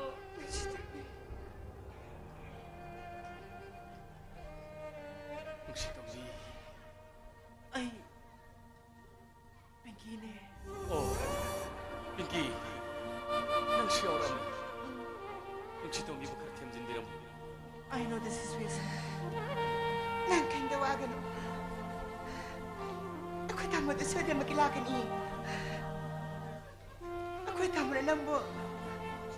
ꯅꯨꯡꯁꯤꯇꯣꯝꯕꯤ, ꯑꯩ ꯄꯤꯡꯀꯤꯅꯦ꯫ ꯑꯣ, ꯄꯤꯡꯀꯤ, ꯅꯪꯁꯨ ꯌꯥꯎꯔꯝꯃꯤ꯫ ꯅꯨꯡꯁꯤꯇꯣꯝꯕꯤꯕꯨ ꯈꯔ ꯊꯦꯝꯖꯤꯟꯕꯤꯔꯝꯃꯨ꯫ I know this is waste. ꯅꯪ ꯀꯩꯝꯇ ꯋꯥꯒꯅꯨ꯫ ꯑꯩꯈꯣꯏ ꯇꯥꯃꯣꯗ ꯁꯣꯏꯗꯅꯃꯛꯀꯤ ꯂꯥꯛꯀꯅꯤ꯫ ꯑꯩꯈꯣꯏ ꯇꯥꯃꯣꯅ ꯅꯪꯕꯨ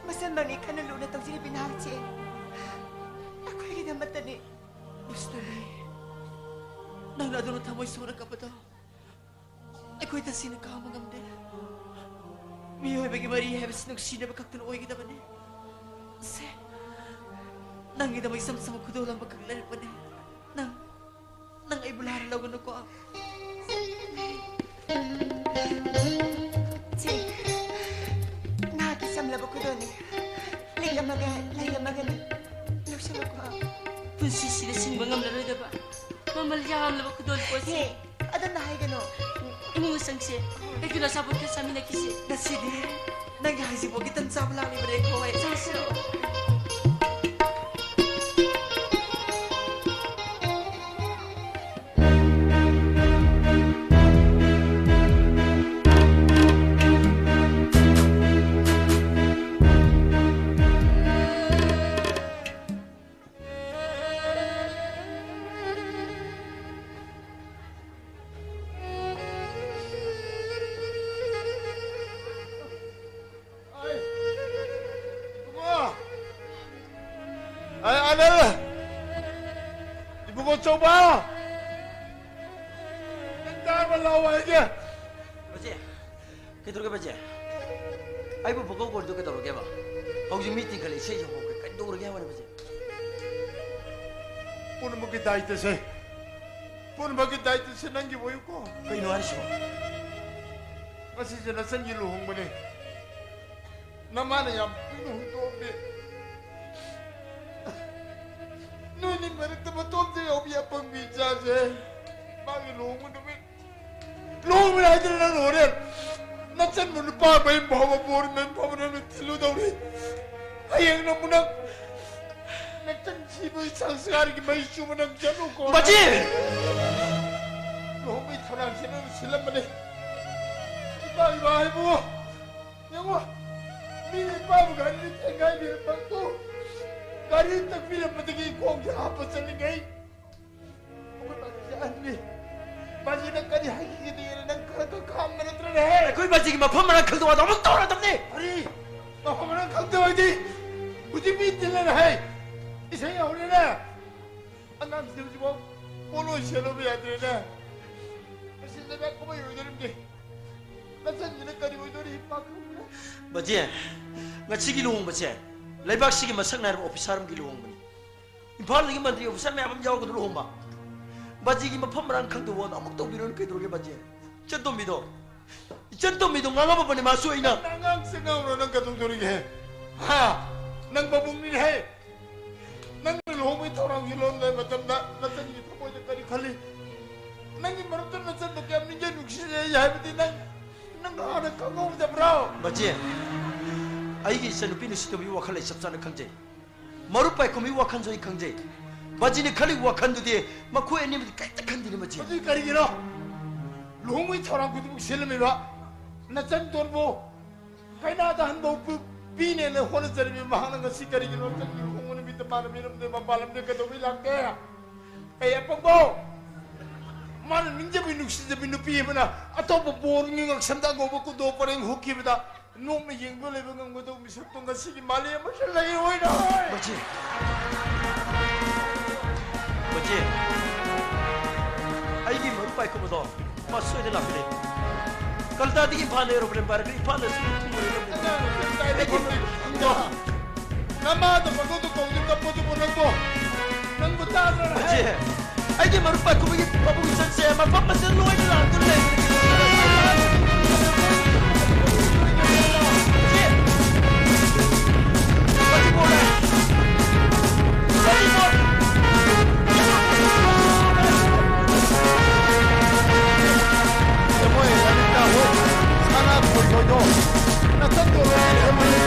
ꯃꯁꯝ ꯃꯅꯤ ꯈꯟꯅ ꯂꯨꯅ ꯇꯧꯖꯔꯤꯕꯤ ꯅꯍꯥꯛꯁꯦ ꯑꯩꯈꯣꯏꯒꯤꯗꯃꯛꯇꯅꯤ꯫ ꯅꯨꯡꯁꯤꯇꯣꯝꯕꯤ, ꯅꯪꯅ ꯑꯗꯨꯅ ꯊꯃꯣꯏ ꯁꯣꯛꯅ ꯀꯞꯄꯗꯣ ꯑꯩꯈꯣꯏ ꯇꯁꯦꯡꯅ ꯈꯥꯡꯕ ꯉꯝꯗꯦ꯫ ꯃꯤꯑꯣꯏꯕꯒꯤ ꯃꯔꯤ ꯍꯥꯏꯕꯁꯤ ꯅꯨꯡꯁꯤꯅꯕ ꯈꯛꯇꯅ ꯑꯣꯏꯒꯗꯕꯅꯤ꯫ ꯁꯦ, ꯅꯪꯒꯤꯗꯃꯛ ꯏꯆꯝ ꯆꯝꯕ ꯈꯨꯗꯣꯜ ꯑꯃꯈꯛ ꯂꯩꯔꯛꯄꯅꯦ꯫ ꯅꯪ, ꯅꯪ ꯑꯩꯕꯨ ꯂꯥꯟꯅ ꯂꯧꯒꯅꯨꯀꯣ꯫ ꯁꯦ, ꯅꯍꯥꯛꯀꯤ ꯆꯝꯂꯕ ꯈꯨꯗꯣꯜꯅꯤ꯫ ꯂꯤꯛ ꯑꯃꯒ ꯂꯩ ꯑꯃꯒꯅꯤ꯫ ꯂꯧꯁꯤꯜꯂꯨꯀꯣ꯫ ꯄꯨꯟꯁꯤꯁꯤꯗ ꯁꯤꯡꯕ ꯉꯝꯂꯔꯣꯏꯗꯕ ꯃꯃꯜ ꯌꯥꯝꯂꯕ ꯈꯨꯗꯣꯜ ꯄꯣꯠꯁꯤ꯫ ꯍꯦ, ꯑꯗꯨꯝꯅ ꯍꯥꯏꯒꯅꯨ꯫ ꯏꯃꯨꯡ ꯃꯁꯪꯁꯦ ꯀꯩꯒꯤꯅꯣ ꯑꯆꯥꯄꯣꯠ ꯈꯔ ꯆꯥꯃꯤꯟꯅꯈꯤꯁꯦ? ꯉꯁꯤꯗꯤ ꯅꯪꯒꯤ ꯍꯩꯖꯤꯡꯄꯣꯠꯀꯤ ꯇꯟ ꯆꯥꯕ ꯂꯥꯛꯂꯤꯕꯅꯦ ꯑꯩꯈꯣꯏ꯫ ꯆꯥꯁꯤꯔꯣ? ꯇꯧꯕ! ꯅꯪ ꯇꯥꯔꯕ? ꯂꯥꯛꯑꯣ ꯍꯥꯏꯒꯦ꯫ ꯕꯥꯖꯤ, ꯀꯩꯗꯧꯔꯒꯦ ꯕꯥꯖꯤ? ꯑꯩꯕꯨ ꯄꯨꯀꯧ ꯀꯧꯔꯤꯗꯣ ꯀꯩꯗꯧꯔꯒꯦꯕ? ꯍꯧꯖꯤꯛ ꯃꯤ ꯇꯤꯟꯈꯠꯂꯛꯏ, ꯏꯁꯩꯁꯨ ꯍꯧꯈ꯭ꯔꯦ, ꯀꯩꯗꯧꯔꯒꯦ ꯍꯥꯏꯕꯅꯦ ꯕꯥꯖꯤ? ꯄꯨꯝꯅꯃꯛꯀꯤ ꯗꯥꯏꯇꯁꯦ, ꯄꯨꯝꯅꯃꯛꯀꯤ ꯗꯥꯏꯇꯁꯦ ꯅꯪꯒꯤ ꯑꯣꯏꯌꯨꯀꯣ꯫ ꯀꯩꯅꯣ ꯍꯥꯏꯁꯤꯕꯣ? ꯉꯁꯤꯁꯦ ꯅꯆꯟꯒꯤ ꯂꯨꯍꯣꯡꯕꯅꯦ꯫ ꯅꯃꯥꯅ ꯌꯥꯝ ꯀꯨꯏꯅ ꯍꯨꯟꯗꯣꯛꯑꯝꯃꯦ꯫ ꯅꯣꯏꯅꯤ ꯃꯔꯛꯇ ꯃꯇꯣꯝꯇ ꯌꯥꯎꯕꯤ ꯑꯄꯪꯕꯤ ꯏꯆꯥꯁꯦ꯫ ꯃꯥꯒꯤ ꯂꯨꯍꯣꯡꯕ ꯅꯨꯃꯤꯠ, ꯂꯨꯍꯣꯡꯕ ꯍꯥꯏꯗꯅ ꯅꯪ ꯍꯣꯔꯦꯟ ꯅꯆꯟꯕꯨ ꯅꯨꯄꯥ ꯃꯌꯨꯝ ꯐꯥꯎꯕ, ꯕꯣꯔ ꯃꯌꯨꯝ ꯐꯥꯎꯕ ꯅꯪꯅ ꯊꯤꯜꯂꯨꯗꯧꯔꯤ꯫ ꯍꯌꯦꯡ ꯅꯪꯕꯨ ꯅꯪ ꯅꯆꯟ ꯁꯤꯕꯒꯤ ꯁꯪꯁꯥꯔꯒꯤ ꯃꯩ ꯆꯨꯕ ꯅꯪ ꯆꯠꯂꯨꯀꯣ꯫ ꯕꯥꯖꯤ! ꯂꯨꯍꯣꯡꯕꯒꯤ ꯊꯧꯔꯥꯡꯁꯦ ꯅꯪꯅ ꯁꯤꯜꯂꯝꯕꯅꯤ꯫ ꯏꯄꯥ, ꯏꯃꯥ ꯍꯥꯏꯕꯨ ꯌꯦꯡꯉꯣ, ꯃꯤꯅ ꯏꯄꯥꯕꯨ ꯒꯥꯔꯤꯗ ꯊꯦꯡꯒꯥꯏꯕꯤꯔꯝꯕꯗꯨ, ꯒꯥꯔꯤ ꯇꯛꯄꯤꯔꯝꯕꯗꯒꯤ ꯈꯣꯡꯁꯦ ꯍꯥꯞꯄ ꯆꯠꯂꯤꯉꯩ ꯑꯩꯈꯣꯏ ꯕꯥꯖꯤꯁꯦ ꯑꯍꯟꯅꯤ꯫ ꯕꯥꯖꯤꯅ ꯀꯔꯤ ꯍꯥꯏꯈꯤꯒꯦꯅ ꯅꯪ ꯈꯔ ꯈꯔ ꯈꯪꯕ ꯅꯠꯇ꯭ꯔꯅꯦ? ꯑꯩꯈꯣꯏ ꯕꯥꯖꯤꯒꯤ ꯃꯐꯝ ꯃꯔꯥꯡ ꯈꯪꯗꯕ ꯋꯥꯗꯣ ꯑꯃꯨꯛ ꯇꯧꯔꯗꯕꯅꯤ꯫ ꯀꯔꯤ? ꯃꯐꯝ ꯃꯔꯥꯡ ꯈꯪꯗꯕ ꯍꯥꯏꯗꯤ ꯍꯧꯖꯤꯛ ꯃꯤ ꯇꯤꯜꯂꯦꯅ ꯍꯥꯏ꯫ ꯏꯁꯩ ꯍꯧꯔꯦꯅꯦ꯫ ꯑꯉꯥꯡꯁꯤꯡ ꯍꯧꯖꯤꯛꯐꯥꯎ ꯄꯣꯠꯂꯣꯏ ꯁꯦꯠꯂꯨꯕ ꯌꯥꯗ꯭ꯔꯦꯅꯦ꯫ ꯃꯁꯤ ꯂꯩꯕꯥꯛ ꯀꯨꯝꯍꯩ ꯑꯣꯏꯗꯣꯔꯤꯕꯅꯤ꯫ ꯅꯆꯟꯁꯤꯅ ꯀꯔꯤ ꯑꯣꯏꯗꯣꯔꯤ? ꯏꯄꯥ ꯈꯪꯗ꯭ꯔꯦ꯫ ꯕꯥꯖꯤ, ꯉꯁꯤꯒꯤ ꯂꯨꯍꯣꯡꯕꯁꯦ ꯂꯩꯕꯥꯛꯁꯤꯒꯤ ꯃꯁꯛ ꯅꯥꯏꯔꯕ ꯑꯣꯐꯤꯁꯥꯔ ꯑꯃꯒꯤ ꯂꯨꯍꯣꯡꯕꯅꯤ꯫ ꯏꯝꯐꯥꯜꯗꯒꯤ ꯃꯟꯇ꯭ꯔꯤ ꯑꯣꯐꯤꯁꯥꯔ ꯃꯌꯥꯝ ꯑꯃ ꯌꯥꯎꯔꯒ ꯂꯨꯍꯣꯡꯕ꯫ ꯕꯥꯖꯤꯒꯤ ꯃꯐꯝ ꯃꯔꯥꯡ ꯈꯪꯗꯕ ꯋꯥꯗꯣ ꯑꯃꯨꯛ ꯇꯧꯕꯤꯔꯣꯅ ꯀꯩꯗꯧꯔꯒꯦ ꯕꯥꯖꯤ? ꯏꯆꯟꯇꯣꯝꯕꯤꯗꯣ, ꯏꯆꯟꯇꯣꯝꯕꯤꯗꯣ ꯉꯥꯡꯉꯝꯃꯕꯅꯦ ꯃꯥꯁꯨ ꯑꯩꯅ꯫ ꯅꯪ ꯑꯉꯥꯡꯁꯦ ꯉꯥꯡꯉꯨꯔꯣ, ꯅꯪ ꯀꯩꯗꯧꯗꯣꯔꯤꯒꯦ? ꯍꯥ? ꯅꯪ ꯃꯕꯨꯡꯅꯤꯅꯦꯍꯦ꯫ ꯅꯪꯅ ꯂꯨꯍꯣꯡꯕꯒꯤ ꯊꯧꯔꯥꯡꯁꯤ ꯂꯣꯟꯕ ꯃꯇꯝꯗ ꯅꯆꯟꯒꯤ ꯊꯃꯣꯏꯗ ꯀꯔꯤ ꯈꯜꯂꯤ? ꯅꯪꯒꯤ ꯃꯔꯨꯞꯇ ꯅꯆꯟꯗ ꯀꯌꯥꯝ ꯅꯤꯡꯖꯩ ꯅꯨꯡꯁꯤꯖꯩ ꯍꯥꯏꯕꯗꯤ ꯅꯪ, ꯅꯪ ꯍꯥꯟꯅ ꯈꯪꯍꯧꯗꯕ꯭ꯔꯣ? ꯕꯥꯖꯤ, ꯑꯩꯒꯤ ꯏꯆꯟꯅꯨꯄꯤ ꯅꯨꯡꯁꯤꯇꯣꯝꯕꯤꯒꯤ ꯋꯥꯈꯜ ꯑꯩ ꯆꯞ ꯆꯥꯅ ꯈꯪꯖꯩ꯫ ꯃꯔꯨꯞ ꯄꯥꯏꯈꯣꯝꯕꯒꯤ ꯋꯥꯈꯜꯁꯨ ꯑꯩ ꯈꯪꯖꯩ꯫ ꯕꯥꯖꯤꯅ ꯈꯜꯂꯤꯕ ꯋꯥꯈꯜꯗꯨꯗꯤ ꯃꯈꯣꯏ ꯑꯅꯤꯃꯛꯇꯤ ꯀꯔꯤꯝꯇ ꯈꯟꯗꯦꯅꯦ ꯕꯥꯖꯤ꯫ ꯑꯗꯨꯗꯤ ꯀꯔꯤꯒꯤꯅꯣ ꯂꯨꯍꯣꯡꯕꯒꯤ ꯊꯧꯔꯥꯡ ꯈꯨꯗꯤꯡꯃꯛ ꯁꯤꯜꯂꯝꯃꯤꯕ ꯅꯆꯟꯇꯣꯟꯕꯨ ꯀꯩꯅꯥꯗ ꯍꯟꯕ ꯄꯨ-, ꯄꯤꯅꯦꯅ ꯍꯣꯠꯅꯖꯔꯤꯕ ꯃꯍꯥꯛꯅ ꯉꯁꯤ ꯀꯔꯤꯒꯤꯅꯣ ꯅꯆꯟꯒꯤ ꯂꯨꯍꯣꯡꯕ ꯅꯨꯃꯤꯠꯇ ꯃꯥꯅ ꯃꯤꯔꯝꯗ ꯃꯄꯥꯟ ꯂꯝꯗ ꯀꯩꯗꯧꯕꯩ ꯂꯥꯛꯇꯦ? ꯑꯩ ꯑꯄꯪꯕꯣ! ꯃꯥꯅ ꯅꯤꯡꯖꯕꯤ ꯅꯨꯡꯁꯤꯖꯕꯤ ꯅꯨꯄꯤ ꯑꯃꯅ ꯑꯇꯣꯞꯄ ꯕꯣꯔꯒꯤ ꯉꯛꯁꯝꯗ ꯑꯉꯧꯕ ꯀꯨꯟꯗꯣ ꯄꯔꯦꯡ ꯍꯨꯛꯈꯤꯕꯗ ꯅꯣꯡꯅ ꯌꯦꯡꯗꯨꯅ ꯂꯩꯕ ꯉꯝꯒꯗꯧꯕ ꯃꯤꯁꯛꯇꯣ ꯉꯁꯤꯒꯤ ꯃꯥꯂꯦꯝ ꯑꯃꯁꯨ ꯂꯩꯔꯣꯏꯗꯣꯏ! ꯕꯥꯖꯤ! ꯕꯥꯖꯤ! ꯑꯦ, ꯑꯩꯒꯤ ꯃꯔꯨꯞ ꯄꯥꯏꯈꯣꯝꯕꯗꯣ, ꯃꯥ ꯁꯣꯏꯗꯅ ꯂꯥꯛꯀꯅꯤ꯫ ꯀꯜꯀꯇꯥꯗꯒꯤ ꯏꯝꯐꯥꯜꯗ aeroplane ꯄꯥꯏꯔꯛꯀꯅꯤ, ꯏꯝꯐꯥꯜꯗ ꯁꯣꯏꯗꯅ ꯊꯨꯡꯂꯔꯣꯏꯗꯕꯅꯤ꯫ ꯑꯩꯒꯤ ꯃꯔꯨꯞ-, ꯅꯃꯥꯗꯣ ꯄꯪꯀꯧꯗ ꯀꯧꯗꯨ ꯀꯞꯄꯗꯨꯕꯨ ꯅꯪꯕꯣ? ꯅꯪꯕꯨ ꯇꯥꯗ꯭ꯔꯣ? ꯏꯆꯦ, ꯑꯩꯒꯤ ꯃꯔꯨꯞ ꯄꯥꯏꯈꯣꯝꯕꯒꯤ ꯄꯥꯕꯨꯡ ꯆꯠꯁꯦ, ꯃꯐꯝ ꯑꯁꯤꯗ ꯂꯣꯏꯅ ꯂꯥꯛꯇꯨꯅ ꯂꯩꯕꯅꯤ꯫ ꯏꯆꯦ, ꯀꯔꯤ ꯄꯣꯠꯅꯣ? ꯀꯔꯤ ꯄꯣꯠ? ꯏꯃꯣꯏ, ꯂꯂꯤꯇꯥ ꯍꯣꯏ, ꯁꯅꯥ ꯊꯣꯏꯊꯣꯏꯗꯣ ꯅꯊꯟꯗ ꯑꯣꯏꯔꯗꯤ ꯐꯕꯅꯤ꯫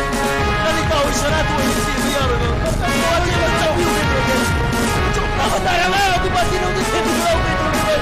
ꯂꯂꯤꯇꯥ ꯍꯣꯏ ꯁꯅꯥ ꯊꯣꯏꯊꯣꯏ ꯊꯦꯝꯕ ꯌꯥꯔꯣꯏꯗ꯭ꯔꯣ? ꯄꯥꯔꯇꯤ ꯂꯧ ꯆꯠꯄꯤꯌꯨ ꯀꯩꯗꯧꯔꯒꯦ? ꯆꯨꯝꯅ ꯍꯣꯠꯅꯔꯒ ꯑꯗꯨ ꯄꯥꯔꯇꯤ ꯂꯧꯗ ꯊꯦꯝꯕꯤꯌꯨ ꯂꯥꯎ ꯀꯩꯗꯧꯔꯒꯦ?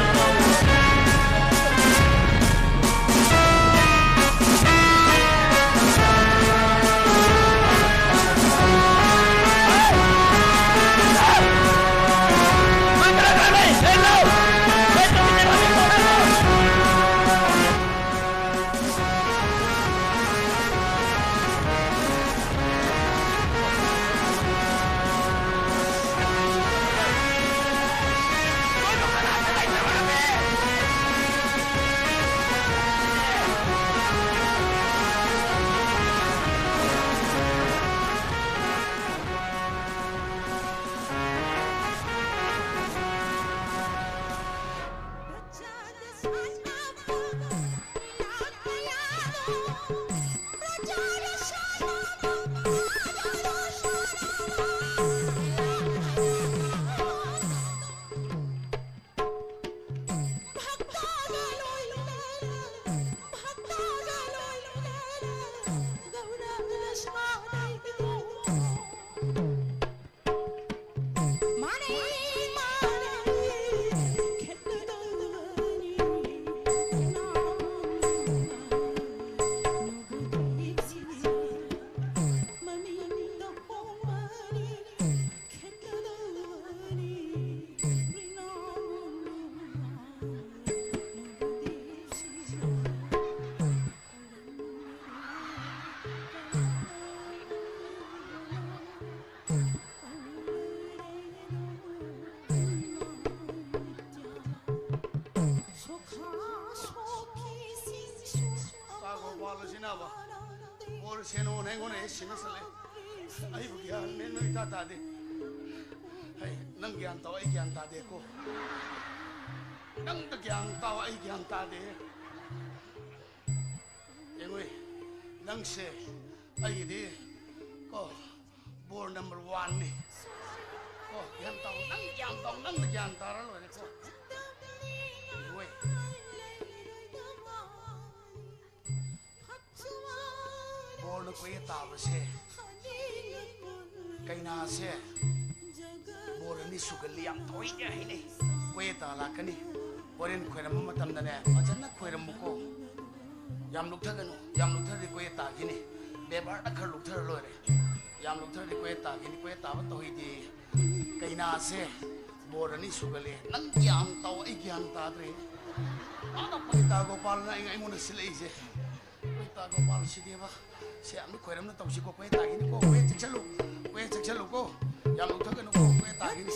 ꯄꯥꯜꯂꯁꯤꯅꯕ꯫ ꯕꯣꯔ ꯁꯦꯟꯅꯧꯅ ꯑꯩꯉꯣꯟꯗ ꯍꯦꯛ ꯁꯤꯟꯅꯁꯜꯂꯦ꯫ ꯑꯩꯕꯨ ꯒ꯭ꯌꯥꯟ ꯃꯦꯟ ꯑꯃ ꯏꯇꯥ ꯇꯥꯗꯦ꯫ ꯍꯩ, ꯅꯪ ꯒ꯭ꯌꯥꯟ ꯇꯥꯎ, ꯑꯩ ꯒ꯭ꯌꯥꯟ ꯇꯥꯗꯦꯀꯣ꯫ ꯅꯪꯗ ꯒ꯭ꯌꯥꯟ ꯇꯥꯎ, ꯑꯩ ꯒ꯭ꯌꯥꯟ ꯇꯥꯗꯦ꯫ ꯌꯦꯡꯉꯨꯏ, ꯅꯪꯁꯦ ꯑꯩꯒꯤꯗꯤ ꯀꯣ, ꯕꯣꯔ ꯅꯝꯕꯔ ꯋꯥꯟꯅꯤ꯫ ꯀꯣ, ꯒ꯭ꯌꯥꯟ ꯇꯥꯎ, ꯅꯪ ꯒ꯭ꯌꯥꯟ ꯇꯥꯎ, ꯅꯪꯅ ꯒ꯭ꯌꯥꯟ ꯇꯥꯔ ꯂꯣꯏꯔꯦꯀꯣ꯫ ꯌꯦꯡꯉꯨꯏ꯫ ꯕꯣꯔꯅ ꯀꯣꯏꯌꯦ ꯇꯥꯕꯁꯦ, ꯀꯩꯅꯥꯁꯦ ꯕꯣꯔ ꯑꯅꯤ ꯁꯨꯒꯜꯂꯤ ꯌꯥꯝ ꯇꯣꯏꯅ ꯍꯥꯏꯅꯩ꯫ ꯀꯣꯏꯌꯦ ꯇꯥ ꯂꯥꯛꯀꯅꯤ꯫ ꯍꯣꯔꯦꯟ ꯈꯣꯏꯔꯝꯕ ꯃꯇꯝꯗꯅꯦ, ꯐꯖꯅ ꯈꯣꯏꯔꯝꯃꯨꯀꯣ꯫ ꯌꯥꯝ ꯂꯨꯞꯊꯒꯅꯨ, ꯌꯥꯝ ꯂꯨꯞꯊꯔꯗꯤ ꯀꯣꯏꯌꯦ ꯇꯥꯈꯤꯅꯤ꯫ ꯕꯦꯕꯥꯔꯗ ꯈꯔ ꯂꯨꯞꯊꯔ ꯂꯣꯏꯔꯦ꯫ ꯌꯥꯝ ꯂꯨꯞꯊꯔꯗꯤ ꯀꯣꯏꯌꯦ ꯇꯥꯈꯤꯅꯤ, ꯀꯣꯏꯌꯦ ꯇꯥꯕ ꯇꯧꯍꯩꯗꯦ꯫ ꯀꯩꯅꯥꯁꯦ ꯕꯣꯔ ꯑꯅꯤ ꯁꯨꯒꯜꯂꯦ꯫ ꯅꯪ ꯒ꯭ꯌꯥꯟ ꯇꯧ, ꯑꯩ ꯒ꯭ꯌꯥꯟ ꯇꯥꯗ꯭ꯔꯦ꯫ ꯃꯥꯅ ꯄꯟꯗꯤꯇꯥ ꯒꯣꯄꯥꯜꯅ ꯑꯩ-, ꯑꯩꯉꯣꯟꯗ ꯁꯤꯜꯂꯛꯏꯁꯦ꯫ ꯄꯟꯗꯤꯇꯥ ꯒꯣꯄꯥꯜ ꯁꯤꯗꯦꯕ꯫ ꯁꯦ, ꯑꯃꯨꯛ ꯈꯣꯏꯔꯝꯅ ꯇꯧꯁꯤꯀꯣ, ꯀꯣꯏꯌꯦ ꯇꯥꯈꯤꯅꯤꯀꯣ, ꯀꯣꯏꯌꯦ ꯆꯦꯛꯁꯜꯂꯨ, ꯀꯣꯏꯌꯦ ꯆꯦꯛꯁꯜꯂꯨꯀꯣ꯫ ꯌꯥꯝ ꯂꯨꯞꯊꯒꯅꯨꯀꯣ, ꯀꯣꯏꯌꯦ ꯇꯥꯈꯤꯅꯤ꯫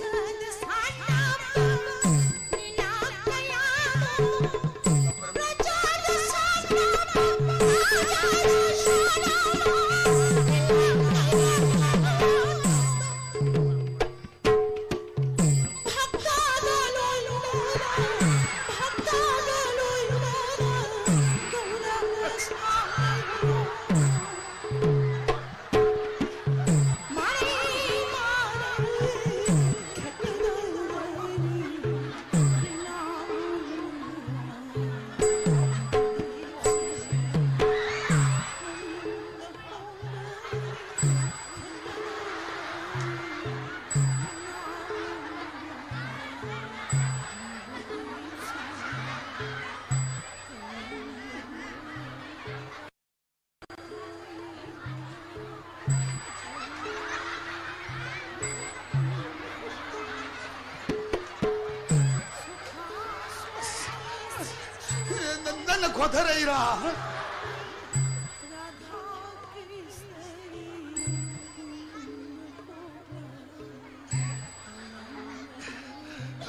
ꯅ-, ꯅꯪꯅ ꯈꯣꯊꯔꯛꯏꯔꯥ?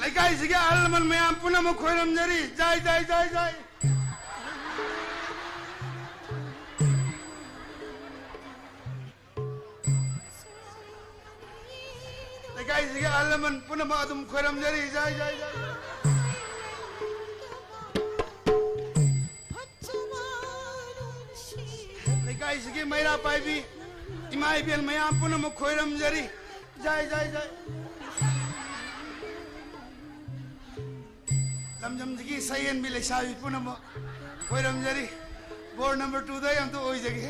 ꯂꯩꯀꯥꯏꯁꯤꯒꯤ ꯑꯍꯜ ꯂꯃꯟ ꯃꯌꯥꯝ ꯄꯨꯝꯅꯃꯛ ꯈꯣꯏꯔꯝꯖꯔꯤ꯫ ꯖꯥꯏ, ꯖꯥꯏ, ꯖꯥꯏ, ꯖꯥꯏ꯫ ꯂꯃꯟ ꯄꯨꯝꯅꯃꯛ ꯑꯗꯨꯝ ꯈꯣꯏꯔꯝꯖꯔꯤ꯫ ꯖꯥꯏ, ꯖꯥꯏ, ꯖꯥꯏ꯫ ꯂꯩꯀꯥꯏꯁꯤꯒꯤ ꯃꯩꯔꯥ ꯄꯥꯏꯕꯤ ꯏꯃꯥ ꯏꯕꯦꯜ ꯃꯌꯥꯝ ꯄꯨꯝꯅꯃꯛ ꯈꯣꯏꯔꯝꯖꯔꯤ꯫ ꯖꯥꯏ, ꯖꯥꯏ, ꯖꯥꯏ꯫ ꯂꯝꯗꯝꯁꯤꯒꯤ ꯁꯌꯦꯟꯕꯤ ꯂꯩꯁꯥꯕꯤ ꯄꯨꯝꯅꯃꯛ ꯈꯣꯏꯔꯝꯖꯔꯤ꯫ ꯕꯣꯔ ꯅꯝꯕꯔ ꯇꯨꯗ ꯑꯩ ꯑꯝꯇ ꯑꯣꯏꯖꯒꯦ꯫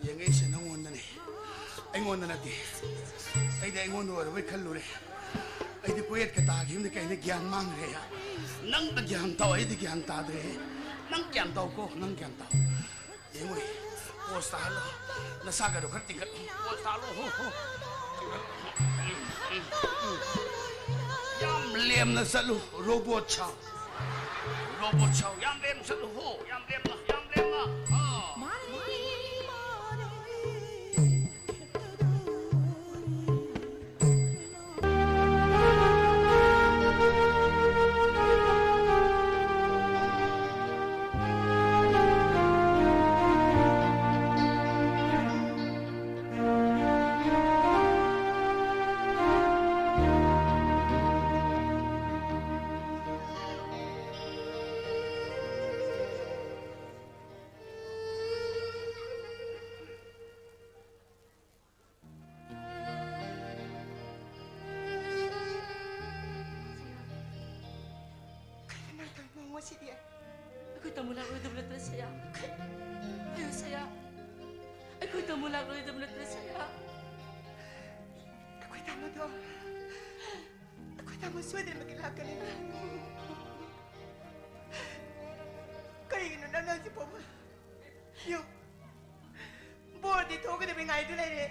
ꯌꯦꯡꯉꯛꯏꯁꯦ ꯅꯪꯉꯣꯟꯗꯅꯦ, ꯑꯩꯉꯣꯟꯗ ꯅꯠꯇꯦ꯫ ꯑꯩꯗꯤ ꯑꯩꯉꯣꯟꯗ ꯑꯣꯏꯔꯕꯣꯏ ꯈꯜꯂꯨꯔꯦ꯫ ꯑꯩꯗꯤ ꯀꯣꯌꯦꯠꯀ ꯇꯥꯈꯤꯕꯅꯤ ꯀꯩꯅꯣ, ꯒ꯭ꯌꯥꯟ ꯃꯥꯡꯈ꯭ꯔꯦ꯫ ꯅꯪꯅ ꯒ꯭ꯌꯥꯟ ꯇꯥꯎ, ꯑꯩꯗꯤ ꯒ꯭ꯌꯥꯟ ꯇꯥꯗ꯭ꯔꯦ꯫ ꯅꯪ ꯒ꯭ꯌꯥꯟ ꯇꯥꯎꯀꯣ, ꯅꯪ ꯒ꯭ꯌꯥꯟ ꯇꯥꯎ꯫ ꯌꯦꯡꯉꯣ, ꯄꯣꯁ ꯇꯥꯍꯜꯂꯣ꯫ ꯅꯁꯥꯒꯗꯣ ꯈꯔ ꯇꯤꯡꯈꯠꯂꯣ꯫ ꯄꯣꯁ ꯇꯥꯍꯜꯂꯣ꯫ ꯍꯣ, ꯍꯣ꯫ ꯌꯥꯝ ꯂꯦꯝꯅ ꯆꯠꯂꯨ, ꯔꯣꯕꯣꯠ ꯁꯥꯎ꯫ ꯔꯣꯕꯣꯠ ꯁꯥꯎ꯫ ꯌꯥꯝ ꯂꯦꯝꯅ ꯆꯠꯂꯨ꯫ ꯍꯣ, ꯌꯥꯝ ꯂꯦꯝꯅ, ꯌꯥꯝ ꯂꯦꯝꯅ꯫ ꯑꯥ꯫ ꯀꯩꯅꯣ ꯅꯪ ꯇꯧꯔꯤ ꯃꯑꯣꯡ ꯑꯁꯤꯗꯤ? ꯑꯩꯈꯣꯏ ꯇꯥꯃꯣ ꯂꯥꯛꯂꯣꯏꯗꯕ ꯅꯠꯇ꯭ꯔ, ꯁꯌꯥ? ꯑꯌꯣ, ꯁꯌꯥ, ꯑꯩꯈꯣꯏ ꯇꯥꯃꯣ ꯂꯥꯛꯂꯣꯏꯗꯕ ꯅꯠꯇ꯭ꯔ, ꯁꯌꯥ? ꯑꯩꯈꯣꯏ ꯇꯥꯃꯣꯗꯣ, ꯑꯩꯈꯣꯏ ꯇꯥꯃꯣ ꯁꯣꯏꯗꯅꯃꯛꯀꯤ ꯂꯥꯛꯀꯅꯤ꯫ ꯀꯔꯤꯒꯤꯅꯣ ꯅꯪꯅ ꯍꯧꯖꯤꯛ ꯐꯥꯎꯕ? ꯌꯣ, ꯕꯣꯔꯗꯤ ꯊꯣꯛꯀꯗꯕ ꯉꯥꯏꯗꯨ ꯂꯩꯔꯦ,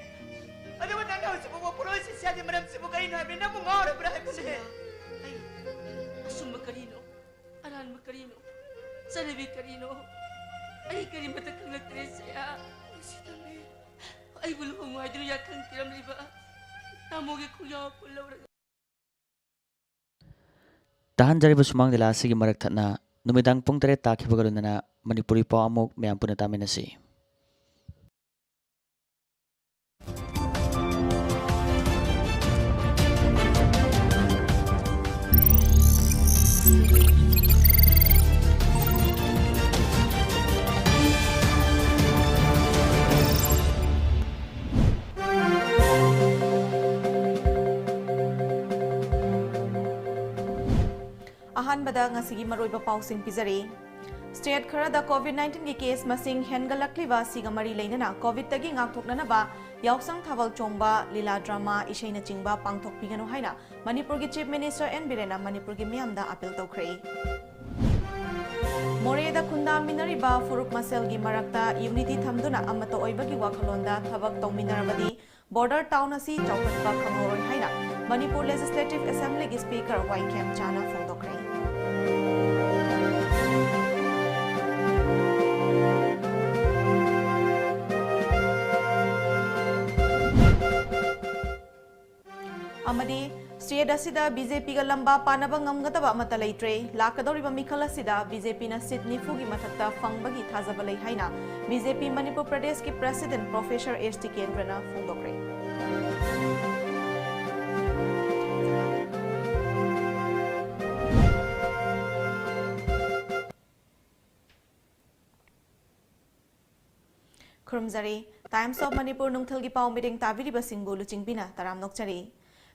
ꯑꯗꯨꯒ ꯅꯪꯅ ꯍꯧꯖꯤꯛ ꯐꯥꯎꯕ ꯄꯣꯠꯂꯣꯏ ꯁꯤꯁꯤ ꯌꯥꯗꯦ꯫ ꯃꯔꯝꯁꯤꯕꯨ ꯀꯔꯤꯅꯣ ꯍꯥꯏꯕꯅꯤ? ꯅꯪꯕꯨ ꯉꯥꯎꯔꯕ꯭ꯔꯥ ꯍꯥꯏꯕꯅꯦ? ꯁꯌꯥ, ꯑꯩ ꯑꯆꯨꯝꯕ ꯀꯔꯤꯅꯣ, ꯑꯔꯥꯟꯕ ꯀꯔꯤꯅꯣ, ꯆꯠꯅꯕꯤ ꯀꯔꯤꯅꯣ, ꯑꯩ ꯀꯔꯤꯃꯠꯇ ꯈꯪꯂꯛꯇ꯭ꯔꯦ, ꯁꯌꯥ꯫ ꯅꯨꯡꯁꯤꯇꯝꯕꯤ꯫ ꯑꯩꯕꯨ ꯂꯨꯍꯣꯡꯉꯨ ꯍꯥꯏꯗꯨꯅ ꯌꯥꯊꯪ ꯄꯤꯔꯝꯂꯤꯕ ꯇꯥꯃꯣꯒꯤ ꯈꯣꯡꯌꯥꯎ ꯄꯨꯜꯂꯧꯔꯒ꯫ ꯇꯥꯍꯟꯖꯔꯤꯕ ꯁꯨꯃꯥꯡ ꯂꯤꯂꯥ ꯑꯁꯤꯒꯤ ꯃꯔꯛ ꯊꯠꯅ ꯅꯨꯃꯤꯗꯥꯡ ꯄꯨꯡ ꯇꯔꯦꯠ ꯇꯥꯈꯤꯕꯒ ꯂꯣꯏꯅꯅ ꯃꯅꯤꯄꯨꯔꯤ ꯄꯥꯎ ꯑꯃꯨꯛ ꯃꯌꯥꯝ ꯄꯨꯟꯅ ꯇꯥꯃꯤꯟꯅꯁꯤ꯫ ꯑꯍꯥꯟꯕꯗ ꯉꯁꯤꯒꯤ ꯃꯔꯨꯑꯣꯏꯕ ꯄꯥꯎꯁꯤꯡ ꯄꯤꯖꯔꯤ꯫ ꯁ꯭ꯇꯦꯠ ꯈꯔꯗ ꯀꯣꯚꯤꯗ ꯅꯥꯏꯟꯇꯤꯟꯒꯤ ꯀꯦꯁ ꯃꯁꯤꯡ ꯍꯦꯟꯒꯠꯂꯛꯂꯤꯕ ꯑꯁꯤꯒ ꯃꯔꯤ ꯂꯩꯅꯅ ꯀꯣꯚꯤꯗꯇꯒꯤ ꯉꯥꯛꯊꯣꯛꯅꯅꯕ ꯌꯥꯎꯁꯪ ꯊꯥꯕꯜ ꯆꯣꯡꯕ, ꯂꯤꯂꯥ ꯗ꯭ꯔꯃꯥ, ꯏꯁꯩꯅꯆꯤꯡꯕ ꯄꯥꯡꯊꯣꯛꯄꯤꯒꯅꯨ ꯍꯥꯏꯅ ꯃꯅꯤꯄꯨꯔꯒꯤ ꯆꯤꯐ ꯃꯤꯅꯤꯁꯇꯔ ꯑꯦꯟ ꯕꯤꯔꯦꯟꯅ ꯃꯅꯤꯄꯨꯔꯒꯤ ꯃꯤꯌꯥꯝꯗ ꯑꯥꯄꯤꯜ ꯇꯧꯈ꯭ꯔꯦ꯫ ꯃꯣꯔꯦꯗ ꯈꯨꯟꯗꯥꯃꯤꯟꯅꯔꯤꯕ ꯐꯨꯔꯨꯞ ꯃꯁꯦꯜꯒꯤ ꯃꯔꯛꯇ ꯌꯨꯅꯤꯇꯤ ꯊꯝꯗꯨꯅ ꯑꯃꯠꯇ ꯑꯣꯏꯕꯒꯤ ꯋꯥꯈꯜꯂꯣꯟꯗ ꯊꯕꯛ ꯇꯧꯃꯤꯟꯅꯔꯕꯗꯤ ꯕꯣꯔꯗꯔ ꯇꯥꯎꯟ ꯑꯁꯤ ꯆꯥꯎꯈꯠꯄ ꯈꯪꯍꯧꯔꯣꯏ ꯍꯥꯏꯅ ꯃꯅꯤꯄꯨꯔ ꯂꯦꯖꯤꯁꯂꯦꯇꯤꯚ ꯑꯦꯁꯦꯝꯕ꯭ꯂꯤꯒꯤ ꯁ꯭ꯄꯤꯀꯔ ꯋꯥꯏ ꯈꯦꯝꯆꯥꯅ ꯐꯣꯡꯗꯣꯛꯈ꯭ꯔꯦ꯫ ꯑꯃꯗꯤ ꯁ꯭ꯇꯦꯠ ꯑꯁꯤꯗ ꯕꯤ ꯖꯦ ꯄꯤꯒ ꯂꯝꯕꯥ ꯄꯥꯅꯕ ꯉꯝꯒꯗꯕ ꯑꯃꯠꯇ ꯂꯩꯇ꯭ꯔꯦ꯫ ꯂꯥꯛꯀꯗꯧꯔꯤꯕ ꯃꯤꯈꯜ ꯑꯁꯤꯗ ꯕꯤ ꯖꯦ ꯄꯤꯅ ꯁꯤꯠ ꯅꯤꯐꯨꯒꯤ ꯃꯊꯛꯇ ꯐꯪꯕꯒꯤ ꯊꯥꯖꯕ ꯂꯩ ꯍꯥꯏꯅ ꯕꯤ ꯖꯦ ꯄꯤ ꯃꯅꯤꯄꯨꯔ ꯄ꯭ꯔꯗꯦꯁꯀꯤ ꯄ꯭ꯔꯦꯁꯤꯗꯦꯟꯠ ꯄ꯭ꯔꯣꯐꯦꯁꯔ ꯑꯦꯁ ꯇꯤꯀꯦꯟꯗ꯭ꯔꯅ ꯐꯣꯡꯗꯣꯛꯈ꯭ꯔꯦ꯫ ꯈꯨꯔꯨꯝꯖꯔꯤ꯫ Times of Manipur ꯅꯨꯡꯊꯤꯜꯒꯤ ꯄꯥꯎ ꯃꯤꯔꯤꯡ ꯇꯥꯕꯤꯔꯤꯕꯁꯤꯡꯕꯨ ꯂꯨꯆꯤꯡꯕꯤꯅ ꯇꯔꯥꯝꯅ ꯑꯣꯛꯆꯔꯤ꯫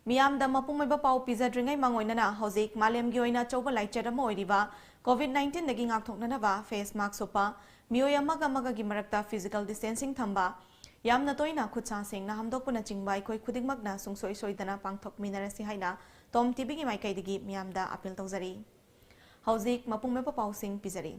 ꯃꯤꯌꯥꯝꯗ ꯃꯄꯨꯡ ꯑꯣꯏꯕ ꯄꯥꯎ ꯄꯤꯖꯗ꯭ꯔꯤꯉꯩ ꯃꯥꯡꯑꯣꯏꯅꯅ ꯍꯧꯖꯤꯛ ꯃꯥꯂꯦꯝꯒꯤ ꯑꯣꯏꯅ ꯑꯆꯧꯕ ꯂꯥꯏꯆꯠ ꯑꯃ ꯑꯣꯏꯔꯤꯕ ꯀꯣꯚꯤꯗ ꯅꯥꯏꯟꯇꯤꯟꯗꯒꯤ ꯉꯥꯛꯊꯣꯛꯅꯅꯕ ꯐꯦꯁ ꯃꯥꯛꯁ ꯎꯞꯄ, ꯃꯤꯑꯣꯏ ꯑꯃꯒ ꯑꯃꯒꯒꯤ ꯃꯔꯛꯇ ꯐꯤꯖꯤꯀꯦꯜ ꯗꯤꯁꯇꯦꯟꯁꯤꯡ ꯊꯝꯕ, ꯌꯥꯝꯅ ꯇꯣꯏꯅ ꯈꯨꯠ ꯁꯥ ꯁꯦꯡꯅ ꯍꯥꯝꯗꯣꯛꯄꯅꯆꯤꯡꯕ ꯑꯩꯈꯣꯏ ꯈꯨꯗꯤꯡꯃꯛꯅ ꯁꯨꯡꯁꯣꯏ ꯁꯣꯏꯗꯅ ꯄꯥꯡꯊꯣꯛꯃꯤꯟꯅꯔꯁꯤ ꯍꯥꯏꯅ ꯇꯣꯝ ꯇꯤꯚꯤꯒꯤ ꯃꯥꯏꯀꯩꯗꯒꯤ ꯃꯤꯌꯥꯝꯗ ꯑꯥꯄꯤꯜ ꯇꯧꯖꯔꯤ꯫ ꯍꯧꯖꯤꯛ ꯃꯄꯨꯡ ꯑꯣꯏꯕ ꯄꯥꯎꯁꯤꯡ ꯄꯤꯖꯔꯤ꯫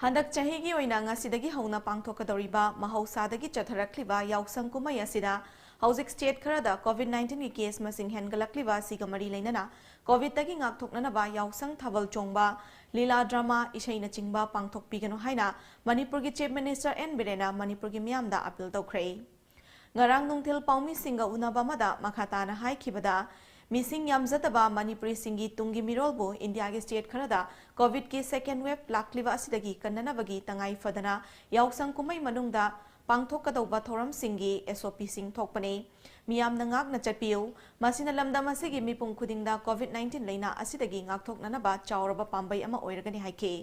ꯍꯟꯗꯛ ꯆꯍꯤꯒꯤ ꯑꯣꯏꯅ ꯉꯁꯤꯗꯒꯤ ꯍꯧꯅ ꯄꯥꯡꯊꯣꯛꯀꯗꯧꯔꯤꯕ ꯃꯍꯧꯁꯥꯗꯒꯤ ꯆꯠꯊꯔꯛꯂꯤꯕ ꯌꯥꯎꯁꯪ ꯀꯨꯝꯍꯩ ꯑꯁꯤꯗ ꯍꯧꯖꯤꯛ ꯁ꯭ꯇꯦꯠ ꯈꯔꯗ ꯀꯣꯚꯤꯗ ꯅꯥꯏꯟꯇꯤꯟꯒꯤ ꯀꯦꯁ ꯃꯁꯤꯡ ꯍꯦꯟꯒꯠꯂꯛꯂꯤꯕ ꯑꯁꯤꯒ ꯃꯔꯤ ꯂꯩꯅꯅ ꯀꯣꯚꯤꯗꯇꯒꯤ ꯉꯥꯛꯊꯣꯛꯅꯅꯕ ꯌꯥꯎꯁꯪ ꯊꯥꯕꯜ ꯆꯣꯡꯕ, ꯂꯤꯂꯥ ꯗ꯭ꯔꯃꯥ, ꯏꯁꯩꯅꯆꯤꯡꯕ ꯄꯥꯡꯊꯣꯛꯄꯤꯒꯅꯨ ꯍꯥꯏꯅ ꯃꯅꯤꯄꯨꯔꯒꯤ ꯆꯤꯐ ꯃꯤꯅꯤꯁꯇꯔ ꯑꯦꯟ ꯕꯤꯔꯦꯟꯅ ꯃꯅꯤꯄꯨꯔꯒꯤ ꯃꯤꯌꯥꯝꯗ ꯑꯥꯄꯤꯜ ꯇꯧꯈ꯭ꯔꯦ꯫ ꯉꯔꯥꯡ ꯅꯨꯡꯊꯤꯜ ꯄꯥꯎꯃꯤꯁꯤꯡꯒ ꯎꯅꯕ ꯑꯃꯗ ꯃꯈꯥ ꯇꯥꯅ ꯍꯥꯏꯈꯤꯕꯗ, ꯃꯤꯁꯤꯡ ꯌꯥꯝꯖꯗꯕ ꯃꯅꯤꯄꯨꯔꯤꯁꯤꯡꯒꯤ ꯇꯨꯡꯒꯤ ꯃꯤꯔꯣꯜꯕꯨ ꯏꯟꯗꯤꯌꯥꯒꯤ ꯁ꯭ꯇꯦꯠ ꯈꯔꯗ ꯀꯣꯚꯤꯗꯀꯤ ꯁꯦꯀꯦꯟ ꯋꯦꯚ ꯂꯥꯛꯂꯤꯕ ꯑꯁꯤꯗꯒꯤ ꯀꯟꯅꯅꯕꯒꯤ ꯇꯉꯥꯏ ꯐꯗꯅ ꯌꯥꯎꯁꯪ ꯀꯨꯝꯍꯩ ꯃꯅꯨꯡꯗ ꯄꯥꯡꯊꯣꯛꯀꯗꯧꯕ ꯊꯧꯔꯝꯁꯤꯡꯒꯤ ꯑꯦꯁ ꯑꯣ ꯄꯤꯁꯤꯡ ꯊꯣꯛꯄꯅꯤ꯫ ꯃꯤꯌꯥꯝꯅ ꯉꯥꯛꯅ ꯆꯠꯄꯤꯌꯨ꯫ ꯃꯁꯤꯅ ꯂꯝꯗꯝ ꯑꯁꯤꯒꯤ ꯃꯤꯄꯨꯝ ꯈꯨꯗꯤꯡꯗ ꯀꯣꯚꯤꯗ ꯅꯥꯏꯟꯇꯤꯟ ꯂꯩꯅꯥ ꯑꯁꯤꯗꯒꯤ ꯉꯥꯛꯊꯣꯛꯅꯅꯕ ꯆꯥꯎꯔꯕ ꯄꯥꯝꯕꯩ ꯑꯃ ꯑꯣꯏꯔꯒꯅꯤ ꯍꯥꯏꯈꯤ꯫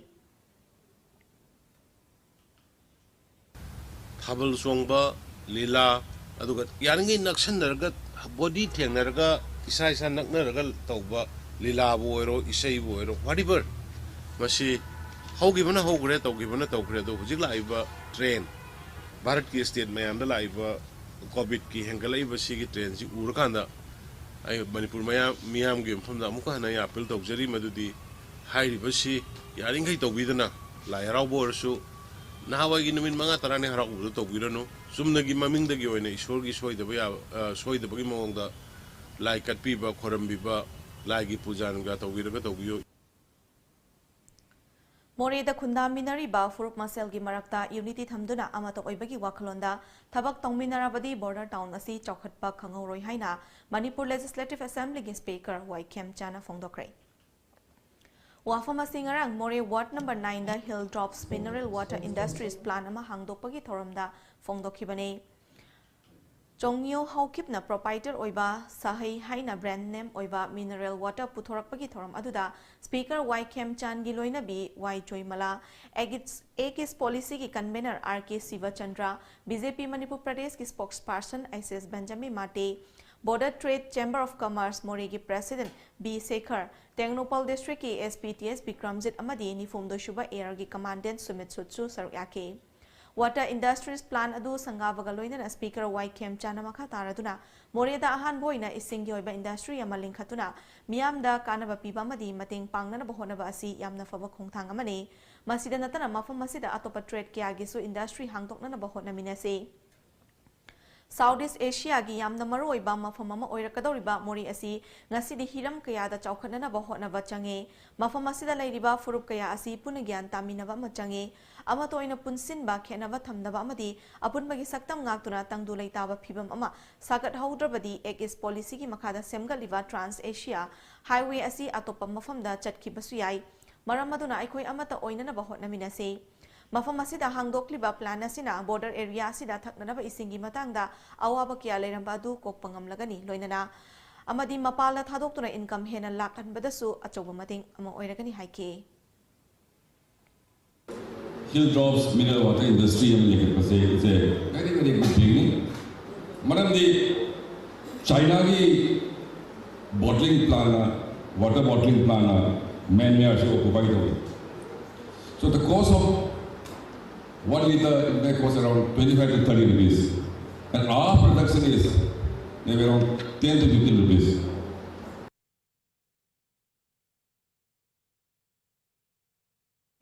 ꯊꯥꯕꯜ ꯆꯣꯡꯕ, ꯂꯤꯂꯥ, ꯑꯗꯨꯒ ꯌꯥꯔꯤꯉꯩ ꯅꯛꯁꯟꯅꯔꯒ, ꯕꯣꯗꯤ ꯊꯦꯡꯅꯔꯒ, ꯏꯁꯥ ꯏꯁꯥ ꯅꯛꯅꯔꯒ ꯇꯧꯕ ꯂꯤꯂꯥꯕꯨ ꯑꯣꯏꯔꯣ, ꯏꯁꯩꯕꯨ ꯑꯣꯏꯔꯣ, whatever, ꯃꯁꯤ ꯍꯧꯈꯤꯕꯅ ꯍꯧꯈ꯭ꯔꯦ, ꯇꯧꯈꯤꯕꯅ ꯇꯧꯈ꯭ꯔꯦ꯫ ꯑꯗꯣ ꯍꯧꯖꯤꯛ ꯂꯥꯛꯏꯕ ꯇ꯭ꯔꯦꯟ, ꯚꯥꯔꯠꯀꯤ ꯁ꯭ꯇꯦꯠ ꯃꯌꯥꯝꯗ ꯂꯥꯛꯏꯕ ꯀꯣꯚꯤꯗꯀꯤ ꯍꯦꯟꯒꯠꯂꯛꯏꯕ ꯁꯤꯒꯤ ꯇ꯭ꯔꯦꯟꯁꯤ ꯎꯔꯀꯥꯟꯗ ꯑꯩ ꯃꯅꯤꯄꯨꯔ ꯃꯌꯥꯝ, ꯃꯤꯌꯥꯝꯒꯤ ꯃꯐꯝꯗ ꯑꯃꯨꯛꯀ ꯍꯟꯅ ꯑꯩ ꯑꯥꯄꯤꯜ ꯇꯧꯖꯔꯤ, ꯃꯗꯨꯗꯤ ꯍꯥꯏꯔꯤꯕꯁꯤ ꯌꯥꯔꯤꯈꯩ ꯇꯧꯕꯤꯗꯅ, ꯂꯥꯏ ꯍꯔꯥꯎꯕ ꯑꯣꯏꯔꯁꯨ, ꯅꯍꯥꯟꯋꯥꯏꯒꯤ ꯅꯨꯃꯤꯠ ꯃꯉꯥ ꯇꯔꯥꯅꯤ ꯍꯔꯥꯎꯕꯗꯨ ꯇꯧꯕꯤꯔꯅꯨ꯫ ꯆꯨꯝꯅꯒꯤ ꯃꯃꯤꯡꯗꯒꯤ ꯑꯣꯏꯅ ꯏꯁꯣꯔꯒꯤ ꯁꯣꯏꯗꯕ ꯌꯥꯕ, ꯑ, ꯁꯣꯏꯗꯕꯒꯤ ꯃꯑꯣꯡꯗ ꯂꯥꯏ ꯀꯠꯄꯤꯕ, ꯈꯣꯏꯔꯝꯕꯤꯕ, ꯂꯥꯏꯒꯤ ꯄꯨꯖꯥ ꯅꯨꯡꯖꯥ ꯇꯧꯕꯤꯔꯒ ꯇꯧꯕꯤꯌꯨ꯫ ꯃꯣꯔꯦꯗ ꯈꯨꯟꯗꯥꯃꯤꯟꯅꯔꯤꯕ ꯐꯨꯔꯨꯞ ꯃꯁꯦꯜꯒꯤ ꯃꯔꯛꯇ ꯌꯨꯅꯤꯇꯤ ꯊꯝꯗꯨꯅ ꯑꯃꯠꯇ ꯑꯣꯏꯕꯒꯤ ꯋꯥꯈꯜꯂꯣꯟꯗ ꯊꯕꯛ ꯇꯧꯃꯤꯟꯅꯔꯕꯗꯤ ꯕꯣꯔꯗꯔ ꯇꯥꯎꯟ ꯑꯁꯤ ꯆꯥꯎꯈꯠꯄ ꯈꯪꯍꯧꯔꯣꯏ ꯍꯥꯏꯅ ꯃꯅꯤꯄꯨꯔ ꯂꯦꯖꯤꯁꯂꯦꯇꯤꯚ ꯑꯦꯁꯦꯝꯕ꯭ꯂꯤꯒꯤ ꯁ꯭ꯄꯤꯀꯔ ꯋꯥꯏ ꯈꯦꯝꯆꯥꯅ ꯐꯣꯡꯗꯣꯛꯈ꯭ꯔꯦ꯫ ꯋꯥꯐꯝ ꯑꯁꯤ ꯉꯔꯥꯡ ꯃꯣꯔꯦ ꯋꯥꯔꯗ ꯅꯝꯕꯔ ꯅꯥꯏꯟꯗ hill drops mineral water industries plant ꯑꯃ ꯍꯥꯡꯗꯣꯛꯄꯒꯤ ꯊꯧꯔꯝꯗ ꯐꯣꯡꯗꯣꯛꯈꯤꯕꯅꯤ꯫ ꯆꯣꯡꯌꯣ ꯍꯥꯎꯀꯤꯞꯅ ꯄ꯭ꯔꯣꯄꯥꯏꯇꯔ ꯑꯣꯏꯕ ꯁꯍꯩ ꯍꯥꯏꯅ ꯕ꯭ꯔꯥꯟꯗ ꯅꯦꯝ ꯑꯣꯏꯕ ꯃꯤꯅꯔꯦꯜ ꯋꯥꯇꯔ ꯄꯨꯊꯣꯔꯛꯄꯒꯤ ꯊꯧꯔꯝ ꯑꯗꯨꯗ ꯁ꯭ꯄꯤꯀꯔ ꯋꯥꯏ ꯈꯦꯝꯆꯥꯟꯒꯤ ꯂꯣꯏꯅꯕꯤ ꯋꯥꯏ ꯖꯣꯏꯃꯂꯥ, ꯑꯦꯒꯤꯁ-, ꯑꯦꯒꯤꯁ ꯄꯣꯂꯤꯁꯤꯒꯤ convener R K Shivachandra, B J P Manipur ꯄ꯭ꯔꯗꯦꯁꯀꯤ spokesperson H S Benjamin Mate, border trade chamber of commerce ꯃꯣꯔꯦꯒꯤ ꯄ꯭ꯔꯦꯁꯤꯗꯦꯟꯠ ꯕꯤ ꯁꯦꯈꯔ, ꯇꯦꯡꯅꯧꯄꯜ ꯗꯤꯁꯇ꯭ꯔꯤꯛꯀꯤ ꯑꯦꯁ ꯄꯤ ꯇꯤ ꯑꯦꯁ ꯕꯤꯀ꯭ꯔꯝꯖꯤꯠ ꯑꯃꯗꯤ ꯅꯤꯐꯨꯍꯨꯝꯗꯣꯏ ꯁꯨꯕ ꯑꯦꯌꯔꯒꯤ ꯀꯃꯥꯟꯗꯦꯟꯠ ꯁꯨꯃꯤꯠ ꯁꯨꯠꯁꯨ ꯁꯔꯨꯛ ꯌꯥꯈꯤ꯫ ꯋꯥꯇꯔ ꯏꯟꯗꯁꯇ꯭ꯔꯤꯁ ꯄ꯭ꯂꯥꯟ ꯑꯗꯨ ꯁꯪꯒꯥꯕꯒ ꯂꯣꯏꯅꯅ ꯁ꯭ꯄꯤꯀꯔ ꯋꯥꯏ ꯈꯦꯝꯆꯥꯟꯅ ꯃꯈꯥ ꯇꯥꯔꯗꯨꯅ ꯃꯣꯔꯦꯗ ꯑꯍꯥꯟꯕ ꯑꯣꯏꯅ ꯏꯁꯤꯡꯒꯤ ꯑꯣꯏꯕ ꯏꯟꯗꯁꯇ꯭ꯔꯤ ꯑꯃ ꯂꯤꯡꯈꯠꯇꯨꯅ ꯃꯤꯌꯥꯝꯗ ꯀꯥꯟꯅꯕ ꯄꯤꯕ ꯑꯃꯗꯤ ꯃꯇꯦꯡ ꯄꯥꯡꯅꯅꯕ ꯍꯣꯠꯅꯕ ꯑꯁꯤ ꯌꯥꯝꯅ ꯐꯕ ꯈꯣꯡꯊꯥꯡ ꯑꯃꯅꯤ꯫ ꯃꯁꯤꯗ ꯅꯠꯇꯅ ꯃꯐꯝ ꯑꯁꯤꯗ ꯑꯇꯣꯞꯄ ꯇ꯭ꯔꯦꯗ ꯀꯌꯥꯒꯤꯁꯨ ꯏꯟꯗꯁꯇ꯭ꯔꯤ ꯍꯥꯡꯗꯣꯛꯅꯅꯕ ꯍꯣꯠꯅꯃꯤꯟꯅꯁꯤ꯫ ꯁꯥꯎꯠ ꯏꯁ ꯑꯦꯁꯤꯌꯥꯒꯤ ꯌꯥꯝꯅ ꯃꯔꯨꯑꯣꯏꯕ ꯃꯐꯝ ꯑꯃ ꯑꯣꯏꯔꯛꯀꯗꯧꯔꯤꯕ ꯃꯣꯔꯦ ꯑꯁꯤ ꯉꯁꯤꯗꯤ ꯍꯤꯔꯝ ꯀꯌꯥꯗ ꯆꯥꯎꯈꯠꯅꯅꯕ ꯍꯣꯠꯅꯕ ꯆꯪꯉꯦ꯫ ꯃꯐꯝ ꯑꯁꯤꯗ ꯂꯩꯔꯤꯕ ꯐꯨꯔꯨꯞ ꯀꯌꯥ ꯑꯁꯤ ꯄꯨꯟꯅ ꯒ꯭ꯌꯥꯟ ꯇꯥꯃꯤꯟꯅꯕ ꯑꯃ ꯆꯪꯉꯦ꯫ ꯑꯃꯠꯇ ꯑꯣꯏꯅ ꯄꯨꯟꯁꯤꯟꯕ, ꯈꯦꯠꯅꯕ ꯊꯝꯗꯕ ꯑꯃꯗꯤ ꯑꯄꯨꯟꯕꯒꯤ ꯁꯛꯇꯝ ꯉꯥꯛꯇꯨꯅ ꯇꯪꯗꯨ ꯂꯩꯇꯥꯕ ꯐꯤꯕꯝ ꯑꯃ ꯁꯥꯒꯠꯍꯧꯗ꯭ꯔꯕꯗꯤ ꯑꯦꯛ ꯏꯁ ꯄꯣꯂꯤꯁꯤꯒꯤ ꯃꯈꯥꯗ ꯁꯦꯝꯒꯠꯂꯤꯕ ꯇ꯭ꯔꯥꯟꯁ ꯑꯦꯁꯤꯌꯥ ꯍꯥꯏꯋꯦ ꯑꯁꯤ ꯑꯇꯣꯞꯄ ꯃꯐꯝꯗ ꯆꯠꯈꯤꯕꯁꯨ ꯌꯥꯏ꯫ ꯃꯔꯝ ꯑꯗꯨꯅ ꯑꯩꯈꯣꯏ ꯑꯃꯠꯇ ꯑꯣꯏꯅꯅꯕ ꯍꯣꯠꯅꯃꯤꯟꯅꯁꯤ꯫ ꯃꯐꯝ ꯑꯁꯤꯗ ꯍꯥꯡꯗꯣꯛꯂꯤꯕ plan ꯑꯁꯤꯅ border area ꯑꯁꯤꯗ ꯊꯛꯅꯅꯕ ꯏꯁꯤꯡꯒꯤ ꯃꯇꯥꯡꯗ ꯑꯋꯥꯕ ꯀꯌꯥ ꯂꯩꯔꯝꯕ ꯑꯗꯨ ꯀꯣꯛꯄ ꯉꯝꯂꯒꯅꯤ, ꯂꯣꯏꯅꯅ ꯑꯃꯗꯤ ꯃꯄꯥꯟꯗ ꯊꯥꯗꯣꯛꯇꯨꯅ income ꯍꯦꯟꯅ ꯂꯥꯛꯍꯟꯕꯗꯁꯨ ꯑꯆꯧꯕ ꯃꯇꯦꯡ ꯑꯃ ꯑꯣꯏꯔꯒꯅꯤ ꯍꯥꯏꯈꯤ꯫ Hill Drops Mineral Water Industry ꯑꯃ ꯂꯤꯡꯈꯠꯄꯁꯦ is a very very good beginning. ꯃꯔꯝꯗꯤ ꯆꯥꯏꯅꯥꯒꯤ bottling plantꯅ, water bottling plantꯅ ꯃ꯭ꯌꯥꯟꯃꯥꯔꯁꯤ occupy ꯇꯧꯏ꯫ So the cost of one litre may cost around twenty five to thirty rupees, and our production is maybe around ten to fifteen rupees.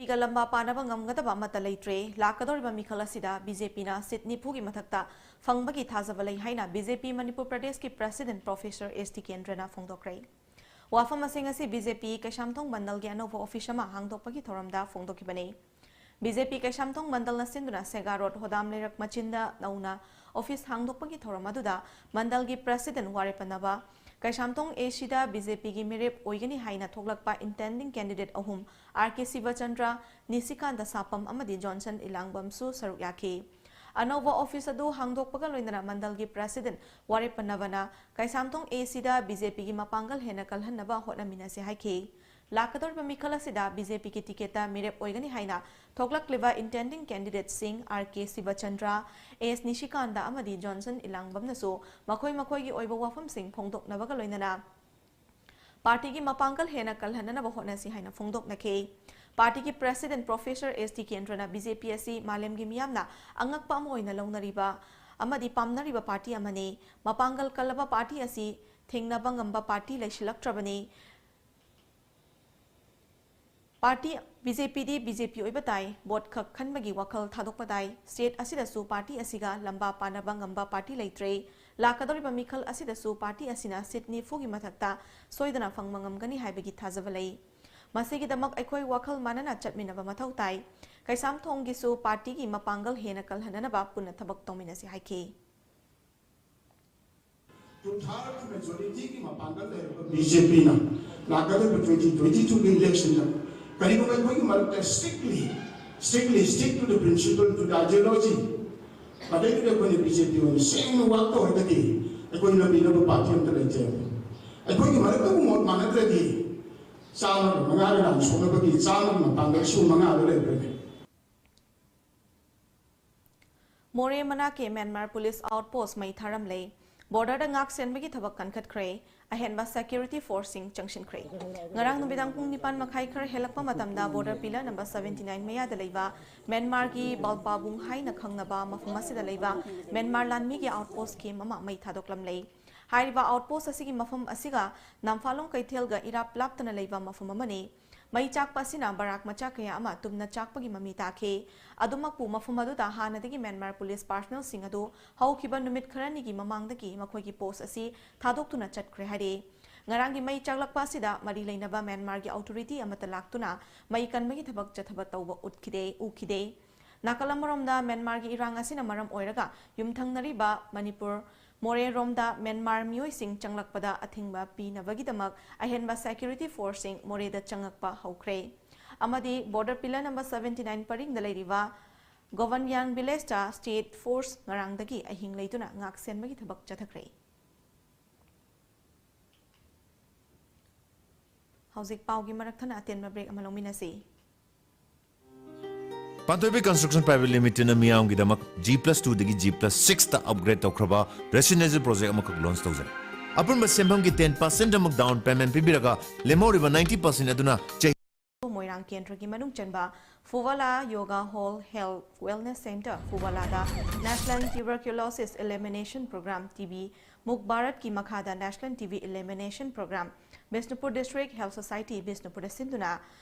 ꯄꯤꯒ ꯂꯝꯕꯥ ꯄꯥꯅꯕ ꯉꯝꯒꯗꯕ ꯑꯃꯠꯇ ꯂꯩꯇ꯭ꯔꯦ꯫ ꯂꯥꯛꯀꯗꯧꯔꯤꯕ ꯃꯤꯈꯜ ꯑꯁꯤꯗ BJPꯅ seat ꯅꯤꯐꯨꯒꯤ ꯃꯊꯛꯇ ꯐꯪꯕꯒꯤ ꯊꯥꯖꯕ ꯂꯩ ꯍꯥꯏꯅ BJP ꯃꯅꯤꯄꯨꯔ ꯄ꯭ꯔꯗꯦꯁꯀꯤ president Professor S Tikendra ꯅ ꯐꯣꯡꯗꯣꯛꯈ꯭ꯔꯦ꯫ ꯋꯥꯐꯝ ꯑꯁꯤꯡ ꯑꯁꯤ BJP ꯀꯩꯁꯥꯝꯊꯣꯡ ꯃꯟꯗꯜꯒꯤ ꯑꯅꯧꯕ office ꯑꯃ ꯍꯥꯡꯗꯣꯛꯄꯒꯤ ꯊꯧꯔꯝꯗ ꯐꯣꯡꯗꯣꯛꯈꯤꯕꯅꯤ꯫ BJP ꯀꯩꯁꯥꯝꯊꯣꯡ ꯃꯟꯗꯜꯅ ꯁꯤꯟꯗꯨꯅ ꯁꯦꯒꯥ ꯔꯣꯗ ꯍꯣꯗꯥꯝ ꯂꯩꯔꯛ ꯃꯆꯤꯟꯗ ꯅꯧꯅ office ꯍꯥꯡꯗꯣꯛꯄꯒꯤ ꯊꯧꯔꯝ ꯑꯗꯨꯗ ꯃꯟꯗꯜꯒꯤ president ꯋꯥꯔꯦꯞ ꯄꯟꯅꯕ, ꯀꯩꯁꯥꯝꯊꯣꯡ ACꯗ BJPꯒꯤ ꯃꯤꯔꯦꯞ ꯑꯣꯏꯒꯅꯤ ꯍꯥꯏꯅ ꯊꯣꯛꯂꯛꯄ intending candidate ꯑꯍꯨꯝ, R K ꯁꯤꯕꯆꯟꯗ꯭ꯔ, ꯅꯤꯁꯤꯀꯥꯟꯇ ꯁꯥꯄꯝ ꯑꯃꯗꯤ ꯖꯣꯟꯁꯟ ꯏꯂꯥꯡꯕꯝꯁꯨ ꯁꯔꯨꯛ ꯌꯥꯈꯤ꯫ ꯑꯅꯧꯕ office ꯑꯗꯨ ꯍꯥꯡꯗꯣꯛꯄꯒ ꯂꯣꯏꯅꯅ ꯃꯟꯗꯜꯒꯤ president ꯋꯥꯔꯦꯞ ꯄꯟꯅꯕꯅ ꯀꯩꯁꯥꯝꯊꯣꯡ ACꯗ BJPꯒꯤ ꯃꯄꯥꯡꯒꯜ ꯍꯦꯟꯅ ꯀꯜꯍꯟꯅꯕ ꯍꯣꯠꯅꯃꯤꯟꯅꯁꯤ ꯍꯥꯏꯈꯤ꯫ ꯂꯥꯛꯀꯗꯧꯔꯤꯕ ꯃꯤꯈꯜ ꯑꯁꯤꯗ BJPꯒꯤ ticketꯇ ꯃꯤꯔꯦꯞ ꯑꯣꯏꯒꯅꯤ ꯍꯥꯏꯅ ꯊꯣꯛꯂꯛꯂꯤꯕ intending candidateꯁꯤꯡ R K ꯁꯤꯕꯆꯟꯗ꯭ꯔ, S ꯅꯤꯁꯤꯀꯥꯟꯇ ꯑꯃꯗꯤ ꯖꯣꯟꯁꯟ ꯏꯂꯥꯡꯕꯝꯅꯁꯨ ꯃꯈꯣꯏ ꯃꯈꯣꯏꯒꯤ ꯑꯣꯏꯕ ꯋꯥꯐꯝꯁꯤꯡ ꯐꯣꯡꯗꯣꯛꯅꯕꯒ ꯂꯣꯏꯅꯅ partyꯒꯤ ꯃꯄꯥꯡꯒꯜ ꯍꯦꯟꯅ ꯀꯜꯍꯟꯅꯅꯕ ꯍꯣꯠꯅꯁꯤ ꯍꯥꯏꯅ ꯐꯣꯡꯗꯣꯛꯅꯈꯤ꯫ Partyꯒꯤ president Professor S Tikendra ꯅ BJP ꯑꯁꯤ ꯃꯥꯂꯦꯝꯒꯤ ꯃꯤꯌꯥꯝꯅ ꯑꯉꯛꯄ ꯑꯃ ꯑꯣꯏꯅ ꯂꯧꯅꯔꯤꯕ ꯑꯃꯗꯤ ꯄꯥꯝꯅꯔꯤꯕ party ꯑꯃꯅꯤ꯫ ꯃꯄꯥꯡꯒꯜ ꯀꯜꯂꯕ party ꯑꯁꯤ ꯊꯦꯡꯅꯕ ꯉꯝꯕ party ꯂꯩꯁꯤꯜꯂꯛꯇ꯭ꯔꯕꯅꯤ꯫ Party, BJPꯗꯤ BJP ꯑꯣꯏꯕ ꯇꯥꯏ, vote ꯈꯛ ꯈꯟꯕꯒꯤ ꯋꯥꯈꯜ ꯊꯥꯗꯣꯛꯄ ꯇꯥꯏ꯫ State ꯑꯁꯤꯗꯁꯨ party ꯑꯁꯤꯒ ꯂꯝꯕꯥ ꯄꯥꯅꯕ ꯉꯝꯕ party ꯂꯩꯇ꯭ꯔꯦ꯫ ꯂꯥꯛꯀꯗꯧꯔꯤꯕ ꯃꯤꯈꯜ ꯑꯁꯤꯗꯁꯨ party ꯑꯁꯤꯅ seat ꯅꯤꯐꯨꯒꯤ ꯃꯊꯛꯇ ꯁꯣꯏꯗꯅ ꯐꯪꯕ ꯉꯝꯒꯅꯤ ꯍꯥꯏꯕꯒꯤ ꯊꯥꯖꯕ ꯂꯩ꯫ ꯃꯁꯤꯒꯤꯗꯃꯛ ꯑꯩꯈꯣꯏ ꯋꯥꯈꯜ ꯃꯥꯟꯅꯅ ꯆꯠꯃꯤꯟꯅꯕ ꯃꯊꯧ ꯇꯥꯏ꯫ ꯀꯩꯁꯥꯝꯊꯣꯡꯒꯤꯁꯨ partyꯒꯤ ꯃꯄꯥꯡꯒꯜ ꯍꯦꯟꯅ ꯀꯜꯍꯟꯅꯅꯕ ꯄꯨꯟꯅ ꯊꯕꯛ ꯇꯧꯃꯤꯟꯅꯁꯤ ꯍꯥꯏꯈꯤ꯫ ꯇꯨ ꯊꯥꯔꯠ ꯃꯦꯖꯣꯔꯤꯇꯤꯒꯤ ꯃꯄꯥꯡꯒꯜ ꯂꯩꯔꯕ BJPꯅ ꯂꯥꯛꯀꯗꯧꯔꯤꯕ twenty twenty twoꯒꯤ electionꯗ ꯀꯔꯤꯒꯨꯝꯕ ꯑꯩꯈꯣꯏꯒꯤ ꯃꯔꯛꯇ strictly Strictly stick to the principle, to the ideology. ꯃꯗꯩꯗꯨꯗ ꯑꯩꯈꯣꯏꯅ ꯕꯤ ꯖꯦ ꯄꯤ ꯑꯣꯏꯅ ꯁꯦꯡꯅ ꯋꯥꯛ ꯇꯧꯔꯒꯗꯤ ꯑꯩꯈꯣꯏ ꯂꯝꯕꯤꯅꯕ ꯄꯥꯔꯇꯤ ꯑꯝꯇ ꯂꯩꯇꯦ꯫ ꯑꯩꯈꯣꯏꯒꯤ ꯃꯔꯛꯇꯕꯨ ꯃꯣꯠ ꯃꯥꯟꯅꯗ꯭ꯔꯗꯤ ꯆꯥꯝꯃꯒ ꯃꯉꯥꯒ ꯂꯥꯟ ꯁꯣꯛꯅꯕꯒꯤ ꯆꯥꯝꯃꯒꯤ ꯃꯄꯥꯟꯗ ꯁꯨ ꯃꯉꯥꯗ ꯂꯩꯕ꯭ꯔꯅꯦ? ꯃꯣꯔꯦ ꯃꯅꯥꯛꯀꯤ ꯃ꯭ꯌꯥꯟꯃꯥꯔ ꯄꯨꯂꯤꯁ ꯑꯥꯎꯠ ꯄꯣꯁ ꯃꯩ ꯊꯥꯔꯝꯂꯦ꯫ ꯕꯣꯔꯗꯔꯗ ꯉꯥꯛ ꯁꯦꯟꯕꯒꯤ ꯊꯕꯛ ꯀꯟꯈꯠꯈ꯭ꯔꯦ꯫ ꯑꯍꯦꯟꯕ ꯁꯦꯀ꯭ꯌꯨꯔꯤꯇꯤ ꯐꯣꯔꯁꯁꯤꯡ ꯆꯪꯁꯤꯟꯈ꯭ꯔꯦ꯫ ꯉꯔꯥꯡ ꯅꯨꯃꯤꯗꯥꯡ ꯄꯨꯡ ꯅꯤꯄꯥꯟ ꯃꯈꯥꯏ ꯈꯔ ꯍꯦꯜꯂꯛꯄ ꯃꯇꯝꯗ border pillar number seventy nine ꯃꯌꯥꯗ ꯂꯩꯕ ꯃ꯭ꯌꯥꯟꯃꯥꯔꯒꯤ ꯕꯥꯜꯄꯥꯕꯨꯡ ꯍꯥꯏꯅ ꯈꯪꯅꯕ ꯃꯐꯝ ꯑꯁꯤꯗ ꯂꯩꯕ ꯃ꯭ꯌꯥꯟꯃꯥꯔ ꯂꯥꯟꯃꯤꯒꯤ ꯑꯥꯎꯠ ꯄꯣꯁꯀꯤ ꯃꯃꯥ ꯃꯩ ꯊꯥꯗꯣꯛꯂꯝꯂꯦ꯫ ꯍꯥꯏꯔꯤꯕ ꯑꯥꯎꯠ ꯄꯣꯁ ꯑꯁꯤꯒꯤ ꯃꯐꯝ ꯑꯁꯤꯒ ꯅꯝꯐꯥꯂꯣꯡ ꯀꯩꯊꯦꯜꯒ ꯏꯔꯥꯞ ꯂꯥꯞꯇꯅ ꯂꯩꯕ ꯃꯐꯝ ꯑꯃꯅꯤ꯫ ꯃꯩ ꯆꯥꯛꯄ ꯑꯁꯤꯅ ꯕꯔꯥꯛ ꯃꯆꯥ ꯀꯌꯥ ꯑꯃ ꯇꯨꯝꯅ ꯆꯥꯛꯄꯒꯤ ꯃꯃꯤ ꯇꯥꯈꯤ꯫ ꯑꯗꯨꯃꯛꯄꯨ ꯃꯐꯝ ꯑꯗꯨꯗ ꯍꯥꯟꯅꯗꯒꯤ ꯃ꯭ꯌꯥꯟꯃꯥꯔ ꯄꯨꯂꯤꯁ ꯄꯥꯔꯁꯅꯦꯜꯁꯤꯡ ꯑꯗꯨ ꯍꯧꯈꯤꯕ ꯅꯨꯃꯤꯠ ꯈꯔꯅꯤꯒꯤ ꯃꯃꯥꯡꯗꯒꯤ ꯃꯈꯣꯏꯒꯤ ꯄꯣꯁ ꯑꯁꯤ ꯊꯥꯗꯣꯛꯇꯨꯅ ꯆꯠꯈ꯭ꯔꯦ ꯍꯥꯏꯔꯤ꯫ ꯉꯔꯥꯡꯒꯤ ꯃꯩ ꯆꯥꯛꯂꯛꯄ ꯑꯁꯤꯗ ꯃꯔꯤ ꯂꯩꯅꯕ ꯃ꯭ꯌꯥꯟꯃꯥꯔꯒꯤ ꯑꯣꯊꯣꯔꯤꯇꯤ ꯑꯃꯠꯇ ꯂꯥꯛꯇꯨꯅ ꯃꯩ ꯀꯟꯕꯒꯤ ꯊꯕꯛ ꯆꯠꯊꯕ ꯇꯧꯕ ꯎꯠꯈꯤꯗꯦ, ꯎꯈꯤꯗꯦ꯫ ꯅꯥꯀꯜ ꯑꯃꯔꯣꯝꯗ ꯃ꯭ꯌꯥꯟꯃꯥꯔꯒꯤ ꯏꯔꯥꯡ ꯑꯁꯤꯅ ꯃꯔꯝ ꯑꯣꯏꯔꯒ ꯌꯨꯝꯊꯪꯅꯔꯤꯕ ꯃꯅꯤꯄꯨꯔ ꯃꯣꯔꯦꯔꯣꯝꯗ ꯃ꯭ꯌꯥꯟꯃꯥꯔ ꯃꯤꯑꯣꯏꯁꯤꯡ ꯆꯪꯂꯛꯄꯗ ꯑꯊꯤꯡꯕ ꯄꯤꯅꯕꯒꯤꯗꯃꯛ ꯑꯍꯦꯟꯕ ꯁꯦꯀ꯭ꯌꯨꯔꯤꯇꯤ ꯐꯣꯔꯁꯁꯤꯡ ꯃꯣꯔꯦꯗ ꯆꯪꯂꯛꯄ ꯍꯧꯈ꯭ꯔꯦ꯫ ꯑꯃꯗꯤ border pillar number seventy nine ꯄꯔꯤꯡꯗ ꯂꯩꯔꯤꯕ ꯒꯣꯕꯟꯌꯥꯟ ꯚꯤꯂꯦꯖꯇ ꯁ꯭ꯇꯦꯠ ꯐꯣꯔꯁ ꯉꯔꯥꯡꯗꯒꯤ ꯑꯍꯤꯡ ꯂꯩꯗꯨꯅ ꯉꯥꯛ ꯁꯦꯟꯕꯒꯤ ꯊꯕꯛ ꯆꯠꯊꯈ꯭ꯔꯦ꯫ ꯍꯧꯖꯤꯛ ꯄꯥꯎꯒꯤ ꯃꯔꯛ ꯊꯠꯅ ꯑꯇꯦꯟꯕ ꯕ꯭ꯔꯦꯛ ꯑꯃ ꯂꯧꯃꯤꯟꯅꯁꯤ꯫ ꯄꯥꯟꯊꯣꯏꯕꯤ ꯀꯟꯁꯇ꯭ꯔꯛꯁꯟ ꯄ꯭ꯔꯥꯏꯚꯦꯠ ꯂꯤꯃꯤꯇꯦꯗꯅ ꯃꯤꯌꯥꯝꯒꯤꯗꯃꯛ ꯖꯤ ꯄ꯭ꯂꯁ ꯇꯨꯗꯒꯤ ꯖꯤ ꯄ꯭ꯂꯁ ꯁꯤꯛꯁꯇ ꯑꯞꯒ꯭ꯔꯦꯗ ꯇꯧꯈ꯭ꯔꯕ ꯔꯦꯁꯤꯗꯦꯟꯁꯤꯌꯦꯜ ꯄ꯭ꯔꯣꯖꯦꯛ ꯑꯃꯈꯛ ꯂꯣꯟꯆ ꯇꯧꯖꯔꯦ꯫ ꯑꯄꯨꯟꯕ ꯁꯦꯟꯐꯝꯒꯤ ꯇꯦꯟ ꯄꯥꯔꯁꯦꯟꯠ ꯑꯃꯨꯛ ꯗꯥꯎꯟ ꯄꯦꯃꯦꯟꯠ ꯄꯤꯕꯤꯔꯒ ꯂꯦꯝꯍꯧꯔꯤꯕ ꯅꯥꯏꯟꯇꯤ ꯄꯥꯔꯁꯦꯟꯠ ꯑꯗꯨꯅ ꯆꯍꯤ ꯃꯣꯏꯔꯥꯡ ꯀꯦꯟꯗ꯭ꯔꯒꯤ ꯃꯅꯨꯡ ꯆꯟꯕ Phuwala yoga hall health wellness centre, ꯐꯨꯋꯥꯂꯥꯗ National Tuberculosis Elimination Program, T B ꯃꯨꯛ ꯚꯥꯔꯠꯀꯤ ꯃꯈꯥꯗ National T B Elimination Program, Bishnupur District Health Society, ꯕꯤꯁꯅꯨꯄꯨꯔꯗ ꯁꯤꯟꯗꯨꯅ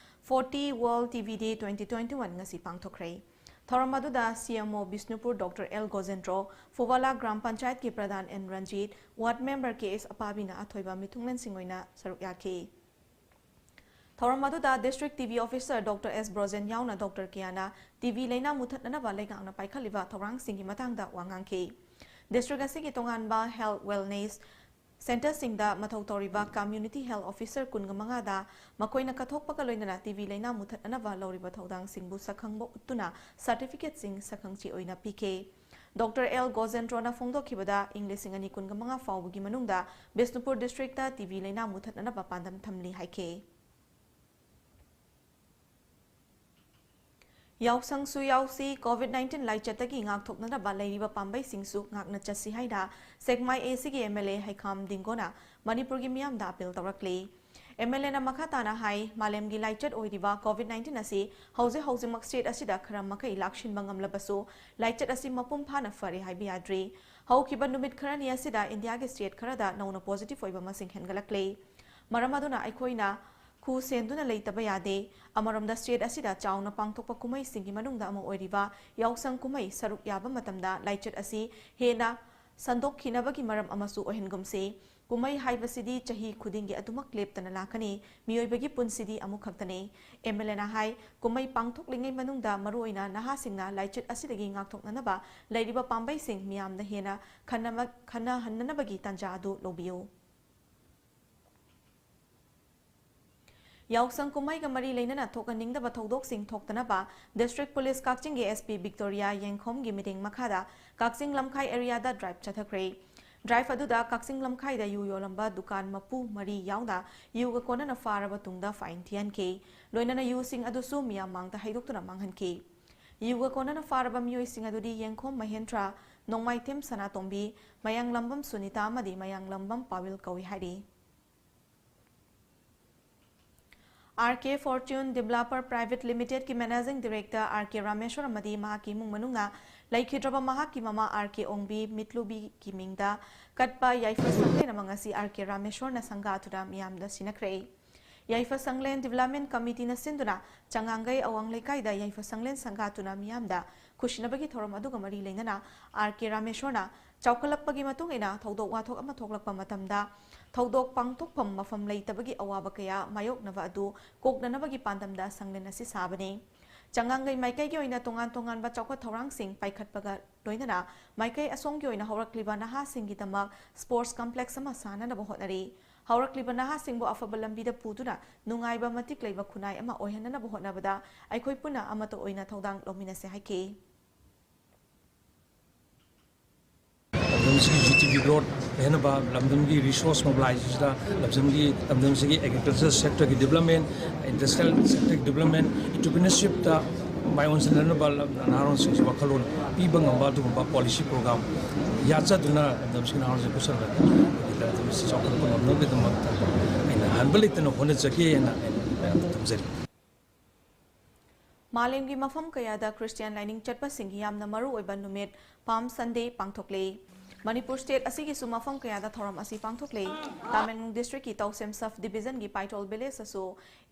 forty World T B Day twenty twenty-one ꯉꯁꯤ ꯄꯥꯡꯊꯣꯛꯈ꯭ꯔꯦ꯫ ꯊꯧꯔꯝ ꯑꯗꯨꯗ C M O Bishnupur doctor L Gojendro, Phuwala gram ꯄꯟꯆꯥꯌꯠꯀꯤ pradhan N Ranjit, ward member K S ꯑꯄꯥꯕꯤꯅ ꯑꯊꯣꯏꯕ ꯃꯤꯊꯨꯡꯂꯦꯟꯁꯤꯡ ꯑꯣꯏꯅ ꯁꯔꯨꯛ ꯌꯥꯈꯤ꯫ ꯊꯧꯔꯝ ꯑꯗꯨꯗ District T B Officer doctor S Brojen ꯌꯥꯎꯅ ꯗꯣꯛꯇꯔ ꯀꯌꯥꯅ ꯇꯤ ꯕꯤ ꯂꯩꯅꯥ ꯃꯨꯊꯠꯅꯅꯕ ꯂꯩꯉꯥꯛꯅ ꯄꯥꯏꯈꯠꯂꯤꯕ ꯊꯧꯔꯥꯡꯁꯤꯡꯒꯤ ꯃꯇꯥꯡꯗ ꯋꯥ ꯉꯥꯡꯈꯤ꯫ District ꯑꯁꯤꯒꯤ ꯇꯣꯉꯥꯟꯕ ꯍꯦꯜꯊ ꯋꯦꯜꯅꯦꯁ ꯁꯦꯟꯇꯔꯁꯤꯡꯗ ꯃꯊꯧ ꯇꯧꯔꯤꯕ ꯀꯝꯃ꯭ꯌꯨꯅꯤꯇꯤ ꯍꯦꯜꯊ ꯑꯣꯐꯤꯁꯔ ꯀꯨꯟꯒ ꯃꯉꯥꯗ ꯃꯈꯣꯏꯅ ꯀꯠꯊꯣꯛꯄꯒ ꯂꯣꯏꯅꯅ ꯇꯤꯕꯤ ꯂꯥꯏꯅꯥ ꯃꯨꯊꯠꯅꯅꯕ ꯂꯧꯔꯤꯕ ꯊꯧꯗꯥꯡꯁꯤꯡꯕꯨ ꯁꯛꯈꯪꯕ ꯎꯠꯇꯨꯅ ꯁꯥꯔꯇꯤꯐꯤꯀꯦꯠꯁꯤꯡ ꯁꯛꯈꯪꯆꯦ ꯑꯣꯏꯅ ꯄꯤꯈꯤ꯫ ꯗꯣꯛꯇꯔ ꯑꯦꯜ ꯒꯣꯖꯦꯟꯗ꯭ꯔꯣꯅ ꯐꯣꯡꯗꯣꯛꯈꯤꯕꯗ ꯏꯪ ꯂꯤꯁꯤꯡ ꯑꯅꯤ ꯀꯨꯟꯒ ꯃꯉꯥ ꯐꯥꯎꯕꯒꯤ ꯃꯅꯨꯡꯗ ꯕꯤꯁꯅꯨꯄꯨꯔ ꯗꯤꯁꯇ꯭ꯔꯤꯛꯇ ꯇꯤꯕꯤ ꯂꯥꯏꯅꯥ ꯃꯨꯊꯠꯅꯅꯕ ꯄꯥꯟꯗꯝ ꯊꯝꯂꯤ ꯍꯥꯏꯈꯤ꯫ ꯌꯥꯎꯁꯪꯁꯨ ꯌꯥꯎꯁꯤ, ꯀꯣꯚꯤꯗ ꯅꯥꯏꯟꯇꯤꯟ ꯂꯥꯏꯆꯠꯇꯒꯤ ꯉꯥꯛꯊꯣꯛꯅꯅꯕ ꯂꯩꯔꯤꯕ ꯄꯥꯝꯕꯩꯁꯤꯡꯁꯨ ꯉꯥꯛꯅ ꯆꯠꯁꯤ ꯍꯥꯏꯅ ꯁꯦꯛꯃꯥꯏ ꯑꯦꯁꯤꯒꯤ ꯑꯦꯝ ꯑꯦꯜ ꯑꯦ ꯍꯩꯈꯥꯝ ꯗꯤꯡꯒꯣꯅ ꯃꯅꯤꯄꯨꯔꯒꯤ ꯃꯤꯌꯥꯝꯗ ꯑꯄꯤꯜ ꯇꯧꯔꯛꯂꯤ꯫ ꯑꯦꯝ ꯑꯦꯜ ꯑꯦꯅ ꯃꯈꯥ ꯇꯥꯅ ꯍꯥꯏ, ꯃꯥꯂꯦꯝꯒꯤ ꯂꯥꯏꯆꯠ ꯑꯣꯏꯔꯤꯕ ꯀꯣꯚꯤꯗ ꯅꯥꯏꯟꯇꯤꯟ ꯑꯁꯤ ꯍꯧꯖꯤꯛ ꯍꯧꯖꯤꯛꯃꯛ ꯁ꯭ꯇꯦꯠ ꯑꯁꯤꯗ ꯈꯔ ꯃꯈꯩ ꯂꯥꯛꯁꯤꯟꯕ ꯉꯝꯂꯕꯁꯨ, ꯂꯥꯏꯆꯠ ꯑꯁꯤ ꯃꯄꯨꯡ ꯐꯥꯅ ꯐꯔꯦ ꯍꯥꯏꯕ ꯌꯥꯗ꯭ꯔꯤ꯫ ꯍꯧꯈꯤꯕ ꯅꯨꯃꯤꯠ ꯈꯔꯅꯤ ꯑꯁꯤꯗ ꯏꯟꯗꯤꯌꯥꯒꯤ ꯁ꯭ꯇꯦꯠ ꯈꯔꯗ ꯅꯧꯅ ꯄꯣꯖꯤꯇꯤꯚ ꯑꯣꯏꯕ ꯃꯁꯤꯡ ꯍꯦꯟꯒꯠꯂꯛꯂꯦ꯫ ꯃꯔꯝ ꯑꯗꯨꯅ ꯑꯩꯈꯣꯏꯅ ꯈꯨ ꯁꯦꯟꯗꯨꯅ ꯂꯩꯇꯕ ꯌꯥꯗꯦ꯫ ꯑꯃꯔꯣꯝꯗ, ꯁ꯭ꯇꯦꯠ ꯑꯁꯤꯗ ꯆꯥꯎꯅ ꯄꯥꯡꯊꯣꯛꯄ ꯀꯨꯝꯍꯩꯁꯤꯡꯒꯤ ꯃꯅꯨꯡꯗ ꯑꯃ ꯑꯣꯏꯔꯤꯕ ꯌꯥꯎꯁꯪ ꯀꯨꯝꯍꯩ ꯁꯔꯨꯛ ꯌꯥꯕ ꯃꯇꯝꯗ ꯂꯥꯏꯆꯠ ꯑꯁꯤ ꯍꯦꯟꯅ ꯁꯟꯗꯣꯛꯈꯤꯅꯕꯒꯤ ꯃꯔꯝ ꯑꯃꯁꯨ ꯑꯣꯏꯍꯟꯒꯨꯝꯁꯤ꯫ ꯀꯨꯝꯍꯩ ꯍꯥꯏꯕꯁꯤꯗꯤ ꯆꯍꯤ ꯈꯨꯗꯤꯡꯒꯤ ꯑꯗꯨꯃꯛ ꯂꯦꯞꯇꯅ ꯂꯥꯛꯀꯅꯤ꯫ ꯃꯤꯑꯣꯏꯕꯒꯤ ꯄꯨꯟꯁꯤꯗꯤ ꯑꯃꯨꯛꯈꯛꯇꯅꯤ꯫ ꯑꯦꯝ ꯑꯦꯜ ꯑꯦꯅ ꯍꯥꯏ, ꯀꯨꯝꯍꯩ ꯄꯥꯡꯊꯣꯛꯂꯤꯉꯩ ꯃꯅꯨꯡꯗ ꯃꯔꯨꯑꯣꯏꯅ ꯅꯍꯥꯁꯤꯡꯅ ꯂꯥꯏꯆꯠ ꯑꯁꯤꯗꯒꯤ ꯉꯥꯛꯊꯣꯛꯅꯅꯕ ꯂꯩꯔꯤꯕ ꯄꯥꯝꯕꯩꯁꯤꯡ ꯃꯤꯌꯥꯝꯗ ꯍꯦꯟꯅ ꯈꯟꯅꯃ-, ꯈꯟꯅꯍꯟꯅꯅꯕꯒꯤ ꯇꯥꯟꯖꯥ ꯑꯗꯨ ꯂꯧꯕꯤꯌꯨ꯫ ꯌꯥꯎꯁꯪ ꯀꯨꯝꯍꯩꯒ ꯃꯔꯤ ꯂꯩꯅꯅ ꯊꯣꯛꯍꯟꯅꯤꯡꯗꯕ ꯊꯧꯗꯣꯛꯁꯤꯡ ꯊꯣꯛꯇꯅꯕ ꯗꯤꯁꯇ꯭ꯔꯤꯛ ꯄꯨꯂꯤꯁ ꯀꯛꯆꯤꯡꯒꯤ ꯑꯦꯁ ꯄꯤ ꯕꯤꯛꯇꯣꯔꯤꯌꯥ ꯌꯦꯡꯈꯣꯝꯒꯤ ꯃꯤꯠꯌꯦꯡ ꯃꯈꯥꯗ ꯀꯛꯆꯤꯡ ꯂꯝꯈꯥꯏ ꯑꯦꯔꯤꯌꯥꯗ ꯗ꯭ꯔꯥꯏꯚ ꯆꯠꯊꯈ꯭ꯔꯦ꯫ ꯗ꯭ꯔꯥꯏꯚ ꯑꯗꯨꯗ ꯀꯛꯆꯤꯡ ꯂꯝꯈꯥꯏꯗ ꯌꯨ ꯌꯣꯜꯂꯝꯕ ꯗꯨꯀꯥꯟ ꯃꯄꯨ ꯃꯔꯤ ꯌꯥꯎꯅ ꯌꯨꯒ ꯀꯣꯟꯅꯅ ꯐꯥꯔꯕ ꯇꯨꯡꯗ ꯐꯥꯏꯟ ꯊꯤꯍꯟꯈꯤ꯫ ꯂꯣꯏꯅꯅ ꯌꯨꯁꯤꯡ ꯑꯗꯨꯁꯨ ꯃꯤꯌꯥꯝ ꯃꯥꯡꯗ ꯍꯩꯗꯣꯛꯇꯨꯅ ꯃꯥꯡꯍꯟꯈꯤ꯫ ꯌꯨꯒ ꯀꯣꯟꯅꯅ ꯐꯥꯔꯕ ꯃꯤꯑꯣꯏꯁꯤꯡ ꯑꯗꯨꯗꯤ ꯌꯦꯡꯈꯣꯝ ꯃꯍꯦꯟꯗ꯭ꯔ, ꯅꯣꯡꯃꯥꯏꯊꯦꯝ ꯁꯅꯥꯇꯣꯝꯕꯤ, ꯃꯌꯥꯡꯂꯝꯕꯝ ꯁꯨꯅꯤꯇꯥ ꯑꯃꯗꯤ ꯃꯌꯥꯡꯂꯝꯕꯝ ꯄꯥꯋꯤꯜ ꯀꯧꯏ ꯍꯥꯏꯔꯤ꯫ R K Fortune developer private ꯂꯤꯃꯤꯇꯦꯗꯀꯤ managing director R K Rameshor ꯑꯃꯗꯤ ꯃꯍꯥꯛꯀꯤ ꯏꯃꯨꯡ ꯃꯅꯨꯡꯅ ꯂꯩꯈꯤꯗ꯭ꯔꯕ ꯃꯍꯥꯛꯀꯤ ꯃꯃꯥ ꯑꯥꯔ ꯀꯦ ꯑꯣꯡꯕꯤ ꯃꯤꯠꯂꯨꯕꯤꯒꯤ ꯃꯤꯡꯗ ꯀꯠꯄ ꯌꯥꯏꯐ ꯁꯪꯂꯦꯟ ꯑꯃ ꯉꯁꯤ ꯑꯥꯔ ꯀꯦ ꯔꯥꯃꯦꯁꯣꯔꯅ ꯁꯪꯒꯥꯗꯨꯅ ꯃꯤꯌꯥꯝꯗ ꯁꯤꯟꯅꯈ꯭ꯔꯦ꯫ ꯌꯥꯏꯐ ꯁꯪꯂꯦꯟ ꯗꯤꯕꯦꯂꯞꯃꯦꯟ ꯀꯃꯤꯇꯤꯅ ꯁꯤꯟꯗꯨꯅ ꯆꯉꯥꯡꯒꯩ ꯑꯋꯥꯡ ꯂꯩꯀꯥꯏꯗ ꯌꯥꯏꯐ ꯁꯪꯂꯦꯟ ꯁꯪꯒꯥꯗꯨꯅ ꯃꯤꯌꯥꯝꯗ ꯈꯨꯁꯤꯟꯅꯕꯒꯤ ꯊꯧꯔꯝ ꯑꯗꯨꯒ ꯃꯔꯤ ꯂꯩꯅꯅ ꯑꯥꯔ ꯀꯦ ꯔꯥꯃꯦꯁꯣꯔꯅ ꯆꯥꯎꯈꯠꯂꯛꯄꯒꯤ ꯃꯇꯨꯡ ꯏꯟꯅ ꯊꯧꯗꯣꯛ ꯋꯥꯊꯣꯛ ꯑꯃ ꯊꯣꯛꯂꯛꯄ ꯃꯇꯝꯗ ꯊꯧꯗꯣꯛ ꯄꯥꯡꯊꯣꯛꯐꯝ ꯃꯐꯝ ꯂꯩꯇꯕꯒꯤ ꯑꯋꯥꯕ ꯀꯌꯥ ꯃꯥꯌꯣꯛꯅꯕ ꯑꯗꯨ ꯀꯣꯛꯅꯅꯕꯒꯤ ꯄꯥꯟꯗꯝꯗ ꯁꯪꯂꯦꯟ ꯑꯁꯤ ꯁꯥꯕꯅꯤ꯫ ꯆꯉꯥꯡꯒꯩ ꯃꯥꯏꯀꯩꯒꯤ ꯑꯣꯏꯅ ꯇꯣꯉꯥꯟ ꯇꯣꯉꯥꯟꯕ ꯆꯥꯎꯈꯠ ꯊꯧꯔꯥꯡꯁꯤꯡ ꯄꯥꯏꯈꯠꯄꯒ ꯂꯣꯏꯅꯅ ꯃꯥꯏꯀꯩ ꯑꯁꯣꯝꯒꯤ ꯑꯣꯏꯅ ꯍꯧꯔꯛꯂꯤꯕ ꯅꯍꯥꯁꯤꯡꯒꯤꯗꯃꯛ sports complex ꯑꯃ ꯁꯥꯅꯅꯕ ꯍꯣꯠꯅꯔꯤ꯫ ꯍꯧꯔꯛꯂꯤꯕ ꯅꯍꯥꯁꯤꯡꯕꯨ ꯑꯐꯕ ꯂꯝꯕꯤꯗ ꯄꯨꯗꯨꯅ ꯅꯨꯡꯉꯥꯏꯕ ꯃꯇꯤꯛ ꯂꯩꯕ ꯈꯨꯟꯅꯥꯏ ꯑꯃ ꯑꯣꯏꯍꯟꯅꯅꯕ ꯍꯣꯠꯅꯕꯗ ꯑꯩꯈꯣꯏ ꯄꯨꯟꯅ ꯑꯃꯠꯇ ꯑꯣꯏꯅ ꯊꯧꯗꯥꯡ ꯂꯧꯃꯤꯟꯅꯁꯦ ꯍꯥꯏꯈꯤ꯫ ꯂꯝꯗꯝꯁꯤꯒꯤ G D P growth ꯂꯩꯍꯟꯅꯕ, ꯂꯝꯗꯝꯒꯤ resource mobilizeꯗ, ꯂꯝꯗꯝꯒꯤ, ꯂꯝꯗꯝꯁꯤꯒꯤ agriculture sectorꯒꯤ development, industrial sectorꯒꯤ development, entrepreneurshipꯇ ꯃꯥꯏ ꯑꯣꯟꯁꯤꯟꯅꯅꯕ ꯂꯝ-, ꯅꯍꯥꯔꯣꯜꯁꯤꯡꯁꯤ ꯋꯥꯈꯜꯂꯣꯟ ꯄꯤꯕ ꯉꯝꯕ ꯑꯗꯨꯒꯨꯝꯕ policy program ꯌꯥꯠꯆꯗꯨꯅ ꯂꯝꯗꯝꯁꯤꯒꯤ ꯅꯍꯥꯔꯣꯜꯁꯤꯡ ꯄꯨꯁꯜꯂꯒ ꯑꯩꯈꯣꯏꯒꯤ ꯂꯝꯗꯝ ꯑꯁꯤ ꯆꯥꯎꯈꯠꯄ ꯉꯝꯅꯕꯒꯤꯗꯃꯛꯇ ꯑꯩꯅ ꯍꯟꯕ ꯂꯩꯇꯅ ꯍꯣꯠꯅꯖꯒꯦꯅ ꯑꯩꯅ ꯃꯌꯥꯝꯗ ꯊꯝꯖꯔꯤ꯫ ꯃꯥꯂꯦꯝꯒꯤ ꯃꯐꯝ ꯀꯌꯥꯗ ꯈ꯭ꯔꯤꯁꯇꯤꯌꯥꯟ ꯂꯥꯏꯅꯤꯡ ꯆꯠꯄꯁꯤꯡꯒꯤ ꯌꯥꯝꯅ ꯃꯔꯨ ꯑꯣꯏꯕ ꯅꯨꯃꯤꯠ Palm Sunday ꯄꯥꯡꯊꯣꯛꯂꯤ꯫ ꯃꯅꯤꯄꯨꯔ state ꯑꯁꯤꯒꯤꯁꯨ ꯃꯐꯝ ꯀꯌꯥꯗ ꯊꯧꯔꯝ ꯑꯁꯤ ꯄꯥꯡꯊꯣꯛꯂꯤ꯫ Tamenglong districtꯀꯤ ꯇꯧꯁꯦꯝ sub divisionꯒꯤ ꯄꯥꯏꯇꯣꯜ villageꯇꯁꯨ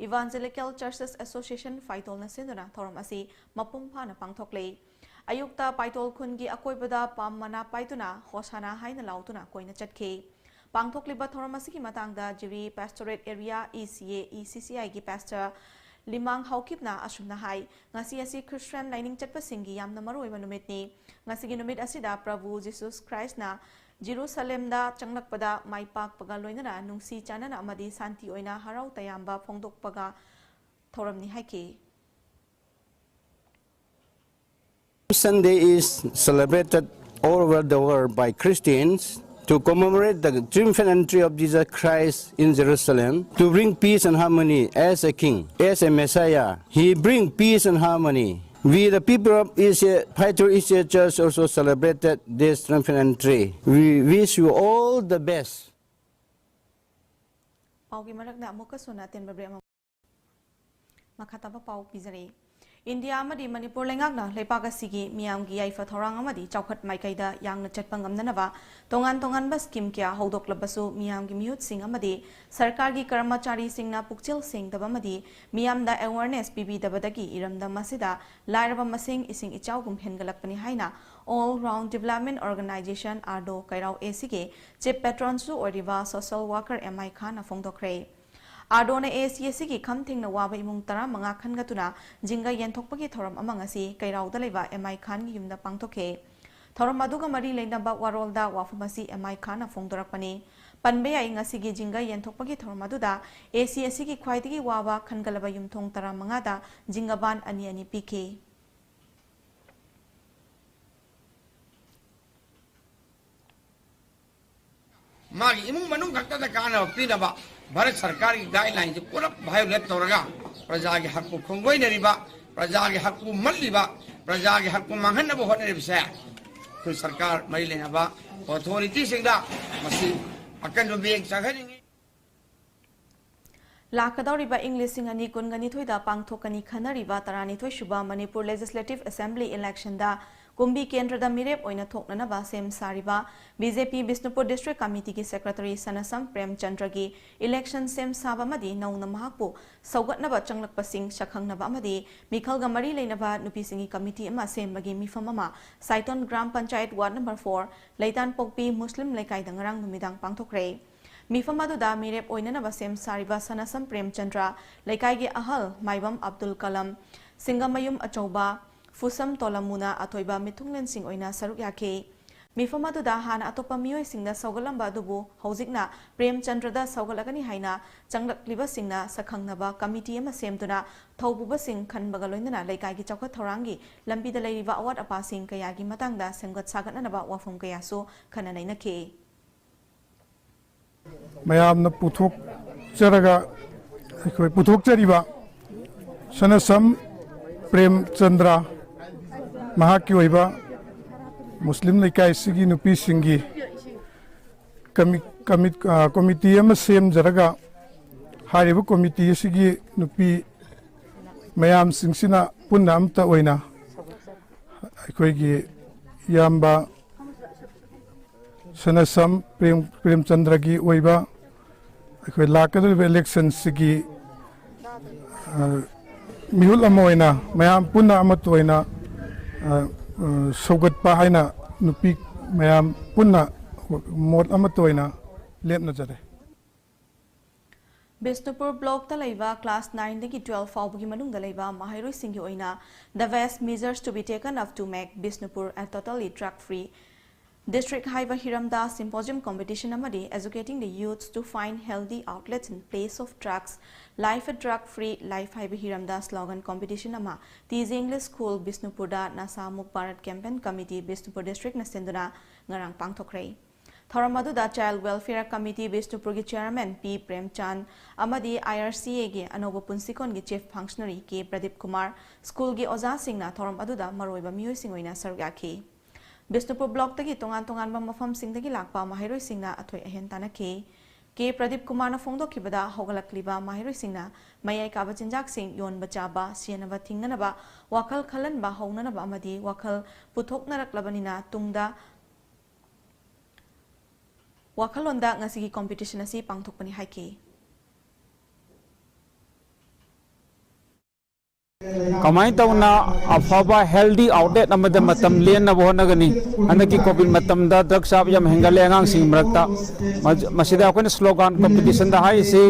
Evangelical Churches Association ꯐꯥꯏꯇꯣꯜꯅ ꯁꯤꯟꯗꯨꯅ ꯊꯧꯔꯝ ꯑꯁꯤ ꯃꯄꯨꯡ ꯐꯥꯅ ꯄꯥꯡꯊꯣꯛꯂꯤ꯫ ꯑꯌꯨꯛꯇ ꯄꯥꯏꯇꯣꯜ ꯈꯨꯟꯒꯤ ꯑꯀꯣꯏꯕꯗ palm ꯃꯅꯥ ꯄꯥꯏꯗꯨꯅ ꯍꯣꯁꯥꯅꯥ ꯍꯥꯏꯅ ꯂꯥꯎꯗꯨꯅ ꯀꯣꯏꯅ ꯆꯠꯈꯤ꯫ ꯄꯥꯡꯊꯣꯛꯂꯤꯕ ꯊꯧꯔꯝ ꯑꯁꯤꯒꯤ ꯃꯇꯥꯡꯗ ꯖꯤꯔꯤ Pastorate Area E C A E C C Iꯒꯤ pastor ꯂꯤꯃꯥꯡ ꯍꯥꯎꯀꯤꯞꯅ ꯑꯁꯨꯝꯅ ꯍꯥꯏ, ꯉꯁꯤ ꯑꯁꯤ ꯈ꯭ꯔꯤꯁꯇꯤꯌꯥꯟ ꯂꯥꯏꯅꯤꯡ ꯆꯠꯄꯁꯤꯡꯒꯤ ꯌꯥꯝꯅ ꯃꯔꯨꯑꯣꯏꯕ ꯅꯨꯃꯤꯠꯅꯤ꯫ ꯉꯁꯤꯒꯤ ꯅꯨꯃꯤꯠ ꯑꯁꯤꯗ ꯄ꯭ꯔꯚꯨ ꯖꯤꯁꯨ ꯈ꯭ꯔꯥꯏꯁꯅ ꯖꯦꯔꯨꯁꯂꯦꯝꯗ ꯆꯪꯂꯛꯄꯗ ꯃꯥꯏ ꯄꯥꯛꯄꯒ ꯂꯣꯏꯅꯅ ꯅꯨꯡꯁꯤ ꯆꯥꯟꯅꯅ ꯑꯃꯗꯤ ꯁꯥꯟꯇꯤ ꯑꯣꯏꯅ ꯍꯔꯥꯎ ꯇꯌꯥꯝꯕ ꯐꯣꯡꯗꯣꯛꯄꯒ ꯊꯧꯔꯝꯅꯤ ꯍꯥꯏꯈꯤ꯫ Sunday is celebrated all over the world by Christians to commemorate the triumphant entry of Jesus Christ in Jerusalem to bring peace and harmony as a king, as a Messiah. He bring peace and harmony. We, the people of E C A, Paito E C A Church, also celebrated this triumphant entry. We wish you all the best. ꯄꯥꯎꯒꯤ ꯃꯔꯛꯇ ꯑꯃꯨꯛꯀꯁꯨ ꯑꯇꯦꯟꯕ break ꯑꯃ꯫ ꯃꯈꯥ ꯇꯥꯕ ꯄꯥꯎ ꯄꯤꯖꯔꯤ꯫ ꯏꯟꯗꯤꯌꯥ ꯑꯃꯗꯤ ꯃꯅꯤꯄꯨꯔ ꯂꯩꯉꯥꯛꯅ ꯂꯩꯄꯥꯛ ꯑꯁꯤꯒꯤ ꯃꯤꯌꯥꯝꯒꯤ ꯌꯥꯏꯐ ꯊꯧꯔꯥꯡ ꯑꯃꯗꯤ ꯆꯥꯎꯈꯠ ꯃꯥꯏꯀꯩꯗ ꯌꯥꯡꯅ ꯆꯠꯄ ꯉꯝꯅꯅꯕ ꯇꯣꯉꯥꯟ ꯇꯣꯉꯥꯟꯕ scheme ꯀꯌꯥ ꯍꯧꯗꯣꯛꯂꯕꯁꯨ, ꯃꯤꯌꯥꯝꯒꯤ ꯃꯤꯍꯨꯠꯁꯤꯡ ꯑꯃꯗꯤ ꯁꯔꯀꯥꯔꯒꯤ ꯀꯔꯃꯆꯥꯔꯤꯁꯤꯡꯅ ꯄꯨꯛꯆꯦꯜ ꯁꯦꯡꯗꯕ ꯑꯃꯗꯤ ꯃꯤꯌꯥꯝꯗ awareness ꯄꯤꯕꯤꯗꯕꯗꯒꯤ ꯏꯔꯝꯗꯝ ꯑꯁꯤꯗ ꯂꯥꯏꯔꯕ ꯃꯁꯤꯡ ꯏꯁꯤꯡ ꯏꯆꯥꯎꯒꯨꯝ ꯍꯦꯟꯒꯠꯂꯛꯄꯅꯤ ꯍꯥꯏꯅ All Round Development Organization, ARDO, ꯀꯩꯔꯥꯎ ACꯒꯤ chief patronꯁꯨ ꯑꯣꯏꯔꯤꯕ social worker M I Khan ꯐꯣꯡꯗꯣꯛꯈ꯭ꯔꯦ꯫ ꯑꯥꯔꯗꯣꯅ A C S ꯁꯤꯒꯤ ꯈꯝ ꯊꯦꯡꯅ ꯋꯥꯕ ꯏꯃꯨꯡ ꯇꯔꯥꯃꯉꯥ ꯈꯟꯒꯠꯇꯨꯅ ꯖꯤꯡꯒ ꯌꯦꯟꯊꯣꯛꯄꯒꯤ ꯊꯧꯔꯝ ꯑꯃ ꯉꯁꯤ ꯀꯩꯔꯥꯎꯗ ꯂꯩꯕ ꯑꯦꯝ ꯑꯥꯏ ꯈꯥꯟꯒꯤ ꯌꯨꯝꯗ ꯄꯥꯡꯊꯣꯛꯈꯤ꯫ ꯊꯧꯔꯝ ꯑꯗꯨꯒ ꯃꯔꯤ ꯂꯩꯅꯕ ꯋꯥꯔꯣꯜꯗ ꯋꯥꯐꯝ ꯑꯁꯤ ꯑꯦꯝ ꯑꯥꯏ ꯈꯥꯟꯅ ꯐꯣꯡꯗꯣꯔꯛꯄꯅꯤ꯫ ꯄꯟꯕ ꯌꯥꯏ, ꯉꯁꯤꯒꯤ ꯖꯤꯡꯒ ꯌꯦꯟꯊꯣꯛꯄꯒꯤ ꯊꯧꯔꯝ ꯑꯗꯨꯗ ꯑꯦ ꯁꯤ ꯑꯦꯁ ꯁꯤꯒꯤ ꯈ꯭ꯋꯥꯏꯗꯒꯤ ꯋꯥꯕ ꯈꯟꯒꯠꯂꯕ ꯌꯨꯝꯊꯣꯡ ꯇꯔꯥꯃꯉꯥꯗ ꯖꯤꯡꯒ ꯕꯥꯟ ꯑꯅꯤ ꯑꯅꯤ ꯄꯤꯈꯤ꯫ ꯃꯥꯒꯤ ꯏꯃꯨꯡ ꯃꯅꯨꯡ ꯈꯛꯇꯗ ꯀꯥꯟꯅꯕ ꯄꯤꯅꯕ ꯚꯥꯔꯠ ꯁꯔꯀꯥꯔꯒꯤ ꯒꯥꯏꯗꯂꯥꯏꯟꯁꯤ ꯄꯨꯂꯞ ꯚꯥꯏꯑꯣꯂꯦꯠ ꯇꯧꯔꯒ ꯄ꯭ꯔꯖꯥꯒꯤ ꯍꯛꯄꯨ ꯈꯣꯡꯒꯣꯏꯅꯔꯤꯕ, ꯄ꯭ꯔꯖꯥꯒꯤ ꯍꯛꯄꯨ ꯃꯠꯂꯤꯕ, ꯄ꯭ꯔꯖꯥꯒꯤ ꯍꯛꯄꯨ ꯃꯥꯡꯍꯟꯅꯕ ꯍꯣꯠꯅꯔꯤꯕꯁꯦ ꯑꯩꯈꯣꯏ ꯁꯔꯀꯥꯔ ꯃꯔꯤ ꯂꯩꯅꯕ ꯑꯣꯊꯣꯔꯤꯇꯤꯁꯤꯡꯗ ꯃꯁꯤ ꯑꯀꯟꯕ ꯃꯤꯠꯌꯦꯡ ꯆꯪꯍꯟꯅꯤꯡꯏ꯫ ꯂꯥꯛꯀꯗꯧꯔꯤꯕ ꯏꯪ ꯂꯤꯁꯤꯡ ꯑꯅꯤ ꯀꯨꯟꯒ ꯅꯤꯊꯣꯏꯗ ꯄꯥꯡꯊꯣꯛꯀꯅꯤ ꯈꯟꯅꯔꯤꯕ ꯇꯔꯥꯅꯤꯊꯣꯏ ꯁꯨꯕ ꯃꯅꯤꯄꯨꯔ ꯂꯦꯖꯤꯁꯂꯦꯇꯤꯚ ꯑꯦꯁꯦꯝꯕ꯭ꯂꯤ ꯏꯂꯦꯛꯁꯟꯗ ꯀꯨꯝꯕꯤ ꯀꯦꯟꯗ꯭ꯔꯗ ꯃꯤꯔꯦꯞ ꯑꯣꯏꯅ ꯊꯣꯛꯅꯅꯕ ꯁꯦꯝ ꯁꯥꯔꯤꯕ ꯕꯤ ꯖꯦ ꯄꯤ ꯕꯤꯁꯅꯨꯄꯨꯔ ꯗꯤꯁꯇ꯭ꯔꯤꯛ ꯀꯃꯤꯇꯤꯒꯤ ꯁꯦꯀ꯭ꯔꯦꯇꯔꯤ ꯁꯅꯁꯝ ꯄ꯭ꯔꯦꯝꯆꯟꯗ꯭ꯔꯒꯤ ꯏꯂꯦꯛꯁꯟ ꯁꯦꯝ ꯁꯥꯕ ꯑꯃꯗꯤ ꯅꯧꯅ ꯃꯍꯥꯛꯄꯨ ꯁꯧꯒꯠꯅꯕ ꯆꯪꯂꯛꯄꯁꯤꯡ ꯁꯛꯈꯪꯅꯕ ꯑꯃꯗꯤ ꯃꯤꯈꯜꯒ ꯃꯔꯤ ꯂꯩꯅꯕ ꯅꯨꯄꯤꯁꯤꯡꯒꯤ ꯀꯃꯤꯇꯤ ꯑꯃ ꯁꯦꯝꯕꯒꯤ ꯃꯤꯐꯝ ꯑꯃ Saiton gram panchayat ward number four, ꯂꯩꯇꯥꯟꯄꯣꯛꯄꯤ ꯃꯨꯁꯂꯤꯝ ꯂꯩꯀꯥꯏꯗ ꯉꯔꯥꯡ ꯅꯨꯃꯤꯗꯥꯡ ꯄꯥꯡꯊꯣꯛꯈ꯭ꯔꯦ꯫ ꯃꯤꯐꯝ ꯑꯗꯨꯗ ꯃꯤꯔꯦꯞ ꯑꯣꯏꯅꯅꯕ ꯁꯦꯝ ꯁꯥꯔꯤꯕ ꯁꯅꯁꯝ ꯄ꯭ꯔꯦꯝꯆꯟꯗ꯭ꯔ, ꯂꯩꯀꯥꯏꯒꯤ ꯑꯍꯜ ꯃꯥꯏꯕꯝ ꯑꯕꯗꯨꯜ ꯀꯂꯝ, ꯁꯤꯡꯒꯃꯌꯨꯝ ꯑꯆꯧꯕ, ꯐꯨꯁꯝ ꯇꯣꯂꯝꯃꯨꯅ ꯑꯊꯣꯏꯕ ꯃꯤꯊꯨꯡꯂꯦꯟꯁꯤꯡ ꯑꯣꯏꯅ ꯁꯔꯨꯛ ꯌꯥꯈꯤ꯫ ꯃꯤꯐꯝ ꯑꯗꯨꯗ ꯍꯥꯟꯅ ꯑꯇꯣꯞꯄ ꯃꯤꯑꯣꯏꯁꯤꯡꯅ ꯁꯧꯒꯠꯂꯝꯕ ꯑꯗꯨꯕꯨ ꯍꯧꯖꯤꯛꯅ ꯄ꯭ꯔꯦꯝꯆꯟꯗ꯭ꯔꯗ ꯁꯧꯒꯠꯂꯒꯅꯤ ꯍꯥꯏꯅ ꯆꯪꯂꯛꯂꯤꯕꯁꯤꯡꯅ ꯁꯛꯈꯪꯅꯕ ꯀꯃꯤꯇꯤ ꯑꯃ ꯁꯦꯝꯗꯨꯅ ꯊꯧꯄꯨꯕꯁꯤꯡ ꯈꯟꯕꯒ ꯂꯣꯏꯅꯅ ꯂꯩꯀꯥꯏꯒꯤ ꯆꯥꯎꯈꯠ ꯊꯧꯔꯥꯡꯒꯤ ꯂꯝꯕꯤꯗ ꯂꯩꯔꯤꯕ ꯑꯋꯥꯠ ꯑꯄꯥꯁꯤꯡ ꯀꯌꯥꯒꯤ ꯃꯇꯥꯡꯗ ꯁꯦꯝꯒꯠ ꯁꯥꯒꯠꯅꯅꯕ ꯋꯥꯐꯝ ꯀꯌꯥꯁꯨ ꯈꯟꯅ ꯅꯩꯅꯈꯤ꯫ ꯃꯌꯥꯝꯅ ꯄꯨꯊꯣꯛꯆꯔꯒ ꯑꯩꯈꯣꯏ ꯄꯨꯊꯣꯛꯆꯔꯤꯕ ꯁꯅꯁꯝ ꯄ꯭ꯔꯦꯝꯆꯟꯗ꯭ꯔ ꯃꯍꯥꯛꯀꯤ ꯑꯣꯏꯕ ꯃꯨꯁꯂꯤꯝ ꯂꯩꯀꯥꯏꯁꯤꯒꯤ ꯅꯨꯄꯤꯁꯤꯡꯒꯤ ꯀꯃꯤ- ꯀꯃꯤ- ꯑ, ꯀꯣꯃꯤꯇꯤ ꯑꯃ ꯁꯦꯝꯖꯔꯒ ꯍꯥꯏꯔꯤꯕ ꯀꯣꯃꯤꯇꯤ ꯑꯁꯤꯒꯤ ꯅꯨꯄꯤ ꯃꯌꯥꯝꯁꯤꯡꯁꯤꯅ ꯄꯨꯟꯅ ꯑꯃꯠꯇ ꯑꯣꯏꯅ ꯑꯩꯈꯣꯏꯒꯤ ꯏꯌꯥꯝꯕ ꯁꯅꯁꯝ ꯄ꯭ꯔꯦꯝ ꯄ꯭ꯔꯦꯝꯆꯟꯗ꯭ꯔꯒꯤ ꯑꯣꯏꯕ ꯑꯩꯈꯣꯏ ꯂꯥꯛꯀꯗꯧꯔꯤꯕ ꯏꯂꯦꯛꯁꯟꯁꯤꯒꯤ ꯃꯤꯍꯨꯠ ꯑꯃ ꯑꯣꯏꯅ ꯃꯌꯥꯝ ꯄꯨꯟꯅ ꯑꯃꯠꯇ ꯑꯣꯏꯅ ꯁꯧꯒꯠꯄ ꯍꯥꯏꯅ ꯅꯨꯄꯤ ꯃꯌꯥꯝ ꯄꯨꯟꯅ ꯃꯣꯠ ꯑꯃꯠꯇ ꯑꯣꯏꯅ ꯂꯦꯞꯅꯖꯔꯦ꯫ ꯕꯤꯁꯅꯨꯄꯨꯔ ꯕ꯭ꯂꯣꯛꯇ ꯂꯩꯕ ꯀ꯭ꯂꯥꯁ ꯅꯥꯏꯟꯗꯒꯤ ꯇꯨꯋꯦꯜꯐ ꯐꯥꯎꯕꯒꯤ ꯃꯅꯨꯡꯗ ꯂꯩꯕ ꯃꯍꯩꯔꯣꯏꯁꯤꯡꯒꯤ ꯑꯣꯏꯅ The best measures to be taken of to make Bishnupur a totally drug free district ꯍꯥꯏꯕ ꯍꯤꯔꯝꯗ ꯁꯤꯝꯄꯣꯖꯤꯌꯝ ꯀꯣꯝꯄꯤꯇꯤꯁꯟ ꯑꯃꯗꯤ Educating the youths to find healthy outlets in place of drugs, Life a drug free life ꯍꯥꯏꯕ ꯍꯤꯔꯝꯗ ꯁ꯭ꯂꯣꯒꯟ ꯀꯣꯝꯄꯤꯇꯤꯁꯟ ꯑꯃ ꯇꯤ ꯖꯤ ꯏꯪꯂꯤꯁ ꯁ꯭ꯀꯨꯜ ꯕꯤꯁꯅꯨꯄꯨꯔꯗ ꯅꯁꯥ ꯃꯨꯛ ꯚꯥꯔꯠ ꯀꯦꯝꯄꯦꯟ ꯀꯃꯤꯇꯤ ꯕꯤꯁꯅꯨꯄꯨꯔ ꯗꯤꯁꯇ꯭ꯔꯤꯛꯅ ꯁꯤꯟꯗꯨꯅ ꯉꯔꯥꯡ ꯄꯥꯡꯊꯣꯛꯈ꯭ꯔꯦ꯫ ꯊꯧꯔꯝ ꯑꯗꯨꯗ ꯆꯥꯏꯜꯗ ꯋꯦꯜꯐꯤꯌꯔ ꯀꯃꯤꯇꯤ ꯕꯤꯁꯅꯨꯄꯨꯔꯒꯤ ꯆꯦꯌꯔꯃꯦꯟ ꯄꯤ ꯄ꯭ꯔꯦꯝꯆꯥꯟ ꯑꯃꯗꯤ ꯑꯥꯏ ꯑꯥꯔ ꯁꯤ ꯑꯦꯒꯤ ꯑꯅꯧꯕ ꯄꯨꯟꯁꯤꯀꯣꯟꯒꯤ ꯆꯤꯐ ꯐꯪꯁꯅꯔꯤ ꯀꯦ ꯄ꯭ꯔꯗꯤꯞ ꯀꯨꯃꯥꯔ, ꯁ꯭ꯀꯨꯜꯒꯤ ꯑꯣꯖꯥꯁꯤꯡꯅ ꯊꯧꯔꯝ ꯑꯗꯨꯗ ꯃꯔꯨꯑꯣꯏꯕ ꯃꯤꯑꯣꯏꯁꯤꯡ ꯑꯣꯏꯅ ꯁꯔꯨꯛ ꯌꯥꯈꯤ꯫ ꯕꯤꯁꯅꯨꯄꯨꯔ ꯕ꯭ꯂꯣꯛꯇꯒꯤ ꯇꯣꯉꯥꯟ ꯇꯣꯉꯥꯟꯕ ꯃꯐꯝꯁꯤꯡꯗꯒꯤ ꯂꯥꯛꯄ ꯃꯍꯩꯔꯣꯏꯁꯤꯡꯅ ꯑꯊꯣꯏ ꯑꯍꯦꯟ ꯇꯥꯟꯅꯈꯤ꯫ ꯀꯦ ꯄ꯭ꯔꯗꯤꯞ ꯀꯨꯃꯥꯔꯅ ꯐꯣꯡꯗꯣꯛꯈꯤꯕꯗ, ꯍꯧꯒꯠꯂꯛꯂꯤꯕ ꯃꯍꯩꯔꯣꯏꯁꯤꯡꯅ ꯃꯌꯥꯏ ꯀꯥꯕ ꯆꯤꯟꯖꯥꯛꯁꯤꯡ ꯌꯣꯟꯕ ꯆꯥꯕ, ꯁꯤꯖꯤꯟꯅꯕ ꯊꯤꯡꯅꯅꯕ ꯋꯥꯈꯜ ꯈꯜꯍꯟꯕ ꯍꯧꯅꯅꯕ ꯑꯃꯗꯤ ꯋꯥꯈꯜ ꯄꯨꯊꯣꯛꯅꯔꯛꯂꯕꯅꯤꯅ ꯇꯨꯡꯗ ꯋꯥꯈꯜꯂꯣꯟꯗ ꯉꯁꯤꯒꯤ ꯀꯣꯝꯄꯤꯇꯤꯁꯟ ꯑꯁꯤ ꯄꯥꯡꯊꯣꯛꯄꯅꯤ ꯍꯥꯏꯈꯤ꯫ ꯀꯃꯥꯏꯅ ꯇꯧꯅ ꯑꯐꯕ healthy outlet ꯑꯃꯗ ꯃꯇꯝ ꯂꯦꯟꯅꯕ ꯍꯣꯠꯅꯒꯅꯤ? ꯍꯟꯗꯛꯀꯤ ꯀꯣꯚꯤꯗ ꯃꯇꯝꯗ ꯗ꯭ꯔꯒ ꯆꯥꯕ ꯌꯥꯝ ꯍꯦꯟꯒꯠꯂꯦ ꯑꯉꯥꯡꯁꯤꯡꯒꯤ ꯃꯔꯛꯇ꯫ ꯃꯁꯤꯗ ꯑꯩꯈꯣꯏꯅ ꯁ꯭ꯂꯣꯒꯥꯟ ꯀꯣꯝꯄꯤꯇꯤꯁꯟꯗ ꯍꯥꯏꯔꯤꯁꯤ,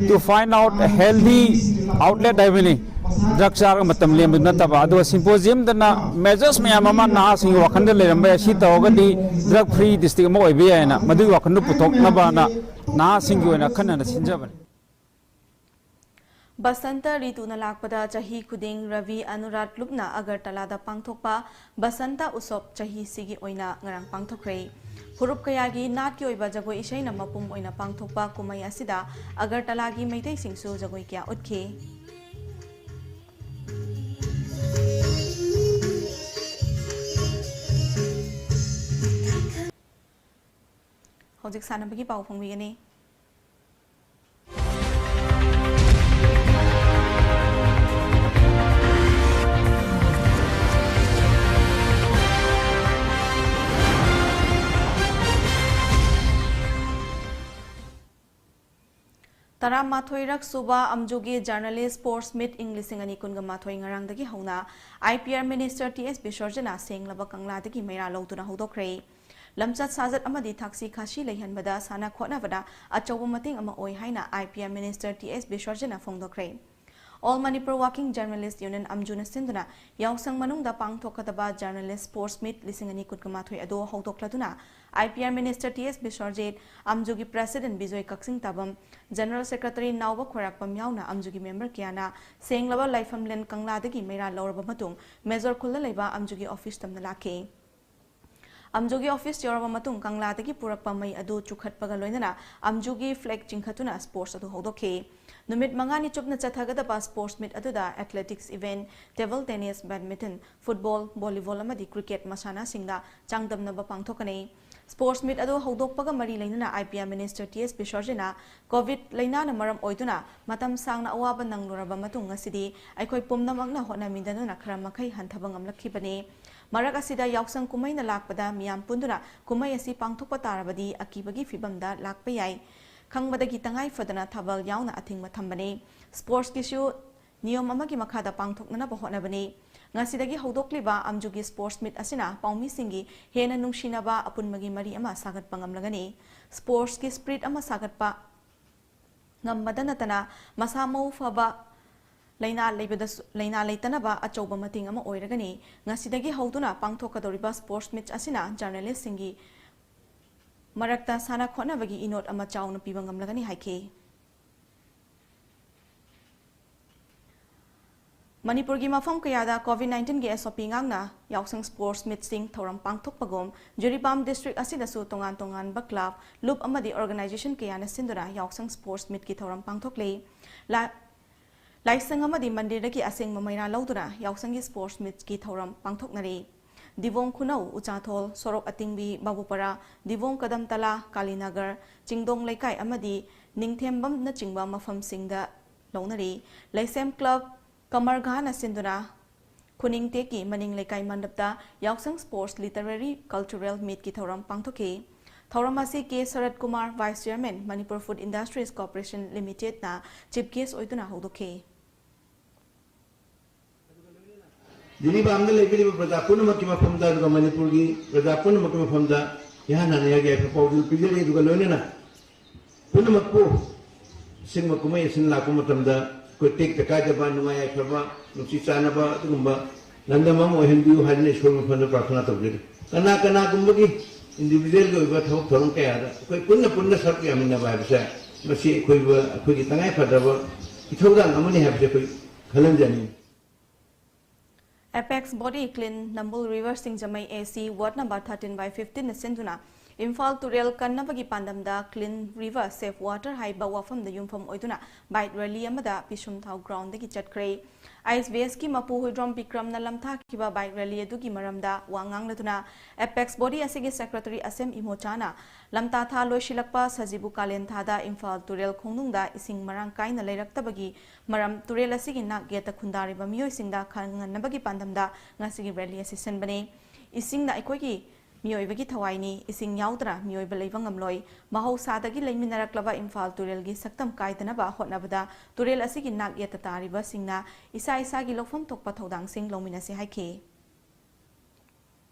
"To find out healthy outlet" ꯍꯥꯏꯕꯅꯤ꯫ ꯗ꯭ꯔꯒ ꯆꯥꯔꯒ ꯃꯇꯝ ꯂꯦꯟꯕꯗꯨ ꯅꯠꯇꯕ꯫ ꯑꯗꯨꯒ ꯁꯤꯝꯄꯣꯖꯤꯌꯝꯗꯅ ꯃꯦꯖꯔꯁ ꯃꯌꯥꯝ ꯑꯃ ꯅꯍꯥꯁꯤꯡꯒꯤ ꯋꯥꯈꯜꯗ ꯂꯩꯔꯝꯕ ꯌꯥꯏ, ꯁꯤ ꯇꯧꯔꯒꯗꯤ ꯗ꯭ꯔꯒ ꯐ꯭ꯔꯤ ꯗꯤꯁꯇ꯭ꯔꯤꯛ ꯑꯃ ꯑꯣꯏꯕ ꯌꯥꯏꯅ, ꯃꯗꯨꯒꯤ ꯋꯥꯈꯜꯗꯨ ꯄꯨꯊꯣꯛꯅꯕꯅ ꯅꯍꯥꯁꯤꯡꯒꯤ ꯑꯣꯏꯅ ꯑꯈꯟꯅꯅ ꯁꯤꯟꯖꯕꯅꯤ꯫ ꯕꯁꯟꯇ ꯔꯤꯇꯨꯅ ꯂꯥꯛꯄꯗ ꯆꯍꯤ ꯈꯨꯗꯤꯡ ꯔꯕꯤ ꯑꯅꯨꯔꯥꯠ ꯂꯨꯞꯅ ꯑꯒꯔꯇꯂꯥꯗ ꯄꯥꯡꯊꯣꯛꯄ ꯕꯁꯟꯇ ꯎꯁꯣꯞ ꯆꯍꯤꯁꯤꯒꯤ ꯑꯣꯏꯅ ꯉꯔꯥꯡ ꯄꯥꯡꯊꯣꯛꯈ꯭ꯔꯦ꯫ ꯐꯨꯔꯨꯞ ꯀꯌꯥꯒꯤ ꯅꯥꯠꯀꯤ ꯑꯣꯏꯕ ꯖꯒꯣꯏ ꯏꯁꯩꯅ ꯃꯄꯨꯝ ꯑꯣꯏꯅ ꯄꯥꯡꯊꯣꯛꯄ ꯀꯨꯝꯍꯩ ꯑꯁꯤꯗ ꯑꯒꯔꯇꯂꯥꯒꯤ ꯃꯩꯇꯩꯁꯤꯡꯁꯨ ꯖꯒꯣꯏ ꯀꯌꯥ ꯎꯠꯈꯤ꯫ ꯍꯧꯖꯤꯛ ꯁꯥꯟꯅꯕꯒꯤ ꯄꯥꯎ ꯐꯣꯡꯕꯤꯒꯅꯤ꯫ ꯇꯔꯥꯃꯥꯊꯣꯏꯔꯛ ꯁꯨꯕ ꯑꯝꯖꯨꯒꯤ ꯖꯔꯅꯦꯂꯤꯁ ꯁ꯭ꯄꯣꯔꯠꯁ ꯃꯤꯠ ꯏꯪ ꯂꯤꯁꯤꯡ ꯑꯅꯤ ꯀꯨꯟꯒ ꯃꯥꯊꯣꯏ ꯉꯔꯥꯡꯗꯒꯤ ꯍꯧꯅ I P R minister T S ꯕꯤꯁ꯭ꯋꯔꯖꯅ ꯁꯦꯡꯂꯕ ꯀꯪꯂꯥꯗꯒꯤ ꯃꯩꯔꯥ ꯂꯧꯗꯨꯅ ꯍꯧꯗꯣꯛꯈ꯭ꯔꯦ꯫ ꯂꯝꯆꯠ ꯁꯥꯖꯠ ꯑꯃꯗꯤ ꯊꯛꯁꯤ ꯈꯥꯁꯤ ꯂꯩꯍꯟꯕꯗ ꯁꯥꯟꯅ ꯈꯣꯠꯅꯕꯗ ꯑꯆꯧꯕ ꯃꯇꯦꯡ ꯑꯃ ꯑꯣꯏ ꯍꯥꯏꯅ I P M Minister T S ꯕꯤꯁ꯭ꯋꯔꯖꯤꯠꯅ ꯐꯣꯡꯗꯣꯛꯈ꯭ꯔꯦ꯫ All Manipur Working Journalist Union, ꯑꯝꯖꯨꯅ ꯁꯤꯟꯗꯨꯅ ꯌꯥꯎꯁꯪ ꯃꯅꯨꯡꯗ ꯄꯥꯡꯊꯣꯛꯀꯗꯕ Journalist Sports Meet ꯂꯤꯁꯤꯡ ꯑꯅꯤ ꯀꯨꯟꯃꯥꯊꯣꯏ ꯑꯗꯨ ꯍꯧꯗꯣꯛꯂꯗꯨꯅ, I P M Minister T S ꯕꯤꯁ꯭ꯋꯔꯖꯤꯠ, ꯑꯝꯖꯨꯒꯤ President Bijoy Kakching ꯇꯥꯕꯝ, General Secretary ꯅꯥꯎꯕ ꯈꯣꯏꯔꯥꯛꯄꯝ ꯌꯥꯎꯅ ꯑꯝꯖꯨꯒꯤ member ꯀꯌꯥꯅ ꯁꯦꯡꯂꯕ ꯂꯥꯏꯐꯝꯂꯦꯟ ꯀꯪꯂꯥꯗꯒꯤ ꯃꯩꯔꯥ ꯂꯧꯔꯕ ꯃꯇꯨꯡ, Major ꯈꯨꯜꯂ ꯂꯩꯕ ꯑꯝꯖꯨꯒꯤ office ꯇꯝꯅ ꯂꯥꯛꯈꯤ꯫ ꯑꯝꯖꯨꯒꯤ office ꯌꯧꯔꯕ ꯃꯇꯨꯡ, ꯀꯪꯂꯥꯗꯒꯤ ꯄꯨꯔꯛꯄ ꯃꯩ ꯑꯗꯨ ꯆꯨꯈꯠꯄꯒ ꯂꯣꯏꯅꯅ ꯑꯝꯖꯨꯒꯤ flag ꯆꯤꯡꯈꯠꯇꯨꯅ sports ꯑꯗꯨ ꯍꯧꯗꯣꯛꯈꯤ꯫ ꯅꯨꯃꯤꯠ ꯃꯉꯥꯅꯤ ꯆꯨꯞꯅ ꯆꯠꯊꯒꯗꯕ sports meet ꯑꯗꯨꯗ athletics event, table tennis, badminton, football, volleyball ꯑꯃꯗꯤ cricket ꯃꯁꯥꯟꯅꯁꯤꯡꯗ ꯆꯥꯡꯗꯝꯅꯕ ꯄꯥꯡꯊꯣꯛꯀꯅꯤ꯫ Sports meet ꯑꯗꯨ ꯍꯧꯗꯣꯛꯄꯒ ꯃꯔꯤ ꯂꯩꯅꯅ I P M Minister T S ꯕꯤꯁ꯭ꯋꯔꯖꯤꯠꯅ, "COVID ꯂꯩꯅꯥꯅ ꯃꯔꯝ ꯑꯣꯏꯗꯨꯅ ꯃꯇꯝ ꯁꯥꯡꯅ ꯑꯋꯥꯕ ꯅꯪꯂꯨꯔꯕ ꯃꯇꯨꯡ, ꯉꯁꯤꯗꯤ ꯑꯩꯈꯣꯏ ꯄꯨꯝꯅꯃꯛꯅ ꯍꯣꯠꯅꯃꯤꯟꯅꯗꯨꯅ ꯈꯔ ꯃꯈꯩ ꯍꯟꯊꯕ ꯉꯝꯂꯛꯈꯤꯕꯅꯤ꯫ ꯃꯔꯛ ꯑꯁꯤꯗ ꯌꯥꯎꯁꯪ ꯀꯨꯝꯍꯩꯅ ꯂꯥꯛꯄꯗ ꯃꯤꯌꯥꯝ ꯄꯨꯟꯗꯨꯅ ꯀꯨꯝꯍꯩ ꯑꯁꯤ ꯄꯥꯡꯊꯣꯛꯄ ꯇꯥꯔꯕꯗꯤ ꯑꯀꯤꯕꯒꯤ ꯐꯤꯚꯝꯗ ꯂꯥꯛꯄ ꯌꯥꯏ꯫ ꯈꯪꯕꯗꯒꯤ ꯇꯉꯥꯏ ꯐꯗꯅ ꯊꯥꯕꯜ ꯌꯥꯎꯅ ꯑꯊꯤꯡꯕ ꯊꯝꯕꯅꯤ꯫ Sportsꯀꯤꯁꯨ ꯅꯤꯌꯣꯝ ꯑꯃꯒꯤ ꯃꯈꯥꯗ ꯄꯥꯡꯊꯣꯛꯅꯅꯕ ꯍꯣꯠꯅꯕꯅꯤ꯫ ꯉꯁꯤꯗꯒꯤ ꯍꯧꯗꯣꯛꯂꯤꯕ ꯑꯝꯖꯨꯒꯤ sports meet ꯑꯁꯤꯅ ꯄꯥꯎꯃꯤꯁꯤꯡꯒꯤ ꯍꯦꯟꯅ ꯅꯨꯡꯁꯤꯅꯕ ꯑꯄꯨꯟꯕꯒꯤ ꯃꯔꯤ ꯑꯃ ꯁꯥꯒꯠꯄ ꯉꯝꯂꯒꯅꯤ꯫ Sportsꯀꯤ spirit ꯑꯃ ꯁꯥꯒꯠꯄ ꯉꯝꯕꯗ ꯅꯠꯇꯅ ꯃꯁꯥ ꯃꯎ ꯐꯕ, ꯂꯥꯏꯅꯥ ꯂꯩꯕꯗꯁꯨ, ꯂꯥꯏꯅꯥ ꯂꯩꯇꯅꯕ ꯑꯆꯧꯕ ꯃꯇꯦꯡ ꯑꯃ ꯑꯣꯏꯔꯒꯅꯤ꯫ ꯉꯁꯤꯗꯒꯤ ꯍꯧꯗꯨꯅ ꯄꯥꯡꯊꯣꯛꯀꯗꯧꯔꯤꯕ sports meet ꯑꯁꯤꯅ journalistꯁꯤꯡꯒꯤ ꯃꯔꯛꯇ ꯁꯥꯟꯅ ꯈꯣꯠꯅꯕꯒꯤ ꯏꯅꯣꯠ ꯑꯃ ꯆꯥꯎꯅ ꯄꯤꯕ ꯉꯝꯂꯒꯅꯤ ꯍꯥꯏꯈꯤ꯫ ꯃꯅꯤꯄꯨꯔꯒꯤ ꯃꯐꯝ ꯀꯌꯥꯗ COVID nineteenꯒꯤ S O P ꯉꯥꯛꯅ ꯌꯥꯎꯁꯪ sports meetꯁꯤꯡ ꯊꯧꯔꯝ ꯄꯥꯡꯊꯣꯛꯄꯒꯨꯝ, ꯖꯤꯔꯤꯕꯥꯝ district ꯑꯁꯤꯗꯁꯨ ꯇꯣꯉꯥꯟ ꯇꯣꯉꯥꯟꯕ club, ꯂꯨꯞ ꯑꯃꯗꯤ organization ꯀꯌꯥꯅ ꯁꯤꯟꯗꯨꯅ ꯌꯥꯎꯁꯪ sports meetꯀꯤ ꯊꯧꯔꯝ ꯄꯥꯡꯊꯣꯛꯂꯤ꯫ ꯂꯥ-, ꯂꯥꯏꯁꯪ ꯑꯃꯗꯤ ꯃꯟꯗꯤꯔꯗꯒꯤ ꯑꯁꯦꯡꯕ ꯃꯩꯔꯥ ꯂꯧꯗꯨꯅ ꯌꯥꯎꯁꯪꯒꯤ sports meetꯀꯤ ꯊꯧꯔꯝ ꯄꯥꯡꯊꯣꯛꯅꯔꯤ꯫ ꯗꯤꯕꯣꯡ ꯈꯨꯅꯧ, ꯎꯆꯥꯊꯣꯜ, ꯁꯣꯔꯣꯛ ꯑꯇꯤꯡꯕꯤ, ꯕꯥꯕꯨꯄꯔꯥ, ꯗꯤꯕꯣꯡ ꯀꯗꯝꯇꯂꯥ, ꯀꯥꯂꯤꯅꯒꯔ, ꯆꯤꯡꯗꯣꯡ ꯂꯩꯀꯥꯏ ꯑꯃꯗꯤ ꯅꯤꯡꯊꯦꯝꯕꯝꯅꯆꯤꯡꯕ ꯃꯐꯝꯁꯤꯡꯗ ꯂꯧꯅꯔꯤ꯫ ꯂꯩꯁꯦꯝ club ꯀꯃꯔꯒꯥꯟꯅ ꯁꯤꯟꯗꯨꯅ ꯈꯨꯅꯤꯡꯇꯦꯛꯀꯤ ꯃꯅꯤꯡ ꯂꯩꯀꯥꯏ ꯃꯟꯗꯞꯇ ꯌꯥꯎꯁꯪ sports literary cultural meetꯀꯤ ꯊꯧꯔꯝ ꯄꯥꯡꯊꯣꯛꯈꯤ꯫ ꯊꯧꯔꯝ ꯑꯁꯤ ꯀꯦ ꯁꯔꯠ Kumar, Vice Chairman, Manipur Food Industries Corporation Limitedꯅ chief guest ꯑꯣꯏꯗꯨꯅ ꯍꯧꯗꯣꯛꯈꯤ꯫ ꯖꯤꯔꯤꯕꯥꯝꯗ ꯂꯩꯕꯤꯔꯤꯕ ꯄ꯭ꯔꯖꯥ ꯄꯨꯝꯅꯃꯛꯀꯤ ꯃꯐꯝꯗ ꯑꯗꯨꯒ ꯃꯅꯤꯄꯨꯔꯒꯤ ꯄ꯭ꯔꯖꯥ ꯄꯨꯝꯅꯃꯛꯀꯤ ꯃꯐꯝꯗ ꯏꯍꯥꯟ ꯍꯥꯟꯅ ꯌꯥꯒꯤ ꯌꯥꯏꯐ ꯄꯥꯎꯖꯦꯜ ꯄꯤꯖꯔꯤ꯫ ꯑꯗꯨꯒ ꯂꯣꯏꯅꯅ ꯄꯨꯝꯅꯃꯛꯄꯨ ꯑꯁꯤꯒꯨꯝꯕ ꯀꯨꯝꯍꯩ ꯑꯁꯤꯅ ꯂꯥꯛꯄ ꯃꯇꯝꯗ ꯑꯩꯈꯣꯏ ꯇꯦꯛꯇ ꯀꯥꯏꯗꯕ, ꯅꯨꯡꯉꯥꯏ ꯌꯥꯏꯐꯕ, ꯅꯨꯡꯁꯤ ꯆꯥꯟꯅꯕ, ꯑꯗꯨꯒꯨꯝꯕ ꯂꯝꯗꯝ ꯑꯃ ꯑꯣꯏꯍꯟꯕꯤꯌꯨ ꯍꯥꯏꯗꯨꯅ ꯏꯁꯣꯔ ꯃꯐꯝꯗ ꯄ꯭ꯔꯥꯔꯊꯅꯥ ꯇꯧꯖꯔꯤ꯫ ꯀꯅꯥ ꯀꯅꯥꯒꯨꯝꯕꯒꯤ ꯏꯟꯗꯤꯚꯤꯖꯨꯋꯦꯜꯒꯤ ꯑꯣꯏꯕ ꯊꯕꯛ ꯊꯧꯔꯝ ꯀꯌꯥꯗ ꯑꯩꯈꯣꯏ ꯄꯨꯟꯅ ꯄꯨꯟꯅ ꯁꯔꯨꯛ ꯌꯥꯃꯤꯟꯅꯕ ꯍꯥꯏꯕꯁꯦ, ꯃꯁꯤ ꯑꯩꯈꯣꯏꯕꯨ, ꯑꯩꯈꯣꯏꯒꯤ ꯇꯉꯥꯏ ꯐꯗꯕ ꯏꯊꯧꯗꯥꯡ ꯑꯃꯅꯤ ꯍꯥꯏꯕꯁꯦ ꯑꯩꯈꯣꯏ ꯈꯜꯍꯟꯖꯅꯤꯡꯏ꯫ Apex Body Clean Nambul River Singjamei A C Ward number thirteen by fifteen ꯅ ꯁꯤꯟꯗꯨꯅ ꯏꯝꯐꯥꯜ ꯇꯨꯔꯦꯜ ꯀꯟꯅꯕꯒꯤ ꯄꯥꯟꯗꯝꯗ Clean River Safe Water ꯍꯥꯏꯕ ꯋꯥꯐꯝꯗ ꯌꯨꯝꯐꯝ ꯑꯣꯏꯗꯨꯅ bike rally ꯑꯃꯗ ꯄꯤꯁꯨꯝ ꯊꯥꯎ ground ꯗꯒꯤ ꯆꯠꯈ꯭ꯔꯦ꯫ I S B S ꯀꯤ ꯃꯄꯨ ꯍꯨꯏꯗ꯭ꯔꯣꯝ ꯕꯤꯀ꯭ꯔꯝꯅ ꯂꯝꯊꯥꯈꯤꯕ bike rally ꯑꯗꯨꯒꯤ ꯃꯔꯝꯗ ꯋꯥ ꯉꯥꯡꯂꯗꯨꯅ Apex Body ꯑꯁꯤꯒꯤ secretary ꯑꯁꯦꯝ ꯏꯃꯣꯆꯥꯅ ꯂꯝꯇꯥ ꯊꯥ ꯂꯣꯏꯁꯤꯜꯂꯛꯄ ꯁꯖꯤꯕꯨ ꯀꯥꯂꯦꯟ ꯊꯥꯗ ꯏꯝꯐꯥꯜ ꯇꯨꯔꯦꯜ ꯈꯣꯡꯅꯨꯡꯗ ꯏꯁꯤꯡ ꯃꯔꯥꯡ ꯀꯥꯏꯅ ꯂꯩꯔꯛꯇꯕꯒꯤ ꯃꯔꯝ ꯇꯨꯔꯦꯜ ꯑꯁꯤꯒꯤ ꯅꯥꯛ ꯌꯦꯠꯇ ꯈꯨꯟꯗꯥꯔꯤꯕ ꯃꯤꯑꯣꯏꯁꯤꯡꯗ ꯈꯪꯍꯟꯅꯕꯒꯤ ꯄꯥꯟꯗꯝꯗ ꯉꯁꯤꯒꯤ rally ꯑꯁꯤ ꯁꯤꯟꯕꯅꯤ꯫ ꯏꯁꯤꯡꯅ ꯑꯩꯈꯣꯏꯒꯤ ꯃꯤꯑꯣꯏꯕꯒꯤ ꯊꯋꯥꯏꯅꯤ꯫ ꯏꯁꯤꯡ ꯌꯥꯎꯗꯅ ꯃꯤꯑꯣꯏꯕ ꯂꯩꯕ ꯉꯝꯂꯣꯏ꯫ ꯃꯍꯧꯁꯥꯗꯒꯤ ꯂꯩꯃꯤꯟꯅꯔꯛꯂꯕ ꯏꯝꯐꯥꯜ ꯇꯨꯔꯦꯜꯒꯤ ꯁꯛꯇꯝ ꯀꯥꯏꯗꯅꯕ ꯍꯣꯠꯅꯕꯗ ꯇꯨꯔꯦꯜ ꯑꯁꯤꯒꯤ ꯅꯥꯛ ꯌꯦꯠꯇ ꯇꯥꯔꯤꯕꯁꯤꯡꯅ ꯏꯁꯥ ꯏꯁꯥꯒꯤ ꯂꯧꯐꯝ ꯊꯣꯛꯄ ꯊꯧꯗꯥꯡꯁꯤꯡ ꯂꯧꯃꯤꯟꯅꯁꯤ ꯍꯥꯏꯈꯤ꯫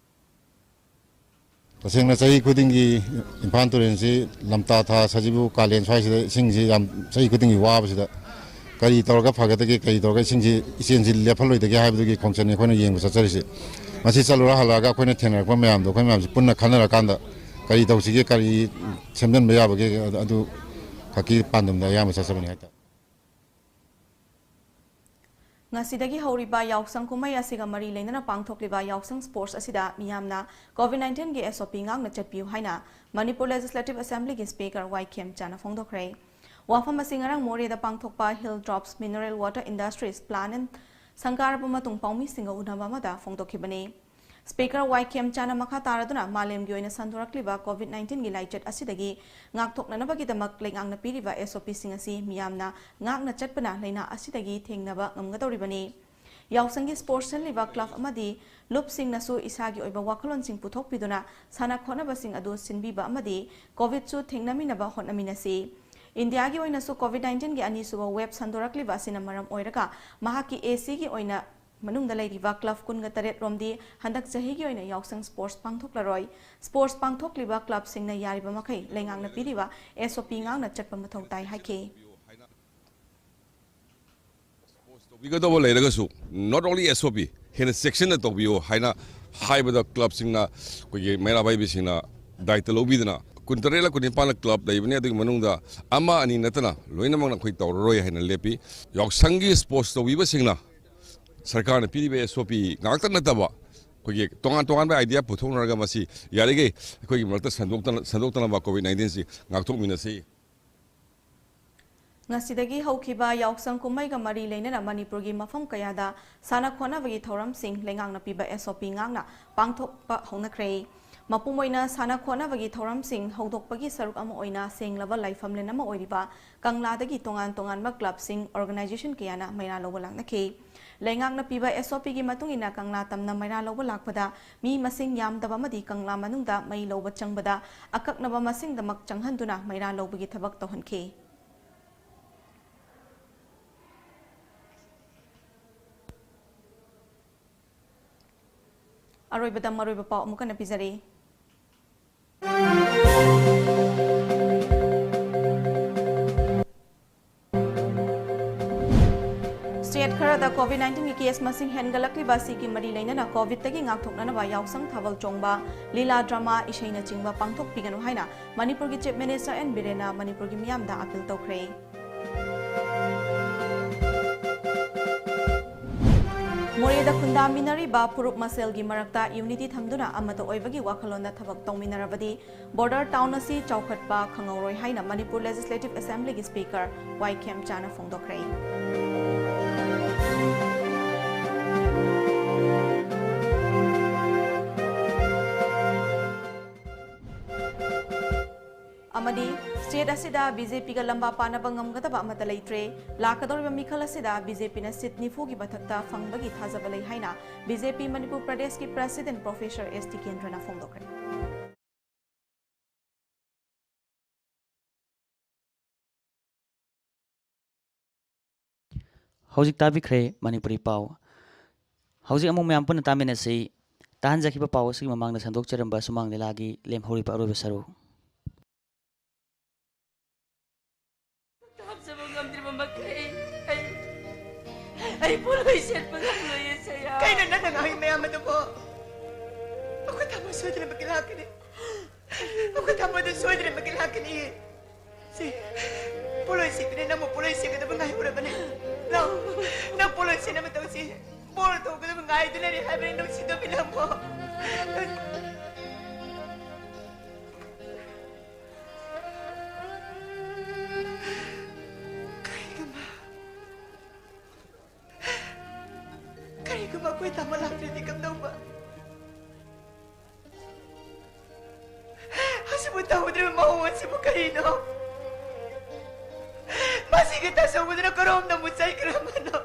ꯇꯁꯦꯡꯅ ꯆꯍꯤ ꯈꯨꯗꯤꯡꯒꯤ ꯏꯝꯐꯥꯜ ꯇꯨꯔꯦꯜꯁꯤ ꯂꯝꯇꯥ ꯊꯥ, ꯁꯖꯤꯕꯨ ꯀꯥꯂꯦꯟ ꯁ꯭ꯋꯥꯏꯁꯤꯗ ꯏꯁꯤꯡꯁꯤ ꯌꯥꯝ ꯆꯍꯤ ꯈꯨꯗꯤꯡꯒꯤ ꯋꯥꯕꯁꯤꯗ ꯀꯔꯤ ꯇꯧꯔꯒ ꯐꯒꯗꯒꯦ, ꯀꯔꯤ ꯇꯧꯔꯒ ꯏꯁꯤꯡꯁꯤ, ꯏꯆꯦꯜꯁꯤ ꯂꯦꯞꯍꯜꯂꯣꯏꯗꯒꯦ ꯍꯥꯏꯕꯗꯨꯒꯤ ꯈꯣꯡꯆꯠꯅꯤ ꯑꯩꯈꯣꯏꯅ ꯌꯦꯡꯕ ꯆꯠꯆꯔꯤꯁꯤ꯫ ꯃꯁꯤ ꯆꯠꯂꯨꯔ ꯍꯜꯂꯛꯑꯒ ꯑꯩꯈꯣꯏꯅ ꯊꯦꯡꯅꯔꯛꯄ ꯃꯌꯥꯝꯗꯣ ꯑꯩꯈꯣꯏ ꯃꯌꯥꯝꯁꯤ ꯄꯨꯟꯅ ꯈꯟꯅꯔꯀꯥꯟꯗ ꯀꯔꯤ ꯇꯧꯁꯤꯒꯦ, ꯀꯔꯤ ꯁꯦꯝꯖꯤꯟꯕ ꯌꯥꯕꯒꯦ, ꯑꯗꯨ ꯈꯛꯀꯤ ꯄꯥꯟꯗꯝꯗ ꯑꯌꯥꯝꯕ ꯆꯠꯆꯕꯅꯤ ꯍꯥꯏꯇꯥꯔꯦ꯫ ꯉꯁꯤꯗꯒꯤ ꯍꯧꯔꯤꯕ ꯌꯥꯎꯁꯪ ꯀꯨꯝꯍꯩ ꯑꯁꯤꯒ ꯃꯔꯤ ꯂꯩꯅꯅ ꯄꯥꯡꯊꯣꯛꯂꯤꯕ ꯌꯥꯎꯁꯪ sports ꯑꯁꯤꯗ ꯃꯤꯌꯥꯝꯅ COVID nineteen ꯒꯤ S O P ꯉꯥꯛꯅ ꯆꯠꯄꯤꯌꯨ ꯍꯥꯏꯅ ꯃꯅꯤꯄꯨꯔ Legislative Assembly ꯒꯤ Speaker ꯋꯥꯏ ꯈꯦꯝꯆꯥꯅ ꯐꯣꯡꯗꯣꯛꯈ꯭ꯔꯦ꯫ ꯋꯥꯐꯝ ꯑꯁꯤ ꯉꯔꯥꯡ ꯃꯣꯔꯦꯗ ꯄꯥꯡꯊꯣꯛꯄ Hill Drops Mineral Water Industries Plant ꯁꯪꯒꯥꯔꯕ ꯃꯇꯨꯡ ꯄꯥꯎꯃꯤꯁꯤꯡꯒ ꯎꯅꯕ ꯑꯃꯗ ꯐꯣꯡꯗꯣꯛꯈꯤꯕꯅꯤ꯫ Speaker ꯋꯥꯏ ꯈꯦꯝꯆꯥꯅ ꯃꯈꯥ ꯇꯥꯔꯗꯨꯅ ꯃꯥꯂꯦꯝꯒꯤ ꯑꯣꯏꯅ ꯁꯟꯗꯣꯔꯛꯂꯤꯕ COVID nineteen ꯒꯤ ꯂꯥꯏꯆꯠ ꯑꯁꯤꯗꯒꯤ ꯉꯥꯛꯊꯣꯛꯅꯅꯕꯒꯤꯗꯃꯛ ꯂꯩꯉꯥꯛꯅ ꯄꯤꯔꯤꯕ S O P ꯁꯤꯡ ꯑꯁꯤ ꯃꯤꯌꯥꯝꯅ ꯉꯥꯛꯅ ꯆꯠꯄꯅ ꯂꯥꯏꯅꯥ ꯑꯁꯤꯗꯒꯤ ꯊꯦꯡꯅꯕ ꯉꯝꯒꯗꯧꯔꯤꯕꯅꯤ꯫ ꯌꯥꯎꯁꯪꯒꯤ sports ꯁꯤꯜꯂꯤꯕ club ꯑꯃꯗꯤ ꯂꯨꯞꯁꯤꯡꯅꯁꯨ ꯏꯁꯥꯒꯤ ꯑꯣꯏꯕ ꯋꯥꯈꯜꯂꯣꯟꯁꯤꯡ ꯄꯨꯊꯣꯛꯄꯤꯗꯨꯅ ꯁꯥꯟꯅ ꯈꯣꯠꯅꯕꯁꯤꯡ ꯑꯗꯨ ꯁꯤꯟꯕꯤꯕ ꯑꯃꯗꯤ COVID ꯁꯨ ꯊꯦꯡꯅꯃꯤꯟꯅꯕ ꯍꯣꯠꯅꯃꯤꯟꯅꯁꯤ꯫ ꯏꯟꯗꯤꯌꯥꯒꯤ ꯑꯣꯏꯅꯁꯨ COVID nineteen ꯒꯤ ꯑꯅꯤꯁꯨꯕ wave ꯁꯟꯗꯣꯔꯛꯂꯤꯕ ꯑꯁꯤꯅ ꯃꯔꯝ ꯑꯣꯏꯔꯒ ꯃꯍꯥꯛꯀꯤ A C ꯒꯤ ꯑꯣꯏꯅ ꯃꯅꯨꯡꯗ ꯂꯩꯔꯤꯕ ꯀ꯭ꯂꯕ ꯀꯨꯟꯒ ꯇꯔꯦꯠ ꯔꯣꯝꯗꯤ ꯍꯟꯗꯛ ꯆꯍꯤꯒꯤ ꯑꯣꯏꯅ ꯌꯥꯎꯁꯪ ꯁ꯭ꯄꯣꯔꯠꯁ ꯄꯥꯡꯊꯣꯛꯂꯔꯣꯏ꯫ ꯁ꯭ꯄꯣꯔꯠꯁ ꯄꯥꯡꯊꯣꯛꯂꯤꯕ ꯀ꯭ꯂꯕꯁꯤꯡꯅ ꯌꯥꯔꯤꯕ ꯃꯈꯩ ꯂꯩꯉꯥꯛꯅ ꯄꯤꯔꯤꯕ ꯑꯦꯁ ꯑꯣ ꯄꯤ ꯉꯥꯛꯅ ꯆꯠꯄ ꯃꯊꯧ ꯇꯥꯏ ꯍꯥꯏꯈꯤ꯫ ꯁ꯭ꯄꯣꯔꯠꯁ ꯇꯧꯕꯤꯒꯗꯧꯕ ꯂꯩꯔꯒꯁꯨ, not only S O P, ꯍꯦꯟꯅ ꯆꯦꯛꯁꯤꯟꯅ ꯇꯧꯕꯤꯌꯨ ꯍꯥꯏꯅ ꯍꯥꯏꯕꯗ, ꯀ꯭ꯂꯕꯁꯤꯡꯅ, ꯑꯩꯈꯣꯏꯒꯤ ꯃꯩꯔꯥ ꯄꯥꯏꯕꯤꯁꯤꯡꯅ ꯗꯥꯏꯇ ꯂꯧꯕꯤꯗꯨꯅ, ꯀꯨꯟꯇꯔꯦꯠꯂ ꯀꯨꯟꯅꯤꯄꯥꯟꯂ ꯀ꯭ꯂꯕ ꯂꯩꯕꯅꯤ, ꯑꯗꯨꯒꯤ ꯃꯅꯨꯡꯗ ꯑꯃ ꯑꯅꯤ ꯅꯠꯇꯅ ꯂꯣꯏꯅꯃꯛꯅ ꯑꯩꯈꯣꯏ ꯇꯧꯔꯔꯣꯏ ꯍꯥꯏꯅ ꯂꯦꯞꯄꯤ꯫ ꯌꯥꯎꯁꯪꯒꯤ ꯁ꯭ꯄꯣꯔꯠꯁ ꯇꯧꯕꯤꯕꯁꯤꯡꯅ ꯁꯔꯀꯥꯔꯅ ꯄꯤꯔꯤꯕ S O P ꯉꯥꯛꯇ ꯅꯠꯇꯕ, ꯑꯩꯈꯣꯏꯒꯤ ꯇꯣꯉꯥꯟ ꯇꯣꯉꯥꯟꯕ ꯑꯥꯏꯗꯤꯌꯥ ꯄꯨꯊꯣꯛꯅꯔꯒ ꯃꯁꯤ ꯌꯥꯔꯤꯈꯩ ꯑꯩꯈꯣꯏꯒꯤ ꯃꯔꯛꯇ ꯁꯟꯗꯣꯛꯇꯅ-, ꯁꯟꯗꯣꯛꯇꯅꯕ ꯀꯣꯚꯤꯗ ꯅꯥꯏꯟꯇꯤꯟꯁꯤ ꯉꯥꯛꯊꯣꯛꯃꯤꯟꯅꯁꯤ꯫ ꯉꯁꯤꯗꯒꯤ ꯍꯧꯈꯤꯕ ꯌꯥꯎꯁꯪ ꯀꯨꯝꯍꯩꯒ ꯃꯔꯤ ꯂꯩꯅꯅ ꯃꯅꯤꯄꯨꯔꯒꯤ ꯃꯐꯝ ꯀꯌꯥꯗ ꯁꯥꯟꯅ ꯈꯣꯠꯅꯕꯒꯤ ꯊꯧꯔꯝꯁꯤꯡ ꯂꯩꯉꯥꯛꯅ ꯄꯤꯕ S O P ꯉꯥꯛꯅ ꯄꯥꯡꯊꯣꯛꯄ ꯍꯧꯅꯈ꯭ꯔꯦ꯫ ꯃꯄꯨꯡ ꯑꯣꯏꯅ ꯁꯥꯟꯅ ꯈꯣꯠꯅꯕꯒꯤ ꯊꯧꯔꯝꯁꯤꯡ ꯍꯧꯗꯣꯛꯄꯒꯤ ꯁꯔꯨꯛ ꯑꯃ ꯑꯣꯏꯅ ꯁꯦꯡꯂꯕ ꯂꯥꯏꯐꯝꯂꯦꯟ ꯑꯃ ꯑꯣꯏꯔꯤꯕ ꯀꯪꯂꯥꯗꯒꯤ ꯇꯣꯉꯥꯟ ꯇꯣꯉꯥꯟꯕ ꯀ꯭ꯂꯕꯁꯤꯡ, ꯑꯣꯔꯒꯅꯥꯏꯖꯦꯁꯟ ꯀꯌꯥꯅ ꯃꯩꯔꯥ ꯂꯧꯕ ꯂꯥꯛꯅꯈꯤ꯫ ꯂꯩꯉꯥꯛꯅ ꯄꯤꯕ S O P ꯒꯤ ꯃꯇꯨꯡ ꯏꯟꯅ ꯀꯪꯂꯥ ꯇꯝꯅ ꯃꯩꯔꯥ ꯂꯧꯕ ꯂꯥꯛꯄꯗ ꯃꯤ ꯃꯁꯤꯡ ꯌꯥꯝꯗꯕ ꯑꯃꯗꯤ ꯀꯪꯂꯥ ꯃꯅꯨꯡꯗ ꯃꯩ ꯂꯧꯕ ꯆꯪꯕꯗ ꯑꯀꯛꯅꯕ ꯃꯁꯤꯡꯗꯃꯛ ꯆꯪꯍꯟꯗꯨꯅ ꯃꯩꯔꯥ ꯂꯧꯕꯒꯤ ꯊꯕꯛ ꯇꯧꯍꯟꯈꯤ꯫ ꯑꯔꯣꯏꯕꯗ ꯃꯔꯨꯑꯣꯏꯕ ꯄꯥꯎ ꯑꯃꯨꯛ ꯍꯟꯅ ꯄꯤꯖꯔꯤ꯫ ꯁ꯭ꯇꯦꯠ ꯈꯔꯗ ꯀꯣꯚꯤꯗ ꯅꯥꯏꯟꯇꯤꯟꯒꯤ ꯀꯦꯁ ꯃꯁꯤꯡ ꯍꯦꯟꯒꯠꯂꯛꯂꯤꯕ ꯑꯁꯤꯒꯤ ꯃꯔꯤ ꯂꯩꯅꯅ ꯀꯣꯚꯤꯗꯇꯒꯤ ꯉꯥꯛꯊꯣꯛꯅꯅꯕ ꯌꯥꯎꯁꯪ, ꯊꯥꯕꯜ ꯆꯣꯡꯕ, ꯂꯤꯂꯥ, ꯗ꯭ꯔꯃꯥ, ꯏꯁꯩꯅꯆꯤꯡꯕ ꯄꯥꯡꯊꯣꯛꯄꯤꯒꯅꯨ ꯍꯥꯏꯅ ꯃꯅꯤꯄꯨꯔꯒꯤ ꯆꯤꯐ ꯃꯤꯅꯤꯁꯇꯔ ꯑꯦꯟ ꯕꯤꯔꯦꯟꯅ ꯃꯅꯤꯄꯨꯔꯒꯤ ꯃꯤꯌꯥꯝꯗ ꯑꯥꯄꯤꯜ ꯇꯧꯈ꯭ꯔꯦ꯫ ꯃꯣꯔꯦꯗ ꯈꯨꯟꯗꯥꯃꯤꯟꯅꯔꯤꯕ ꯐꯨꯔꯨꯞ ꯃꯁꯦꯜꯒꯤ ꯃꯔꯛꯇ ꯌꯨꯅꯤꯇꯤ ꯊꯝꯗꯨꯅ ꯑꯃꯠꯇ ꯑꯣꯏꯕꯒꯤ ꯋꯥꯈꯜꯂꯣꯟꯗ ꯊꯕꯛ ꯇꯧꯃꯤꯟꯅꯔꯕꯗꯤ ꯕꯣꯔꯗꯔ ꯇꯥꯎꯟ ꯑꯁꯤ ꯆꯥꯎꯈꯠꯄ ꯈꯪꯍꯧꯔꯣꯏ ꯍꯥꯏꯅ ꯃꯅꯤꯄꯨꯔ ꯂꯦꯖꯤꯁꯂꯦꯇꯤꯚ ꯑꯦꯁꯦꯝꯕ꯭ꯂꯤꯒꯤ ꯁ꯭ꯄꯤꯀꯔ ꯋꯥꯏ ꯈꯦꯝꯆꯥꯅ ꯐꯣꯡꯗꯣꯛꯈ꯭ꯔꯦ꯫ ꯑꯃꯗꯤ ꯁ꯭ꯇꯦꯠ ꯑꯁꯤꯗ ꯕꯤ ꯖꯦ ꯄꯤꯒ ꯂꯝꯕꯥ ꯄꯥꯅꯕ ꯉꯝꯒꯗꯕ ꯑꯃꯠꯇ ꯂꯩꯇ꯭ꯔꯦ꯫ ꯂꯥꯛꯀꯗꯧꯔꯤꯕ ꯃꯤꯈꯜ ꯑꯁꯤꯗ ꯕꯤ ꯖꯦ ꯄꯤꯅ ꯁꯤꯠ ꯅꯤꯐꯨꯒꯤ ꯃꯊꯛꯇ ꯐꯪꯕꯒꯤ ꯊꯥꯖꯕ ꯂꯩ ꯍꯥꯏꯅ ꯕꯤ ꯖꯦ ꯄꯤ ꯃꯅꯤꯄꯨꯔ ꯄ꯭ꯔꯗꯦꯁꯀꯤ ꯄ꯭ꯔꯦꯁꯤꯗꯦꯟꯠ ꯄ꯭ꯔꯣꯐꯦꯁꯔ ꯑꯦꯁ ꯇꯤꯀꯦꯟꯗ꯭ꯔꯅ ꯐꯣꯡꯗꯣꯛꯈ꯭ꯔꯦ꯫ ꯍꯧꯖꯤꯛ ꯇꯥꯕꯤꯈ꯭ꯔꯦ ꯃꯅꯤꯄꯨꯔꯤ ꯄꯥꯎ꯫ ꯍꯧꯖꯤꯛ ꯑꯃꯨꯛ ꯃꯌꯥꯝ ꯄꯨꯟꯅ ꯇꯥꯃꯤꯟꯅꯁꯤ꯫ ꯇꯥꯍꯟꯖꯈꯤꯕ ꯄꯥꯎ ꯑꯁꯤꯒꯤ ꯃꯃꯥꯡꯗ ꯁꯟꯗꯣꯛꯆꯔꯝꯕ ꯁꯨꯃꯥꯡ ꯂꯤꯂꯥꯒꯤ ꯂꯦꯝꯍꯧꯔꯤꯕ ꯑꯔꯣꯏꯕ ꯁꯔꯨꯛ꯫ ꯍꯥꯞꯆꯕ ꯉꯝꯗ꯭ꯔꯤꯕ ꯃꯈꯩ ꯑꯩ, ꯑꯩ ꯄꯣꯠꯂꯣꯏ ꯁꯦꯠꯄ ꯉꯝꯂꯣꯏꯌꯦ, ꯁꯌꯥ꯫ ꯀꯩꯅꯣ ꯅꯪꯅ ꯉꯥꯡꯉꯤ ꯃꯌꯥꯝ ꯑꯗꯨꯕꯣ? ꯑꯩꯈꯣꯏ ꯊꯃꯣꯏ ꯁꯣꯏꯗꯅꯃꯛꯀꯤ ꯂꯥꯛꯀꯅꯤ꯫ ꯑꯩꯈꯣꯏ ꯊꯃꯣꯏꯗ ꯁꯣꯏꯗꯅꯃꯛꯀꯤ ꯂꯥꯛꯀꯅꯤ꯫ ꯁꯤ ꯄꯣꯠꯂꯣꯏ ꯁꯦꯠꯄꯅꯦ, ꯅꯪꯕꯨ ꯄꯣꯠꯂꯣꯏ ꯁꯦꯠꯀꯗꯕ ꯉꯥꯏꯍꯧꯔꯕꯅꯦ꯫ ꯂꯥꯛꯑꯣ, ꯅꯪ ꯄꯣꯠꯂꯣꯏ ꯁꯦꯠꯅꯕ ꯇꯧꯁꯤ꯫ ꯕꯣꯔ ꯇꯧꯒꯗꯕ ꯉꯥꯏꯗꯨꯅ ꯂꯩ ꯍꯥꯏꯕꯅꯤ, ꯅꯨꯡꯁꯤꯗꯕꯤ ꯅꯪꯕꯨ꯫ ꯀꯔꯤꯒꯨꯝꯕ, ꯀꯔꯤꯒꯨꯝꯕ ꯑꯩꯈꯣꯏ ꯇꯥꯃꯣ ꯂꯥꯛꯇ꯭ꯔꯗꯤ ꯀꯝꯗꯧꯕ? ꯑꯁꯤꯕꯨ ꯇꯧꯗ꯭ꯔꯤꯕ ꯃꯑꯣꯡ ꯑꯁꯤꯕꯨ ꯀꯔꯤꯅꯣ? ꯃꯁꯤꯒꯤ ꯇꯥꯆꯧꯕꯗꯨꯅ ꯀꯔꯣꯝꯗ ꯑꯃꯨꯛ ꯆꯠꯈ꯭ꯔꯕꯅꯣ?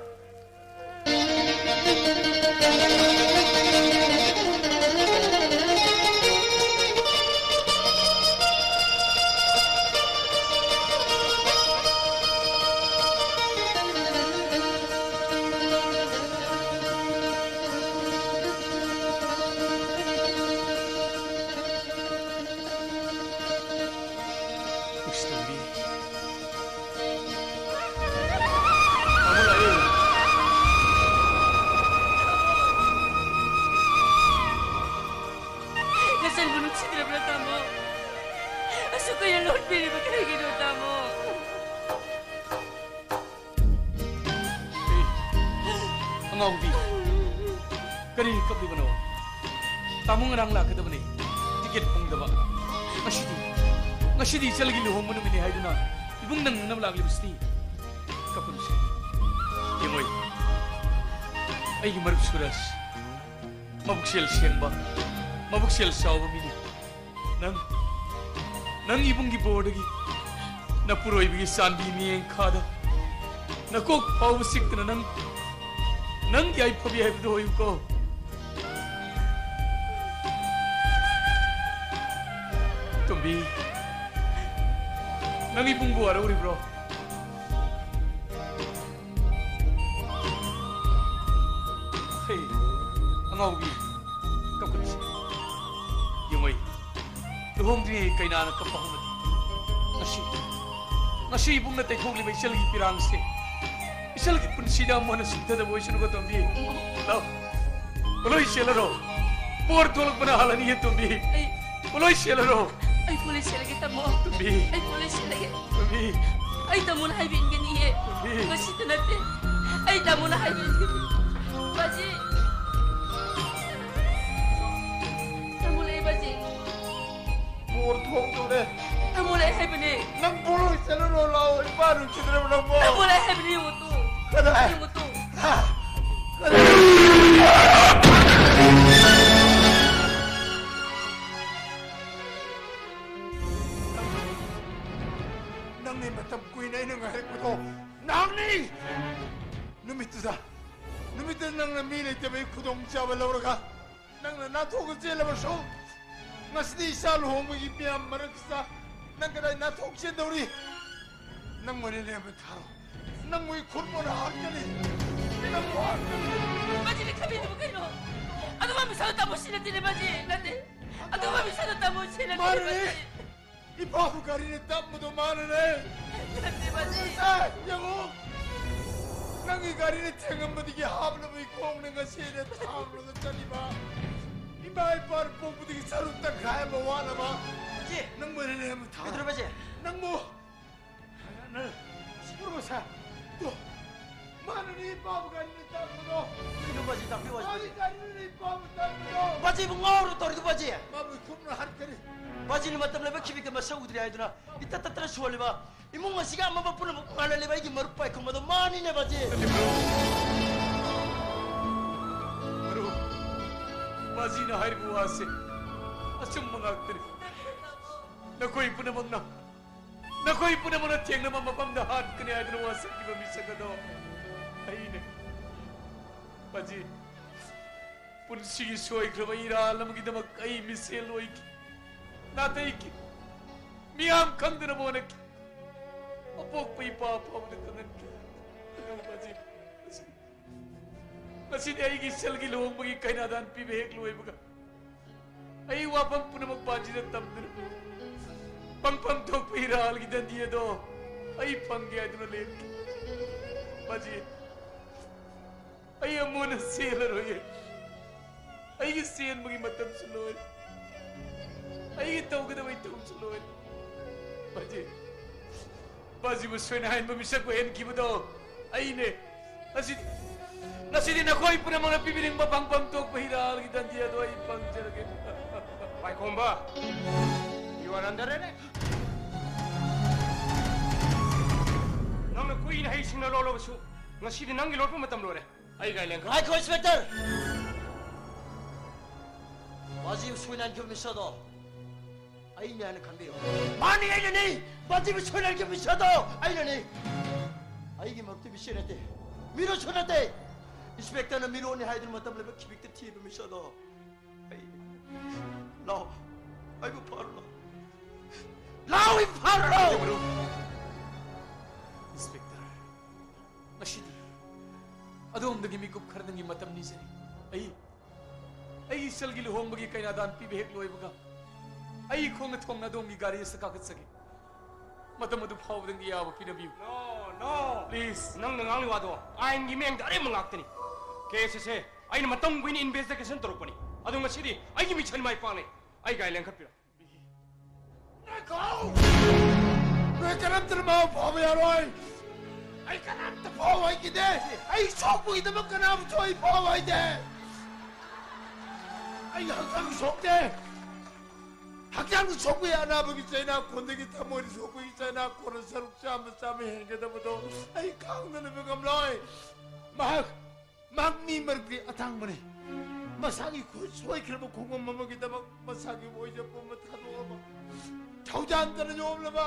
ꯏꯁ, ꯇꯣꯝꯕꯤ꯫ ꯇꯥꯃꯣ ꯂꯥꯛꯑꯦ꯫ ꯅꯆꯟꯕꯨ ꯅꯨꯡꯁꯤꯗ꯭ꯔꯕ꯭ꯔꯥ, ꯇꯥꯃꯣ? ꯑꯁꯨꯛ ꯀꯨꯏꯅ ꯂꯣꯠꯄꯤꯔꯤꯕ ꯀꯔꯤꯒꯤꯅꯣ, ꯇꯥꯃꯣ? ꯑꯦ, ꯑꯉꯥꯎꯕꯤ, ꯀꯔꯤ ꯀꯞꯂꯤꯕꯅꯣ? ꯇꯥꯃꯣ ꯉꯔꯥꯡ ꯂꯥꯛꯀꯗꯕꯅꯤ, ꯇꯤꯀꯦꯠ ꯐꯪꯗꯕ꯫ ꯉꯁꯤꯗꯤ, ꯉꯁꯤꯗꯤ ꯏꯆꯜꯒꯤ ꯂꯨꯍꯣꯡꯕ ꯅꯨꯃꯤꯠꯅꯤ ꯍꯥꯏꯗꯨꯅ ꯏꯕꯨꯡ ꯅꯪꯅꯅꯕ ꯂꯥꯛꯂꯤꯕꯁꯤꯗꯤ꯫ ꯀꯞꯀꯅꯨꯁꯦ꯫ ꯌꯦꯡꯉꯣꯏ, ꯑꯩꯒꯤ ꯃꯔꯨꯞ ꯁꯨꯔꯖ, ꯃꯕꯨꯛꯆꯦꯜ ꯁꯦꯡꯕ, ꯃꯕꯨꯛꯆꯦꯜ ꯆꯥꯎꯕ ꯃꯤꯅꯤ꯫ ꯅꯪ, ꯅꯪ ꯏꯕꯨꯡꯒꯤ ꯕꯣꯔꯗꯒꯤ ꯅꯄꯨꯔꯣꯏꯕꯒꯤ ꯆꯥꯟꯗꯤ ꯃꯤꯠꯌꯦꯡ ꯈꯥꯗ ꯅꯀꯣꯛ ꯐꯥꯎꯕ ꯆꯤꯛꯇꯅ ꯅꯪ, ꯅꯪ ꯌꯥꯏꯐꯕꯤ ꯍꯥꯏꯕꯗꯨ ꯑꯣꯏꯌꯨꯀꯣ꯫ ꯇꯣꯝꯕꯤ, ꯅꯪ ꯏꯕꯨꯡꯕꯨ ꯋꯥꯔꯧꯔꯤꯕ꯭ꯔꯣ? ꯍꯦ, ꯉꯥꯎꯕꯤ, ꯀꯞꯀꯅꯨꯁꯦ꯫ ꯌꯦꯡꯉꯣꯏ, ꯂꯨꯍꯣꯡꯗ꯭ꯔꯤꯉꯩ ꯀꯩꯅꯥꯅ ꯀꯞꯄ ꯍꯧꯅꯗꯦ꯫ ꯉꯁꯤ, ꯉꯁꯤ ꯏꯕꯨꯡꯅ ꯇꯩꯊꯣꯛꯂꯤꯕ ꯏꯆꯜꯒꯤ ꯄꯤꯔꯥꯡꯁꯦ ꯏꯆꯜꯒꯤ ꯄꯨꯟꯁꯤꯗ ꯑꯃꯨꯛ ꯍꯟꯅ ꯁꯤꯊꯗꯕ ꯑꯣꯏꯁꯅꯨꯀꯣ, ꯇꯣꯝꯕꯤ꯫ ꯂꯥꯎ, ꯄꯣꯂꯣꯏ ꯆꯦꯜꯂꯔꯣ꯫ ꯄꯣꯔ ꯊꯣꯛꯂꯛꯄꯅ ꯍꯥꯜꯂꯅꯤꯌꯦ, ꯇꯣꯝꯕꯤ꯫ ꯑꯩ ꯄꯣꯂꯣꯏ ꯆꯦꯜꯂꯔꯣ꯫ ꯑꯩ ꯄꯣꯂꯣꯏ ꯆꯦꯜꯂꯒꯦ, ꯇꯥꯃꯣ꯫ ꯇꯣꯝꯕꯤ꯫ ꯑꯩ ꯄꯣꯂꯣꯏ ꯆꯦꯜꯂꯒꯦ꯫ ꯇꯣꯝꯕꯤ꯫ ꯑꯩ ꯇꯥꯃꯣꯅ ꯍꯥꯏꯕ ꯏꯟꯒꯅꯤꯌꯦ꯫ ꯇꯣꯝꯕꯤ꯫ ꯉꯁꯤꯗ ꯅꯠꯇꯦ꯫ ꯑꯩ ꯇꯥꯃꯣꯅ ꯍꯥꯏꯕ ꯏꯟꯒꯅꯤ꯫ ꯕꯥꯖꯤ꯫ ꯇꯥꯃꯣ ꯂꯩ, ꯕꯥꯖꯤ꯫ ꯄꯣꯔ ꯊꯣꯛꯇꯧꯔꯦ꯫ ꯇꯥꯃꯣ ꯂꯩ ꯍꯥꯏꯕꯅꯦ꯫ ꯅꯪ ꯄꯣꯂꯣꯏ ꯆꯦꯜꯂꯔꯣ, ꯂꯥꯎ꯫ ꯏꯄꯥ ꯅꯨꯡꯁꯤꯗ꯭ꯔꯕ ꯅꯪꯕꯣ? ꯇꯥꯃꯣ ꯂꯩ ꯍꯥꯏꯕꯅꯦ, ꯌꯦꯡꯉꯣ ꯇꯨ꯫ ꯀꯗꯥꯏ? ꯌꯦꯡꯉꯣ ꯇꯨ꯫ ꯍꯥ? ꯀꯗꯥꯏ? ꯅꯪꯅꯤ ꯃꯇꯝ ꯀꯨꯏꯅ ꯑꯩꯅ ꯉꯥꯏꯔꯛꯄꯗꯣ꯫ ꯅꯍꯥꯛꯅꯤ! ꯅꯨꯃꯤꯠꯇꯨꯗ, ꯅꯨꯃꯤꯠꯇꯨꯗ ꯅꯪꯅ ꯃꯤ ꯂꯩꯇꯕꯒꯤ ꯈꯨꯗꯣꯡꯆꯥꯕ ꯂꯧꯔꯒ ꯅꯪꯅ ꯅꯥꯟꯊꯣꯛꯑ ꯆꯦꯜꯂꯕꯁꯨ, ꯉꯁꯤꯗꯤ ꯏꯆꯥ ꯂꯨꯍꯣꯡꯕꯒꯤ ꯃꯤꯌꯥꯝ ꯃꯔꯛꯁꯤꯗ ꯅꯪ ꯀꯗꯥꯏ ꯅꯥꯟꯊꯣꯛ ꯆꯦꯟꯗꯧꯔꯤ? ꯅꯪ ꯑꯣꯏꯅ ꯂꯦꯝꯕ ꯊꯥꯔꯣ꯫ ꯅꯪꯕꯨ ꯑꯩ ꯈꯨꯔꯨꯝꯕꯅ ꯍꯥꯠꯀꯅꯤ꯫ ꯅꯪꯕꯨ ꯍꯥꯠꯀꯅꯤ꯫ ꯃꯁꯤꯗꯤ ꯈꯪꯕꯤꯗꯕ ꯀꯩꯅꯣ? ꯑꯗꯨꯒ ꯃꯤꯁꯛ ꯇꯥꯃꯣ ꯁꯤ ꯅꯠꯇꯦꯅꯦ, ꯃꯁꯤ ꯅꯠꯇꯦ꯫ ꯑꯗꯨꯒ ꯃꯤꯁꯛ ꯇꯥꯃꯣ ꯁꯤ ꯅꯠꯇꯦꯅꯦ, ꯃꯥꯅꯦ꯫ ꯃꯁꯤ꯫ ꯏꯄꯥꯕꯨ ꯒꯥꯔꯤꯅ ꯇꯞꯄꯗꯣ ꯃꯥꯅꯅꯦ꯫ ꯅꯠꯇꯦ, ꯃꯁꯤ꯫ ꯑꯦ, ꯌꯦꯡꯉꯣ꯫ ꯅꯪꯒꯤ ꯒꯥꯔꯤꯅ ꯊꯦꯡꯉꯝꯕꯗꯒꯤ ꯍꯥꯞꯂꯕ ꯏꯈꯣꯡꯅ ꯉꯁꯤ ꯑꯩꯅ ꯊꯥꯡꯂꯒ ꯆꯠꯂꯤꯕ꯫ ꯏꯃꯥ ꯏꯄꯥꯅ ꯄꯣꯛꯄꯗꯒꯤ ꯁꯔꯨꯛ ꯇꯪꯈꯥꯏ ꯑꯃ ꯋꯥꯠꯂꯕ꯫ ꯕꯥꯖꯤ! ꯅꯪꯕꯨ ꯑꯩꯅ ꯂꯦꯝꯕ ꯊꯥ-, ꯀꯩꯗꯧꯔꯦ, ꯕꯥꯖꯤ? ꯅꯪꯕꯨ ꯅꯪ ꯁꯤꯄꯨꯔꯕ ꯁꯥ-, ꯇꯣ, ꯃꯥꯅꯅꯦ ꯏꯄꯥꯕꯨ ꯒꯥꯔꯤꯅ ꯇꯛꯄꯗꯣ꯫ ꯀꯩꯅꯣ ꯕꯥꯖꯤ, ꯇꯥꯛꯄꯤꯌꯨ, ꯕꯥꯖꯤ꯫ ꯃꯥꯒꯤ ꯒꯥꯔꯤꯅꯅꯦ ꯏꯄꯥꯕꯨ ꯇꯛꯄꯗꯣ꯫ ꯕꯥꯖꯤꯕꯨ ꯉꯥꯎꯔ ꯇꯧꯔꯤꯗꯨ, ꯕꯥꯖꯤ? ꯃꯥꯕꯨ ꯏꯈꯨꯝꯅ ꯍꯥꯠꯀꯅꯤ꯫ ꯕꯥꯖꯤꯅ ꯃꯇꯝ ꯂꯩꯕ ꯈꯤꯕꯤꯛꯇ ꯃꯁꯛ ꯎꯗ꯭ꯔꯤ ꯍꯥꯏꯗꯨꯅ ꯏꯇꯠ ꯇꯠꯇꯅ ꯁꯣꯜꯂꯤꯕ, ꯏꯃꯨꯡ ꯑꯁꯤꯒꯤ ꯑꯃꯝꯕ ꯄꯨꯝꯅꯃꯛ ꯉꯥꯜꯍꯜꯂꯤꯕ ꯑꯩꯒꯤ ꯃꯔꯨꯞ ꯄꯥꯏꯈꯣꯝꯕꯗꯣ ꯃꯥꯅꯤꯅꯦ, ꯕꯥꯖꯤ꯫ ꯅꯠꯇꯦ, ꯃꯔꯨꯞ꯫ ꯃꯔꯨꯞ, ꯕꯥꯖꯤꯅ ꯍꯥꯏꯔꯤꯕ ꯋꯥꯁꯦ ꯑꯆꯨꯝꯕ ꯉꯥꯛꯇꯅꯤ꯫ ꯅꯈꯣꯏ ꯄꯨꯝꯅꯃꯛꯅ ꯅꯈꯣꯏ ꯄꯨꯝꯅꯃꯛꯅ ꯊꯦꯡꯅꯕ ꯃꯐꯝꯗ ꯍꯥꯠꯀꯅꯤ ꯍꯥꯏꯗꯨꯅ ꯋꯥꯁꯛꯈꯤꯕ ꯃꯤꯁꯛ ꯑꯗꯣ ꯑꯩꯅꯦ꯫ ꯕꯥꯖꯤ, ꯄꯨꯟꯁꯤꯒꯤ ꯁꯣꯏꯈ꯭ꯔꯕ ꯏꯔꯥꯜ ꯑꯃꯒꯤꯗꯃꯛ ꯑꯩ ꯃꯤꯁꯦꯜ ꯑꯣꯏꯈꯤ, ꯅꯥꯇꯩꯈꯤ, ꯃꯤꯌꯥꯝ ꯈꯪꯗꯅꯕ ꯍꯣꯠꯅꯈꯤ, ꯑꯄꯣꯛꯄ ꯏꯄꯥ ꯐꯥꯎꯕꯗ ꯈꯪꯍꯟꯈꯤ꯫ ꯑꯗꯨꯕꯨ ꯕꯥꯖꯤ, ꯉꯁꯤ ꯉꯁꯤꯗꯤ ꯑꯩꯒꯤ ꯏꯆꯜꯒꯤ ꯂꯨꯍꯣꯡꯕꯒꯤ ꯀꯩꯅꯥꯗꯥꯟ ꯄꯤꯕ ꯍꯦꯛ ꯂꯣꯏꯕꯒ, ꯑꯩ ꯋꯥꯐꯝ ꯄꯨꯝꯅꯃꯛ ꯕꯥꯖꯤꯗ ꯇꯝꯗꯨꯅ, ꯄꯪꯐꯝ ꯊꯣꯛꯄ ꯍꯤꯔꯥꯜꯒꯤ ꯗꯟꯗꯤ ꯑꯗꯣ ꯑꯩ ꯐꯪꯒꯦ ꯍꯥꯏꯗꯨꯅ ꯂꯦꯞꯈꯤ꯫ ꯕꯥꯖꯤ, ꯑꯩ ꯑꯃꯨꯛ ꯍꯟꯅ ꯆꯦꯜꯂꯔꯣꯏꯌꯦ꯫ ꯑꯩꯒꯤ ꯆꯦꯟꯕꯒꯤ ꯃꯇꯝꯁꯨ ꯂꯣꯏꯔꯦ꯫ ꯑꯩꯒꯤ ꯇꯧꯒꯗꯕ ꯏꯊꯧꯁꯨ ꯂꯣꯏꯔꯦ꯫ ꯕꯥꯖꯤ, ꯕꯥꯖꯤꯕꯨ ꯁꯣꯏꯅꯥꯏꯟꯕ ꯃꯤꯁꯛꯄꯨ ꯍꯦꯟꯈꯤꯕꯗꯣ ꯑꯩꯅꯦ꯫ ꯉꯁꯤꯗꯤ, ꯉꯁꯤꯗꯤ ꯅꯈꯣꯏ ꯄꯨꯝꯅꯃꯛꯅ ꯄꯤꯕꯤꯅꯤꯡꯕ ꯄꯪꯐꯝ ꯊꯣꯛꯄ ꯍꯤꯔꯥꯜꯒꯤ ꯗꯟꯗꯤ ꯑꯗꯣ ꯑꯩ ꯐꯪꯖꯔꯒꯦ꯫ ꯄꯥꯏꯈꯣꯝꯕ, you are under arrest. ꯅꯪꯅ ꯀꯨꯏꯅ ꯍꯩꯁꯤꯡꯅ ꯂꯣꯜꯂꯕꯁꯨ, ꯉꯁꯤꯗꯤ ꯅꯪꯒꯤ ꯂꯣꯠꯄ ꯃꯇꯝ ꯂꯣꯏꯔꯦ꯫ ꯑꯩ ꯒꯥꯔꯤ ꯂꯦꯡꯈ꯭ꯔꯦ꯫ ꯉꯥꯏꯈꯣ, ꯏꯟꯁꯄꯦꯛꯇꯔ! ꯕꯥꯖꯤꯕꯨ ꯁꯣꯏꯅꯥꯏꯟꯈꯤꯕ ꯃꯤꯁꯛ ꯑꯗꯣ ꯑꯩꯅꯦ ꯍꯥꯏꯅ ꯈꯟꯕꯤꯌꯨ꯫ ꯃꯥꯅꯤ, ꯑꯩꯅꯅꯤ! ꯕꯥꯖꯤꯕꯨ ꯁꯣꯏꯅꯥꯏꯟꯈꯤꯕ ꯃꯤꯁꯛ ꯑꯗꯣ ꯑꯩꯅꯅꯤ! ꯑꯩꯒꯤ ꯃꯔꯨꯞꯇꯤ ꯃꯤꯁꯦ ꯅꯠꯇꯦ, ꯃꯤꯔꯣꯠꯁꯨ ꯅꯠꯇꯦ꯫ ꯏꯟꯁꯄꯦꯛꯇꯔꯅ ꯃꯤꯔꯣꯠꯅꯤ ꯍꯥꯏꯗꯨꯅ ꯃꯇꯝ ꯂꯩꯕ ꯈꯤꯕꯤꯛꯇ ꯊꯤꯕ ꯃꯤꯁꯛ ꯑꯗꯣ ꯑꯩꯅꯤ꯫ ꯂꯥꯎ, ꯑꯩꯕꯨ ꯐꯥꯔꯨ ꯂꯥꯎ꯫ ꯂꯥꯎ, ꯏꯝꯐꯥꯜ ꯂꯥꯎ! ꯏꯟꯁꯄꯦꯛꯇꯔ, ꯉꯁꯤꯗꯤ ꯑꯗꯣꯝꯗꯒꯤ ꯃꯤꯀꯨꯞ ꯈꯔꯗꯪꯒꯤ ꯃꯇꯝ ꯅꯤꯖꯔꯤ꯫ ꯑꯩ, ꯑꯩꯒꯤ ꯏꯆꯜꯒꯤ ꯂꯨꯍꯣꯡꯕꯒꯤ ꯀꯩꯅꯥꯗꯥꯟ ꯄꯤꯕ ꯍꯦꯛ ꯂꯣꯏꯕꯒ, ꯑꯩꯒꯤ ꯈꯣꯡꯅ ꯊꯣꯡꯅ ꯑꯗꯣꯝꯒꯤ ꯒꯥꯔꯤ ꯑꯁꯤꯗ ꯀꯥꯈꯠꯆꯒꯦ꯫ ꯃꯇꯝ ꯑꯗꯨ ꯐꯥꯎꯕꯗꯪꯒꯤ ꯑꯌꯥꯕ ꯄꯤꯅꯕꯤꯌꯨ꯫ No, no. Please. ꯅꯪꯅ ꯉꯥꯡꯂꯤꯕ ꯋꯥꯗꯣ ꯑꯥꯏꯟꯒꯤ ꯃꯤꯠꯌꯦꯡꯗ ꯑꯔꯦꯝꯕ ꯉꯥꯛꯇꯅꯤ꯫ ꯀꯦꯁ ꯑꯁꯦ ꯑꯩꯅ ꯃꯇꯝ ꯀꯨꯏꯅ ꯏꯟꯚꯦꯁꯇꯤꯒꯦꯁꯟ ꯇꯧꯔꯛꯄꯅꯤ꯫ ꯑꯗꯣ ꯉꯁꯤꯗꯤ ꯑꯩꯒꯤ ꯃꯤꯁꯟ ꯃꯥꯏ ꯄꯥꯛꯂꯦ꯫ ꯑꯩ ꯒꯥꯔꯤ ꯂꯦꯡꯈꯠꯄꯤꯔꯣ꯫ ꯉꯥꯏꯈꯣ! ꯅꯣꯏ ꯀꯅꯥꯝꯇꯅ ꯃꯥꯕꯨ ꯐꯥꯕ ꯌꯥꯔꯣꯏ! ꯑꯩ ꯀꯅꯥꯝꯇ ꯐꯥꯎ ꯍꯥꯏꯈꯤꯗꯦ! ꯑꯩ ꯁꯣꯛꯄꯒꯤꯗꯃꯛ ꯀꯅꯥꯕꯨꯁꯨ ꯑꯩ ꯐꯥꯎ ꯍꯥꯏꯗꯦ! ꯑꯩ ꯍꯛꯆꯥꯡ ꯁꯣꯛꯇꯦ! ꯍꯛꯆꯥꯡ ꯁꯣꯛꯄꯒꯤ ꯑꯅꯥꯕꯒꯤ ꯆꯩꯅꯥ ꯀꯣꯟꯗꯒꯤ ꯊꯃꯣꯏꯗ ꯁꯣꯛꯄꯒꯤ ꯆꯩꯅꯥ ꯀꯣꯟꯅ ꯁꯔꯨꯛ ꯆꯥꯝꯃ ꯆꯥꯝꯃ ꯍꯦꯟꯒꯗꯕꯗꯣ ꯑꯩ ꯈꯥꯡꯗꯅ ꯉꯝꯂꯣꯏ! ꯃꯍꯥꯛ ꯃꯍꯥꯛ ꯃꯤ ꯃꯔꯛꯇꯒꯤ ꯑꯇꯥꯡꯕꯅꯤ꯫ ꯃꯁꯥꯒꯤ ꯈꯨꯠ ꯁꯣꯏꯈ꯭ꯔꯕ ꯈꯣꯡꯐꯝ ꯑꯃꯒꯤꯗꯃꯛ ꯃꯁꯥꯒꯤ ꯑꯣꯏꯖꯕ ꯄꯨꯝꯕ ꯊꯥꯗꯣꯛꯂꯕ, ꯊꯧꯖꯥꯟꯗꯅ ꯌꯣꯝꯂꯕ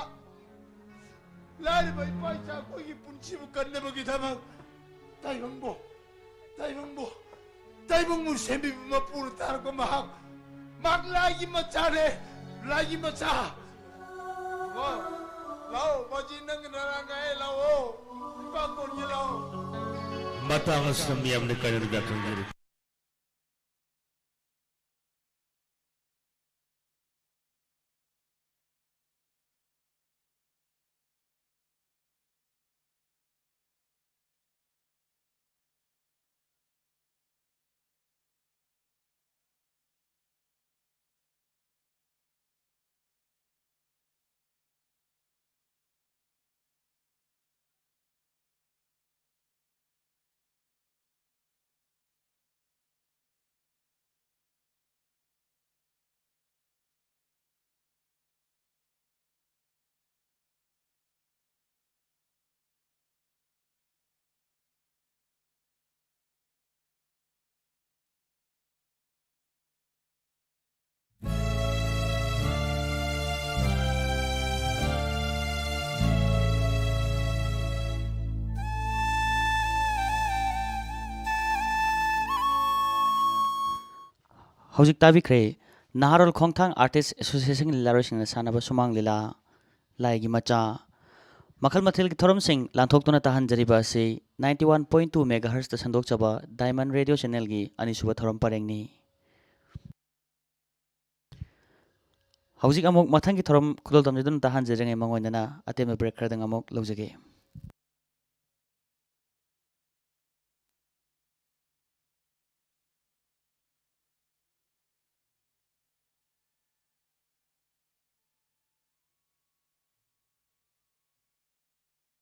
ꯂꯥꯏꯔꯕ ꯏꯄꯥ ꯏꯆꯥ ꯑꯩꯈꯣꯏꯒꯤ ꯄꯨꯟꯁꯤꯕꯨ ꯀꯟꯅꯕꯒꯤꯗꯃꯛ ꯇꯥꯏꯕꯪꯕꯨ, ꯇꯥꯏꯕꯪꯕꯨ, ꯇꯥꯏꯕꯪꯕꯨ ꯁꯦꯝꯕꯤꯕ ꯃꯄꯨꯅ ꯇꯥꯔꯛꯄ ꯃꯍꯥꯛ, ꯃꯍꯥꯛ ꯂꯥꯏꯒꯤ ꯃꯆꯥꯅꯦ, ꯂꯥꯏꯒꯤ ꯃꯆꯥ꯫ ꯂꯥꯛꯑꯣ, ꯂꯥꯛꯑꯣ, ꯕꯥꯖꯤ, ꯅꯪꯒꯤ ꯅꯔꯥꯡ ꯀꯥꯏ, ꯂꯥꯛꯑꯣ, ꯏꯄꯥ ꯀꯣꯟꯒꯦ, ꯂꯥꯛꯑꯣ꯫ ꯃꯇꯥꯡ ꯑꯁꯤꯗ ꯃꯤꯌꯥꯝꯅ ꯀꯥꯏꯅꯗꯕ ꯈꯪꯖꯔꯤ꯫ ꯍꯧꯖꯤꯛ ꯇꯥꯕꯤꯈ꯭ꯔꯦ ꯅꯍꯥꯔꯣꯜ ꯈꯣꯡꯊꯥꯡ ꯑꯥꯔꯇꯤꯁ ꯑꯦꯁꯣꯁꯤꯌꯦꯁꯟꯒꯤ ꯂꯤꯂꯥꯔꯣꯏꯁꯤꯡꯅ ꯁꯥꯟꯅꯕ ꯁꯨꯃꯥꯡ ꯂꯤꯂꯥ, ꯂꯥꯏꯒꯤ ꯃꯆꯥ꯫ ꯃꯈꯜ ꯃꯊꯦꯜꯒꯤ ꯊꯧꯔꯝꯁꯤꯡ ꯂꯥꯟꯊꯣꯛꯇꯨꯅ ꯇꯥꯍꯟꯖꯔꯤꯕ ꯑꯁꯤ ninety one point two megahertzꯇ ꯁꯟꯗꯣꯛꯆꯕ Diamond Radio channelꯒꯤ ꯑꯅꯤꯁꯨꯕ ꯊꯧꯔꯝ ꯄꯔꯦꯡꯅꯤ꯫ ꯍꯧꯖꯤꯛ ꯑꯃꯨꯛ ꯃꯊꯪꯒꯤ ꯊꯧꯔꯝ ꯈꯨꯗꯣꯜ ꯇꯝꯖꯗꯨꯅ ꯇꯥꯍꯟꯖꯔꯤꯉꯩ ꯃꯉꯣꯟꯗꯅ ꯑꯇꯦꯟꯕ break ꯈꯔꯗꯪ ꯑꯃꯨꯛ ꯂꯧꯖꯒꯦ꯫